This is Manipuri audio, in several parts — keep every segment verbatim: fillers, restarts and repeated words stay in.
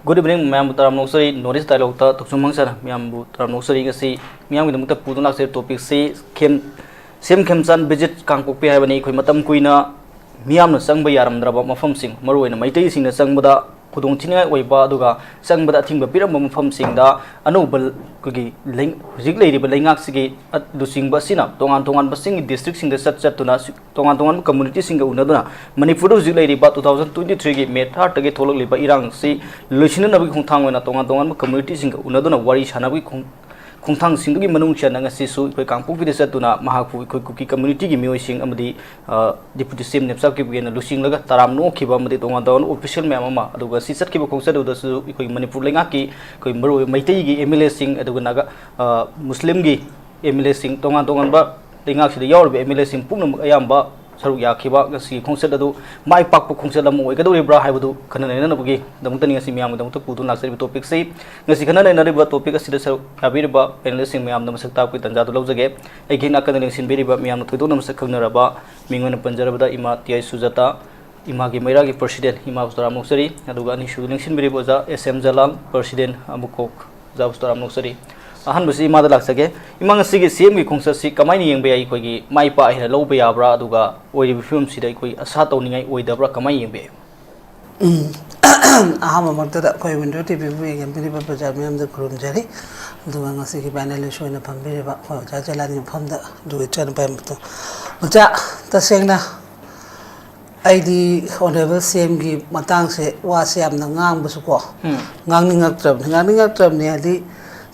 Good evening, ꯃꯌꯥꯝꯕꯨ ꯇꯔꯥꯝꯅ ꯑꯣꯛꯆꯔꯤ꯫ North East Dialogueꯇ ꯇꯧꯁꯨꯝ ꯍꯪꯁꯔ ꯃꯌꯥꯝꯕꯨ ꯇꯔꯥꯝꯅ ꯑꯣꯛꯆꯔꯤ꯫ ꯉꯁꯤ ꯃꯤꯌꯥꯝꯒꯤꯗꯃꯛꯇ ꯄꯨꯗꯨꯅ ꯂꯥꯛꯆꯔꯤꯕ topicꯁꯤ ꯁꯤ ꯑꯦꯝ, ꯁꯤ ꯑꯦꯝ ꯈꯦꯝꯆꯥꯟ visit ꯀꯥꯡꯄꯣꯛꯄꯤ ꯍꯥꯏꯕꯅꯤ꯫ ꯑꯩꯈꯣꯏ ꯃꯇꯝ ꯀꯨꯏꯅ ꯃꯤꯌꯥꯝꯅ ꯆꯪꯕ ꯌꯥꯔꯝꯗ꯭ꯔꯕ ꯃꯐꯝꯁꯤꯡ, ꯃꯔꯨꯑꯣꯏꯅ ꯃꯩꯇꯩꯁꯤꯡꯅ ꯆꯪꯕꯗ ꯈꯨꯗꯣꯡꯊꯤꯅꯤꯡꯉꯥꯏ ꯑꯣꯏꯕ, ꯑꯗꯨꯒ ꯆꯪꯕꯗ ꯑꯊꯤꯡꯕ ꯄꯤꯔꯝꯕ ꯃꯐꯝꯁꯤꯡꯗ ꯑꯅꯧꯕ ꯑꯩꯈꯣꯏꯒꯤ ꯂꯩ-, ꯍꯧꯖꯤꯛ ꯂꯩꯔꯤꯕ ꯂꯩꯉꯥꯛꯁꯤꯒꯤ ꯂꯨꯆꯤꯡꯕ ꯑꯁꯤꯅ ꯇꯣꯉꯥꯟ ꯇꯣꯉꯥꯟꯕꯁꯤꯡꯒꯤ districtꯁꯤꯡꯗ ꯆꯠ ꯆꯠꯇꯨꯅ ꯁꯤ-, ꯇꯣꯉꯥꯟ ꯇꯣꯉꯥꯟꯕ communityꯁꯤꯡꯒ ꯎꯅꯗꯨꯅ ꯃꯅꯤꯄꯨꯔꯗ ꯍꯧꯖꯤꯛ ꯂꯩꯔꯤꯕ two thousand twenty threeꯒꯤ May third ꯊꯣꯛꯂꯛꯂꯤꯕ ꯏꯔꯥꯡꯁꯤ ꯂꯣꯏꯁꯤꯟꯅꯅꯕꯒꯤ ꯈꯣꯡꯊꯥꯡ ꯑꯣꯏꯅ ꯇꯣꯉꯥꯟ ꯇꯣꯉꯥꯟꯕ communityꯁꯤꯡꯒ ꯎꯅꯗꯨꯅ ꯋꯥꯔꯤ ꯁꯥꯟꯅꯕꯒꯤ ꯈꯣꯡ-, ꯈꯣꯡꯊꯥꯡꯁꯤꯡꯗꯨꯒꯤ ꯃꯅꯨꯡ ꯆꯟꯅ ꯉꯁꯤꯁꯨ ꯑꯩꯈꯣꯏ ꯀꯥꯡꯄꯣꯛꯄꯤꯗ ꯆꯠꯇꯨꯅ ꯃꯍꯥꯛꯄꯨ ꯑꯩꯈꯣꯏ ꯀꯨꯀꯤ communityꯒꯤ ꯃꯤꯑꯣꯏꯁꯤꯡ ꯑꯃꯗꯤ, ꯑ, Deputy C M ꯅꯦꯞꯆꯥꯞꯀꯤꯕꯨꯒꯦꯅ ꯂꯨꯆꯤꯡꯂꯒ ꯇꯔꯥꯝꯅ ꯑꯣꯛꯈꯤꯕ ꯑꯃꯗꯤ ꯇꯣꯉꯥꯟ ꯇꯣꯉꯥꯟꯕ official ꯃꯌꯥꯝ ꯑꯃ, ꯑꯗꯨꯒ ꯁꯤ ꯆꯠꯈꯤꯕ ꯈꯣꯡꯆꯠ ꯑꯗꯨꯗꯁꯨ ꯑꯩꯈꯣꯏ ꯃꯅꯤꯄꯨꯔ ꯂꯩꯉꯥꯛꯀꯤ ꯑꯩꯈꯣꯏ ꯃꯔꯨꯑꯣꯏꯕ ꯃꯩꯇꯩꯒꯤ M L Aꯁꯤꯡ, ꯑꯗꯨꯒ ꯅꯥꯒꯥ, ꯑ, ꯃꯨꯁꯂꯤꯝꯒꯤ M L Aꯁꯤꯡ, ꯇꯣꯉꯥꯟ ꯇꯣꯉꯥꯟꯕ ꯂꯩꯉꯥꯛꯁꯤꯗ ꯌꯥꯎꯔꯤꯕ M L Aꯁꯤꯡ ꯄꯨꯝꯅꯃꯛ ꯑꯌꯥꯝꯕ ꯁꯔꯨꯛ ꯌꯥꯈꯤꯕ ꯉꯁꯤꯒꯤ ꯈꯣꯡꯆꯠ ꯑꯗꯨ ꯃꯥꯏ ꯄꯥꯛꯄ ꯈꯣꯡꯆꯠ ꯑꯃ ꯑꯣꯏꯒꯗꯧꯔꯤꯕ꯭ꯔꯥ ꯍꯥꯏꯕꯗꯨ ꯈꯟꯅ ꯅꯩꯅꯅꯕꯒꯤꯗꯃꯛꯇꯅꯤ ꯉꯁꯤ ꯃꯤꯌꯥꯝꯒꯤꯗꯃꯛꯇ ꯄꯨꯗꯨꯅ ꯂꯥꯛꯆꯔꯤꯕ topicꯁꯤ꯫ ꯉꯁꯤ ꯈꯟꯅ ꯅꯩꯅꯔꯤꯕ topic ꯑꯁꯤꯗ ꯁꯔꯨꯛ ꯌꯥꯕꯤꯔꯤꯕ panelistꯁꯤꯡ ꯃꯌꯥꯝꯗ ꯃꯁꯛ ꯇꯥꯛꯄꯒꯤ ꯇꯥꯟꯖꯥꯗꯨ ꯂꯧꯖꯒꯦ꯫ ꯑꯩꯒꯤ ꯍꯦꯛ ꯅꯥꯀꯟꯗ ꯂꯦꯡꯁꯤꯟꯕꯤꯔꯤꯕ ꯃꯤꯌꯥꯝꯅ ꯊꯣꯏꯗꯣꯛꯅ ꯃꯁꯛ ꯈꯪꯅꯔꯕ ꯃꯤꯡ ꯑꯣꯏꯅ ꯄꯟꯖꯔꯕꯗ ꯏꯃꯥ ꯇꯤ ꯑꯥꯏ ꯁꯨꯖꯥꯇꯥ, ꯏꯃꯥꯒꯤ ꯃꯩꯔꯥꯒꯤ president, ꯏꯃꯥꯕꯨꯁꯨ ꯇꯔꯥꯝꯅ ꯑꯣꯛꯆꯔꯤ꯫ ꯑꯗꯨꯒ ꯑꯅꯤꯁꯨꯕ ꯂꯦꯡꯁꯤꯟꯕꯤꯔꯤꯕ ꯑꯣꯖꯥ ꯑꯦꯁ ꯑꯦꯝ ꯖꯂꯥꯜ, president ꯑꯃꯨꯛꯀꯣꯛ, ꯑꯣꯖꯥꯕꯨꯁꯨ ꯇꯔꯥꯝꯅ ꯑꯣꯛꯆꯔꯤ꯫ ꯑꯍꯥꯟꯕꯁꯤ ꯏꯃꯥꯗ ꯂꯥꯛꯆꯒꯦ꯫ ꯏꯃꯥ, ꯉꯁꯤꯒꯤ ꯁꯤ ꯑꯦꯝꯒꯤ ꯈꯣꯡꯆꯠꯁꯤ ꯀꯃꯥꯏꯅ ꯌꯦꯡꯕ ꯌꯥꯏ? ꯑꯩꯈꯣꯏꯒꯤ ꯃꯥꯏ ꯄꯥꯛꯑꯦ ꯍꯥꯏꯅ ꯂꯧꯕ ꯌꯥꯕ꯭ꯔꯥ? ꯑꯗꯨꯒ ꯑꯣꯏꯔꯤꯕ ꯐꯤꯕꯝꯁꯤꯗ ꯑꯩꯈꯣꯏ ꯑꯁꯥ ꯇꯧꯅꯤꯡꯉꯥꯏ ꯑꯣꯏꯗꯕ꯭ꯔꯥ? ꯀꯃꯥꯏꯅ ꯌꯦꯡꯕ ꯌꯥꯏ? ꯎꯝ꯫ ꯑꯍꯥꯟꯕꯃꯛꯇꯗ ꯑꯩꯈꯣꯏ Window TVꯕꯨ ꯌꯦꯡꯕꯤꯔꯤꯕ ꯄ꯭ꯔꯖꯥ ꯃꯤꯌꯥꯝꯗ ꯈꯨꯔꯨꯝꯖꯔꯤ꯫ ꯑꯗꯨꯒ ꯉꯁꯤꯒꯤ panelist ꯑꯣꯏꯅ ꯐꯝꯕꯤꯔꯤꯕ ꯑꯩꯈꯣꯏ ꯑꯣꯖꯥ ꯖꯂꯥꯟꯒꯤ ꯃꯐꯝꯗ ꯑꯗꯨꯒ ꯏꯆꯥꯅꯨꯄꯥꯒꯤ ꯃꯐꯝꯗ꯫ ꯑꯣꯖꯥ, ꯇꯁꯦꯡꯅ ꯑꯩꯗꯤ Honourable C Mꯒꯤ ꯃꯇꯥꯡꯁꯦ ꯋꯥꯁꯦ ꯌꯥꯝꯅ ꯉꯥꯡꯕꯁꯨꯀꯣ, ꯎꯝ꯫ ꯉꯥꯡꯅꯤꯡꯉꯛꯇ꯭ꯔꯕꯅꯤ꯫ ꯉꯥꯡꯅꯤꯡꯉꯛꯇ꯭ꯔꯕꯅꯤ ꯍꯥꯏꯗꯤ,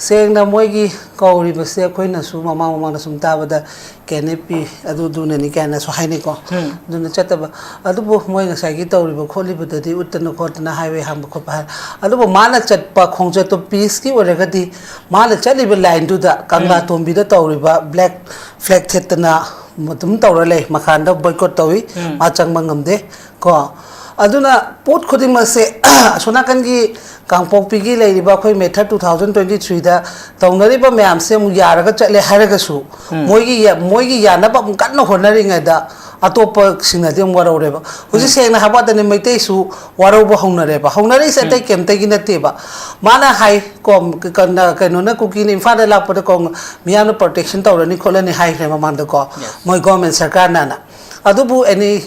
ꯁꯦꯡꯅ ꯃꯣꯏꯒꯤ ꯀꯧꯔꯤꯕꯁꯦ ꯑꯩꯈꯣꯏꯅꯁꯨ ꯃꯃꯥꯡ ꯃꯃꯥꯡꯗ ꯁꯨꯝ ꯇꯥꯕꯗ ꯀꯦꯟ ꯑꯦꯐ ꯄꯤ ꯑꯗꯨꯗꯨꯅꯅꯤ ꯀꯥꯏꯅꯁꯨ ꯍꯥꯏꯅꯩꯀꯣ꯫ ꯎꯝ꯫ ꯑꯗꯨꯅ ꯆꯠꯇꯕ꯫ ꯑꯗꯨꯕꯨ ꯃꯣꯏ ꯉꯁꯥꯏꯒꯤ ꯇꯧꯔꯤꯕ ꯈꯣꯠꯂꯤꯕꯗꯗꯤ ꯎꯠꯇꯅ ꯈꯣꯠꯇꯅ highway ꯍꯥꯡꯕ ꯈꯣꯠꯄ ꯍꯥꯏ꯫ ꯑꯗꯨꯕꯨ ꯃꯥꯅ ꯆꯠꯄ ꯈꯣꯡꯆꯠꯇꯣ peaceꯀꯤ ꯑꯣꯏꯔꯒꯗꯤ, ꯃꯥꯅ ꯆꯠꯂꯤꯕ lineꯗꯨꯗ ꯀꯪꯂꯥ ꯎꯝ꯫ ꯇꯣꯝꯕꯤꯗ ꯇꯧꯔꯤꯕ black flag ꯊꯦꯠꯇꯅ ꯑꯗꯨꯝ ꯇꯧꯔ ꯂꯩ, ꯃꯈꯥꯗ boycott ꯇꯧꯏ, ꯎꯝ꯫ ꯃꯥ ꯆꯪꯕ ꯉꯝꯗꯦ ꯀꯣ꯫ ꯑꯗꯨꯅ ꯄꯣꯠ ꯈꯨꯗꯤꯡꯃꯛꯁꯦ ꯑꯁꯣꯝ ꯅꯥꯀꯟꯒꯤ ꯀꯥꯡꯄꯣꯛꯄꯤꯒꯤ ꯂꯩꯔꯤꯕ ꯑꯩꯈꯣꯏ May third two thousand twenty threeꯗ ꯇꯧꯅꯔꯤꯕ ꯃꯌꯥꯝꯁꯦ ꯑꯃꯨꯛ ꯌꯥꯔꯒ ꯆꯠꯂꯦ ꯍꯥꯏꯔꯒꯁꯨ, ꯎꯝ꯫ ꯃꯣꯏꯒꯤ ꯌꯥ-, ꯃꯣꯏꯒꯤ ꯌꯥꯅꯕ ꯑꯃꯨꯛ ꯀꯟꯅ ꯍꯣꯠꯅꯔꯤꯉꯩꯗ ꯑꯇꯣꯞꯄꯁꯤꯡꯅꯗꯤ ꯑꯃꯨꯛ ꯋꯥꯔꯧꯔꯦꯕ꯫ ꯍꯧꯖꯤꯛ ꯁꯦꯡꯅ ꯍꯥꯏꯕ ꯋꯥꯗꯅꯤ, ꯃꯩꯇꯩꯁꯨ ꯋꯥꯔꯧꯕ ꯍꯧꯅꯔꯦꯕ꯫ ꯍꯧꯅꯔꯛꯏꯁꯦ ꯑꯇꯩ ꯀꯩꯝꯇꯒꯤ ꯅꯠꯇꯦꯕ꯫ ꯃꯥꯅ ꯍꯥꯏ ꯀꯣ, ꯀꯩꯅꯣ, ꯀꯩꯅꯣꯅ, ꯀꯨꯀꯤꯅ ꯏꯝꯐꯥꯜꯗ ꯂꯥꯛꯄꯗ ꯀꯣ, ꯃꯤꯌꯥꯝꯅ ꯄ꯭ꯔꯣꯇꯦꯛꯁꯟ ꯇꯧꯔꯅꯤ ꯈꯣꯠꯂꯅꯤ ꯍꯥꯏꯈ꯭ꯔꯦ ꯃꯃꯥꯡꯗꯀꯣ꯫ ꯃꯣꯏ ꯒꯣꯔꯃꯦꯟ ꯁꯔꯀꯥꯔꯅꯅ꯫ ꯑꯗꯨꯕꯨ ꯑꯦꯅꯤ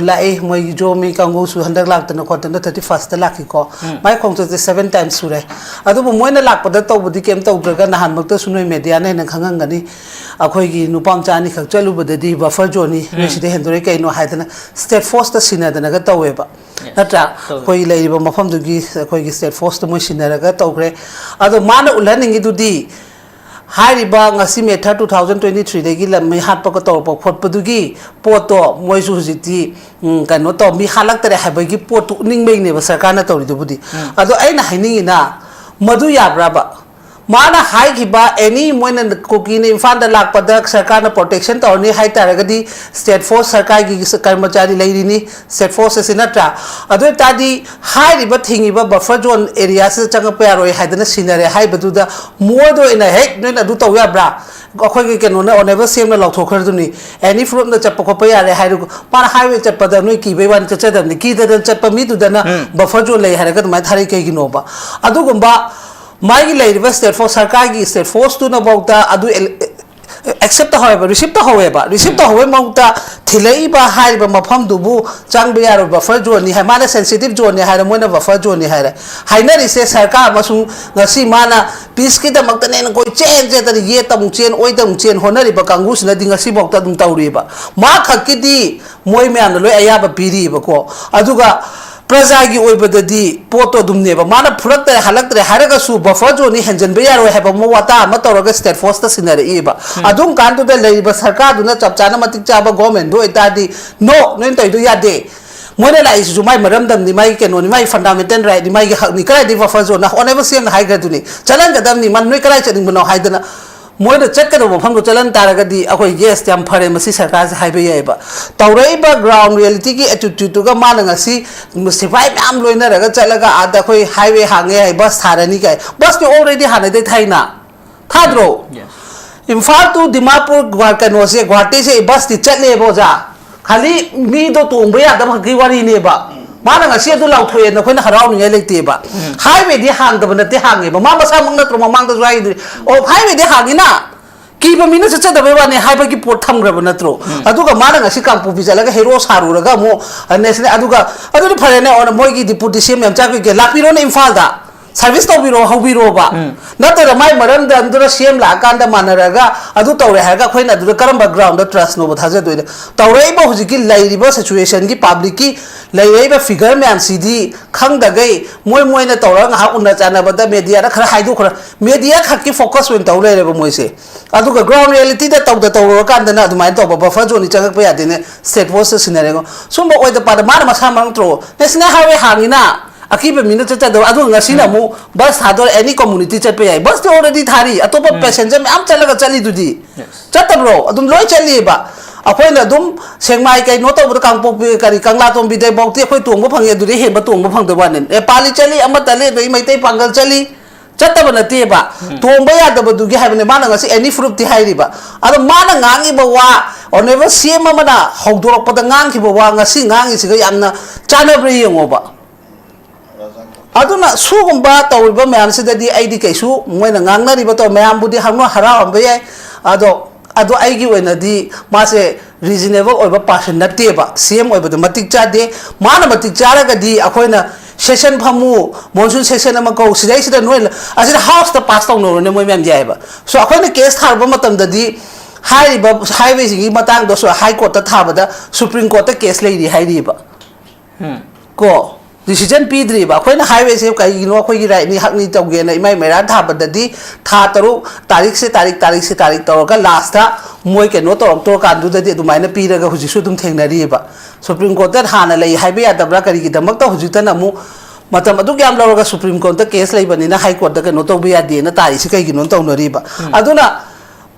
ꯂꯥꯛꯏ, ꯃꯣꯏ ꯖꯣꯃꯤ ꯀꯥꯡꯕꯨꯁꯨ ꯍꯟꯗꯛ ꯂꯥꯛꯇꯅ ꯈꯣꯠꯇꯅ ꯊꯥꯔꯇꯤ ꯐꯥꯔꯁꯇ ꯂꯥꯛꯈꯤꯀꯣ꯫ ꯃꯥꯏ ꯈꯣꯡꯆꯠꯁꯦ ꯁꯚꯦꯟ ꯇꯥꯏꯝꯁ ꯁꯨꯔꯦ꯫ ꯑꯗꯨꯕꯨ ꯃꯣꯏꯅ ꯂꯥꯛꯄꯗ ꯇꯧꯕꯗꯤ ꯀꯩꯝ ꯇꯧꯗ꯭ꯔꯒ, ꯅꯍꯥꯟꯃꯛꯇꯁꯨ ꯅꯣꯏ ꯃꯦꯗꯤꯌꯥꯅ ꯍꯦꯟꯅ ꯈꯪꯉꯝꯒꯅꯤ, ꯑꯩꯈꯣꯏꯒꯤ ꯅꯨꯄꯥ ꯃꯆꯥ ꯑꯅꯤꯈꯛ ꯆꯠꯂꯨꯕꯗꯗꯤ ꯕꯐꯔ ꯖꯣꯟꯅꯤ, ꯅꯣꯏ ꯁꯤꯗ ꯍꯦꯟꯗꯣꯔꯛꯏ ꯀꯩꯅꯣ ꯍꯥꯏꯗꯅ ꯁ꯭ꯇꯦꯠ ꯐꯣꯔꯁꯇ ꯁꯤꯟꯅꯗꯅꯒ ꯇꯧꯋꯦꯕ꯫ ꯅꯠꯇ꯭ꯔꯥ? ꯑꯩꯈꯣꯏ ꯂꯩꯔꯤꯕ ꯃꯐꯝꯗꯨꯒꯤ ꯑꯩꯈꯣꯏꯒꯤ ꯁ꯭ꯇꯦꯠ ꯐꯣꯔꯁꯇ ꯃꯣꯏ ꯁꯤꯟꯅꯔꯒ ꯇꯧꯈ꯭ꯔꯦ꯫ ꯑꯗꯣ ꯃꯥꯅ ꯎꯠꯍꯟꯅꯤꯡꯉꯤꯗꯨꯗꯤ, ꯍꯥꯏꯔꯤꯕ ꯉꯁꯤ ꯃꯦ ꯊꯥꯔꯠ, ꯇꯨ ꯊꯥꯎꯖꯟ ꯇ꯭ꯋꯦꯟꯇꯤ ꯊ꯭ꯔꯤꯗꯒꯤ ꯂꯝ ꯃꯩ ꯍꯥꯠꯄꯒ ꯇꯧꯔꯛꯄ ꯈꯣꯠꯄꯗꯨꯒꯤ ꯄꯣꯠꯇꯣ ꯃꯣꯏꯁꯨ ꯍꯧꯖꯤꯛꯇꯤ, ꯎꯝ, ꯀꯩꯅꯣ ꯇꯧ, ꯃꯤ ꯍꯥꯠꯂꯛꯇꯔꯦ ꯍꯥꯏꯕꯒꯤ ꯄꯣꯠꯇꯨ ꯎꯠꯅꯤꯡꯕꯩꯅꯦꯕ ꯁꯔꯀꯥꯔꯅ ꯇꯧꯔꯤꯗꯨꯕꯨꯗꯤ꯫ ꯑꯗꯣ ꯑꯩꯅ ꯍꯥꯏꯅꯤꯡꯉꯤꯅ, ꯃꯗꯨ ꯌꯥꯕ꯭ꯔꯕ? ꯃꯥꯅ ꯍꯥꯏꯈꯤꯕ ꯑꯦꯅꯤ ꯃꯣꯏꯅ ꯀꯨꯀꯤꯅ ꯏꯝꯐꯥꯜꯗ ꯂꯥꯛꯄꯗ ꯁꯔꯀꯥꯔꯅ ꯄ꯭ꯔꯣꯇꯦꯛꯁꯟ ꯇꯧꯔꯅꯤ ꯍꯥꯏ ꯇꯥꯔꯒꯗꯤ, ꯁ꯭ꯇꯦꯠ ꯐꯣꯔꯁ ꯁꯔꯀꯥꯔꯒꯤ ꯀꯔꯃꯆꯥꯔꯤ ꯂꯩꯔꯤꯅꯤ, ꯁ꯭ꯇꯦꯠ ꯐꯣꯔꯁ ꯑꯁꯤ ꯅꯠꯇ꯭ꯔꯥ? ꯑꯗꯨ ꯑꯣꯏ ꯇꯥꯔꯗꯤ ꯍꯥꯏꯔꯤꯕ ꯊꯤꯡꯉꯤꯕ ꯕꯐꯔ ꯖꯣꯟ ꯑꯦꯔꯤꯌꯥꯁꯤꯗ ꯆꯪꯉꯛꯄ ꯌꯥꯔꯣꯏ ꯍꯥꯏꯗꯅ ꯁꯤꯟꯅꯔꯦ ꯍꯥꯏꯕꯗꯨꯗ ꯃꯣꯏꯗ ꯑꯣꯏꯅ ꯍꯦꯛ ꯅꯣꯏꯅ ꯑꯗꯨ ꯇꯧ ꯌꯥꯕ꯭ꯔꯥ? ꯑꯩꯈꯣꯏꯒꯤ ꯀꯩꯅꯣꯅ ꯑꯣꯅꯦꯕꯜ ꯁꯤ ꯑꯦꯝꯅ ꯂꯥꯎꯊꯣꯛꯈ꯭ꯔꯗꯨꯅꯤ, ꯑꯦꯅꯤ ꯐꯨꯔꯨꯞꯅ ꯆꯠꯄ ꯈꯣꯠꯄ ꯌꯥꯔꯦ ꯍꯥꯏꯔꯒ, ꯃꯥꯅ ꯍꯥꯏꯋꯦ ꯆꯠꯄꯗ ꯅꯣꯏ ꯀꯤꯕꯩ ꯋꯥꯅꯤ, ꯆꯠꯆꯗꯕꯅꯤ, ꯀꯤꯗꯗꯅ ꯆꯠꯄ ꯃꯤꯗꯨꯗꯅ ꯕꯐꯔ ꯖꯣꯟ ꯂꯩ ꯍꯥꯏꯔꯒ ꯑꯗꯨꯃꯥꯏꯅ ꯊꯥꯔꯛꯏ ꯀꯩꯒꯤꯅꯣꯕ? ꯑꯗꯨꯒꯨꯝꯕ ꯃꯥꯒꯤ ꯂꯩꯔꯤꯕ ꯁ꯭ꯇꯦꯠ ꯐꯣꯔꯁ, ꯁꯔꯀꯥꯔꯒꯤ ꯁ꯭ꯇꯦꯠ ꯐꯣꯔꯁꯇꯨꯅꯐꯥꯎꯗ ꯑꯗꯨ ꯑꯦꯛꯁꯦꯞ ꯇꯧꯍꯧꯋꯦꯕ, ꯔꯤꯁꯤꯞ ꯇꯧꯍꯧꯋꯦꯕ꯫ ꯔꯤꯁꯤꯞ ꯇꯧꯍꯧꯕꯩ ꯃꯍꯨꯠꯇ ꯊꯤꯜꯂꯛꯏꯕ ꯍꯥꯏꯔꯤꯕ ꯃꯐꯝꯗꯨꯕꯨ ꯆꯪꯕ ꯌꯥꯔꯣꯏ, ꯕꯐꯔ ꯖꯣꯟꯅꯤ ꯍꯥꯏ, ꯃꯥꯅ ꯁꯦꯟꯁꯤꯇꯤꯞ ꯖꯣꯟꯅꯤ ꯍꯥꯏꯔꯦ, ꯃꯣꯏꯅ ꯕꯐꯔ ꯖꯣꯟꯅꯤ ꯍꯥꯏꯔꯦ꯫ ꯍꯥꯏꯅꯔꯤꯁꯦ ꯁꯔꯀꯥꯔ ꯑꯃꯁꯨꯡ ꯉꯁꯤ ꯃꯥꯅ ꯄꯤꯁꯀꯤꯗꯃꯛꯇꯅꯦꯅ ꯀꯣꯏ ꯆꯦꯟ ꯆꯦꯟꯗꯅ ꯌꯦꯠꯇ ꯑꯃꯨꯛ ꯆꯦꯟ, ꯑꯣꯏꯗ ꯑꯃꯨꯛ ꯆꯦꯟ ꯍꯣꯠꯅꯔꯤꯕ ꯀꯥꯡꯕꯨꯁꯤꯅꯗꯤ ꯉꯁꯤꯐꯥꯎꯗ ꯑꯗꯨꯝ ꯇꯧꯔꯤꯕ꯫ ꯃꯥ ꯈꯛꯀꯤꯗꯤ ꯃꯣꯏ ꯃꯌꯥꯝꯅ ꯂꯣꯏ ꯑꯌꯥꯕ ꯄꯤꯔꯤꯕꯀꯣ꯫ ꯑꯗꯨꯒ ꯄ꯭ꯔꯖꯥꯒꯤ ꯑꯣꯏꯕꯗꯗꯤ ꯄꯣꯠꯇꯣ ꯑꯗꯨꯝꯅꯦꯕ, ꯃꯥꯅ ꯐꯨꯔꯛꯇ꯭ꯔꯦ ꯍꯜꯂꯛꯇ꯭ꯔꯦ ꯍꯥꯏꯔꯒꯁꯨ ꯕꯐꯔ ꯖꯣꯟꯅꯤ ꯍꯦꯟꯖꯟꯕ ꯌꯥꯔꯣꯏ ꯍꯥꯏꯕ ꯑꯃ ꯋꯥꯇꯥ ꯑꯃ ꯇꯧꯔꯒ ꯁ꯭ꯇꯦꯠ ꯐꯣꯔꯁꯇ ꯁꯤꯟꯅꯔꯛꯏꯕ꯫ ꯑꯗꯨꯝ ꯀꯥꯟꯗꯨꯗ ꯂꯩꯔꯤꯕ ꯁꯔꯀꯥꯔꯗꯨꯅ ꯆꯞ ꯆꯥꯅ ꯃꯇꯤꯛ ꯆꯥꯕ ꯒꯣꯔꯃꯦꯟꯗꯨ ꯑꯣꯏꯇꯥꯔꯗꯤ, "ꯅꯣ, ꯅꯣꯏꯅ ꯇꯧꯔꯤꯗꯣ ꯌꯥꯗꯦ, ꯃꯣꯏꯅ ꯂꯥꯛꯏꯁꯤꯁꯨ ꯃꯥꯏ ꯃꯔꯝꯗꯝꯅꯤ, ꯃꯥꯒꯤ ꯀꯩꯅꯣꯅꯤ, ꯃꯥꯒꯤ ꯐꯟꯗꯥꯃꯦꯟꯇꯦꯜ ꯔꯥꯏꯠꯅꯤ, ꯃꯥꯒꯤ ꯍꯛꯅꯤ, ꯀꯗꯥꯏꯗꯒꯤ ꯕꯐꯔ ꯖꯣꯟꯅ?" ꯑꯣꯅꯦꯕꯜ ꯁꯤ ꯑꯦꯝꯅ ꯍꯥꯏꯈ꯭ꯔꯗꯨꯅꯤ, "ꯆꯠꯍꯟꯒꯗꯕꯅꯤ, ꯃꯥ ꯅꯣꯏ ꯀꯗꯥꯏ ꯆꯠꯅꯤꯡꯕꯅꯣ?" ꯍꯥꯏꯗꯅ꯫ ꯃꯣꯏꯅ ꯆꯠꯀꯗꯕ ꯃꯐꯝꯗꯣ ꯆꯠꯍꯟ ꯇꯥꯔꯒꯗꯤ ꯑꯩꯈꯣꯏ, "ꯌꯦꯁ, ꯌꯥꯝ ꯐꯔꯦ, ꯃꯁꯤ ꯁꯔꯀꯥꯔꯁꯦ" ꯍꯥꯏꯕ ꯌꯥꯏꯑꯕ꯫ ꯇꯧꯔꯛꯏꯕ ꯒ꯭ꯔꯥꯎꯟ ꯔꯤꯌꯦꯂꯤꯇꯤꯒꯤ ꯑꯦꯇꯤꯇ꯭ꯌꯨꯠꯇꯨꯒ ꯃꯥꯅ ꯉꯁꯤ ꯁꯤꯐꯥꯏ ꯃꯌꯥꯝ ꯂꯣꯏꯅꯔꯒ ꯆꯠꯂꯒ ꯑꯥꯗ ꯑꯩꯈꯣꯏ ꯍꯥꯏꯋꯦ ꯍꯥꯡꯉꯦ ꯍꯥꯏ, ꯕꯁ ꯊꯥꯔꯅꯤ ꯀꯥꯏ꯫ ꯕꯁꯇꯤ ꯑꯣꯜꯔꯦꯗꯤ ꯍꯥꯟꯅꯗꯩ ꯊꯥꯏꯅ ꯊꯥꯗ꯭ꯔꯣ? ꯏꯝꯐꯥꯜ to ꯗꯤꯃꯥꯄꯨꯔ ꯒꯨꯋꯥ-, ꯀꯩꯅꯣꯁꯦ, ꯒꯨꯋꯥꯍꯥꯇꯤꯁꯦ ꯕꯁꯇꯤ ꯆꯠꯂꯦꯕ, ꯑꯣꯖꯥ꯫ ꯈꯥꯂꯤ ꯃꯤꯗꯣ ꯇꯣꯡꯕ ꯌꯥꯗꯕ ꯈꯛꯀꯤ ꯋꯥꯔꯤꯅꯦꯕ꯫ ꯃꯥꯅ ꯉꯁꯤ ꯑꯗꯨ ꯂꯥꯎꯊꯣꯛꯑꯦꯅ ꯑꯩꯈꯣꯏꯅ ꯍꯔꯥꯎꯅꯤꯡꯉꯥꯏ ꯂꯩꯇꯦꯕ꯫ ꯍꯥꯏꯋꯦꯗꯤ ꯍꯥꯡꯗꯕ ꯅꯠꯇꯦ, ꯍꯥꯡꯉꯦꯕ꯫ ꯃꯥ ꯃꯁꯥꯃꯛ ꯅꯠꯇ꯭ꯔꯣ ꯃꯃꯥꯡꯗꯁꯨ ꯍꯥꯏꯗꯨꯗꯤ, "ꯑꯣ, ꯍꯥꯏꯋꯦꯗꯤ ꯍꯥꯡꯉꯤꯅ, ꯀꯤꯕ ꯃꯤꯅ ꯆꯠꯆꯗꯕꯩ ꯋꯥꯅꯤ" ꯍꯥꯏꯕꯒꯤ ꯄꯣꯠ ꯊꯝꯈ꯭ꯔꯕ ꯅꯠꯇ꯭ꯔꯣ? ꯑꯗꯨꯒ ꯃꯥꯅ ꯉꯁꯤ ꯀꯥꯡꯄꯣꯛꯄꯤ ꯆꯠꯂꯒ ꯍꯦꯔꯣ ꯁꯥꯔꯨꯔꯒ ꯑꯃꯨꯛ, ꯑ, ꯅꯦꯁꯅꯦꯜ, ꯑꯗꯨꯒ ꯑꯗꯨꯗꯤ ꯐꯔꯦꯅꯦ, ꯑꯣ, ꯃꯣꯏꯒꯤ ꯗꯤꯄꯨꯇꯤ ꯁꯤ ꯑꯦꯝ ꯌꯥꯝ ꯆꯥꯛꯄꯤꯒꯦ, ꯂꯥꯛꯄꯤꯔꯣꯅꯦ ꯏꯝꯐꯥꯜꯗ꯫ ꯁꯔꯚꯤꯁ ꯇꯧꯕꯤꯔꯣ, ꯍꯧꯕꯤꯔꯣꯕ꯫ ꯅꯠꯇ꯭ꯔꯒ ꯃꯥꯏ ꯃꯔꯝꯗ ꯑꯗꯨꯗ ꯁꯤ ꯑꯦꯝ ꯂꯥꯛꯑꯀꯥꯟꯗ ꯃꯥꯟꯅꯔꯒ ꯑꯗꯨ ꯇꯧꯔꯦ ꯍꯥꯏꯔꯒ ꯑꯩꯈꯣꯏꯅ ꯑꯗꯨꯗ ꯀꯔꯝꯕ ꯒ꯭ꯔꯥꯎꯟꯗ ꯇ꯭ꯔꯁꯅꯣꯕ ꯊꯥꯖꯗꯣꯏꯅꯣ? ꯇꯧꯔꯛꯏꯕ ꯍꯧꯖꯤꯛꯀꯤ ꯂꯩꯔꯤꯕ ꯁꯤꯆꯨꯋꯦꯁꯟꯒꯤ ꯄꯥꯕ꯭ꯂꯤꯛꯀꯤ ꯂꯩꯔꯛꯏꯕ ꯐꯤꯒꯔ ꯃꯌꯥꯝꯁꯤꯗꯤ ꯈꯪꯗꯈꯩ ꯃꯣꯏ ꯃꯣꯏꯅ ꯇꯧꯔꯒ ꯉꯥꯏꯍꯥꯛ ꯎꯟꯅ ꯆꯥꯟꯅꯕꯗ ꯃꯦꯗꯤꯌꯥꯗ ꯈꯔ ꯍꯥꯏꯗꯣꯛꯈ꯭ꯔ, ꯃꯦꯗꯤꯌꯥ ꯈꯛꯀꯤ ꯐꯣꯀꯁ ꯑꯣꯏꯅ ꯇꯧ ꯂꯩꯔꯦꯕ ꯃꯣꯏꯁꯦ꯫ ꯑꯗꯨꯒ ꯒ꯭ꯔꯥꯎꯟ ꯔꯤꯌꯦꯂꯤꯇꯤꯗ ꯇꯧꯗ ꯇꯧꯔꯨꯔꯀꯥꯟꯗꯅ ꯑꯗꯨꯃꯥꯏꯅ ꯇꯧꯕ, ꯕꯐꯔ ꯖꯣꯟꯗꯤ ꯆꯪꯉꯛꯄ ꯌꯥꯗꯦꯅꯦ, ꯁ꯭ꯇꯦꯠ ꯐꯣꯔꯁꯇ ꯁꯤꯟꯅꯔꯦꯉꯣ꯫ ꯁꯨꯝꯕ ꯑꯣꯏꯗ ꯄꯥꯗ ꯃꯥꯅ ꯃꯁꯥ ꯃꯔꯝ ꯇ꯭ꯔꯣ ꯅꯦꯁꯅꯦꯜ ꯍꯥꯏꯋꯦ ꯍꯥꯡꯉꯤꯅ, ꯑꯀꯤꯕ ꯃꯤꯅ ꯆꯠꯆꯗꯕ, ꯑꯗꯨꯒ ꯉꯁꯤꯅ ꯑꯃꯨꯛ ꯕꯁ ꯊꯥꯗꯣꯔꯦ, ꯑꯦꯅꯤ ꯀꯝꯃꯨꯅꯤꯇꯤ ꯆꯠꯄ ꯌꯥꯏ꯫ ꯕꯁꯇꯤ ꯑꯣꯜꯔꯦꯗꯤ ꯊꯥꯔꯤ, ꯑꯇꯣꯞꯄ ꯄꯦꯁꯦꯟꯖꯔ ꯃꯌꯥꯝ ꯆꯠꯂꯒ ꯆꯠꯂꯤꯗꯨꯗꯤ꯫ ꯆꯠꯇꯕ꯭ꯔꯣ? ꯑꯗꯨꯝ ꯂꯣꯏ ꯆꯠꯂꯤꯕ꯫ ꯑꯩꯈꯣꯏꯅ ꯑꯗꯨꯝ ꯁꯦꯛꯃꯥꯏ ꯀꯩꯅꯣ ꯇꯧꯕꯗ, ꯀꯥꯡꯄꯣꯛꯄꯤ ꯀꯔꯤ ꯀꯪꯂꯥꯇꯣꯡꯕꯤꯗꯩꯐꯥꯎꯗꯤ ꯑꯩꯈꯣꯏ ꯇꯣꯡꯕ ꯐꯪꯉꯤ, ꯑꯗꯨꯗꯩ ꯍꯦꯟꯕ ꯇꯣꯡꯕ ꯐꯪꯗꯕ ꯋꯥꯅꯤ꯫ ꯅꯦꯄꯥꯂꯤ ꯆꯠꯂꯤ, ꯑꯃ ꯆꯠꯂꯤ, ꯑꯗꯩ ꯃꯩꯇꯩ ꯄꯥꯡꯒꯜ ꯆꯠꯂꯤ, ꯆꯠꯇꯕ ꯅꯠꯇꯦꯕ꯫ ꯇꯣꯡꯕ ꯌꯥꯗꯕꯗꯨꯒꯤ ꯍꯥꯏꯕꯅꯦ꯫ ꯃꯥꯅ ꯉꯁꯤ ꯑꯦꯅꯤ ꯄ꯭ꯔꯨꯐꯇꯤ ꯍꯥꯏꯔꯤꯕ꯫ ꯑꯗꯣ ꯃꯥꯅ ꯉꯥꯡꯉꯤꯕ ꯋꯥ, ꯑꯣꯅꯦꯕꯜ ꯁꯤ ꯑꯦꯝ ꯑꯃꯅ ꯍꯧꯗꯣꯔꯛꯄꯗ ꯉꯥꯡꯈꯤꯕ ꯋꯥ ꯉꯁꯤ ꯉꯥꯡꯉꯤꯁꯤꯒ ꯌꯥꯝꯅ ꯆꯥꯟꯅꯕ꯭ꯔꯥ ꯌꯦꯡꯉꯣꯕ꯫ ꯑꯗꯨꯅ ꯁꯤꯒꯨꯝꯕ ꯇꯧꯔꯤꯕ ꯃꯌꯥꯝꯁꯤꯗꯗꯤ ꯑꯩꯗꯤ ꯀꯩꯁꯨ, ꯃꯣꯏꯅ ꯉꯥꯡꯅꯔꯤꯕ ꯇꯧ ꯃꯌꯥꯝꯕꯨꯗꯤ ꯍꯔꯥꯎ-, ꯍꯔꯥꯎꯍꯟꯕ ꯌꯥꯏ꯫ ꯑꯗꯣ, ꯑꯗꯣ ꯑꯩꯒꯤ ꯑꯣꯏꯅꯗꯤ ꯃꯥꯁꯦ ꯔꯤꯖꯅꯦꯕꯜ ꯑꯣꯏꯕ ꯄꯥꯔꯁꯟ ꯅꯠꯇꯦꯕ꯫ ꯁꯤ ꯑꯦꯝ ꯑꯣꯏꯕꯗ ꯃꯇꯤꯛ ꯆꯥꯗꯦ꯫ ꯃꯥꯅ ꯃꯇꯤꯛ ꯆꯥꯔꯒꯗꯤ ꯑꯩꯈꯣꯏꯅ ꯁꯦꯁꯟ ꯐꯝꯃꯨ, ꯃꯣꯟꯁꯨꯟ ꯁꯦꯁꯟ ꯑꯃ ꯀꯧ, ꯁꯤꯗꯩꯁꯤꯗ ꯅꯣꯏ ꯑꯁꯤꯗ ꯍꯥꯎꯁꯇ ꯄꯥꯁ ꯇꯧꯅꯔꯨꯅꯦ, ꯃꯣꯏ ꯃꯌꯥꯝ ꯌꯥꯏꯑꯕ꯫ ꯁꯣ ꯑꯩꯈꯣꯏꯅ ꯀꯦꯁ ꯊꯥꯔꯨꯕ ꯃꯇꯝꯗꯗꯤ ꯍꯥꯏꯔꯤꯕ ꯍꯥꯏꯋꯦꯁꯤꯒꯤ ꯃꯇꯥꯡꯗꯁꯨ ꯍꯥꯏ ꯀꯣꯔꯠꯇ ꯊꯥꯕꯗ ꯁꯨꯄ꯭ꯔꯤꯝ ꯀꯣꯔꯠꯇ ꯀꯦꯁ ꯂꯩꯔꯤ ꯍꯥꯏꯔꯤꯕ꯫ ꯀꯣ, ꯗꯤꯁꯤꯖꯟ ꯄꯤꯗ꯭ꯔꯤꯕ꯫ ꯑꯩꯈꯣꯏꯅ ꯍꯥꯏꯋꯦꯁꯦ ꯀꯩꯒꯤꯅꯣ ꯑꯩꯈꯣꯏꯒꯤ ꯔꯥꯏꯠꯅꯤ, ꯍꯛꯅꯤ ꯇꯧꯒꯦꯅ ꯏꯃꯥꯏ ꯃꯩꯔꯥ ꯊꯥꯕꯗꯗꯤ ꯊꯥ ꯇꯔꯨꯛ, ꯇꯥꯔꯤꯛꯁꯦ ꯇꯥꯔꯤꯛ, ꯇꯥꯔꯤꯛꯁꯦ ꯇꯥꯔꯤꯛ ꯇꯧꯔꯒ ꯂꯥꯁꯇ ꯃꯣꯏ ꯀꯩꯅꯣ ꯇꯧꯔꯛꯇ꯭ꯔꯀꯥꯟꯗꯨꯗꯗꯤ ꯑꯗꯨꯃꯥꯏꯅ ꯄꯤꯔꯒ ꯍꯧꯖꯤꯛꯁꯨ ꯑꯗꯨꯝ ꯊꯦꯡꯅꯔꯤꯑꯕ꯫ ꯁꯨꯄ꯭ꯔꯤꯝ ꯀꯣꯔꯠꯇ ꯍꯥꯟꯅ ꯂꯩ ꯍꯥꯏꯕ ꯌꯥꯗꯕ꯭ꯔꯥ? ꯀꯔꯤꯒꯤꯗꯃꯛꯇ ꯍꯧꯖꯤꯛꯇꯅ ꯑꯃꯨꯛ ꯃꯇꯝ ꯑꯗꯨꯛ ꯌꯥꯝ ꯂꯧꯔꯒ ꯁꯨꯄ꯭ꯔꯤꯝ ꯀꯣꯔꯠꯇ ꯀꯦꯁ ꯂꯩꯕꯅꯤꯅ ꯍꯥꯏ ꯀꯣꯔꯠꯇ ꯀꯩꯅꯣ ꯇꯧꯕ ꯌꯥꯗꯦꯅ ꯇꯥꯔꯤꯁꯤ ꯀꯩꯒꯤꯅꯣ ꯇꯧꯅꯔꯤꯕ? ꯑꯗꯨꯅ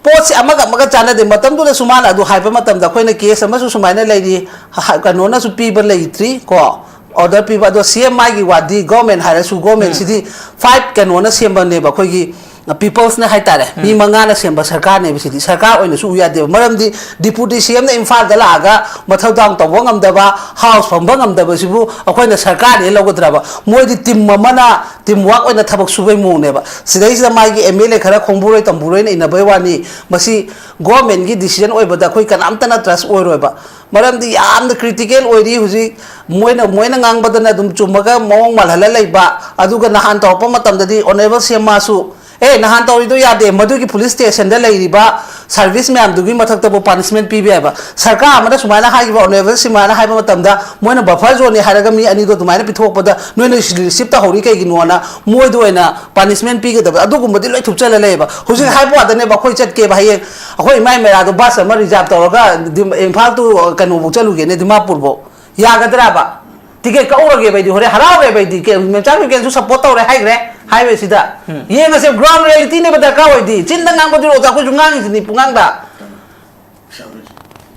ꯄꯣꯠꯁꯦ ꯑꯃꯒ ꯑꯃꯒ ꯆꯥꯟꯅꯗꯦ꯫ ꯃꯇꯝꯗꯨꯗꯁꯨ ꯃꯥꯅ ꯑꯗꯨ ꯍꯥꯏꯕ ꯃꯇꯝꯗ ꯑꯩꯈꯣꯏꯅ ꯀꯦꯁ ꯑꯃꯁꯨ ꯁꯨꯃꯥꯏꯅ ꯂꯩꯔꯤ, ꯍ-, ꯀꯩꯅꯣꯅꯁꯨ ꯄꯤꯕ ꯂꯩꯇ꯭ꯔꯤ ꯀꯣ, ꯑꯣꯔꯗꯔ ꯄꯤꯕ꯫ ꯑꯗꯣ ꯁꯤ ꯑꯦꯝ ꯑꯥꯏꯒꯤ ꯋꯥꯗꯤ, ꯒꯣꯔꯃꯦꯟ ꯍꯥꯏꯔꯁꯨ, ꯒꯣꯔꯃꯦꯟꯁꯤꯗꯤ ꯐꯥꯏꯚ ꯀꯩꯅꯣꯅ ꯁꯦꯝꯕꯅꯦꯕ, ꯑꯩꯈꯣꯏꯒꯤ ꯄꯤꯄꯜꯁꯅ ꯍꯥꯏꯇꯥꯔꯦ, ꯃꯤ ꯃꯉꯥꯅ ꯁꯦꯝꯕ ꯁꯔꯀꯥꯔꯅꯦꯕ꯫ ꯁꯤꯗꯤ ꯁꯔꯀꯥꯔ ꯑꯣꯏꯅꯁꯨ ꯎ ꯌꯥꯗꯦꯕ꯫ ꯃꯔꯝꯗꯤ ꯗꯤꯄꯨꯇꯤ ꯁꯤ ꯑꯦꯝꯅ ꯏꯝꯐꯥꯜꯗ ꯂꯥꯛꯑꯒ ꯃꯊꯧ ꯗꯥꯎꯟ ꯇꯧꯕ ꯉꯝꯗꯕ, ꯍꯥꯎꯁ ꯐꯝꯕ ꯉꯝꯗꯕꯁꯤꯕꯨ ꯑꯩꯈꯣꯏꯅ ꯁꯔꯀꯥꯔꯅꯦ ꯂꯧꯒꯗ꯭ꯔꯕ? ꯃꯣꯏꯗꯤ ꯇꯤꯝ ꯑꯃꯅ ꯇꯤꯝ ꯋꯥꯛ ꯑꯣꯏꯅ ꯊꯕꯛ ꯁꯨꯕꯩ ꯃꯑꯣꯡꯅꯦꯕ꯫ ꯁꯤꯗꯩꯁꯤꯗ ꯃꯥꯒꯤ ꯑꯦꯝ ꯑꯦꯜ ꯑꯦ ꯈꯔ ꯈꯣꯡꯕꯨꯔꯣꯏ ꯇꯝꯕꯨꯔꯣꯏꯅ ꯏꯟꯅꯕꯩ ꯋꯥꯅꯤ꯫ ꯃꯁꯤ ꯒꯣꯔꯃꯦꯟꯒꯤ ꯗꯤꯁꯤꯖꯟ ꯑꯣꯏꯕꯗ ꯑꯩꯈꯣꯏ ꯀꯅꯥꯝꯇꯅ ꯇ꯭ꯔꯁ ꯑꯣꯏꯔꯣꯏꯕ꯫ ꯃꯔꯝꯗꯤ ꯌꯥꯝꯅ ꯀ꯭ꯔꯤꯇꯤꯀꯦꯜ ꯑꯣꯏꯔꯤ ꯍꯧꯖꯤꯛ꯫ ꯃꯣꯏꯅ ꯃꯣꯏꯅ ꯉꯥꯡꯕꯗꯅ ꯑꯗꯨꯝ ꯆꯨꯝꯃꯒ ꯃꯑꯣꯡ ꯃꯥꯜꯍꯜꯂ ꯂꯩꯕ꯫ ꯑꯗꯨꯒ ꯅꯍꯥꯟ ꯇꯧꯔꯛꯄ ꯃꯇꯝꯗꯗꯤ ꯑꯣꯅꯔꯦꯕꯜ ꯁꯤ ꯑꯦꯝ ꯃꯥꯁꯨ, "ꯑꯦ, ꯅꯍꯥꯟ ꯇꯧꯔꯤꯗꯣ ꯌꯥꯗꯦ, ꯃꯗꯨꯒꯤ ꯄꯨꯂꯤꯁ ꯁ꯭ꯇꯦꯁꯟꯗ ꯂꯩꯔꯤꯕ ꯁꯥꯔꯚꯤꯁ ꯃꯌꯥꯝꯗꯨꯒꯤ ꯃꯊꯛꯇꯕꯨ ꯄꯥꯅꯤꯁꯃꯦꯟ ꯄꯤꯕ ꯌꯥꯏꯕ"꯫ ꯁꯔꯀꯥꯔ ꯑꯃꯅ ꯁꯨꯃꯥꯏꯅ ꯍꯥꯏꯈꯤꯕ, ꯑꯣꯅꯔꯦꯕꯜ ꯁꯤꯃꯥꯅ ꯍꯥꯏꯕ ꯃꯇꯝꯗ ꯃꯣꯏꯅ ꯕꯐꯔ ꯖꯣꯟꯅꯤ ꯍꯥꯏꯔꯒ ꯃꯤ ꯑꯅꯤꯗꯣ ꯑꯗꯨꯃꯥꯏꯅ ꯄꯤꯊꯣꯛꯄꯗ ꯅꯣꯏꯅ ꯔꯤꯁꯤꯞ ꯇꯧꯍꯧꯔꯤ ꯀꯩꯒꯤꯅꯣꯅ ꯃꯣꯏꯗ ꯑꯣꯏꯅ ꯄꯥꯅꯤꯁꯃꯦꯟ ꯄꯤꯒꯗꯕ ꯑꯗꯨꯒꯨꯝꯕꯗꯤ ꯂꯣꯏ ꯊꯨꯞꯆꯜꯂ ꯂꯩꯌꯦꯕ꯫ ꯍꯧꯖꯤꯛ ꯍꯥꯏꯕ ꯋꯥꯗꯅꯦꯕ, ꯑꯩꯈꯣꯏ ꯆꯠꯀꯦꯕ, ꯍꯌꯦꯡ ꯑꯩꯈꯣꯏ ꯏꯃꯥꯏ ꯃꯦꯔꯥꯗꯣ ꯕꯁ ꯑꯃ ꯔꯤꯖꯥꯕ ꯇꯧꯔꯒ ꯗꯤꯝ-, ꯏꯝꯐꯥꯜ ꯇꯨ ꯀꯩꯅꯣꯐꯧ ꯆꯠꯂꯨꯒꯦꯅꯦ, ꯗꯤꯃꯥꯄꯨꯔꯐꯧ꯫ ꯌꯥꯒꯗ꯭ꯔꯕ? ꯇꯤꯀꯦꯠ ꯀꯛꯎꯔꯒꯦꯕ ꯑꯩꯗꯤ, ꯍꯣꯔꯦꯟ ꯍꯔꯥꯎꯔꯦꯕ ꯑꯩꯗꯤ꯫ ꯀꯦ-, ꯃꯦꯝꯆꯥ ꯀꯦꯟꯁꯨ ꯁꯞꯄꯣꯔꯠ ꯇꯧꯔꯦ ꯍꯥꯏꯈ꯭ꯔꯦ ꯍꯥꯏꯋꯦꯁꯤꯗ꯫ ꯌꯦꯡꯉꯁꯦ, ꯒ꯭ꯔꯥꯎꯟ ꯔꯤꯌꯦꯂꯤꯇꯤꯅꯦꯕ ꯗꯔꯀꯥꯔ ꯑꯣꯏꯗꯤ꯫ ꯆꯤꯟꯗ ꯉꯥꯡꯕꯗꯨ ꯔꯣꯖꯥ ꯑꯩꯈꯣꯏꯁꯨ ꯉꯥꯡꯉꯤꯁꯤꯅꯤ ꯄꯨꯡꯉꯥꯡꯗ꯫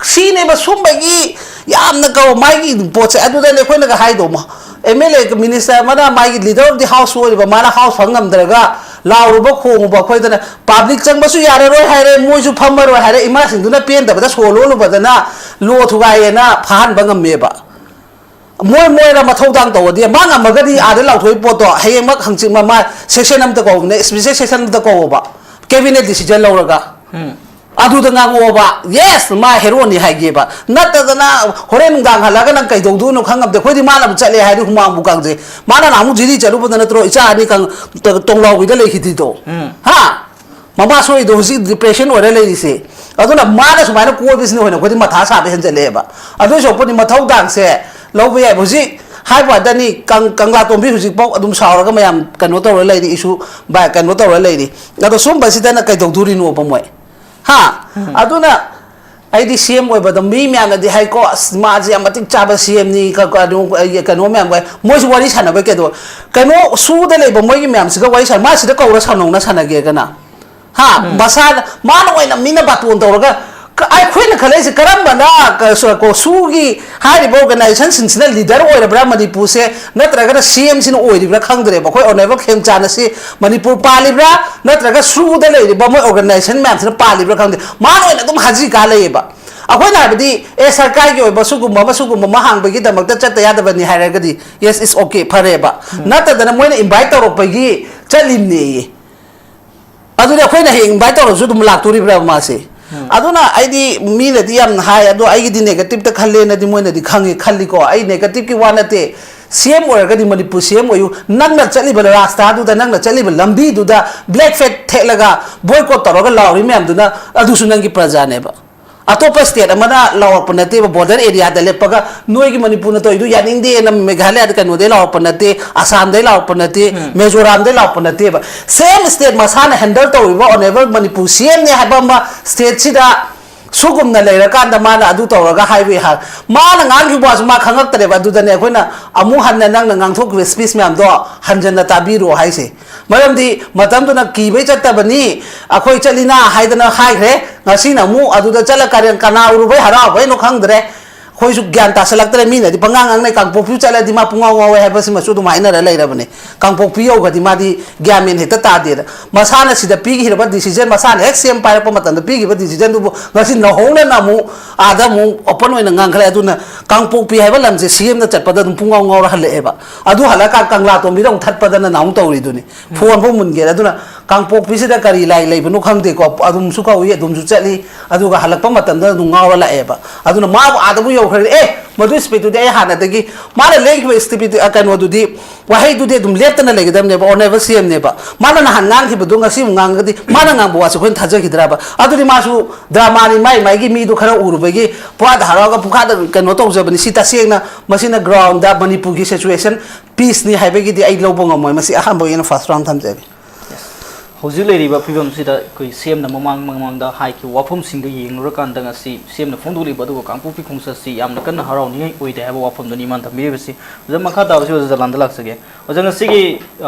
ꯁꯤꯅꯦꯕ ꯁꯨꯝꯕꯒꯤ ꯌꯥꯝꯅ ꯀꯧ ꯃꯥꯒꯤ ꯄꯣꯠꯁꯦ꯫ ꯑꯗꯨꯗꯅꯦ ꯑꯩꯈꯣꯏꯅꯒ ꯍꯥꯏꯗꯣ, ꯑꯦꯝ ꯑꯦꯜ ꯑꯦ ꯃꯤꯅꯤꯁꯇꯔ ꯑꯃꯅ ꯃꯥꯒꯤ ꯂꯤꯗꯔ ꯑꯣꯐ ꯗꯤ ꯍꯥꯎꯁ ꯑꯣꯏꯔꯤꯕ ꯃꯥꯅ ꯍꯥꯎꯁ ꯐꯪ ꯉꯝꯗ꯭ꯔꯒ ꯂꯥꯎꯔꯨꯕ ꯈꯣꯡꯉꯨꯕ ꯑꯩꯈꯣꯏꯗꯅ ꯄꯥꯕ꯭ꯂꯤꯛ ꯆꯪꯕꯁꯨ ꯌꯥꯔꯔꯣꯏ ꯍꯥꯏꯔꯦ, ꯃꯣꯏꯁꯨ ꯐꯝꯃꯔꯣꯏ ꯍꯥꯏꯔꯦ, ꯏꯃꯥꯁꯤꯡꯗꯨꯅ ꯄꯦꯟꯗꯕꯗ ꯁꯣ ꯂꯣꯜꯂꯨꯕꯗꯅ ꯂꯣ ꯊꯨꯒꯥꯏꯌꯦꯅ ꯐꯥꯍꯟꯕ ꯉꯝꯃꯦꯕ꯫ ꯃꯣꯏ ꯃꯣꯏꯅ ꯃꯊꯧꯗꯥꯡ ꯇꯧꯔꯗꯤ, ꯃꯥ ꯉꯝꯃꯒꯗꯤ ꯑꯥꯗ ꯂꯥꯎꯊꯣꯛꯏ ꯄꯣꯠꯇꯣ ꯍꯌꯦꯡꯃꯛ ꯍꯪꯆꯤꯠ ꯃꯃꯥ ꯁꯦꯁꯟ ꯑꯝꯇ ꯀꯧꯕꯅꯦ, ꯏꯁꯄꯤꯁꯦꯜ ꯁꯦꯁꯟ ꯑꯝꯇ ꯀꯧꯕ, ꯀꯦꯕꯤꯅꯦꯠ ꯗꯤꯁꯤꯖꯟ ꯂꯧꯔꯒ꯫ ꯑꯗꯨꯗ ꯉꯥꯡꯉꯛꯑꯣꯕ, ꯌꯦꯁ, ꯃꯥ ꯍꯦꯔꯣꯅꯤ ꯍꯥꯏꯒꯦꯕ꯫ ꯅꯠꯇꯗꯅ ꯍꯣꯔꯦꯟ ꯅꯨꯡꯗꯥꯡ ꯍꯜꯂꯛꯑꯒ ꯅꯪ ꯀꯩꯗꯧꯗꯣꯏꯅꯣ ꯈꯪꯉꯝꯗꯦ꯫ ꯑꯩꯈꯣꯏꯗꯤ ꯃꯥꯅꯕꯨ ꯆꯠꯂꯦ ꯍꯥꯏꯗꯤ ꯍꯨꯃꯥꯡꯕꯨ ꯀꯥꯡꯖꯩ꯫ ꯃꯥꯅ ꯅꯍꯥꯟꯃꯨꯛ ꯖꯤꯔꯤ ꯆꯠꯂꯨꯕꯗ ꯅꯠꯇ꯭ꯔꯣ ꯏꯆꯥ ꯑꯅꯤ ꯀꯪ-, ꯇ-, ꯇꯣꯡꯂꯥꯎꯕꯤꯗ ꯂꯩꯈꯤꯗ꯭ꯔꯤꯗꯣ? ꯍꯥ? ꯃꯃꯥ ꯁꯣꯏꯗꯣ ꯍꯧꯖꯤꯛ ꯗꯤꯄ꯭ꯔꯦꯁꯟ ꯑꯣꯏꯔ ꯂꯩꯔꯤꯁꯦ꯫ ꯑꯗꯨꯅ ꯃꯥꯅ ꯁꯨꯃꯥꯏꯅ ꯀꯣꯏꯕꯁꯤꯅ ꯑꯣꯏꯅ ꯑꯩꯈꯣꯏꯗꯤ ꯃꯊꯥ ꯁꯥꯕ ꯍꯦꯟꯖꯜꯂꯛꯑꯦꯕ꯫ ꯑꯗꯨꯏ ꯁꯔꯨꯛꯄꯨꯗꯤ ꯃꯊꯧꯗꯥꯡꯁꯦ ꯂꯧꯕ ꯌꯥꯏꯕ꯫ ꯍꯧꯖꯤꯛ ꯍꯥꯏꯕ ꯋꯥꯗꯅꯤ, ꯀꯪ-, ꯀꯪꯂꯥ ꯇꯣꯝꯕꯤ ꯍꯧꯖꯤꯛꯐꯥꯎ ꯑꯗꯨꯝ ꯁꯥꯎꯔꯒ ꯃꯌꯥꯝ ꯀꯩꯅꯣ ꯇꯧꯔ ꯂꯩꯔꯤ, ꯏꯁꯨ ꯕꯥ-, ꯀꯩꯅꯣ ꯇꯧꯔ ꯂꯩꯔꯤ꯫ ꯑꯗꯣ ꯁꯨꯝꯕꯁꯤꯗꯅ ꯀꯩꯗꯧꯗꯣꯔꯤꯅꯣꯕ ꯃꯣꯏ? ꯍꯥ? ꯑꯗꯨꯅ ꯑꯩꯗꯤ ꯁꯤ ꯑꯦꯝ ꯑꯣꯏꯕꯗ ꯃꯤ ꯃꯌꯥꯝꯅꯗꯤ ꯍꯥꯏꯀꯣ, "ꯑꯁ, ꯃꯥꯁꯦ ꯌꯥꯝ ꯃꯇꯤꯛ ꯆꯥꯕ ꯁꯤ ꯑꯦꯝꯅꯤ", ꯀ-, ꯀ-, ꯑꯗꯨ, ꯑꯩ ꯀꯩꯅꯣ ꯃꯌꯥꯝ ꯋꯥꯏ-, ꯃꯣꯏꯁꯨ ꯋꯥꯔꯤ ꯁꯥꯟꯅꯕ ꯀꯩꯗꯧ-, ꯀꯩꯅꯣ ꯁꯨꯗ ꯂꯩꯕ ꯃꯣꯏꯒꯤ ꯃꯌꯥꯝꯁꯤꯒ ꯋꯥꯔꯤ ꯁꯥꯟꯅ-, ꯃꯥ ꯁꯤꯗ ꯀꯧꯔ ꯁꯥꯟꯅꯧꯅ ꯁꯥꯟꯅꯒꯦꯒꯅ? ꯍꯥ? ꯃꯁꯥꯅ, ꯃꯥꯅ ꯑꯣꯏꯅ ꯃꯤꯅ ꯕꯥꯇꯣꯟ ꯇꯧꯔꯒ, "ꯀ-, ꯑꯩꯈꯣꯏꯅ ꯈꯜꯂꯛꯏꯁꯦ ꯀꯔꯝꯕꯅ ꯀ-, ꯁꯨ-, ꯀꯣ-, ꯁꯨꯒꯤ ꯍꯥꯏꯔꯤꯕ organization ꯁꯤꯡꯁꯤꯅ leader ꯑꯣꯏꯔꯕ꯭ꯔꯥ ꯃꯅꯤꯄꯨꯔꯁꯦ, ꯅꯠꯇ꯭ꯔꯒꯅ C M ꯁꯤꯅ ꯑꯣꯏꯔꯤꯕ꯭ꯔꯥ ꯈꯪꯗ꯭ꯔꯦꯕ꯫ ꯑꯩꯈꯣꯏ Honourable ꯈꯦꯝꯆꯥꯟ ꯑꯁꯤ ꯃꯅꯤꯄꯨꯔ ꯄꯥꯜꯂꯤꯕ꯭ꯔꯥ, ꯅꯠꯇ꯭ꯔꯒ ꯁꯨꯗ ꯂꯩꯔꯤꯕ ꯃꯣꯏ organization ꯃꯌꯥꯝꯁꯤꯅ ꯄꯥꯜꯂꯤꯕ꯭ꯔꯥ ꯈꯪꯗꯦ꯫ ꯃꯥꯅ ꯑꯣꯏꯅ ꯑꯗꯨꯝ ꯍꯥꯖꯤ ꯀꯥ ꯂꯩꯌꯦꯕ꯫ ꯑꯩꯈꯣꯏꯅ ꯍꯥꯏꯕꯗꯤ, ꯑꯦ, ꯁꯔꯀꯥꯔꯒꯤ ꯑꯣꯏꯕ ꯁꯨꯒꯨꯝꯕ ꯑꯃ, ꯁꯨꯒꯨꯝꯕ ꯑꯃ ꯍꯥꯡꯕꯒꯤꯗꯃꯛꯇ ꯆꯠꯇ ꯌꯥꯗꯕꯅꯤ ꯍꯥꯏꯔꯒꯗꯤ, yes, it's okay, ꯐꯔꯦꯕ꯫ ꯅꯠꯇꯗꯅ ꯃꯣꯏꯅ invite ꯇꯧꯔꯛꯄꯒꯤ ꯆꯠꯂꯤꯕꯅꯦꯌꯦ꯫ ꯑꯗꯨꯗꯤ ꯑꯩꯈꯣꯏꯅ ꯍꯌꯦꯡ invite ꯇꯧꯔꯁꯨ ꯑꯗꯨꯝ ꯂꯥꯛꯇꯣꯔꯤꯕ꯭ꯔꯥ ꯃꯥꯁꯦ? ꯑꯗꯨꯅ ꯑꯩꯗꯤ, ꯃꯤꯅꯗꯤ ꯌꯥꯝꯅ ꯍꯥꯏ, ꯑꯗꯣ ꯑꯩꯒꯤꯗꯤ negative ꯇ ꯈꯜꯂꯦꯅꯗꯤ ꯃꯣꯏꯅꯗꯤ ꯈꯪꯉꯤ, ꯈꯜꯂꯤꯀꯣ꯫ ꯑꯩ negative ꯀꯤ ꯋꯥ ꯅꯠꯇꯦ꯫ C M ꯑꯣꯏꯔꯒꯗꯤ ꯃꯅꯤꯄꯨꯔ C M ꯑꯣꯏꯌꯨ꯫ ꯅꯪꯅ ꯆꯠꯂꯤꯕ ꯔꯥꯁꯇꯥꯗꯨꯗ, ꯅꯪꯅ ꯆꯠꯂꯤꯕ ꯂꯝꯕꯤꯗꯨꯗ black flag ꯊꯦꯠꯂꯒ boycott ꯇꯧꯔꯒ ꯂꯥꯎꯔꯤ ꯃꯌꯥꯝꯗꯨꯅ, ꯑꯗꯨꯁꯨ ꯅꯪꯒꯤ ꯄ꯭ꯔꯖꯥꯅꯦꯕ꯫ ꯑꯇꯣꯞꯄ state ꯑꯃꯅ ꯂꯥꯎꯔꯛꯄ ꯅꯠꯇꯦꯕ, border area ꯗ ꯂꯦꯞꯄꯒ ꯅꯣꯏꯒꯤ ꯃꯅꯤꯄꯨꯔꯅ ꯇꯧꯔꯤꯗꯨ ꯌꯥꯅꯤꯡꯗꯦꯅ ꯃꯦꯘꯥꯂꯌꯥꯗ, ꯀꯩꯅꯣꯗꯩ ꯂꯥꯎꯔꯛꯄ ꯅꯠꯇꯦ, ꯑꯁꯥꯝꯗꯩ ꯂꯥꯎꯔꯛꯄ ꯅꯠꯇꯦ, ꯎꯝ꯫ ꯃꯤꯖꯣꯔꯥꯝꯗꯩ ꯂꯥꯎꯔꯛꯄ ꯅꯠꯇꯦꯕ꯫ Same state ꯃꯁꯥꯅ handle ꯇꯧꯔꯤꯕ Honourable ꯃꯅꯤꯄꯨꯔ C M ꯅꯦ ꯍꯥꯏꯕ ꯑꯃ state ꯁꯤꯗ ꯁꯨꯒꯨꯝꯅ ꯂꯩꯔꯀꯥꯟꯗ ꯃꯥꯅ ꯑꯗꯨ ꯇꯧꯔꯒ ꯍꯥꯏꯕ ꯌꯥ-, ꯃꯥꯅ ꯉꯥꯡꯈꯤꯕ ꯋꯥꯁꯨ ꯃꯥ ꯈꯪꯉꯛꯇ꯭ꯔꯦꯕ꯫ ꯑꯗꯨꯗꯅꯦ ꯑꯩꯈꯣꯏꯅ ꯑꯃꯨꯛ ꯍꯟꯅ ꯅꯪꯅ ꯉꯥꯡꯊꯣꯛꯈꯤꯕ speech ꯃꯌꯥꯝꯗꯣ ꯍꯟꯖꯟꯅ ꯇꯥꯕꯤꯔꯣ ꯍꯥꯏꯁꯦ꯫ ꯃꯔꯝꯗꯤ ꯃꯇꯝꯗꯨꯅ ꯀꯤꯕꯩ ꯆꯠꯇꯕꯅꯤ, ꯑꯩꯈꯣꯏ ꯆꯠꯂꯤꯅ ꯍꯥꯏꯗꯅ ꯍꯥꯏꯈ꯭ꯔꯦ꯫ ꯉꯁꯤꯅ ꯑꯃꯨꯛ ꯑꯗꯨꯗ ꯆꯠꯂ ꯀꯔꯦꯟ ꯀꯅꯥ ꯎꯔꯨꯕꯩ ꯍꯔꯥꯎꯕꯩꯅꯣ ꯈꯪꯗ꯭ꯔꯦ꯫ ꯑꯩꯈꯣꯏꯁꯨ ꯒ꯭ꯌꯥꯟ ꯇꯥꯁꯜꯂꯛꯇ꯭ꯔꯦ, ꯃꯤꯅꯗꯤ ꯄꯉꯥꯡ ꯉꯥꯡꯅꯩ, "ꯀꯥꯡꯄꯣꯛꯄꯤ ꯆꯠꯂꯗꯤ ꯃꯥ ꯄꯨꯡꯉꯥꯎ ꯉꯥꯎꯋꯦ" ꯍꯥꯏꯕꯁꯤꯃꯁꯨ ꯑꯗꯨꯝ ꯍꯥꯏꯅꯔ ꯂꯩꯔꯕꯅꯦ꯫ ꯀꯥꯡꯄꯣꯛꯄꯤ ꯌꯧꯈ꯭ꯔꯗꯤ ꯃꯥꯗꯤ ꯒ꯭ꯌꯥꯟ ꯃꯦꯟ ꯍꯦꯛꯇ ꯇꯥꯗꯦꯅ꯫ ꯃꯁꯥꯅ ꯁꯤꯗ ꯄꯤꯈꯤꯔꯕ decision, ꯃꯁꯥꯅ ꯍꯦꯛ C M ꯄꯥꯏꯔꯛꯄ ꯃꯇꯝꯗ ꯄꯤꯈꯤꯕ decision ꯗꯨꯕꯨ ꯉꯁꯤ ꯅꯧꯍꯧꯅꯅ ꯑꯃꯨꯛ ꯑꯥꯗ ꯑꯃꯨꯛ open ꯑꯣꯏꯅ ꯉꯥꯡꯈꯠꯂꯦ꯫ ꯑꯗꯨꯅ ꯀꯥꯡꯄꯣꯛꯄꯤ ꯍꯥꯏꯕ ꯂꯝꯁꯦ C M ꯗ ꯆꯠꯄꯗ ꯑꯗꯨꯝ ꯄꯨꯡꯉꯥꯎ ꯉꯥꯎꯔ ꯍꯜꯂꯛꯑꯦꯕ꯫ ꯑꯗꯨ ꯍꯜꯂꯛꯑꯀꯥꯟ ꯀꯪꯂꯥꯇꯣꯝꯕꯤꯗ ꯑꯃꯨꯛ ꯊꯠꯄꯗꯅ ꯅꯍꯥꯟꯃꯨꯛ ꯇꯧꯔꯤꯗꯨꯅꯤ꯫ ꯐꯣꯟ ꯐꯥꯎ ꯃꯨꯟꯒꯦꯔꯦ꯫ ꯑꯗꯨꯅ ꯀꯥꯡꯄꯣꯛꯄꯤꯁꯤꯗ ꯀꯔꯤ ꯂꯥꯏ ꯂꯩꯕꯅꯣ ꯈꯪꯗꯦꯀꯣ, ꯑꯗꯨꯝꯁꯨ ꯀꯧꯏ, ꯑꯗꯨꯝꯁꯨ ꯆꯠꯂꯤ, ꯑꯗꯨꯒ ꯍꯜꯂꯛꯄ ꯃꯇꯝꯗ ꯑꯗꯨꯝ ꯉꯥꯎꯔ ꯂꯥꯛꯑꯦꯕ꯫ ꯑꯗꯨꯅ ꯃꯥꯕꯨ ꯑꯥꯗꯕꯨ ꯌꯧꯈ꯭ꯔꯦ, ꯑꯦ, ꯃꯗꯨ speech ꯇꯨꯗꯤ ꯑꯩ ꯍꯥꯟꯅꯗꯒꯤ, ꯃꯥꯅ ꯂꯦꯡꯈꯤꯕ speech, ꯑ, ꯀꯩꯅꯣꯗꯨꯗꯤ, ꯋꯥꯍꯩꯗꯨꯗꯤ ꯑꯗꯨꯝ ꯂꯦꯞꯇꯅ ꯂꯩꯒꯗꯕꯅꯦꯕ, Honourable C M ꯅꯦꯕ꯫ ꯃꯥꯅ ꯅꯍꯥꯟ ꯉꯥꯡꯈꯤꯕꯗꯨ ꯉꯁꯤ ꯑꯃꯨꯛ ꯉꯥꯡꯉꯒꯗꯤ ꯃꯥꯅ ꯉꯥꯡꯕ ꯋꯥꯁꯦ ꯑꯩꯈꯣꯏꯅ ꯊꯥꯖꯈꯤꯗ꯭ꯔꯕ? ꯑꯗꯨꯗꯤ ꯃꯥꯁꯨ drama ꯅꯤ, ꯃꯥꯏ ꯃꯥꯏꯒꯤ ꯃꯤꯗꯣ ꯈꯔ ꯎꯔꯨꯕꯒꯤ ꯄꯨꯡꯍꯥꯗ ꯍꯔꯥꯎꯔꯒ ꯄꯨꯡꯈꯥꯗ ꯀꯩꯅꯣ ꯇꯧꯖꯕꯅꯤ꯫ ꯁꯤ ꯇꯁꯦꯡꯅ ꯃꯁꯤꯅ ground ꯗ ꯃꯅꯤꯄꯨꯔꯒꯤ situation peace ꯅꯤ ꯍꯥꯏꯕꯒꯤꯗꯤ ꯑꯩ ꯂꯧꯕ ꯉꯝꯃꯣꯏ꯫ ꯃꯁꯤ ꯑꯍꯥꯟꯕ ꯑꯣꯏꯅ first round ꯊꯝꯖꯒꯦ꯫ ꯍꯧꯖꯤꯛ ꯂꯩꯔꯤꯕ ꯐꯤꯕꯝꯁꯤꯗ ꯑꯩꯈꯣꯏ ꯁꯤ ꯑꯦꯝꯅ ꯃꯃꯥꯡ ꯃꯃꯥꯡꯗ ꯍꯥꯏꯈꯤꯕ ꯋꯥꯐꯝꯁꯤꯡꯗꯨ ꯌꯦꯡꯂꯨꯔꯀꯥꯟꯗ ꯉꯁꯤ ꯁꯤ ꯑꯦꯝꯅ ꯐꯣꯡꯗꯣꯛꯂꯤꯕ ꯑꯗꯨꯒ ꯀꯥꯡꯄꯣꯛꯄꯤ ꯈꯣꯡꯆꯠꯁꯤ ꯌꯥꯝꯅ ꯀꯟꯅ ꯍꯔꯥꯎꯅꯤꯡꯉꯥꯏ ꯑꯣꯏꯗꯦ ꯍꯥꯏꯕ ꯋꯥꯐꯝꯗꯨꯅꯤ ꯃꯥꯅ ꯊꯝꯕꯤꯔꯤꯕꯁꯤ꯫ ꯑꯣꯖꯥ, ꯃꯈꯥ ꯇꯥꯕꯁꯤ ꯑꯣꯖꯥ ꯖꯂꯥꯟꯗ ꯂꯥꯛꯆꯒꯦ꯫ ꯑꯣꯖꯥ, ꯉꯁꯤꯒꯤ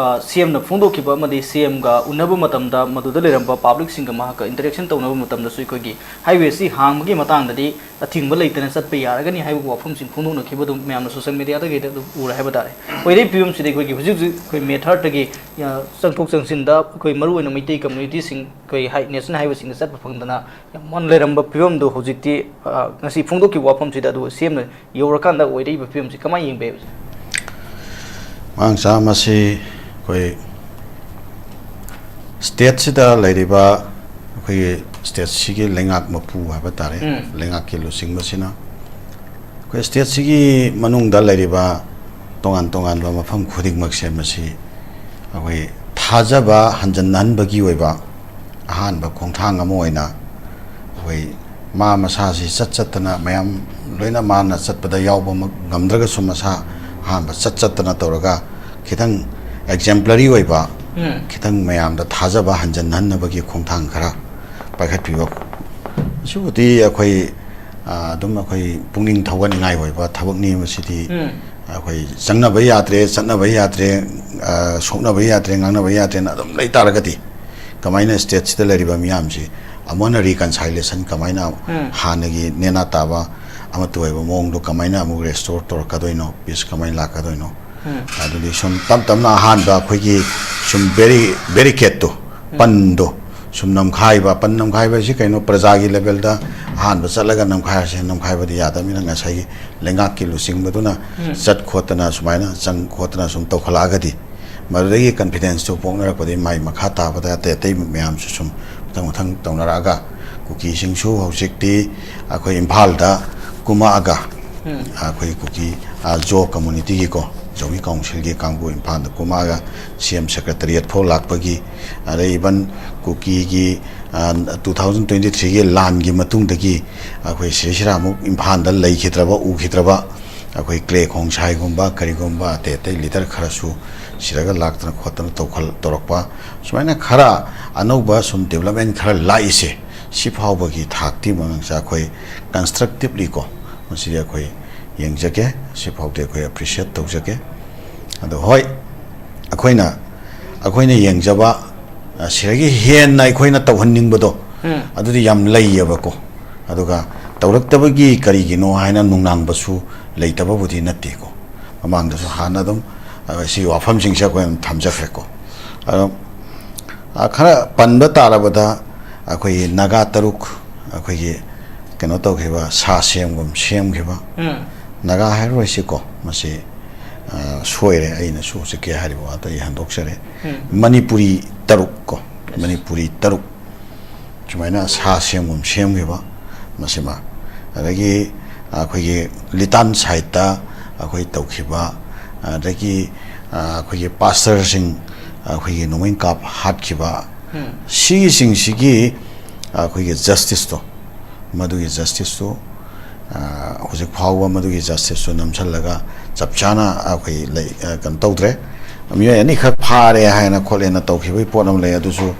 ꯁꯤ ꯑꯦꯝꯅ ꯐꯣꯡꯗꯣꯛꯈꯤꯕ ꯑꯃꯗꯤ ꯁꯤ ꯑꯦꯝꯒ ꯎꯅꯕ ꯃꯇꯝꯗ ꯃꯗꯨꯗ ꯂꯩꯔꯝꯕ ꯄꯥꯕ꯭ꯂꯤꯛꯁꯤꯡꯒ ꯃꯍꯥꯛꯀ ꯏꯟꯇꯔꯦꯛꯁꯟ ꯇꯧꯅꯕ ꯃꯇꯝꯗꯁꯨ ꯑꯩꯈꯣꯏꯒꯤ ꯍꯥꯏꯋꯦꯁꯤ ꯍꯥꯡꯕꯒꯤ ꯃꯇꯥꯡꯗꯗꯤ ꯑꯊꯤꯡꯕ ꯂꯩꯇꯅ ꯆꯠꯄ ꯌꯥꯔꯒꯅꯤ ꯍꯥꯏꯕ ꯋꯥꯐꯝꯁꯤꯡ ꯐꯣꯡꯗꯣꯛꯅꯈꯤꯕ ꯑꯗꯨꯝ ꯃꯌꯥꯝꯅ ꯁꯣꯁꯦꯜ ꯃꯦꯗꯤꯌꯥꯗꯒꯤꯗ ꯑꯗꯨꯝ ꯎꯔꯦ ꯍꯥꯏꯕ ꯇꯥꯔꯦ꯫ ꯑꯣꯏꯔꯤꯕ ꯐꯤꯕꯝꯁꯤꯗ ꯑꯩꯈꯣꯏꯒꯤ ꯍꯧꯖꯤꯛ ꯍꯧꯖꯤꯛ ꯑꯩꯈꯣꯏ ꯃꯦ ꯊꯥꯔꯠꯇꯒꯤ ꯆꯪꯊꯣꯛ ꯆꯪꯁꯤꯟꯗ ꯑꯩꯈꯣꯏ ꯃꯔꯨꯑꯣꯏꯅ ꯃꯩꯇꯩ ꯀꯝꯃ꯭ꯌꯨꯅꯤꯇꯤꯁꯤꯡ, ꯑꯩꯈꯣꯏ ꯍꯥꯏ ꯅꯦꯁꯅꯦꯜ ꯍꯥꯏꯋꯦꯁꯤꯡꯗ ꯆꯠꯄ ꯐꯪꯗꯅ ꯌꯥꯝ ꯋꯥꯅ ꯂꯩꯔꯝꯕ ꯐꯤꯕꯝꯗꯨ ꯍꯧꯖꯤꯛꯇꯤ, ꯑ, ꯉꯁꯤ ꯐꯣꯡꯗꯣꯛꯈꯤꯕ ꯋꯥꯐꯝꯁꯤꯗ ꯑꯗꯨ ꯁꯤ ꯑꯦꯝꯅ ꯌꯧꯔꯀꯥꯟꯗ ꯑꯣꯏꯔꯛꯏꯕ ꯐꯤꯕꯝꯁꯤ ꯀꯃꯥꯏꯅ ꯌꯦꯡꯕ ꯌꯥꯏ? ꯃꯥꯡꯆꯥ, ꯃꯁꯤ ꯑꯩꯈꯣꯏ ꯁ꯭ꯇꯦꯠꯁꯤꯗ ꯂꯩꯔꯤꯕ ꯑꯩꯈꯣꯏꯒꯤ ꯁ꯭ꯇꯦꯠꯁꯤꯒꯤ ꯂꯩꯉꯥꯛ ꯃꯄꯨ ꯍꯥꯏꯕ ꯇꯥꯔꯦ, ꯎꯝ꯫ ꯂꯩꯉꯥꯛꯀꯤ ꯂꯨꯆꯤꯡꯕꯁꯤꯅ ꯑꯩꯈꯣꯏ ꯁ꯭ꯇꯦꯠꯁꯤꯒꯤ ꯃꯅꯨꯡꯗ ꯂꯩꯔꯤꯕ ꯇꯣꯉꯥꯟ ꯇꯣꯉꯥꯟꯕ ꯃꯐꯝ ꯈꯨꯗꯤꯡꯃꯛꯁꯦ ꯃꯁꯤ ꯑꯩꯈꯣꯏ ꯊꯥꯖꯕ ꯍꯟꯖꯟꯍꯟꯕꯒꯤ ꯑꯣꯏꯕ ꯑꯍꯥꯟꯕ ꯈꯣꯡꯊꯥꯡ ꯑꯃ ꯑꯣꯏꯅ ꯑꯩꯈꯣꯏ ꯃꯥ ꯃꯁꯥꯁꯤ ꯆꯠ ꯆꯠꯇꯅ ꯃꯌꯥꯝ ꯂꯣꯏꯅ ꯃꯥꯅ ꯆꯠꯄꯗ ꯌꯥꯎꯕꯃꯛ ꯉꯝꯗ꯭ꯔꯒꯁꯨ ꯃꯁꯥ ꯑꯍꯥꯟꯕ ꯆꯠ ꯆꯠꯇꯅ ꯇꯧꯔꯒ ꯈꯤꯇꯪ ꯑꯦꯛꯖꯦꯝꯄ꯭ꯂꯔꯤ ꯑꯣꯏꯕ, ꯎꯝ꯫ ꯈꯤꯇꯪ ꯃꯌꯥꯝꯗ ꯊꯥꯖꯕ ꯍꯟꯖꯟꯍꯟꯅꯕꯒꯤ ꯈꯣꯡꯊꯥꯡ ꯈꯔ ꯄꯥꯏꯈꯠꯄꯤꯕ꯫ ꯑꯁꯤꯕꯨꯗꯤ ꯑꯩꯈꯣꯏ, ꯑ, ꯑꯗꯨꯝ ꯑꯩꯈꯣꯏ ꯄꯨꯛꯅꯤꯡ ꯊꯧꯒꯠꯅꯤꯡꯉꯥꯏ ꯑꯣꯏꯕ ꯊꯕꯛꯅꯤ꯫ ꯃꯁꯤꯗꯤ ꯎꯝ꯫ ꯑꯩꯈꯣꯏ ꯆꯪꯅꯕ ꯌꯥꯗ꯭ꯔꯦ, ꯆꯠꯅꯕ ꯌꯥꯗ꯭ꯔꯦ, ꯑ, ꯁꯣꯛꯅꯕ ꯌꯥꯗ꯭ꯔꯦ, ꯉꯥꯡꯅꯕ ꯌꯥꯗ꯭ꯔꯦꯅ ꯑꯗꯨꯝ ꯂꯩ ꯇꯥꯔꯒꯗꯤ ꯀꯃꯥꯏꯅ ꯁ꯭ꯇꯦꯠꯁꯤꯗ ꯂꯩꯔꯤꯕ ꯃꯤꯌꯥꯝꯁꯤ ꯑꯃꯨꯛ ꯍꯟꯅ ꯔꯤꯀꯟꯁꯥꯏꯂꯦꯁꯟ ꯀꯃꯥꯏꯅ, ꯎꯝ꯫ ꯍꯥꯟꯅꯒꯤ ꯅꯦꯅꯥ ꯇꯥꯕ ꯑꯃꯠꯇ ꯑꯣꯏꯕ ꯃꯑꯣꯡꯗꯣ ꯀꯃꯥꯏꯅ ꯑꯃꯨꯛ ꯔꯦꯁꯇꯣꯔ ꯇꯧꯔꯛꯀꯗꯣꯏꯅꯣ, ꯄꯤꯁ ꯀꯃꯥꯏꯅ ꯂꯥꯛꯀꯗꯣꯏꯅꯣ? ꯎꯝ꯫ ꯑꯗꯨꯗꯤ ꯁꯨꯝ ꯇꯞ ꯇꯞꯅ ꯑꯍꯥꯟꯕ ꯑꯩꯈꯣꯏꯒꯤ ꯁꯨꯝ ꯕꯦꯔꯤ-, ꯕꯦꯔꯤꯀꯦꯠꯇꯣ, ꯄꯟꯗꯣ ꯁꯨꯝ ꯅꯝꯈꯥꯏꯕ, ꯄꯟ ꯅꯝꯈꯥꯏꯕ ꯍꯥꯏꯁꯤ ꯀꯩꯅꯣ? ꯄ꯭ꯔꯖꯥꯒꯤ ꯂꯦꯚꯦꯜꯗ ꯑꯍꯥꯟꯕ ꯆꯠꯂꯒ ꯅꯝꯈꯥꯏꯔꯁꯦ, ꯅꯝꯈꯥꯏꯕꯗꯤ ꯌꯥꯗꯕꯅꯤꯅ ꯉꯁꯥꯏꯒꯤ ꯂꯩꯉꯥꯛꯀꯤ ꯂꯨꯆꯤꯡꯕꯗꯨꯅ ꯎꯝ꯫ ꯆꯠ ꯈꯣꯠꯇꯅ ꯁꯨꯃꯥꯏꯅ ꯆꯪ ꯈꯣꯠꯇꯅ ꯁꯨꯝ ꯇꯧꯈꯠꯂꯛꯑꯒꯗꯤ ꯃꯗꯨꯗꯒꯤ ꯀꯟꯐꯤꯗꯦꯟꯁꯇꯨ ꯄꯣꯛꯅꯔꯛꯄꯗꯒꯤ ꯃꯥꯏ ꯃꯈꯥ ꯇꯥꯕꯗ ꯑꯇꯩ ꯑꯇꯩ ꯃꯌꯥꯝꯁꯨ ꯁꯨꯝ ꯃꯊꯪ ꯃꯊꯪ ꯇꯧꯅꯔꯛꯑꯒ ꯀꯨꯀꯤꯁꯤꯡꯁꯨ ꯍꯧꯖꯤꯛꯇꯤ ꯑꯩꯈꯣꯏ ꯏꯝꯐꯥꯜꯗ ꯀꯨꯝꯃꯛꯑꯒ ꯎꯝ꯫ ꯑꯩꯈꯣꯏ ꯀꯨꯀꯤ, ꯑ, ꯖꯣ ꯀꯝꯃꯨꯅꯤꯇꯤꯒꯤꯀꯣ, ꯖꯧꯃꯤ ꯀꯥꯎꯟꯁꯤꯜꯒꯤ ꯀꯥꯡꯕꯨ ꯏꯝꯐꯥꯜꯗ ꯀꯨꯝꯃꯛꯑꯒ ꯁꯤ ꯑꯦꯝ ꯁꯦꯀ꯭ꯔꯦꯇꯔꯤꯌꯦꯠ ꯐꯥꯎ ꯂꯥꯛꯄꯒꯤ, ꯑꯗꯩ ꯏꯚꯟ ꯀꯨꯀꯤꯒꯤ, ꯑ, ꯇꯨ ꯊꯥꯎꯖꯟ ꯇ꯭ꯋꯦꯟꯇꯤ ꯊ꯭ꯔꯤꯒꯤ ꯂꯥꯟꯒꯤ ꯃꯇꯨꯡꯗꯒꯤ ꯑꯩꯈꯣꯏ ꯁꯤꯗꯩꯁꯤꯗ ꯑꯃꯨꯛ ꯏꯝꯐꯥꯜꯗ ꯂꯩꯈꯤꯗ꯭ꯔꯕ, ꯎꯈꯤꯗ꯭ꯔꯕ ꯑꯩꯈꯣꯏ ꯀ꯭ꯂꯦ ꯈꯣꯡꯁꯥꯏꯒꯨꯝꯕ ꯀꯔꯤꯒꯨꯝꯕ ꯑꯇꯩ ꯑꯇꯩ ꯂꯤꯗꯔ ꯈꯔꯁꯨ ꯁꯤꯔꯒ ꯂꯥꯛꯇꯅ ꯈꯣꯠꯇꯅ ꯇꯧꯈꯜ ꯇꯧꯔꯛꯄ, ꯁꯨꯃꯥꯏꯅ ꯈꯔ ꯑꯅꯧꯕ ꯁꯨꯝ ꯗꯤꯕꯂꯞꯃꯦꯟ ꯈꯔ ꯂꯥꯛꯏꯁꯦ, ꯁꯤ ꯐꯥꯎꯕꯒꯤ ꯊꯥꯛꯇꯤ ꯃꯉꯥꯡꯁꯥ ꯑꯩꯈꯣꯏ ꯀꯟꯁꯇ꯭ꯔꯛꯇꯤꯞꯂꯤ ꯀꯣ, ꯃꯁꯤꯗꯤ ꯑꯩꯈꯣꯏ ꯌꯦꯡꯖꯒꯦ, ꯁꯤ ꯐꯥꯎꯗꯤ ꯑꯩꯈꯣꯏ ꯑꯦꯄ꯭ꯔꯤꯁꯤꯌꯦꯠ ꯇꯧꯖꯒꯦ꯫ ꯑꯗꯣ ꯍꯣꯏ, ꯑꯩꯈꯣꯏꯅ ꯑꯩꯈꯣꯏꯅ ꯌꯦꯡꯖꯕ, ꯑ, ꯁꯤꯗꯒꯤ ꯍꯦꯟꯅ ꯑꯩꯈꯣꯏꯅ ꯇꯧꯍꯟꯅꯤꯡꯕꯗꯣ, ꯎꯝ꯫ ꯑꯗꯨꯗꯤ ꯌꯥꯝ ꯂꯩꯌꯦꯕꯀꯣ꯫ ꯑꯗꯨꯒ ꯇꯧꯔꯛꯇꯕꯒꯤ ꯀꯔꯤꯒꯤꯅꯣ ꯍꯥꯏꯅ ꯅꯨꯡꯅꯥꯡꯕꯁꯨ ꯂꯩꯇꯕꯕꯨꯗꯤ ꯅꯠꯇꯦꯀꯣ꯫ ꯃꯃꯥꯡꯗꯁꯨ ꯍꯥꯟꯅ ꯑꯗꯨꯝ, ꯑ, ꯁꯤꯒꯤ ꯋꯥꯐꯝꯁꯤꯡꯁꯦ ꯑꯩꯈꯣꯏ ꯑꯗꯨꯝ ꯊꯝꯖꯈ꯭ꯔꯦꯀꯣ꯫ ꯑꯗꯣ, ꯑ, ꯈꯔ ꯄꯟꯕ ꯇꯥꯔꯕꯗ, ꯑꯩꯈꯣꯏꯒꯤ ꯅꯥꯒꯥ ꯇꯔꯨꯛ, ꯑꯩꯈꯣꯏꯒꯤ ꯀꯩꯅꯣ ꯇꯧꯈꯤꯕ, ꯁꯥ ꯁꯦꯝꯒꯨꯝ ꯁꯦꯝꯈꯤꯕ, ꯎꯝ꯫ ꯅꯥꯒꯥ ꯍꯥꯏꯔꯔꯣꯏꯁꯤꯀꯣ, ꯃꯁꯤ, ꯑ, ꯁꯣꯏꯔꯦ, ꯑꯩꯅꯁꯨ ꯍꯧꯖꯤꯛꯀꯤ ꯍꯥꯏꯔꯤꯕ ꯋꯥꯗꯣ ꯑꯩ ꯍꯟꯗꯣꯛꯆꯔꯦ꯫ ꯎꯝ꯫ ꯃꯅꯤꯄꯨꯔꯤ ꯇꯔꯨꯛ ꯀꯣ, ꯃꯅꯤꯄꯨꯔꯤ ꯇꯔꯨꯛ ꯁꯨꯃꯥꯏꯅ ꯁꯥ ꯁꯦꯝꯒꯨꯝ ꯁꯦꯝꯈꯤꯕ, ꯃꯁꯤꯃ꯫ ꯑꯗꯒꯤ ꯑꯩꯈꯣꯏꯒꯤ ꯂꯤꯇꯥꯟ ꯁꯥꯏꯠꯇ ꯑꯩꯈꯣꯏ ꯇꯧꯈꯤꯕ, ꯑꯗꯒꯤ, ꯑ, ꯑꯩꯈꯣꯏꯒꯤ ꯄꯥꯁꯇꯔꯁꯤꯡ ꯑꯩꯈꯣꯏꯒꯤ ꯅꯣꯡꯃꯩ ꯀꯥꯞ ꯍꯥꯠꯈꯤꯕ, ꯎꯝ꯫ ꯁꯤꯒꯤꯁꯤꯡꯁꯤꯒꯤ ꯑꯩꯈꯣꯏꯒꯤ ꯖꯁꯇꯤꯁꯇꯣ, ꯃꯗꯨꯒꯤ ꯖꯁꯇꯤꯁꯇꯨ, ꯑ, ꯍꯧꯖꯤꯛ ꯐꯥꯎꯕ ꯃꯗꯨꯒꯤ ꯖꯁꯇꯤꯁꯇꯨ ꯅꯝꯁꯤꯜꯂꯒ ꯆꯞ ꯆꯥꯅ ꯑꯩꯈꯣꯏ ꯂꯩ-, ꯑ, ꯀꯩꯅꯣ ꯇꯧꯗ꯭ꯔꯦ꯫ ꯃꯤꯑꯣꯏ ꯑꯅꯤꯈꯛ ꯐꯥꯔꯦ ꯍꯥꯏꯅ ꯈꯣꯠꯂꯦꯅ ꯇꯧꯈꯤꯕꯒꯤ ꯄꯣꯠ ꯑꯃ ꯂꯩ꯫ ꯑꯗꯨꯁꯨ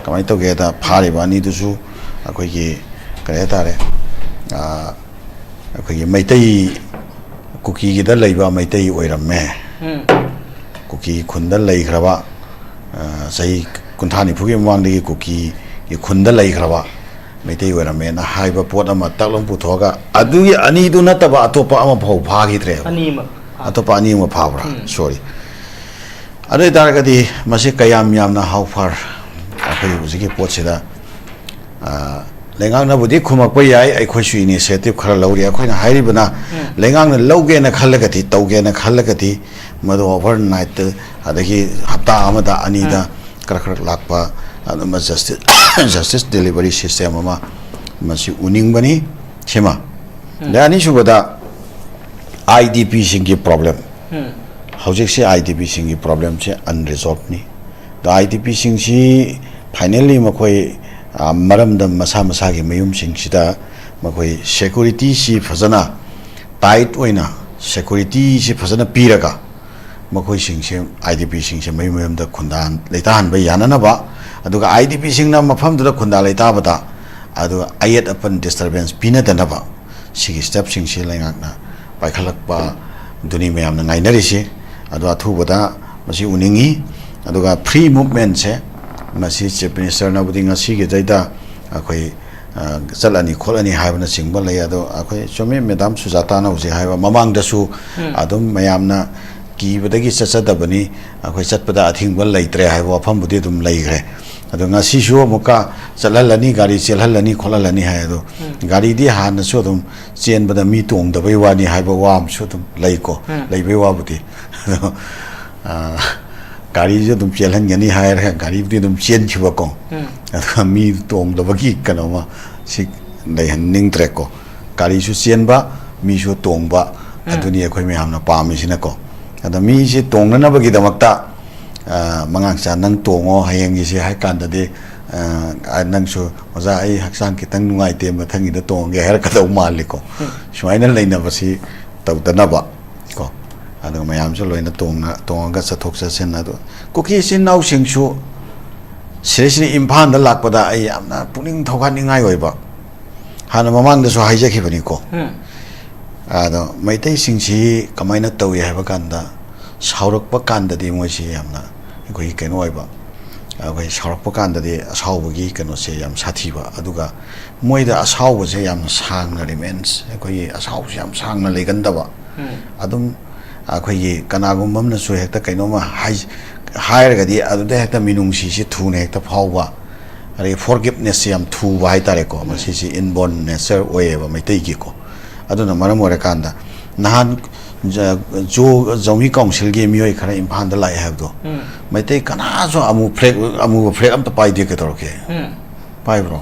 ꯀꯃꯥꯏꯅ ꯇꯧꯒꯦꯗ, ꯐꯥꯔꯤꯕ ꯑꯅꯤꯗꯨꯁꯨ ꯑꯩꯈꯣꯏꯒꯤ, ꯀꯔꯤ ꯍꯥꯏꯇꯥꯔꯦ, ꯑ, ꯑꯩꯈꯣꯏꯒꯤ ꯃꯩꯇꯩ ꯀꯨꯀꯤꯒꯤꯗ ꯂꯩꯕ ꯃꯩꯇꯩ ꯑꯣꯏꯔꯝꯃꯦ꯫ ꯎꯝ꯫ ꯀꯨꯀꯤ ꯈꯨꯟꯗ ꯂꯩꯈ꯭ꯔꯕ, ꯑ, ꯆꯍꯤ ꯀꯨꯟꯊ꯭ꯔꯥ ꯅꯤꯐꯨꯒꯤ ꯃꯃꯥꯡꯗꯒꯤ ꯀꯨꯀꯤꯒꯤ ꯈꯨꯟꯗ ꯂꯩꯈ꯭ꯔꯕ ꯃꯩꯇꯩ ꯑꯣꯏꯔꯝꯃꯦꯅ ꯍꯥꯏꯕ ꯄꯣꯠ ꯑꯃ ꯇꯛ ꯂꯥꯎ ꯄꯨꯊꯣꯛꯑꯒ, ꯑꯗꯨꯒꯤ ꯑꯅꯤꯗꯨ ꯅꯠꯇꯕ ꯑꯇꯣꯞꯄ ꯑꯃ ꯐꯥꯎ ꯐꯥꯈꯤꯗ꯭ꯔꯦꯕ꯫ ꯑꯅꯤꯃꯛ ꯐꯥ-, ꯑꯇꯣꯞꯄ ꯑꯅꯤ ꯑꯃ ꯐꯥꯕ꯭ꯔꯥ? ꯎꯝ꯫ ꯁꯣꯔꯤ꯫ ꯑꯗꯨ ꯑꯣꯏꯇꯥꯔꯒꯗꯤ ꯃꯁꯤ ꯀꯌꯥꯝ ꯌꯥꯝꯅ, how far, ꯑꯩꯈꯣꯏ ꯍꯧꯖꯤꯛꯀꯤ ꯄꯣꯠꯁꯤꯗ, ꯑ, ꯂꯩꯉꯥꯛꯅꯕꯨꯗꯤ ꯈꯨꯝꯃꯛꯄ ꯌꯥꯏ, ꯑꯩꯈꯣꯏꯁꯨ ꯏꯅꯤꯁꯤꯌꯦꯇꯤꯚ ꯈꯔ ꯂꯧꯔꯤ꯫ ꯑꯩꯈꯣꯏꯅ ꯍꯥꯏꯔꯤꯕꯅ, ꯎꯝ꯫ ꯂꯩꯉꯥꯛꯅ ꯂꯧꯒꯦꯅ ꯈꯜꯂꯒꯗꯤ, ꯇꯧꯒꯦꯅ ꯈꯜꯂꯒꯗꯤ, ꯃꯗꯨ ꯑꯣꯚꯔ ꯅꯥꯏꯠꯇ, ꯑꯗꯒꯤ ꯍꯞꯇꯥ ꯑꯃꯗ ꯑꯅꯤꯗ ꯎꯝ꯫ ꯈꯔ ꯈꯔ ꯂꯥꯛꯄ, ꯑꯗꯨꯝꯕ ꯖꯁꯇꯤꯁ, ꯖꯁꯇꯤꯁ ꯗꯦꯂꯤꯚꯔꯤ ꯁꯤꯁꯇꯦꯝ ꯑꯃ ꯃꯁꯤ ꯎꯅꯤꯡꯕꯅꯤ꯫ ꯁꯤꯃ꯫ ꯎꯝ꯫ ꯑꯗꯩ ꯑꯅꯤꯁꯨꯕꯗ, ꯑꯥꯏ ꯗꯤ ꯄꯤꯁꯤꯡꯒꯤ ꯄ꯭ꯔꯣꯕ꯭ꯂꯦꯝ꯫ ꯎꯝ꯫ ꯍꯧꯖꯤꯛꯁꯤ ꯑꯥꯏ ꯗꯤ ꯄꯤꯁꯤꯡꯒꯤ ꯄ꯭ꯔꯣꯕ꯭ꯂꯦꯝꯁꯦ ꯑꯟꯔꯤꯖꯣꯜꯕꯅꯤ꯫ ꯑꯗꯣ ꯑꯥꯏ ꯗꯤ ꯄꯤꯁꯤꯡꯁꯤ ꯐꯥꯏꯅꯦꯜꯂꯤ ꯃꯈꯣꯏ, ꯑ, ꯃꯔꯝꯗꯝ ꯃꯁꯥ ꯃꯁꯥꯒꯤ ꯃꯌꯨꯝꯁꯤꯡꯁꯤꯗ ꯃꯈꯣꯏ ꯁꯦꯀ꯭ꯌꯨꯔꯤꯇꯤꯁꯤ ꯐꯖꯅ ꯇꯥꯏꯠ ꯑꯣꯏꯅ ꯁꯦꯀ꯭ꯌꯨꯔꯤꯇꯤꯁꯤ ꯐꯖꯅ ꯄꯤꯔꯒ ꯃꯈꯣꯏꯁꯤꯡꯁꯦ, ꯑꯥꯏ ꯗꯤ ꯄꯤꯁꯤꯡꯁꯦ ꯃꯌꯨꯝ ꯃꯌꯨꯝꯗ ꯈꯨꯟꯗꯥ ꯂꯩꯇꯥꯍꯟꯕ ꯌꯥꯅꯅꯕ, ꯑꯗꯨꯒ ꯑꯥꯏ ꯗꯤ ꯄꯤꯁꯤꯡꯅ ꯃꯐꯝꯗꯨꯗ ꯈꯨꯟꯗꯥ ꯂꯩꯇꯥꯕꯗ ꯑꯗꯨꯒ ꯑꯌꯦꯠ ꯑꯄꯟ ꯗꯤꯁꯇꯔꯕꯦꯟꯁ ꯄꯤꯅꯗꯅꯕ ꯁꯤꯒꯤ ꯁ꯭ꯇꯦꯞꯁꯤꯡꯁꯤ ꯂꯩꯉꯥꯛꯅ ꯄꯥꯏꯈꯠꯂꯛꯄ ꯑꯗꯨꯅꯤ ꯃꯌꯥꯝꯅ ꯉꯥꯏꯅꯔꯤꯁꯤ꯫ ꯑꯗꯣ ꯑꯊꯨꯕꯗ ꯃꯁꯤ ꯎꯅꯤꯡꯉꯤ꯫ ꯑꯗꯨꯒ ꯐ꯭ꯔꯤ ꯃꯨꯞꯃꯦꯟꯁꯦ ꯃꯁꯤ ꯆꯤꯐ ꯃꯤꯅꯤꯁꯇꯔꯅꯕꯨꯗꯤ ꯉꯁꯤꯒꯤꯗꯩꯗ ꯑꯩꯈꯣꯏ ꯆꯠꯂꯅꯤ ꯈꯣꯠꯂꯅꯤ ꯍꯥꯏꯕꯅꯆꯤꯡꯕ ꯂꯩ꯫ ꯑꯗꯣ ꯑꯩꯈꯣꯏ ꯆꯨꯝꯃꯤ, ꯃꯦꯗꯥꯝ ꯁꯨꯖꯥꯇꯥꯅ ꯍꯧꯖꯤꯛ ꯍꯥꯏꯕ ꯃꯃꯥꯡꯗꯁꯨ ꯑꯗꯨꯝ ꯃꯌꯥꯝꯅ ꯀꯤꯕꯗꯒꯤ ꯆꯠꯆꯗꯕꯅꯤ, ꯑꯩꯈꯣꯏ ꯆꯠꯄꯗ ꯑꯊꯤꯡꯕ ꯂꯩꯇ꯭ꯔꯦ ꯍꯥꯏꯕ ꯋꯥꯐꯝꯕꯨꯗꯤ ꯑꯗꯨꯝ ꯂꯩꯈ꯭ꯔꯦ꯫ ꯑꯗꯣ ꯉꯁꯤꯁꯨ ꯑꯃꯨꯛꯀ ꯆꯠꯍꯜꯂꯅꯤ, ꯒꯥꯔꯤ ꯆꯦꯜꯍꯜꯂꯅꯤ ꯈꯣꯠꯍꯜꯂꯅꯤ ꯍꯥꯏ꯫ ꯑꯗꯣ ꯒꯥꯔꯤꯗꯤ ꯍꯥꯟꯅꯁꯨ ꯑꯗꯨꯝ ꯆꯦꯟꯕꯗ ꯃꯤ ꯇꯣꯡꯗꯕꯩ ꯋꯥꯅꯤ ꯍꯥꯏꯕ ꯋꯥ ꯑꯃꯁꯨ ꯑꯗꯨꯝ ꯂꯩꯀꯣ, ꯎꯝ꯫ ꯂꯩꯕꯩ ꯋꯥꯕꯨꯗꯤ꯫ ꯑꯗꯣ, ꯑ, ꯒꯥꯔꯤꯁꯨ ꯑꯗꯨꯝ ꯆꯦꯜꯍꯟꯒꯅꯤ ꯍꯥꯏꯔꯒ ꯒꯥꯔꯤꯕꯨꯗꯤ ꯑꯗꯨꯝ ꯆꯦꯟꯈꯤꯕꯀꯣ꯫ ꯎꯝ꯫ ꯑꯗꯨꯒ ꯃꯤ ꯇꯣꯡꯗꯕꯒꯤ ꯀꯩꯅꯣꯃ ꯁꯤ ꯂꯩꯍꯟꯅꯤꯡꯗ꯭ꯔꯦꯀꯣ꯫ ꯒꯥꯔꯤꯁꯨ ꯆꯦꯟꯕ, ꯃꯤꯁꯨ ꯇꯣꯡꯕ, ꯎꯝ꯫ ꯑꯗꯨꯅꯤ ꯑꯩꯈꯣꯏ ꯃꯌꯥꯝꯅ ꯄꯥꯝꯃꯤꯁꯤꯅꯀꯣ꯫ ꯑꯗꯣ ꯃꯤꯁꯤ ꯇꯣꯡꯅꯅꯕꯒꯤꯗꯃꯛꯇ, ꯑ, ꯃꯉꯥꯡꯆꯥ ꯅꯪ ꯇꯣꯡꯉꯣ ꯍꯌꯦꯡꯒꯤꯁꯦ ꯍꯥꯏ ꯀꯥꯟꯗꯗꯤ, ꯑ, ꯅꯪꯁꯨ "ꯑꯣꯖꯥ, ꯑꯩ ꯍꯛꯆꯥꯡ ꯈꯤꯇꯪ ꯅꯨꯡꯉꯥꯏꯇꯦ, ꯃꯊꯪꯒꯤꯗ ꯇꯣꯡꯉꯒꯦ" ꯍꯥꯏꯔꯛꯀꯗꯧ ꯃꯥꯜꯂꯤꯀꯣ꯫ ꯎꯝ꯫ ꯁꯨꯃꯥꯏꯅ ꯂꯩꯅꯕꯁꯤ ꯇꯧꯗꯅꯕ ꯀꯣ꯫ ꯑꯗꯨꯒ ꯃꯌꯥꯝꯁꯨ ꯂꯣꯏꯅ ꯇꯣꯡꯅ-, ꯇꯣꯡꯉꯒ ꯆꯠꯊꯣꯛ ꯆꯠꯁꯤꯟ꯫ ꯑꯗꯣ ꯀꯨꯀꯤ ꯏꯆꯤꯟ ꯏꯅꯥꯎꯁꯤꯡꯁꯨ ꯁꯤꯗꯩꯁꯤꯗ ꯏꯝꯐꯥꯜꯗ ꯂꯥꯛꯄꯗ ꯑꯩ ꯌꯥꯝꯅ ꯄꯨꯛꯅꯤꯡ ꯊꯧꯒꯠꯅꯤꯡꯉꯥꯏ ꯑꯣꯏꯕ, ꯍꯥꯟꯅ ꯃꯃꯥꯡꯗꯁꯨ ꯍꯥꯏꯖꯈꯤꯕꯅꯤꯀꯣ꯫ ꯎꯝ꯫ ꯑꯗꯣ ꯃꯩꯇꯩꯁꯤꯡꯁꯤ ꯀꯃꯥꯏꯅ ꯇꯧꯏ ꯍꯥꯏꯕ ꯀꯥꯟꯗ, ꯁꯥꯎꯔꯛꯄ ꯀꯥꯟꯗꯗꯤ ꯃꯣꯏꯁꯤ ꯌꯥꯝꯅ ꯑꯩꯈꯣꯏꯒꯤ ꯀꯩꯅꯣ ꯑꯣꯏꯕ, ꯑꯩꯈꯣꯏ ꯁꯥꯎꯔꯛꯄ ꯀꯥꯟꯗꯗꯤ ꯑꯁꯥꯎꯕꯒꯤ ꯀꯩꯅꯣꯁꯦ ꯌꯥꯝ ꯁꯥꯊꯤꯕ, ꯑꯗꯨꯒ ꯃꯣꯏꯗ ꯑꯁꯥꯎꯕꯁꯦ ꯌꯥꯝꯅ ꯁꯥꯡꯅ ꯔꯤꯃꯦꯟꯁ, ꯑꯩꯈꯣꯏꯒꯤ ꯑꯁꯥꯎꯕꯁꯦ ꯌꯥꯝ ꯁꯥꯡꯅ ꯂꯩꯒꯟꯗꯕ꯫ ꯎꯝ꯫ ꯑꯗꯨꯝ ꯑꯩꯈꯣꯏꯒꯤ ꯀꯅꯥꯒꯨꯝꯕ ꯑꯃꯅꯁꯨ ꯍꯦꯛꯇ ꯀꯩꯅꯣꯝꯃ ꯍꯥꯏ-, ꯍꯥꯏꯔꯒꯗꯤ ꯑꯗꯨꯗ ꯍꯦꯛꯇ ꯃꯤꯅꯨꯡꯁꯤꯁꯤ ꯊꯨꯅ ꯍꯦꯛꯇ ꯐꯥꯎꯕ, ꯑꯗꯒꯤ ꯐꯣꯔꯒꯤꯞꯅꯦꯁꯁꯦ ꯌꯥꯝ ꯊꯨꯕ ꯍꯥꯏꯇꯥꯔꯦꯀꯣ꯫ ꯎꯝ꯫ ꯃꯁꯤꯁꯤ ꯏꯟꯕꯣꯔꯟ ꯅꯦꯆꯔ ꯑꯣꯏꯌꯦꯕ ꯃꯩꯇꯩꯒꯤꯀꯣ꯫ ꯑꯗꯨꯅ ꯃꯔꯝ ꯑꯣꯏꯔꯀꯥꯟꯗ ꯅꯍꯥꯟ ꯖ-, ꯖꯣ-, ꯖꯧꯃꯤ ꯀꯥꯎꯟꯁꯤꯜꯒꯤ ꯃꯤꯑꯣꯏ ꯈꯔ ꯏꯝꯐꯥꯜꯗ ꯂꯥꯛꯑꯦ ꯍꯥꯏꯕꯗꯣ, ꯎꯝ꯫ ꯃꯩꯇꯩ ꯀꯅꯥꯁꯨ ꯑꯃꯨꯕ ꯐ꯭ꯂꯦꯛ, ꯑꯃꯨꯕ ꯐ꯭ꯂꯦꯛ ꯑꯝꯇ ꯄꯥꯏꯗꯦ꯫ ꯀꯩꯗꯧꯔꯒꯦ? ꯎꯝ꯫ ꯄꯥꯏꯕ꯭ꯔꯣ?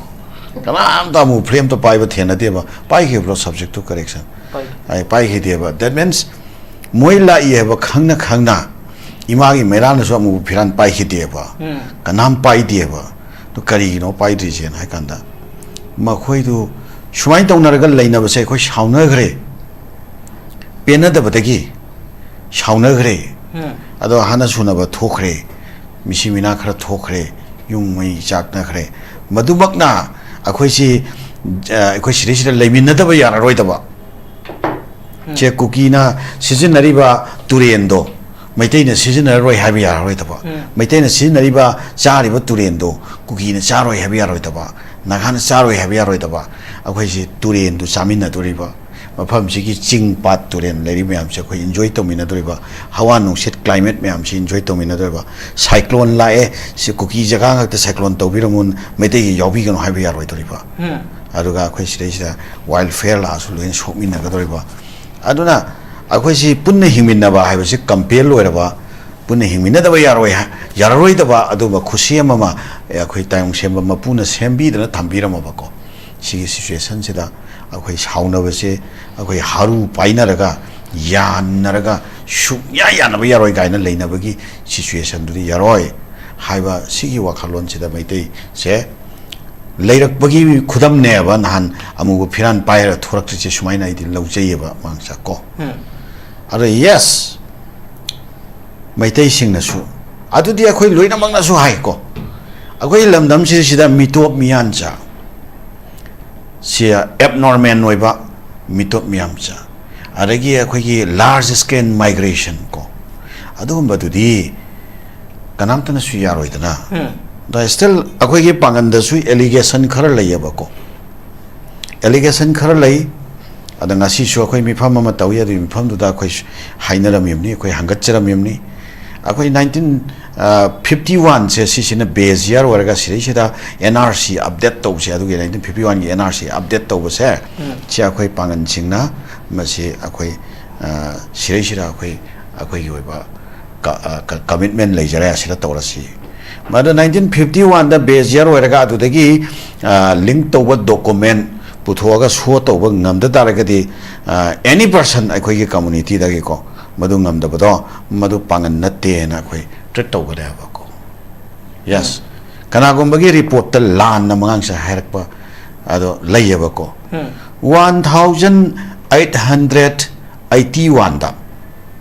ꯀꯅꯥꯝꯇ ꯑꯃꯨꯕ ꯐ꯭ꯂꯦꯛ ꯑꯝꯇ ꯄꯥꯏꯕ ꯊꯦꯡꯅꯗꯦꯕ꯫ ꯄꯥꯏꯈꯤꯕ꯭ꯔꯣ? Subject to correction꯫ ꯄꯥꯏ-, ꯑꯩ ꯄꯥꯏꯈꯤꯗꯦꯕ꯫ That means ꯃꯣꯏ ꯂꯥꯛꯏ ꯍꯥꯏꯕ ꯈꯪꯅ ꯈꯪꯅ ꯏꯃꯥꯒꯤ ꯃꯩꯔꯥꯅꯁꯨ ꯑꯃꯨꯕ ꯐꯤꯔꯥꯟ ꯄꯥꯏꯈꯤꯗꯦꯕ꯫ ꯎꯝ꯫ ꯀꯅꯥꯝ ꯄꯥꯏꯗꯦꯕ꯫ ꯑꯗꯨ ꯀꯔꯤꯒꯤꯅꯣ ꯄꯥꯏꯗ꯭ꯔꯤꯁꯦꯅ ꯍꯥꯏ ꯀꯥꯟꯗ, ꯃꯈꯣꯏꯗꯨ ꯁꯨꯃꯥꯏꯅ ꯇꯧꯅꯔꯒ ꯂꯩꯅꯕꯁꯦ ꯑꯩꯈꯣꯏ ꯁꯥꯎꯅꯈ꯭ꯔꯦ꯫ ꯄꯦꯟꯅꯗꯕꯗꯒꯤ ꯁꯥꯎꯅꯈ꯭ꯔꯦ꯫ ꯑꯗꯣ ꯍꯥꯟꯅ ꯁꯨꯅꯕ ꯊꯣꯛꯈ꯭ꯔꯦ꯫ ꯃꯤꯁꯤ ꯃꯤꯅꯥ ꯈꯔ ꯊꯣꯛꯈ꯭ꯔꯦ꯫ ꯌꯨꯝ ꯃꯩ ꯆꯥꯛꯅꯈ꯭ꯔꯦ꯫ ꯃꯗꯨꯃꯛꯅ ꯑꯩꯈꯣꯏꯁꯤ, ꯑ, ꯑꯩꯈꯣꯏ ꯁꯤꯗꯩꯁꯤꯗ ꯂꯩꯃꯤꯟꯅꯗꯕ ꯌꯥꯔꯔꯣꯏꯗꯕ꯫ ꯁꯦ ꯀꯨꯀꯤꯅ ꯁꯤꯖꯤꯟꯅꯔꯤꯕ ꯇꯨꯔꯦꯟꯗꯣ ꯃꯩꯇꯩꯅ ꯁꯤꯖꯤꯟꯅꯔꯔꯣꯏ ꯍꯥꯏꯕ ꯌꯥꯔꯔꯣꯏꯗꯕ꯫ ꯃꯩꯇꯩꯅ ꯁꯤꯖꯤꯟꯅꯔꯤꯕ, ꯆꯥꯔꯤꯕ ꯇꯨꯔꯦꯟꯗꯣ ꯀꯨꯀꯤꯅ ꯆꯥꯔꯣꯏ ꯍꯥꯏꯕ ꯌꯥꯔꯣꯏꯗꯕ꯫ ꯅꯥꯒꯥꯅ ꯆꯥꯔꯣꯏ ꯍꯥꯏꯕ ꯌꯥꯔꯣꯏꯗꯕ꯫ ꯑꯩꯈꯣꯏꯁꯤ ꯇꯨꯔꯦꯟꯗꯨ ꯆꯥꯃꯤꯟꯅꯗꯣꯔꯤꯕ꯫ ꯃꯐꯝꯁꯤꯒꯤ ꯆꯤꯡ ꯄꯥꯠ ꯇꯨꯔꯦꯟ ꯂꯩꯔꯤ ꯃꯌꯥꯝꯁꯦ ꯑꯩꯈꯣꯏ enjoy ꯇꯧꯃꯤꯟꯅꯗꯣꯔꯤꯕ꯫ ꯍꯋꯥ ꯅꯨꯡꯁꯤꯠ climate ꯃꯌꯥꯝꯁꯤ enjoy ꯇꯧꯃꯤꯟꯅꯗꯣꯔꯤꯕ꯫ Cyclone ꯂꯥꯛꯑꯦ, ꯁꯤ ꯀꯨꯀꯤ ꯖꯒꯥ ꯉꯥꯛꯇ cyclone ꯇꯧꯕꯤꯔꯝꯃꯨ, ꯃꯩꯇꯩꯒꯤ ꯌꯥꯎꯕꯤꯒꯅꯨ ꯍꯥꯏꯕ ꯌꯥꯔꯣꯏꯗꯣꯔꯤꯕ꯫ ꯑꯗꯨꯒ ꯑꯩꯈꯣꯏ ꯁꯤꯗꯩꯁꯤꯗ wildfire ꯂꯥꯛꯑꯁꯨ ꯂꯣꯏꯅ ꯁꯣꯛꯃꯤꯟꯅꯒꯗꯧꯔꯤꯕ꯫ ꯑꯗꯨꯅ ꯑꯩꯈꯣꯏꯁꯤ ꯄꯨꯟꯅ ꯍꯤꯡꯃꯤꯟꯅꯕ ꯍꯥꯏꯕꯁꯤ compel ꯑꯣꯏꯔꯕ, ꯄꯨꯟꯅ ꯍꯤꯡꯃꯤꯟꯅꯗꯕ ꯌꯥꯔꯣꯏ ꯍꯥ-, ꯌꯥꯔꯔꯣꯏꯗꯕ ꯑꯗꯨꯒꯨꯝꯕ ꯈꯨꯠꯁꯦꯝ ꯑꯃ ꯑꯩꯈꯣꯏ ꯇꯥꯏꯌꯣꯡ ꯁꯦꯝꯕ ꯃꯄꯨꯅ ꯁꯦꯝꯕꯤꯗꯅ ꯊꯝꯕꯤꯔꯝꯃꯕꯀꯣ꯫ ꯁꯤꯒꯤ situationꯁꯤꯗ ꯑꯩꯈꯣꯏ ꯁꯥꯎꯅꯕꯁꯦ ꯑꯩꯈꯣꯏ ꯍꯥꯔꯨ ꯄꯥꯏꯅꯔꯒ, ꯌꯥꯟꯅꯔꯒ ꯁꯨꯡꯌꯥ ꯌꯥꯅꯕ ꯌꯥꯔꯣꯏ ꯀꯥꯏꯅ ꯂꯩꯅꯕꯒꯤ situationꯗꯨꯗꯤ ꯌꯥꯔꯣꯏ ꯍꯥꯏꯕ ꯁꯤꯒꯤ ꯋꯥꯈꯜꯂꯣꯟꯁꯤꯗ ꯃꯩꯇꯩꯁꯦ ꯂꯩꯔꯛꯄꯒꯤ ꯈꯨꯗꯝꯅꯦꯕ ꯅꯍꯥꯟ ꯑꯃꯨꯕ ꯐꯤꯔꯥꯟ ꯄꯥꯏꯔ ꯊꯣꯔꯛꯇ꯭ꯔꯤꯁꯦ ꯁꯨꯃꯥꯏꯅ ꯑꯩꯗꯤ ꯂꯧꯖꯩꯌꯦꯕ ꯃꯥꯡꯁꯥ ꯀꯣ꯫ ꯑꯗꯣ yes, ꯃꯩꯇꯩꯁꯤꯡꯅꯁꯨ, ꯑꯗꯨꯗꯤ ꯑꯩꯈꯣꯏ ꯂꯣꯏꯅꯃꯛꯅꯁꯨ ꯍꯥꯏꯀꯣ, ꯑꯩꯈꯣꯏ ꯂꯝꯗꯝꯁꯤꯗ ꯃꯤꯇꯣꯞ ꯃꯤꯌꯥꯟꯆꯥ ꯁꯤ abnormal ꯑꯣꯏꯕ ꯃꯤꯇꯣꯞ ꯃꯤꯌꯥꯟꯆꯥ, ꯑꯗꯒꯤ ꯑꯩꯈꯣꯏꯒꯤ large scale migration ꯀꯣ, ꯑꯗꯨꯒꯨꯝꯕꯗꯨꯗꯤ ꯀꯅꯥꯝꯇꯅꯁꯨ ꯌꯥꯔꯣꯏꯗꯅ꯫ ꯑꯗꯣ still ꯑꯩꯈꯣꯏꯒꯤ ꯄꯥꯡꯒꯟꯗꯁꯨ allegation ꯈꯔ ꯂꯩꯌꯦꯕꯀꯣ, allegation ꯈꯔ ꯂꯩ꯫ ꯑꯗ ꯉꯁꯤꯁꯨ ꯑꯩꯈꯣꯏ ꯃꯤꯐꯝ ꯑꯃ ꯇꯧꯏ, ꯑꯗꯨꯒꯤ ꯃꯤꯐꯝꯗꯨꯗ ꯑꯩꯈꯣꯏ ꯍꯥꯏꯅꯔꯝꯃꯤꯕꯅꯤ, ꯑꯩꯈꯣꯏ ꯍꯪꯒꯠꯆꯔꯝꯃꯤꯕꯅꯤ꯫ ꯑꯩꯈꯣꯏ nineteen fifty oneꯁꯦ ꯁꯤꯁꯤꯅ base year ꯑꯣꯏꯔꯒ ꯁꯤꯗꯩꯁꯤꯗ NRC update ꯇꯧꯕꯁꯦ, ꯑꯗꯨꯒꯤ nineteen fifty oneꯒꯤ NRC update ꯇꯧꯕꯁꯦ, ꯁꯤ ꯑꯩꯈꯣꯏ ꯄꯥꯡꯒꯟꯁꯤꯡꯅ ꯃꯁꯤ ꯑꯩꯈꯣꯏ, ꯑ, ꯁꯤꯗꯩꯁꯤꯗ ꯑꯩꯈꯣꯏ, ꯑꯩꯈꯣꯏꯒꯤ ꯑꯣꯏꯕ ꯀ-, ꯑ, ꯀ-, commitment ꯂꯩꯖꯔꯦ, ꯑꯁꯤꯗ ꯇꯧꯔꯁꯤ꯫ ꯃꯗꯨ nineteen fifty oneꯗ base year ꯑꯣꯏꯔꯒ ꯑꯗꯨꯗꯒꯤ, ꯑ, link ꯇꯧꯕ document ꯄꯨꯊꯣꯛꯑꯒ show ꯇꯧꯕ ꯉꯝꯗ ꯇꯥꯔꯒꯗꯤ, ꯑ, any person ꯑꯩꯈꯣꯏꯒꯤ communityꯗꯒꯤꯀꯣ, ꯃꯗꯨ ꯉꯝꯗꯕꯗꯣ ꯃꯗꯨ ꯄꯥꯡꯒꯟ ꯅꯠꯇꯦꯅ ꯑꯩꯈꯣꯏ treat ꯇꯧꯒꯗꯕꯀꯣ꯫ Yes. ꯀꯅꯥꯒꯨꯝꯕꯒꯤ reportꯇ ꯂꯥꯟꯅ ꯃꯉꯥꯡꯁꯦ ꯍꯥꯏꯔꯛꯄ ꯑꯗꯣ ꯂꯩꯌꯦꯕꯀꯣ꯫ One thousand eight hundred eighty ꯋꯥꯟꯗ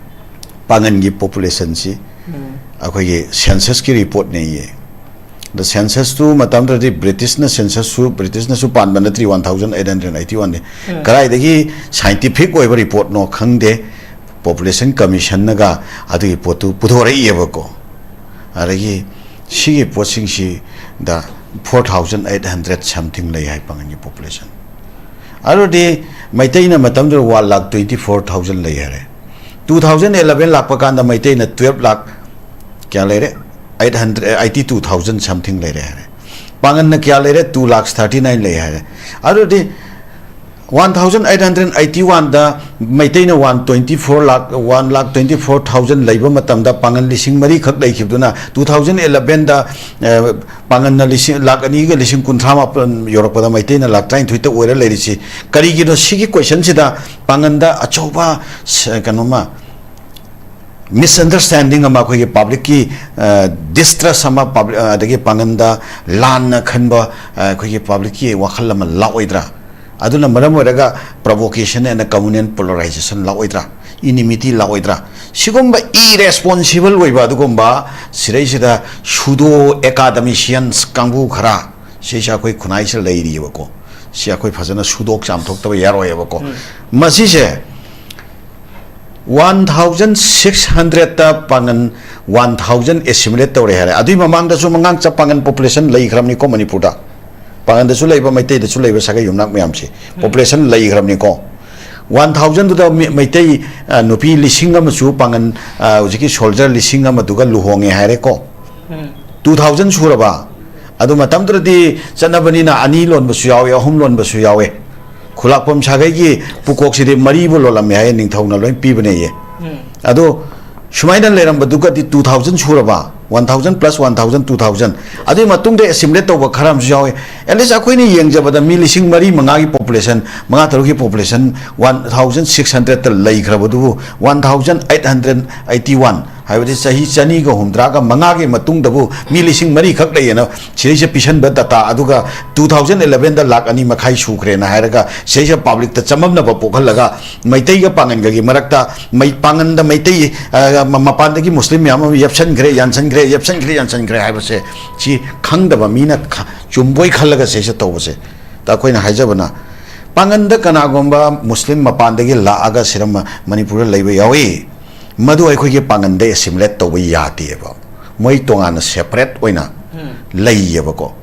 ꯄꯥꯉꯟꯒꯤ ꯄꯣꯄꯨꯂꯦꯁꯟꯁꯤ ꯑꯩꯈꯣꯏꯒꯤ ꯁꯦꯟꯁꯁꯀꯤ ꯔꯤꯄꯣꯔꯠꯅꯦꯌꯦ꯫ ꯑꯗ ꯁꯦꯟꯁꯁꯇꯨ ꯃꯇꯝꯗꯨꯗꯗꯤ ꯕ꯭ꯔꯤꯇꯤꯁꯅ ꯁꯦꯟꯁꯁꯁꯨ ꯕ꯭ꯔꯤꯇꯤꯁꯅꯁꯨ ꯄꯥꯟꯕ ꯅꯠꯇ꯭ꯔꯤ, one thousand eight hundred eighty ꯋꯥꯟꯗꯤ꯫ ꯀꯗꯥꯏꯗꯒꯤ ꯁꯥꯏꯟꯇꯤꯐꯤꯛ ꯑꯣꯏꯕ ꯔꯤꯄꯣꯔꯠꯅꯣ ꯈꯪꯗꯦ, ꯄꯣꯄꯨꯂꯦꯁꯟ ꯀꯃꯤꯁꯟꯅꯒ ꯑꯗꯨꯒꯤ ꯄꯣꯠꯇꯨ ꯄꯨꯊꯣꯔꯛꯏꯑꯕꯀꯣ꯫ ꯑꯗꯒꯤ ꯁꯤꯒꯤ ꯄꯣꯠꯁꯤꯡꯁꯤꯗ four thousand eight hundred something ꯂꯩ ꯍꯥꯏ ꯄꯥꯉꯟꯒꯤ ꯄꯣꯄꯨꯂꯦꯁꯟ꯫ ꯑꯗꯨꯗꯤ ꯃꯩꯇꯩꯅ ꯃꯇꯝꯗꯨꯗ one lakh twenty four thousand ꯂꯩ ꯍꯥꯏꯔꯦ꯫ ꯇꯨ ꯊꯥꯎꯖꯟ ꯑꯦꯂꯚꯦꯟ ꯂꯥꯛꯄ ꯀꯥꯟꯗ ꯃꯩꯇꯩꯅ ꯇꯨꯌꯦꯜꯞ ꯂꯥꯛ ꯀꯌꯥ ꯂꯩꯔꯦ? Eight hundred eighty two thousand something ꯂꯩꯔꯦ ꯍꯥꯏꯔꯦ꯫ ꯄꯥꯉꯟꯅ ꯀꯌꯥ ꯂꯩꯔꯦ? ꯇꯨ ꯂꯥꯛ ꯊꯥꯔꯇꯤ ꯅꯥꯏꯟ ꯂꯩ ꯍꯥꯏꯔꯦ꯫ ꯑꯗꯨꯗꯤ one thousand eight hundred eighty ꯋꯥꯟꯗ ꯃꯩꯇꯩꯅ ꯋꯥꯟ ꯇ꯭ꯋꯦꯟꯇꯤ ꯐꯣꯔ ꯂꯥꯛ, one lakh twenty four thousand ꯂꯩꯕ ꯃꯇꯝꯗ ꯄꯥꯉꯟ ꯂꯤꯁꯤꯡ ꯃꯔꯤꯈꯛ ꯂꯩꯈꯤꯕꯗꯨꯅ ꯇꯨ ꯊꯥꯎꯖꯟ ꯑꯦꯂꯚꯦꯟꯗ ꯄꯥꯉꯟꯅ ꯂꯤꯁꯤꯡ, ꯂꯥꯛ ꯑꯅꯤꯒ ꯂꯤꯁꯤꯡ ꯀꯨꯟꯊ꯭ꯔꯥ ꯃꯥꯄꯟ ꯌꯧꯔꯛꯄꯗ ꯃꯩꯇꯩꯅ ꯂꯥꯛ ꯇꯔꯥꯅꯤꯊꯣꯏꯇ ꯑꯣꯏꯔ ꯂꯩꯔꯤꯁꯤ ꯀꯔꯤꯒꯤꯅꯣ? ꯁꯤꯒꯤ ꯀꯣꯏꯁꯟꯁꯤꯗ ꯄꯥꯉꯟꯗ ꯑꯆꯧꯕ ꯁ-, ꯀꯩꯅꯣꯃ ꯃꯤꯁꯑꯟꯗꯔꯁꯇꯦꯟꯗꯤꯡ ꯑꯃ, ꯑꯩꯈꯣꯏꯒꯤ ꯄꯕ꯭ꯂꯤꯛꯀꯤ ꯗꯤꯁꯇ꯭ꯔꯁ ꯑꯃ, ꯄꯕ꯭ꯂꯤꯛ ꯑꯗꯒꯤ ꯄꯥꯉꯟꯗ ꯂꯥꯟꯅ ꯈꯟꯕ, ꯑ, ꯑꯩꯈꯣꯏꯒꯤ ꯄꯕ꯭ꯂꯤꯛꯀꯤ ꯋꯥꯈꯜ ꯑꯃ ꯂꯥꯛꯑꯣꯏꯗ꯭ꯔꯥ? ꯑꯗꯨꯅ ꯃꯔꯝ ꯑꯣꯏꯔꯒ provocation and communal polarization ꯂꯥꯛꯑꯣꯏꯗ꯭ꯔꯥ? Enmity ꯂꯥꯛꯑꯣꯏꯗ꯭ꯔꯥ? ꯁꯤꯒꯨꯝꯕ ꯏꯔꯦꯁꯄꯣꯟꯁꯤꯕꯜ ꯑꯣꯏꯕ ꯑꯗꯨꯒꯨꯝꯕ ꯁꯤꯗꯩꯁꯤꯗ ꯁꯨꯗꯣ ꯑꯦꯀꯥꯗꯃꯤꯁꯤꯌꯟꯁ ꯀꯥꯡꯕꯨ ꯈꯔ ꯁꯤꯁꯦ ꯑꯩꯈꯣꯏ ꯈꯨꯟꯅꯥꯏꯁꯤꯗ ꯂꯩꯔꯤꯑꯕꯀꯣ꯫ ꯁꯤ ꯑꯩꯈꯣꯏ ꯐꯖꯅ ꯁꯨꯗꯣꯛ ꯆꯥꯝꯊꯣꯛꯇꯕ ꯌꯥꯔꯣꯏꯑꯕꯀꯣ꯫ ꯃꯁꯤꯁꯦ ꯋꯥꯟ ꯊꯥꯎꯖꯟ ꯁꯤꯛꯁ ꯍꯟꯗ꯭ꯔꯦꯠꯇ ꯄꯥꯉꯟ ꯋꯥꯟ ꯊꯥꯎꯖꯟ ꯑꯦꯁꯤꯃꯤꯂꯦꯠ ꯇꯧꯔꯦ ꯍꯥꯏꯔꯦ꯫ ꯑꯗꯨꯏ ꯃꯃꯥꯡꯗꯁꯨ ꯃꯉꯥꯡꯆ ꯄꯥꯉꯟ ꯄꯣꯄꯨꯂꯦꯁꯟ ꯂꯩꯈ꯭ꯔꯕꯅꯤꯀꯣ ꯃꯅꯤꯄꯨꯔꯗ꯫ ꯄꯥꯉꯟꯗꯁꯨ ꯂꯩꯕ, ꯃꯩꯇꯩꯗꯁꯨ ꯂꯩꯕ ꯁꯥꯒꯩ ꯌꯨꯝꯅꯥꯛ ꯃꯌꯥꯝꯁꯦ ꯄꯣꯄꯨꯂꯦꯁꯟ ꯂꯩꯈ꯭ꯔꯕꯅꯤꯀꯣ꯫ ꯋꯥꯟ ꯊꯥꯎꯖꯟꯗꯨꯗ ꯃꯤ-, ꯃꯩꯇꯩ, ꯑ, ꯅꯨꯄꯤ ꯂꯤꯁꯤꯡ ꯑꯃꯁꯨ ꯄꯥꯉꯟ, ꯑ, ꯍꯧꯖꯤꯛꯀꯤ ꯁꯣꯜꯖꯔ ꯂꯤꯁꯤꯡ ꯑꯃꯗꯨꯒ ꯂꯨꯍꯣꯡꯉꯦ ꯍꯥꯏꯔꯦꯀꯣ꯫ ꯇꯨ ꯊꯥꯎꯖꯟ ꯁꯨꯔꯕ꯫ ꯑꯗꯨ ꯃꯇꯝꯗꯨꯗꯗꯤ ꯆꯠꯅꯕꯅꯤꯅ ꯑꯅꯤ ꯂꯣꯟꯕꯁꯨ ꯌꯥꯎꯋꯦ, ꯑꯍꯨꯝ ꯂꯣꯟꯕꯁꯨ ꯌꯥꯎꯋꯦ꯫ ꯈꯨꯂꯥꯛꯄꯝ ꯁꯥꯒꯩꯒꯤ ꯄꯨꯀꯣꯛꯁꯤꯗꯤ ꯃꯔꯤꯕꯨ ꯂꯣꯜꯂꯝꯃꯦ ꯍꯥꯏꯌꯦ, ꯅꯤꯡꯊꯧꯅ ꯂꯣꯏ ꯄꯤꯕꯅꯦꯌꯦ꯫ ꯑꯗꯣ ꯁꯨꯃꯥꯏꯅ ꯂꯩꯔꯝꯕꯗꯨꯒꯗꯤ ꯇꯨ ꯊꯥꯎꯖꯟ ꯁꯨꯔꯕ, one thousand plus one thousand, two thousand. ꯑꯗꯨꯒꯤ ꯃꯇꯨꯡꯗ ꯑꯦꯁꯤꯃꯤꯂꯦꯠ ꯇꯧꯕ ꯈꯔ ꯑꯃꯁꯨ ꯌꯥꯎꯋꯦ꯫ ꯑꯦꯠꯂꯤꯁ ꯑꯩꯈꯣꯏꯅ ꯌꯦꯡꯖꯕꯗ ꯃꯤ ꯂꯤꯁꯤꯡ ꯃꯔꯤ ꯃꯉꯥꯒꯤ ꯄꯣꯄꯨꯂꯦꯁꯟ, ꯃꯉꯥ ꯇꯔꯨꯛꯀꯤ ꯄꯣꯄꯨꯂꯦꯁꯟ ꯋꯥꯟ ꯊꯥꯎꯖꯟ ꯁꯤꯛꯁ ꯍꯟꯗ꯭ꯔꯦꯠꯇ ꯂꯩꯈ꯭ꯔꯕꯗꯨꯕꯨ one thousand eight hundred eighty one ꯍꯥꯏꯕꯗꯤ ꯆꯍꯤ ꯆꯅꯤꯒ ꯍꯨꯝꯗ꯭ꯔꯥꯒ ꯃꯉꯥꯒꯤ ꯃꯇꯨꯡꯗꯕꯨ ꯃꯤ ꯂꯤꯁꯤꯡ ꯃꯔꯤ ꯈꯛ ꯂꯩꯌꯦꯅ ꯁꯤꯗꯩꯁꯤꯗ ꯄꯤꯁꯟꯕ ꯗꯇꯥ, ꯑꯗꯨꯒ ꯇꯨ ꯊꯥꯎꯖꯟ ꯑꯦꯂꯚꯦꯟꯗ ꯂꯥꯛ ꯑꯅꯤ ꯃꯈꯥꯏ ꯁꯨꯈ꯭ꯔꯦꯅ ꯍꯥꯏꯔꯒ ꯁꯤꯗꯩꯁꯤꯗ ꯄꯕ꯭ꯂꯤꯛꯇ ꯆꯃꯝꯅꯕ ꯄꯣꯛꯍꯜꯂꯒ ꯃꯩꯇꯩꯒ ꯄꯥꯉꯟꯒꯒꯤ ꯃꯔꯛꯇ ꯃꯩ-, ꯄꯥꯉꯟꯗ ꯃꯩꯇꯩ, ꯑ, ꯃ-, ꯃꯄꯥꯟꯗꯒꯤ ꯃꯨꯁꯂꯤꯝ ꯃꯌꯥꯝ ꯑꯃ ꯌꯦꯞꯁꯟꯈ꯭ꯔꯦ, ꯌꯥꯟꯁꯟꯈ꯭ꯔꯦ, ꯌꯦꯞꯁꯟꯈ꯭ꯔꯦ, ꯌꯥꯟꯁꯟꯈ꯭ꯔꯦ ꯍꯥꯏꯕꯁꯦ ꯁꯤ ꯈꯪꯗꯕ ꯃꯤꯅ ꯈ-, ꯆꯨꯝꯕꯣꯏ ꯈꯜꯂꯒ ꯁꯤꯗꯩꯁꯤꯗ ꯇꯧꯕꯁꯦ꯫ ꯗ ꯑꯩꯈꯣꯏꯅ ꯍꯥꯏꯖꯕꯅ, ꯄꯥꯉꯟꯗ ꯀꯅꯥꯒꯨꯝꯕ ꯃꯨꯁꯂꯤꯝ ꯃꯄꯥꯟꯗꯒꯤ ꯂꯥꯛꯑꯒ ꯁꯤꯗ ꯃ-, ꯃꯅꯤꯄꯨꯔꯗ ꯂꯩꯕ ꯌꯥꯎꯏ, ꯃꯗꯨ ꯑꯩꯈꯣꯏꯒꯤ ꯄꯥꯉꯟꯗ ꯑꯦꯁꯤꯃꯤꯂꯦꯠ ꯇꯧꯕ ꯌꯥꯗꯦꯕ꯫ ꯃꯣꯏ ꯇꯣꯉꯥꯟꯅ ꯁꯦꯄꯔꯦꯠ ꯑꯣꯏꯅ ꯎꯝ꯫ ꯂꯩꯌꯦꯕꯀꯣ꯫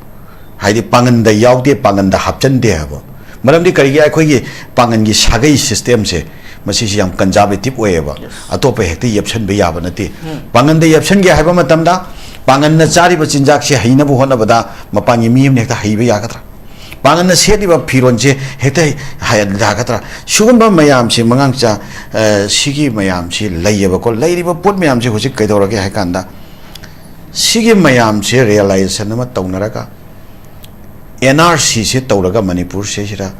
ꯍꯥꯏꯗꯤ ꯄꯥꯉꯟꯗ ꯌꯥꯎꯗꯦ, ꯄꯥꯉꯟꯗ ꯍꯥꯞꯆꯟꯗꯦ ꯍꯥꯏꯕ꯫ ꯃꯔꯝꯗꯤ ꯀꯔꯤꯒꯤ? ꯑꯩꯈꯣꯏꯒꯤ ꯄꯥꯉꯟꯒꯤ ꯁꯥꯒꯩ ꯁꯤꯁꯇꯦꯝꯁꯦ, ꯃꯁꯤꯁꯤ ꯌꯥꯝ ꯀꯟꯖꯥꯔꯕꯦꯇꯤꯞ ꯑꯣꯏꯌꯦꯕ꯫ ꯌꯦꯁ꯫ ꯑꯇꯣꯞꯄ ꯍꯦꯛꯇ ꯌꯦꯞꯁꯟꯕ ꯌꯥꯕ ꯅꯠꯇꯦ꯫ ꯎꯝ꯫ ꯄꯥꯉꯟꯗ ꯌꯦꯞꯁꯟꯒꯦ ꯍꯥꯏꯕ ꯃꯇꯝꯗ, ꯄꯥꯉꯟꯅ ꯆꯥꯔꯤꯕ ꯆꯤꯟꯖꯥꯛꯁꯦ ꯍꯩꯅꯕ ꯍꯣꯠꯅꯕꯗ ꯃꯄꯥꯟꯒꯤ ꯃꯤ ꯑꯃꯅ ꯍꯦꯛꯇ ꯍꯩꯕ ꯌꯥꯒꯗ꯭ꯔꯥ? ꯄꯥꯉꯟꯅ ꯁꯦꯠꯂꯤꯕ ꯐꯤꯔꯣꯟꯁꯦ ꯍꯦꯛꯇ ꯍ-, ꯌꯥꯒꯗ꯭ꯔꯥ? ꯁꯤꯒꯨꯝꯕ ꯃꯌꯥꯝꯁꯤ, ꯃꯉꯥꯡꯆꯥ, ꯑ, ꯁꯤꯒꯤ ꯃꯌꯥꯝꯁꯤ ꯂꯩꯌꯦꯕꯀꯣ꯫ ꯂꯩꯔꯤꯕ ꯄꯣꯠ ꯃꯌꯥꯝꯁꯤ ꯍꯧꯖꯤꯛ ꯀꯩꯗꯧꯔꯒꯦ ꯍꯥꯏ ꯀꯥꯟꯗ, ꯁꯤꯒꯤ ꯃꯌꯥꯝꯁꯦ ꯔꯤꯌꯦꯂꯥꯏꯖꯦꯁꯟ ꯑꯃ ꯇꯧꯅꯔꯒ, ꯑꯦꯟ ꯑꯥꯔ ꯁꯤꯁꯦ ꯇꯧꯔꯒ ꯃꯅꯤꯄꯨꯔꯁꯤꯗꯩꯁꯤꯗ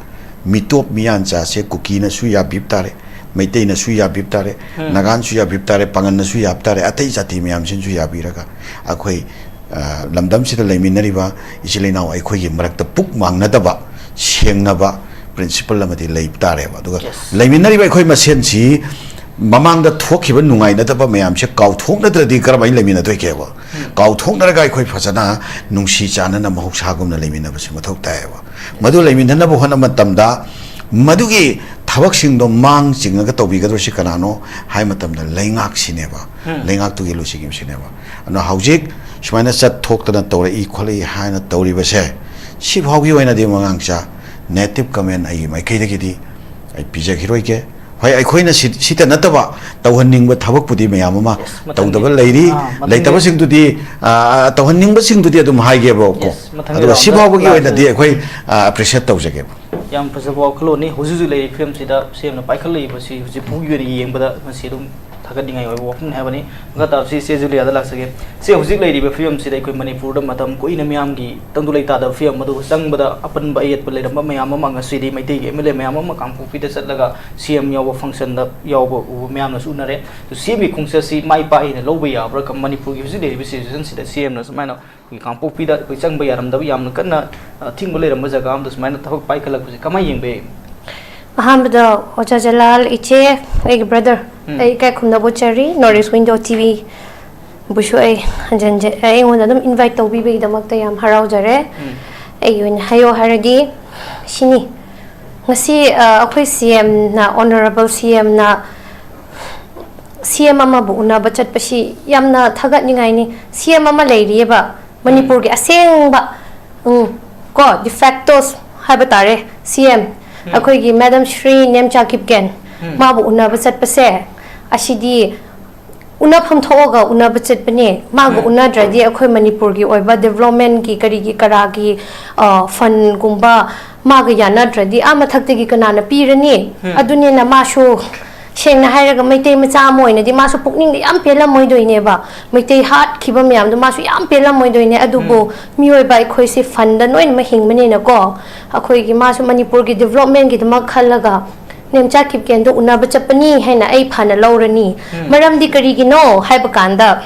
ꯃꯤꯇꯣꯞ ꯃꯤꯌꯥꯟꯆꯥꯁꯦ ꯀꯨꯀꯤꯅꯁꯨ ꯌꯥꯕꯤꯕ ꯇꯥꯔꯦ, ꯃꯩꯇꯩꯅꯁꯨ ꯌꯥꯕꯤꯕ ꯇꯥꯔꯦ, ꯎꯝ꯫ ꯅꯥꯒꯥꯅꯁꯨ ꯌꯥꯕꯤꯕ ꯇꯥꯔꯦ, ꯄꯥꯉꯟꯅꯁꯨ ꯌꯥꯕ ꯇꯥꯔꯦ, ꯑꯇꯩ ꯖꯥꯇꯤ ꯃꯌꯥꯝꯁꯤꯅꯁꯨ ꯌꯥꯕꯤꯔꯒ ꯑꯩꯈꯣꯏ, ꯑ, ꯂꯝꯗꯝꯁꯤꯗ ꯂꯩꯃꯤꯟꯅꯔꯤꯕ ꯏꯆꯤꯜ ꯏꯅꯥꯎ ꯑꯩꯈꯣꯏꯒꯤ ꯃꯔꯛꯇ ꯄꯨꯛ ꯃꯥꯡꯅꯗꯕ, ꯁꯦꯡꯅꯕ ꯄ꯭ꯔꯤꯟꯁꯤꯄꯜ ꯑꯃꯗꯤ ꯂꯩꯕ ꯇꯥꯔꯦꯕ꯫ ꯑꯗꯨꯒ ꯌꯦꯁ꯫ ꯂꯩꯃꯤꯟꯅꯔꯤꯕ ꯑꯩꯈꯣꯏ ꯃꯁꯦꯟꯁꯤ ꯃꯃꯥꯡꯗ ꯊꯣꯛꯈꯤꯕ ꯅꯨꯡꯉꯥꯏꯅꯗꯕ ꯃꯌꯥꯝꯁꯦ ꯀꯥꯎꯊꯣꯛꯅꯗ꯭ꯔꯗꯤ ꯀꯔꯝꯍꯥꯏꯅ ꯂꯩꯃꯤꯟꯅꯗꯣꯏꯒꯦꯕ? ꯎꯝ꯫ ꯀꯥꯎꯊꯣꯛꯅꯔꯒ ꯑꯩꯈꯣꯏ ꯐꯖꯅ ꯅꯨꯡꯁꯤ ꯆꯥꯟꯅꯅ ꯃꯍꯧꯁꯥꯒꯨꯝꯅ ꯂꯩꯃꯤꯟꯅꯕꯁꯤ ꯃꯊꯧ ꯇꯥꯏꯌꯦꯕ꯫ ꯃꯗꯨ ꯂꯩꯃꯤꯟꯅꯅꯕ ꯍꯣꯠꯅꯕ ꯃꯇꯝꯗ ꯃꯗꯨꯒꯤ ꯊꯕꯛꯁꯤꯡꯗꯣ ꯃꯥꯡ ꯆꯤꯡꯉꯒ ꯇꯧꯕꯤꯒꯗꯧꯔꯤꯁꯤ ꯀꯅꯥꯅꯣ ꯍꯥꯏ ꯃꯇꯝꯗ ꯂꯩꯉꯥꯛꯁꯤꯅꯦꯕ꯫ ꯎꯝ꯫ ꯂꯩꯉꯥꯛꯇꯨꯒꯤ ꯂꯨꯆꯤꯡꯕꯁꯤꯅꯦꯕ꯫ ꯑꯗꯨꯅ ꯍꯧꯖꯤꯛ ꯁꯨꯃꯥꯏꯅ ꯆꯠ ꯊꯣꯛꯇꯅ ꯇꯧꯔꯛꯏ ꯈꯣꯠꯂꯛꯏ ꯍꯥꯏꯅ ꯇꯧꯔꯤꯕꯁꯦ, ꯁꯤꯐꯥꯎꯒꯤ ꯑꯣꯏꯅꯗꯤ ꯃꯉꯥꯡꯆꯥ, ꯅꯦꯇꯤꯞ ꯀꯃꯦꯟ ꯑꯩꯒꯤ ꯃꯥꯏꯀꯩꯗꯒꯤꯗꯤ ꯑꯩ ꯄꯤꯖꯈꯤꯔꯣꯏꯒꯦ꯫ ꯍꯣꯏ, ꯑꯩꯈꯣꯏꯅ ꯁꯤ-, ꯁꯤꯇ ꯅꯠꯇꯕ ꯇꯧꯍꯟꯅꯤꯡꯕ ꯊꯕꯛꯄꯨꯗꯤ ꯃꯌꯥꯝ ꯑꯃ ꯌꯦꯁ, ꯃꯊꯪꯒꯤ-, ꯇꯧꯗꯕ ꯂꯩꯔꯤ꯫ ꯑꯥ, ꯃꯊꯪꯒꯤ-, ꯂꯩꯇꯕꯁꯤꯡꯗꯨꯗꯤ, ꯑꯥ, ꯇꯧꯍꯟꯅꯤꯡꯕꯁꯤꯡꯗꯨꯗꯤ ꯑꯗꯨꯝ ꯍꯥꯏꯒꯦꯕꯀꯣ꯫ ꯌꯦꯁ, ꯃꯊꯪꯒꯤ ꯑꯗꯨꯒ ꯔꯥꯎꯟꯗ ꯁꯤꯐꯥꯎꯕꯒꯤ ꯂꯥꯛꯆꯒꯦ꯫ ꯑꯣꯏꯅꯗꯤ ꯑꯩꯈꯣꯏ, ꯑꯥ, ꯑꯦꯄ꯭ꯔꯤꯁꯤꯌꯦꯠ ꯇꯧꯖꯒꯦꯕ꯫ ꯌꯥꯝ ꯐꯖꯕ ꯋꯥꯈꯜꯂꯣꯟꯅꯤ꯫ ꯍꯧꯖꯤꯛ ꯍꯧꯖꯤꯛ ꯂꯩꯔꯤꯕ ꯐꯤꯕꯝꯁꯤꯗ ꯁꯤ ꯑꯦꯝꯅ ꯄꯥꯏꯈꯠꯂꯛꯏꯕꯁꯤ ꯍꯧꯖꯤꯛ ꯐꯥꯎꯒꯤ ꯑꯣꯏꯅ ꯌꯦꯡꯕꯗ ꯃꯁꯤ ꯑꯗꯨꯝ ꯊꯥꯒꯠꯅꯤꯡꯉꯥꯏ ꯑꯣꯏꯕ ꯋꯥꯐꯝꯅꯤ ꯍꯥꯏꯕꯅꯤ꯫ ꯃꯈꯥ ꯇꯥꯕꯁꯤ ꯏꯆꯦ ꯖꯨꯂꯤꯌꯥꯗ ꯂꯥꯛꯆꯒꯦ꯫ ꯏꯆꯦ, ꯍꯧꯖꯤꯛ ꯂꯩꯔꯤꯕ ꯐꯤꯕꯝꯁꯤꯗ ꯑꯩꯈꯣꯏ ꯃꯅꯤꯄꯨꯔꯗ ꯃꯇꯝ ꯀꯨꯏꯅ ꯃꯤꯌꯥꯝꯒꯤ ꯇꯪꯗꯨ ꯂꯩꯇꯥꯗꯕ ꯐꯤꯕꯝ ꯑꯗꯨ ꯆꯪꯕꯗ ꯑꯄꯟꯕ ꯑꯌꯦꯠꯄ ꯂꯩꯔꯝꯕ ꯃꯌꯥꯝ ꯑꯃ ꯉꯁꯤꯗꯤ ꯃꯩꯇꯩꯒꯤ ꯑꯦꯝ ꯑꯦꯜ ꯑꯦ ꯃꯌꯥꯝ ꯑꯃ ꯀꯥꯡꯄꯣꯛꯄꯤꯗ ꯆꯠꯂꯒ ꯁꯤ ꯑꯦꯝ ꯌꯥꯎꯕ ꯐꯪꯁꯟꯗ ꯌꯥꯎꯕ ꯎꯕ ꯃꯌꯥꯝꯅꯁꯨ ꯎꯅꯔꯦ꯫ ꯑꯗꯨ ꯁꯤ ꯑꯦꯝꯒꯤ ꯈꯣꯡꯆꯠꯁꯤ ꯃꯥꯏ ꯄꯥꯛꯏꯅ ꯂꯧꯕ ꯌꯥꯕ꯭ꯔꯥ? ꯀꯝ-, ꯃꯅꯤꯄꯨꯔꯒꯤ ꯍꯧꯖꯤꯛ ꯂꯩꯔꯤꯕ ꯁꯤꯆꯨꯋꯦꯁꯟꯁꯤꯗ ꯁꯤ ꯑꯦꯝꯅ ꯁꯨꯃꯥꯏꯅ ꯑꯩꯈꯣꯏ ꯀꯥꯡꯄꯣꯛꯄꯤꯗ ꯑꯩꯈꯣꯏ ꯆꯪꯕ ꯌꯥꯔꯝꯗꯕ ꯌꯥꯝꯅ ꯀꯟꯅ ꯑꯊꯤꯡꯕ ꯂꯩꯔꯝꯕ ꯖꯒꯥ ꯑꯃꯗ ꯁꯨꯃꯥꯏꯅ ꯊꯕꯛ ꯄꯥꯏꯈꯠꯂꯛꯄꯁꯦ ꯀꯃꯥꯏꯅ ꯌꯦꯡꯕ ꯌꯥꯏ? ꯑꯍꯥꯟꯕꯗ ꯑꯣꯖꯥ ꯖꯂꯥꯜ, ꯏꯆꯦ, ꯑꯩꯒꯤ ꯕ꯭ꯔꯗꯔ, ꯎꯝ꯫ ꯑꯩ ꯏꯀꯥꯏ ꯈꯨꯝꯅꯕ ꯎꯠꯆꯔꯤ꯫ North east window T V ꯕꯨꯁꯨ ꯑꯩ ꯍꯟꯖꯟꯖ-, ꯑꯩꯉꯣꯟꯗ ꯑꯗꯨꯝ ꯏꯟꯚꯥꯏꯠ ꯇꯧꯕꯤꯕꯒꯤꯗꯃꯛꯇ ꯌꯥꯝ ꯍꯔꯥꯎꯖꯔꯦ꯫ ꯎꯝ꯫ ꯑꯩꯒꯤ ꯑꯣꯏꯅ ꯍꯥꯏꯌꯣ ꯍꯥꯏꯔꯗꯤ ꯁꯤꯅꯤ, ꯉꯁꯤ, ꯑ, ꯑꯩꯈꯣꯏ ꯁꯤ ꯑꯦꯝꯅ, ꯑꯣꯅꯔꯦꯕꯜ ꯁꯤ ꯑꯦꯝꯅ ꯁꯤ ꯑꯦꯝ ꯑꯃꯕꯨ ꯎꯅꯕ ꯆꯠꯄꯁꯤ ꯌꯥꯝꯅ ꯊꯥꯒꯠꯅꯤꯡꯉꯥꯏꯅꯤ꯫ ꯁꯤ ꯑꯦꯝ ꯑꯃ ꯂꯩꯔꯤꯑꯕ ꯃꯅꯤꯄꯨꯔꯒꯤ ꯑꯁꯦꯡꯕ, ꯎꯝ, ꯀꯣ, ꯗꯤꯐꯦꯛꯇꯣꯁ ꯍꯥꯏꯕ ꯇꯥꯔꯦ, ꯁꯤ ꯑꯦꯝ, ꯎꯝ꯫ ꯑꯩꯈꯣꯏꯒꯤ ꯃꯦꯗꯝ ꯁ꯭ꯔꯤ ꯅꯦꯝꯆꯥ ꯀꯤꯞꯒꯦꯟ, ꯎꯝ꯫ ꯃꯥꯕꯨ ꯎꯅꯕ ꯆꯠꯄꯁꯦ, ꯑꯁꯤꯗꯤ ꯎꯅꯐꯝ ꯊꯣꯛꯑꯒ ꯎꯅꯕ ꯆꯠꯄꯅꯦ꯫ ꯃꯥꯒ ꯎꯝ꯫ ꯎꯅꯗ꯭ꯔꯗꯤ ꯑꯩꯈꯣꯏ ꯃꯅꯤꯄꯨꯔꯒꯤ ꯑꯣꯏꯕ ꯗꯦꯕꯂꯞꯃꯦꯟꯒꯤ ꯀꯔꯤꯒꯤ ꯀꯔꯥꯒꯤ, ꯑ, ꯐꯟꯒꯨꯝꯕ ꯃꯥꯒ ꯌꯥꯅꯗ꯭ꯔꯗꯤ ꯑꯥ ꯃꯊꯛꯇꯒꯤ ꯀꯅꯥꯅ ꯄꯤꯔꯅꯤ? ꯎꯝ꯫ ꯑꯗꯨꯅꯤꯅ ꯃꯥꯁꯨ, ꯁꯦꯡꯅ ꯍꯥꯏꯔꯒ, ꯃꯩꯇꯩ ꯃꯆꯥ ꯑꯃ ꯑꯣꯏꯅꯗꯤ ꯃꯥꯁꯨ ꯄꯨꯛꯅꯤꯡꯗ ꯌꯥꯝ ꯄꯦꯜꯂꯝꯃꯣꯏꯗꯣꯏꯅꯦꯕ꯫ ꯃꯩꯇꯩ ꯍꯥꯠꯈꯤꯕ ꯃꯌꯥꯝꯗꯣ ꯃꯥꯁꯨ ꯌꯥꯝ ꯄꯦꯜꯂꯝꯃꯣꯏꯗꯣꯏꯅꯦ꯫ ꯑꯗꯨꯕꯨ ꯎꯝ꯫ ꯃꯤꯑꯣꯏꯕ ꯑꯩꯈꯣꯏꯁꯦ ꯐꯟꯗ ꯂꯣꯏꯅꯃꯛ ꯍꯤꯡꯕꯅꯤꯅꯀꯣ, ꯑꯩꯈꯣꯏꯒꯤ ꯃꯥꯁꯨ ꯃꯅꯤꯄꯨꯔꯒꯤ ꯗꯦꯕꯂꯞꯃꯦꯟꯒꯤꯗꯃꯛ ꯈꯜꯂꯒ ꯅꯦꯝꯆꯥ ꯀꯤꯞꯒꯦꯟꯗꯣ ꯎꯅꯕ ꯆꯠꯄꯅꯤ ꯍꯥꯏꯅ ꯑꯩ ꯐꯅ ꯂꯧꯔꯅꯤ꯫ ꯎꯝ꯫ ꯃꯔꯝꯗꯤ ꯀꯔꯤꯒꯤꯅꯣ ꯍꯥꯏꯕ ꯀꯥꯟꯗ,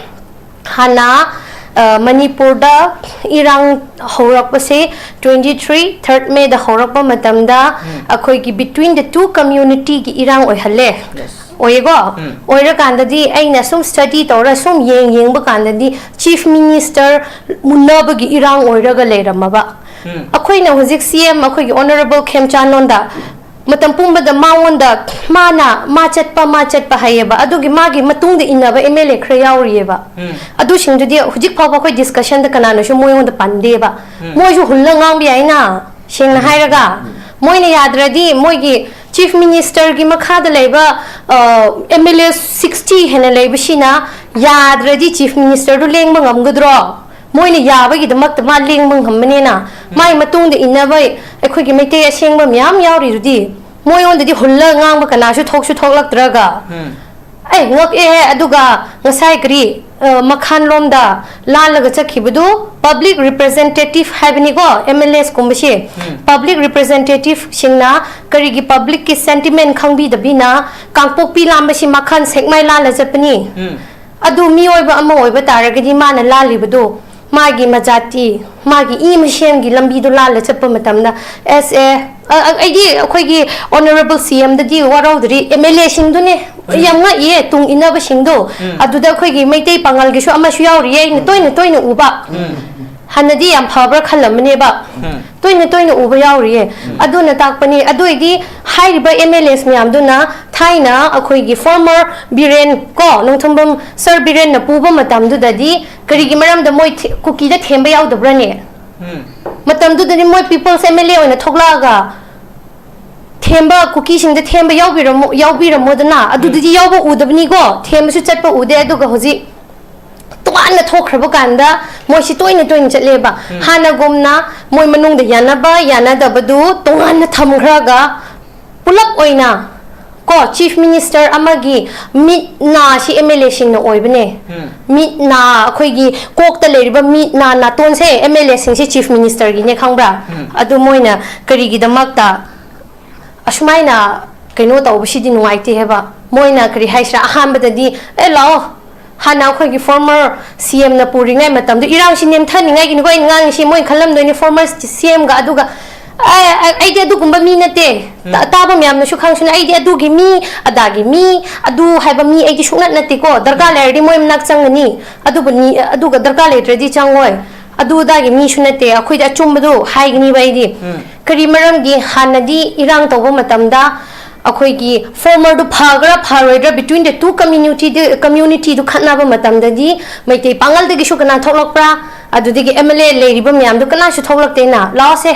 ꯍꯥꯟꯅ, ꯑ, ꯃꯅꯤꯄꯨꯔꯗ ꯏꯔꯥꯡ ꯍꯧꯔꯛꯄꯁꯦ twenty three, third Mayꯗ ꯍꯧꯔꯛꯄ ꯃꯇꯝꯗ, ꯎꯝ꯫ ꯑꯩꯈꯣꯏꯒꯤ between the two communityꯒꯤ ꯏꯔꯥꯡ ꯑꯣꯏꯍꯜꯂꯦ꯫ Yes꯫ ꯑꯣꯏꯌꯦꯀꯣ? ꯎꯝ꯫ ꯑꯣꯏꯔꯀꯥꯟꯗꯗꯤ ꯑꯩꯅ ꯁꯨꯝ study ꯇꯧꯔ ꯁꯨꯝ ꯌꯦꯡ ꯌꯦꯡꯕ ꯀꯥꯟꯗꯗꯤ Chief Minister ꯎꯅꯕꯒꯤ ꯏꯔꯥꯡ ꯑꯣꯏꯔꯒ ꯂꯩꯔꯝꯃꯕ꯫ ꯎꯝ꯫ ꯑꯩꯈꯣꯏꯅ ꯍꯧꯖꯤꯛ ꯁꯤ ꯑꯦꯝ ꯑꯩꯈꯣꯏꯒꯤ ꯑꯣꯅꯔꯦꯕꯜ ꯈꯦꯝꯆꯥꯟꯂꯣꯟꯗ ꯃꯇꯝ ꯄꯨꯝꯕꯗ ꯃꯉꯣꯟꯗ ꯃꯥꯅ ꯃꯥ ꯆꯠꯄ, ꯃꯥ ꯆꯠꯄ ꯍꯥꯏꯌꯦꯕ꯫ ꯑꯗꯨꯒꯤ ꯃꯥꯒꯤ ꯃꯇꯨꯡꯗ ꯏꯟꯅꯕ ꯑꯦꯝ ꯑꯦꯜ ꯑꯦ ꯈꯔ ꯌꯥꯎꯔꯤꯑꯕ꯫ ꯎꯝ꯫ ꯑꯗꯨꯁꯤꯡꯗꯨꯗꯤ ꯍꯧꯖꯤꯛ ꯐꯥꯎꯕ ꯑꯩꯈꯣꯏ ꯗꯤꯁꯀꯁꯟꯗ ꯀꯅꯥꯅꯁꯨ ꯃꯣꯏꯉꯣꯟꯗ ꯄꯟꯗꯦꯕ꯫ ꯎꯝ꯫ ꯃꯣꯏꯁꯨ ꯍꯨꯜꯂ ꯉꯥꯡꯕ ꯌꯥꯏꯅ, ꯁꯦꯡꯅ ꯎꯝ꯫ ꯍꯥꯏꯔꯒ꯫ ꯎꯝ꯫ ꯃꯣꯏꯅ ꯌꯥꯗ꯭ꯔꯗꯤ ꯃꯣꯏꯒꯤ ꯆꯤꯐ ꯃꯤꯅꯤꯁꯇꯔꯒꯤ ꯃꯈꯥꯗ ꯂꯩꯕ, ꯑ, ꯑꯦꯝ ꯑꯦꯜ ꯑꯦ sixty ꯍꯦꯟꯅ ꯂꯩꯕꯁꯤꯅ ꯌꯥꯗ꯭ꯔꯗꯤ ꯆꯤꯐ ꯃꯤꯅꯤꯁꯇꯔꯗꯨ ꯂꯦꯡꯕ ꯉꯝꯒꯗ꯭ꯔꯣ? ꯃꯣꯏꯅ ꯌꯥꯕꯒꯤꯗꯃꯛꯇ ꯃꯥ ꯂꯦꯡꯕ ꯉꯝꯕꯅꯤꯅ, ꯎꯝ꯫ ꯃꯥꯏ ꯃꯇꯨꯡꯗ ꯏꯟꯅꯕ ꯑꯩꯈꯣꯏꯒꯤ ꯃꯩꯇꯩ ꯑꯁꯦꯡꯕ ꯃꯌꯥꯝ ꯌꯥꯎꯔꯤꯗꯨꯗꯤ, ꯃꯣꯏꯉꯣꯟꯗꯗꯤ ꯍꯨꯜꯂ ꯉꯥꯡꯕ ꯀꯅꯥꯁꯨ ꯊꯣꯛꯁꯨ ꯊꯣꯛꯂꯛꯇ꯭ꯔꯒ, ꯎꯝ꯫ ꯑꯩ ꯉꯛꯑꯦꯍꯦ꯫ ꯑꯗꯨꯒ ꯉꯁꯥꯏ ꯀꯔꯤ, ꯑ, ꯃꯈꯥꯟꯂꯣꯝꯗ ꯂꯥꯜꯂꯒ ꯆꯠꯈꯤꯕꯗꯨ, ꯄꯕ꯭ꯂꯤꯛ ꯔꯤꯄ꯭ꯔꯖꯦꯟꯇꯦꯇꯤꯚ ꯍꯥꯏꯕꯅꯤꯀꯣ, ꯑꯦꯝ ꯑꯦꯜ ꯑꯦꯁ ꯀꯨꯝꯕꯁꯤ꯫ ꯎꯝ꯫ ꯄꯕ꯭ꯂꯤꯛ ꯔꯤꯄ꯭ꯔꯖꯦꯟꯇꯦꯇꯤꯚꯁꯤꯡꯅ ꯀꯔꯤꯒꯤ ꯄꯕ꯭ꯂꯤꯛꯀꯤ ꯁꯦꯟꯇꯤꯃꯦꯟ ꯈꯪꯕꯤꯗꯕꯤꯅ ꯀꯥꯡꯄꯣꯛꯄꯤ ꯂꯥꯟꯕꯁꯤ ꯃꯈꯥꯟ ꯁꯦꯛꯃꯥꯏ ꯂꯥꯜꯂ ꯆꯠꯄꯅꯤ? ꯎꯝ꯫ ꯑꯗꯨ ꯃꯤꯑꯣꯏꯕ ꯑꯃ ꯑꯣꯏꯕ ꯇꯥꯔꯒꯗꯤ ꯃꯥꯅ ꯂꯥꯜꯂꯤꯕꯗꯨ ꯃꯥꯒꯤ ꯃꯖꯥꯇꯤ, ꯃꯥꯒꯤ ꯏ ꯃꯁꯦꯟꯒꯤ ꯂꯝꯕꯤꯗꯣ ꯂꯥꯜꯂ ꯆꯠꯄ ꯃꯇꯝꯗ, ꯑꯦꯁ ꯑꯦ, ꯑ, ꯑ, ꯑꯩꯗꯤ ꯑꯩꯈꯣꯏꯒꯤ ꯑꯣꯅꯔꯦꯕꯜ ꯁꯤ ꯑꯦꯝꯗꯗꯤ ꯋꯥꯔꯧꯗ꯭ꯔꯤ, ꯑꯦꯝ ꯑꯦꯜ ꯑꯦꯁꯤꯡꯗꯨꯅꯦ꯫ ꯎꯝ꯫ ꯌꯥꯝ ꯉꯛꯏꯌꯦ ꯇꯨꯡ ꯏꯟꯅꯕꯁꯤꯡꯗꯣ꯫ ꯎꯝ꯫ ꯑꯗꯨꯗ ꯑꯩꯈꯣꯏꯒꯤ ꯃꯩꯇꯩ ꯄꯥꯉꯜꯒꯤꯁꯨ ꯑꯃꯁꯨ ꯌꯥꯎꯔꯤꯌꯦ, ꯑꯩꯅ ꯇꯣꯏꯅ ꯇꯣꯏꯅ ꯎꯕ꯫ ꯎꯝ꯫ ꯍꯥꯟꯅꯗꯤ ꯌꯥꯝ ꯐꯕ꯭ꯔꯥ ꯈꯜꯂꯝꯕꯅꯦꯕ꯫ ꯎꯝ꯫ ꯇꯣꯏꯅ ꯇꯣꯏꯅ ꯎꯕ ꯌꯥꯎꯔꯤꯌꯦ꯫ ꯎꯝ꯫ ꯑꯗꯨꯅ ꯇꯥꯛꯄꯅꯤ꯫ ꯑꯗꯨ ꯑꯣꯏꯗꯤ ꯍꯥꯏꯔꯤꯕ ꯑꯦꯝ ꯑꯦꯜ ꯑꯦꯁ ꯃꯌꯥꯝꯗꯨꯅ ꯊꯥꯏꯅ ꯑꯩꯈꯣꯏꯒꯤ ꯐꯣꯔꯃꯔ ꯕꯤꯔꯦꯟ ꯀꯣ, ꯅꯣꯡꯊꯣꯝꯕꯝ ꯁꯔ ꯕꯤꯔꯦꯟꯅ ꯄꯨꯕ ꯃꯇꯝꯗꯨꯗꯗꯤ ꯀꯔꯤꯒꯤ ꯃꯔꯝꯗ ꯃꯣꯏ ꯊꯦ-, ꯀꯨꯀꯤꯗ ꯊꯦꯝꯕ ꯌꯥꯎꯗꯕ꯭ꯔꯅꯦ? ꯎꯝ꯫ ꯃꯇꯝꯗꯨꯗꯗꯤ ꯃꯣꯏ ꯄꯤꯄꯜꯁ ꯑꯦꯝ ꯑꯦꯜ ꯑꯦ ꯑꯣꯏꯅ ꯊꯣꯛꯂꯛꯑꯒ ꯊꯦꯝꯕ, ꯀꯨꯀꯤꯁꯤꯡꯗ ꯊꯦꯝꯕ ꯌꯥꯎꯕꯤꯔꯝꯃꯣ-, ꯌꯥꯎꯕꯤꯔꯝꯃꯣꯗꯅ꯫ ꯑꯗꯨꯗꯗꯤ ꯎꯝ꯫ ꯌꯥꯎꯕ ꯎꯗꯕꯅꯤꯀꯣ, ꯊꯦꯝꯕꯁꯨ ꯆꯠꯄ ꯎꯗꯦ꯫ ꯑꯗꯨꯒ ꯍꯧꯖꯤꯛ ꯇꯣꯉꯥꯟꯅ ꯊꯣꯛꯈ꯭ꯔꯕ ꯀꯥꯟꯗ ꯃꯣꯏꯁꯤ ꯇꯣꯏꯅ ꯇꯣꯏꯅ ꯆꯠꯂꯦꯕ꯫ ꯎꯝ꯫ ꯍꯥꯟꯅꯒꯨꯝꯅ ꯃꯣꯏ ꯃꯅꯨꯡꯗ ꯌꯥꯅꯕ ꯌꯥꯅꯗꯕꯗꯨ ꯇꯣꯉꯥꯟꯅ ꯊꯝꯈ꯭ꯔꯒ ꯄꯨꯂꯞ ꯑꯣꯏꯅ ꯀꯣ, ꯆꯤꯐ ꯃꯤꯅꯤꯁꯇꯔ ꯑꯃꯒꯤ ꯃꯤꯠ ꯅꯥꯁꯤ ꯑꯦꯝ ꯑꯦꯜ ꯑꯦꯁꯤꯡꯅ ꯑꯣꯏꯕꯅꯦ꯫ ꯎꯝ꯫ ꯃꯤꯠ ꯅꯥ, ꯑꯩꯈꯣꯏꯒꯤ ꯀꯣꯛꯇ ꯂꯩꯔꯤꯕ ꯃꯤꯠ ꯅꯥ ꯅꯥꯇꯣꯟꯁꯦ ꯑꯦꯝ ꯑꯦꯜ ꯑꯦꯁꯤꯡꯁꯦ ꯆꯤꯐ ꯃꯤꯅꯤꯁꯇꯔꯒꯤꯅꯦ, ꯈꯪꯕ꯭ꯔꯥ? ꯎꯝ꯫ ꯑꯗꯨ ꯃꯣꯏꯅ ꯀꯔꯤꯒꯤꯗꯃꯛꯇ ꯑꯁꯨꯃꯥꯏꯅ ꯀꯩꯅꯣ ꯇꯧꯕꯁꯤꯗꯤ ꯅꯨꯡꯉꯥꯏꯇꯦ ꯍꯥꯏꯕ꯫ ꯃꯣꯏꯅ ꯀꯔꯤ ꯍꯥꯏꯁꯤꯔꯥ, ꯑꯍꯥꯟꯕꯗꯗꯤ, "ꯑꯦ, ꯂꯥꯛꯑꯣ, ꯍꯥꯟꯅ ꯑꯩꯈꯣꯏꯒꯤ ꯐꯣꯔꯃꯔ ꯁꯤ ꯑꯦꯝꯅ ꯄꯨꯔꯤꯉꯩ ꯃꯇꯝꯗꯨ ꯏꯔꯥꯡꯁꯤ ꯅꯦꯝꯊꯅꯤꯡꯉꯥꯏꯒꯤꯅꯤꯀꯣ ꯑꯩꯅ ꯉꯥꯡꯉꯤꯁꯤ", ꯃꯣꯏꯅ ꯈꯜꯂꯝꯗꯣꯏꯅꯤ ꯐꯣꯔꯃꯔ ꯁꯤ ꯑꯦꯝꯒ꯫ ꯑꯗꯨꯒ, "ꯑꯦ, ꯑꯦ, ꯑꯩꯗꯤ ꯑꯗꯨꯒꯨꯝꯕ ꯃꯤ ꯅꯠꯇꯦ꯫ ꯎꯝ꯫ ꯇꯥ-, ꯇꯥꯕ ꯃꯌꯥꯝꯅꯁꯨ ꯈꯪꯁꯅꯨ, ꯑꯩꯗꯤ ꯑꯗꯨꯒꯤ ꯃꯤ, ꯑꯗꯥꯒꯤ ꯃꯤ, ꯑꯗꯨ ꯍꯥꯏꯕ ꯃꯤ ꯑꯩꯗꯤ ꯁꯨꯡꯅꯠ ꯅꯠꯇꯦꯀꯣ꯫ ꯗꯔꯀꯥꯔ ꯎꯝ꯫ ꯂꯩꯔꯗꯤ ꯃꯣꯏ ꯃꯅꯥꯛ ꯆꯪꯒꯅꯤ, ꯑꯗꯨꯕꯨ ꯅꯤ-, ꯑꯗꯨꯒ ꯗꯔꯀꯥꯔ ꯂꯩꯇ꯭ꯔꯗꯤ ꯆꯪꯉꯣꯏ꯫ ꯑꯗꯨ ꯑꯗꯥꯒꯤ ꯃꯤꯁꯨ ꯅꯠꯇꯦ, ꯑꯩꯈꯣꯏꯗꯤ ꯑꯆꯨꯝꯕꯗꯨ ꯍꯥꯏꯒꯅꯤꯕ ꯑꯩꯗꯤ"꯫ ꯎꯝ꯫ ꯀꯔꯤ ꯃꯔꯝꯒꯤ? ꯍꯥꯟꯅꯗꯤ ꯏꯔꯥꯡ ꯇꯧꯕ ꯃꯇꯝꯗ ꯑꯩꯈꯣꯏꯒꯤ ꯐꯣꯔꯃꯔꯗꯨ ꯐꯒ꯭ꯔꯥ ꯐꯔꯣꯏꯗ꯭ꯔꯥ, between the two community, communityꯗꯨ ꯈꯠꯅꯕ ꯃꯇꯝꯗꯗꯤ ꯃꯩꯇꯩ ꯄꯥꯉꯜꯗꯒꯤꯁꯨ ꯀꯅꯥ ꯊꯣꯛꯂꯛꯄ꯭ꯔꯥ? ꯑꯗꯨꯗꯒꯤ ꯑꯦꯝ ꯑꯦꯜ ꯑꯦ ꯂꯩꯔꯤꯕ ꯃꯌꯥꯝꯗꯨ ꯀꯅꯥꯁꯨ ꯊꯣꯛꯂꯛꯇꯦꯅ꯫ "ꯂꯥꯛꯑꯣꯁꯦ,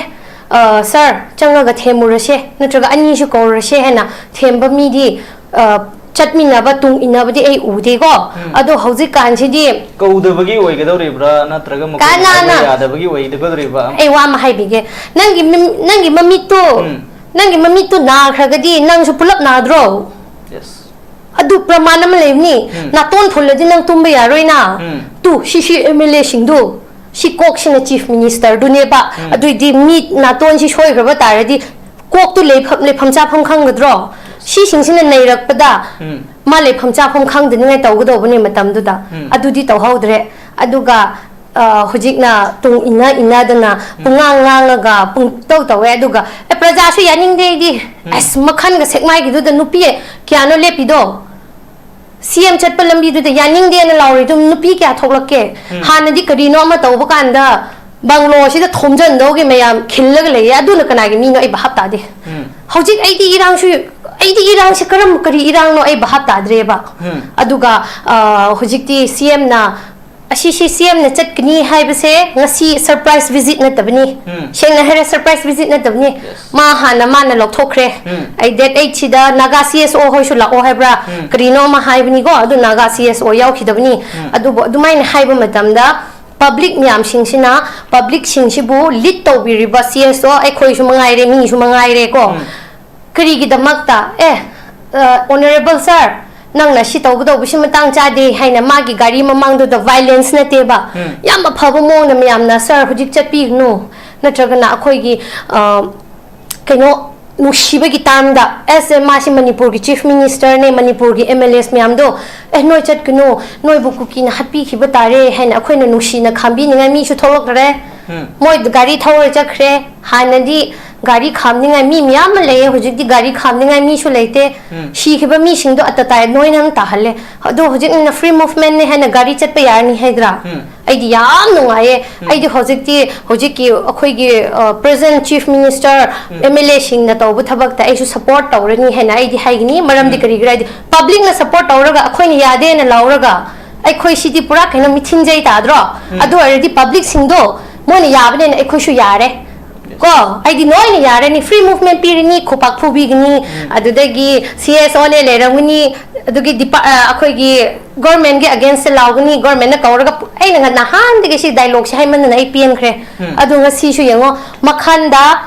ꯑ, ꯁꯥꯔ, ꯆꯪꯉꯒ ꯊꯦꯝꯃꯨꯔꯁꯦ, ꯅꯠꯇ꯭ꯔꯒ ꯑꯅꯤꯁꯨ ꯀꯧꯔꯁꯦ" ꯍꯥꯏꯅ ꯊꯦꯝꯕ ꯃꯤꯗꯤ, ꯑ, ꯆꯠꯃꯤꯟꯅꯕ, ꯇꯨꯡ ꯏꯟꯅꯕꯗꯤ ꯑꯩ ꯎꯗꯦꯀꯣ꯫ ꯎꯝ꯫ ꯑꯗꯣ ꯍꯧꯖꯤꯛꯀꯥꯟꯁꯤꯗꯤ ꯀꯧꯗꯕꯒꯤ ꯑꯣꯏꯒꯗꯧꯔꯤꯕ꯭ꯔꯥ, ꯅꯠꯇ꯭ꯔꯒ ꯃꯈꯣꯏꯅ ꯀꯅꯥꯅ? ꯍꯥꯏꯕ ꯌꯥꯗꯕꯒꯤ ꯑꯣꯏꯒꯗꯧꯔꯤꯕ꯭ꯔꯥ? ꯑꯩ ꯋꯥ ꯑꯃ ꯍꯥꯏꯕꯤꯒꯦ꯫ ꯅꯪꯒꯤ ꯃꯤꯝ-, ꯅꯪꯒꯤ ꯃꯃꯤꯠꯇꯣ, ꯎꯝ꯫ ꯅꯪꯒꯤ ꯃꯃꯤꯠꯇꯣ ꯅꯥꯈ꯭ꯔꯒꯗꯤ ꯅꯪꯁꯨ ꯄꯨꯂꯞ ꯅꯥꯗ꯭ꯔꯣ? Yes꯫ ꯑꯗꯨ ꯄ꯭ꯔꯃꯥꯟ ꯑꯃ ꯂꯩꯕꯅꯤ, ꯅꯥꯇꯣꯟ ꯐꯨꯜꯂꯗꯤ ꯅꯪ ꯇꯨꯝꯕ ꯌꯥꯔꯣꯏꯅ꯫ ꯇꯨ, ꯁꯤ ꯁꯤ ꯑꯦꯝ ꯑꯦꯜ ꯑꯦꯁꯤꯡꯗꯨ, ꯁꯤ ꯀꯣꯛꯁꯤꯅ ꯆꯤꯐ ꯃꯤꯅꯤꯁꯇꯔꯗꯨꯅꯦꯕ꯫ ꯑꯗꯨꯏꯗꯤ ꯃꯤ ꯅꯥꯇꯣꯟꯁꯤ ꯁꯣꯏꯈ꯭ꯔꯕ ꯇꯥꯔꯗꯤ ꯀꯣꯛꯇꯨ ꯂꯩꯐꯝ, ꯂꯩꯐꯝ ꯆꯥꯐꯝ ꯈꯪꯒꯗ꯭ꯔꯣ? ꯁꯤꯁꯤꯡꯁꯤꯅ ꯅꯩꯔꯛꯄꯗ ꯃꯥ ꯂꯩꯐꯝ ꯆꯥꯐꯝ ꯈꯪꯗꯅꯤꯡꯉꯥꯏ ꯇꯧꯒꯗꯧꯕꯅꯦ ꯃꯇꯝꯗꯨꯗ꯫ ꯑꯗꯨꯗꯤ ꯇꯧꯍꯧꯗ꯭ꯔꯦ꯫ ꯑꯗꯨꯒ, ꯑ, ꯍꯧꯖꯤꯛꯅ ꯇꯨꯡ ꯏꯟꯅ ꯏꯟꯅꯗꯅ ꯄꯨꯡꯉꯥꯡ ꯉꯥꯡꯉꯒ ꯄꯨꯡꯇꯧ ꯇꯧꯋꯦ꯫ ꯑꯗꯨꯒ, ꯑꯦ, ꯄ꯭ꯔꯖꯥꯁꯨ ꯌꯥꯅꯤꯡꯗꯦ ꯑꯩꯗꯤ꯫ ꯑꯁ, ꯃꯈꯜꯒ ꯁꯦꯛꯃꯥꯏꯒꯤꯗꯨꯗ ꯅꯨꯄꯤ ꯀꯌꯥꯅꯣ ꯂꯦꯞꯄꯤꯗꯣ? ꯁꯤ ꯑꯦꯝ ꯆꯠꯄ ꯂꯝꯕꯤꯗꯨꯗ ꯌꯥꯅꯤꯡꯗꯦꯅ ꯂꯥꯎꯔꯤꯗꯨ ꯅꯨꯄꯤ ꯀꯌꯥ ꯊꯣꯛꯂꯛꯀꯦ? ꯍꯥꯟꯅꯗꯤ ꯀꯔꯤꯅꯣ ꯑꯃ ꯇꯧꯕ ꯀꯥꯟꯗ ꯕꯪꯂꯣꯁꯤꯗ ꯊꯣꯝꯖꯟꯗꯧꯒꯤ ꯃꯌꯥꯝ ꯈꯤꯜꯂꯒ ꯂꯩꯌꯦ꯫ ꯑꯗꯨꯅ ꯀꯅꯥꯒꯤ ꯃꯤꯅꯣ ꯑꯩ ꯚꯥꯞ ꯇꯥꯗꯦ꯫ ꯍꯧꯖꯤꯛ ꯑꯩꯗꯤ ꯏꯔꯥꯡꯁꯨ, ꯑꯩꯗꯤ ꯏꯔꯥꯡꯁꯦ ꯀꯔꯝ, ꯀꯔꯤ ꯏꯔꯥꯡꯅꯣ ꯑꯩ ꯚꯥꯞ ꯇꯥꯗ꯭ꯔꯦꯕ꯫ ꯑꯗꯨꯒ, ꯑ, ꯍꯧꯖꯤꯛꯇꯤ ꯁꯤ ꯑꯦꯝꯅ ꯑꯁꯤꯁꯤ ꯁꯤ ꯑꯦꯝꯅ ꯆꯠꯀꯅꯤ ꯍꯥꯏꯕꯁꯦ ꯉꯁꯤ ꯁꯔꯄ꯭ꯔꯥꯏꯁ ꯚꯤꯖꯤꯠ ꯅꯠꯇꯕꯅꯤ꯫ ꯁꯦꯡꯅ ꯍꯥꯏꯔ ꯁꯔꯄ꯭ꯔꯥꯏꯁ ꯚꯤꯖꯤꯠ ꯅꯠꯇꯕꯅꯤ꯫ ꯃꯥ ꯍꯥꯟꯅ ꯃꯥꯅ ꯂꯧꯊꯣꯛꯈ꯭ꯔꯦ꯫ ꯑꯩ ꯗꯦꯠ ꯑꯩꯠꯁꯤꯗ ꯅꯥꯒꯥ ꯁꯤ ꯑꯦꯁ ꯑꯣ ꯍꯣꯏꯁꯨ ꯂꯥꯛꯑꯣ ꯍꯥꯏꯕ꯭ꯔꯥ? ꯀꯔꯤꯅꯣ ꯑꯃ ꯍꯥꯏꯕꯅꯤꯀꯣ꯫ ꯑꯗꯨ ꯅꯥꯒꯥ ꯁꯤ ꯑꯦꯁ ꯑꯣ ꯌꯥꯎꯈꯤꯗꯕꯅꯤ꯫ ꯑꯗꯨꯕꯨ ꯑꯗꯨꯃꯥꯏꯅ ꯍꯥꯏꯕ ꯃꯇꯝꯗ ꯄꯕ꯭ꯂꯤꯛ ꯃꯌꯥꯝꯁꯤꯡꯁꯤꯅ, ꯄꯕ꯭ꯂꯤꯛꯁꯤꯡꯁꯤꯕꯨ ꯂꯤꯗ ꯇꯧꯕꯤꯔꯤꯕ ꯁꯤ ꯑꯦꯁ ꯑꯣ, ꯑꯩꯈꯣꯏꯁꯨ ꯃꯉꯥꯏꯔꯦ, ꯃꯤꯁꯨ ꯃꯉꯥꯏꯔꯦ ꯀꯣ꯫ ꯀꯔꯤꯒꯤꯗꯃꯛꯇ? ꯑꯦ, ꯑ, ꯑꯣꯅꯔꯦꯕꯜ ꯁꯥꯔ, ꯅꯪꯅ ꯁꯤ ꯇꯧꯒꯗꯧꯕꯁꯤ ꯃꯇꯥꯡ ꯆꯥꯗꯦ ꯍꯥꯏꯅ ꯃꯥꯒꯤ ꯒꯥꯔꯤ ꯃꯃꯥꯡꯗꯨꯗ ꯚꯥꯏꯂꯦꯟꯁ ꯅꯠꯇꯦꯕ, ꯌꯥꯝ ꯑꯐꯕ ꯃꯑꯣꯡꯗ ꯃꯌꯥꯝꯅ, "ꯁꯥꯔ, ꯍꯧꯖꯤꯛ ꯆꯠꯄꯤꯒꯅꯨ", ꯅꯠꯇ꯭ꯔꯒꯅ ꯑꯩꯈꯣꯏꯒꯤ, ꯑ, ꯀꯩꯅꯣ, ꯅꯨꯡꯁꯤꯕꯒꯤ ꯇꯥꯝꯗ, ꯑꯦꯁ ꯑꯦ, ꯃꯥꯁꯤ ꯃꯅꯤꯄꯨꯔꯒꯤ ꯆꯤꯐ ꯃꯤꯅꯤꯁꯇꯔꯅꯦ, ꯃꯅꯤꯄꯨꯔꯒꯤ ꯑꯦꯝ ꯑꯦꯜ ꯑꯦꯁ ꯃꯌꯥꯝꯗꯣ, "ꯑꯦ, ꯅꯣꯏ ꯆꯠꯀꯅꯨ, ꯅꯣꯏꯕꯨ ꯀꯨꯀꯤꯅ ꯍꯥꯠꯄꯤꯈꯤꯕ ꯇꯥꯔꯦ" ꯍꯥꯏꯅ ꯑꯩꯈꯣꯏꯅ ꯅꯨꯡꯁꯤꯅ ꯈꯥꯝꯕꯤꯅꯤꯡꯉꯥꯏ ꯃꯤꯁꯨ ꯊꯣꯛꯂꯛꯇ꯭ꯔꯦ꯫ ꯃꯣꯏ ꯒꯥꯔꯤ ꯊꯧꯔ ꯆꯠꯈ꯭ꯔꯦ꯫ ꯍꯥꯟꯅꯗꯤ ꯒꯥꯔꯤ ꯈꯥꯝꯅꯤꯡꯉꯥꯏ ꯃꯤ ꯃꯌꯥꯝ ꯑꯃ ꯂꯩꯌꯦ, ꯍꯧꯖꯤꯛꯇꯤ ꯒꯥꯔꯤ ꯈꯥꯝꯅꯤꯡꯉꯥꯏ ꯃꯤꯁꯨ ꯂꯩꯇꯦ꯫ ꯁꯤꯈꯤꯕ ꯃꯤꯁꯤꯡꯗꯣ ꯑꯇꯇꯥꯏ ꯅꯣꯏꯅ ꯑꯃꯨꯛ ꯇꯥꯍꯜꯂꯦ꯫ ꯑꯗꯣ ꯍꯧꯖꯤꯛꯅ ꯐ꯭ꯔꯤ ꯃꯨꯚꯃꯦꯟꯠꯅꯦ ꯍꯥꯏꯅ ꯒꯥꯔꯤ ꯆꯠꯄ ꯌꯥꯔꯅꯤ ꯍꯥꯏꯗ꯭ꯔꯥ? ꯑꯩꯗꯤ ꯌꯥꯝ ꯅꯨꯡꯉꯥꯏꯌꯦ꯫ ꯑꯩꯗꯤ ꯍꯧꯖꯤꯛꯇꯤ, ꯍꯧꯖꯤꯛꯀꯤ ꯑꯩꯈꯣꯏꯒꯤ, ꯑ, present chief minister, M L ꯑꯦꯁꯤꯡꯅ ꯇꯧꯕ ꯊꯕꯛꯇ ꯑꯩꯁꯨ ꯁꯄꯣꯔꯠ ꯇꯧꯔꯅꯤ ꯍꯥꯏꯅ ꯑꯩꯗꯤ ꯍꯥꯏꯒꯅꯤ꯫ ꯃꯔꯝꯗꯤ ꯀꯔꯤꯒꯤꯔ ꯍꯥꯏꯗꯤ ꯄꯕ꯭ꯂꯤꯛꯅ ꯁꯄꯣꯔꯠ ꯇꯧꯔꯒ ꯑꯩꯈꯣꯏꯅ ꯌꯥꯗꯦꯅ ꯂꯥꯎꯔꯒ ꯑꯩꯈꯣꯏ ꯁꯤꯗꯤ ꯄꯨꯔꯥ ꯀꯩꯅꯣ ꯃꯤꯊꯤꯟꯖꯩ ꯇꯥꯗ꯭ꯔꯣ? ꯑꯗꯨ ꯑꯣꯏꯔꯗꯤ ꯄꯕ꯭ꯂꯤꯛꯁꯤꯡꯗꯣ ꯃꯣꯏꯅ ꯌꯥꯕꯅꯤꯅ ꯑꯩꯈꯣꯏꯁꯨ ꯌꯥꯔꯦ꯫ ꯀꯣ, ꯑꯩꯗꯤ ꯂꯣꯏꯅ ꯌꯥꯔꯅꯤ, ꯐ꯭ꯔꯤ ꯃꯨꯚꯃꯦꯟꯠ ꯄꯤꯔꯅꯤ, ꯈꯨꯄꯥꯛ ꯐꯨꯕꯤꯒꯅꯤ, ꯑꯗꯨꯗꯒꯤ ꯁꯤ ꯑꯦꯁ ꯑꯣꯟꯂꯦ ꯂꯩꯔꯝꯒꯅꯤ, ꯑꯗꯨꯒꯤ ꯗꯤꯄꯥ-, ꯑ, ꯑꯩꯈꯣꯏꯒꯤ ꯒꯣꯔꯃꯦꯟꯒꯤ ꯑꯒꯦꯟꯁꯇ ꯂꯥꯎꯒꯅꯤ, ꯒꯣꯔꯃꯦꯟꯅ ꯀꯧꯔꯒ ꯄꯨ-, ꯑꯩꯅ ꯉ-, ꯅꯍꯥꯟꯗꯒꯤ ꯁꯤ ꯗꯥꯏꯂꯣꯛꯁꯦ ꯍꯥꯏꯃꯟꯗꯅ ꯑꯩ ꯄꯦꯟꯈ꯭ꯔꯦ꯫ ꯑꯗꯨ ꯉꯁꯤꯁꯨ ꯌꯦꯡꯉꯣ, ꯃꯈꯥꯟꯗ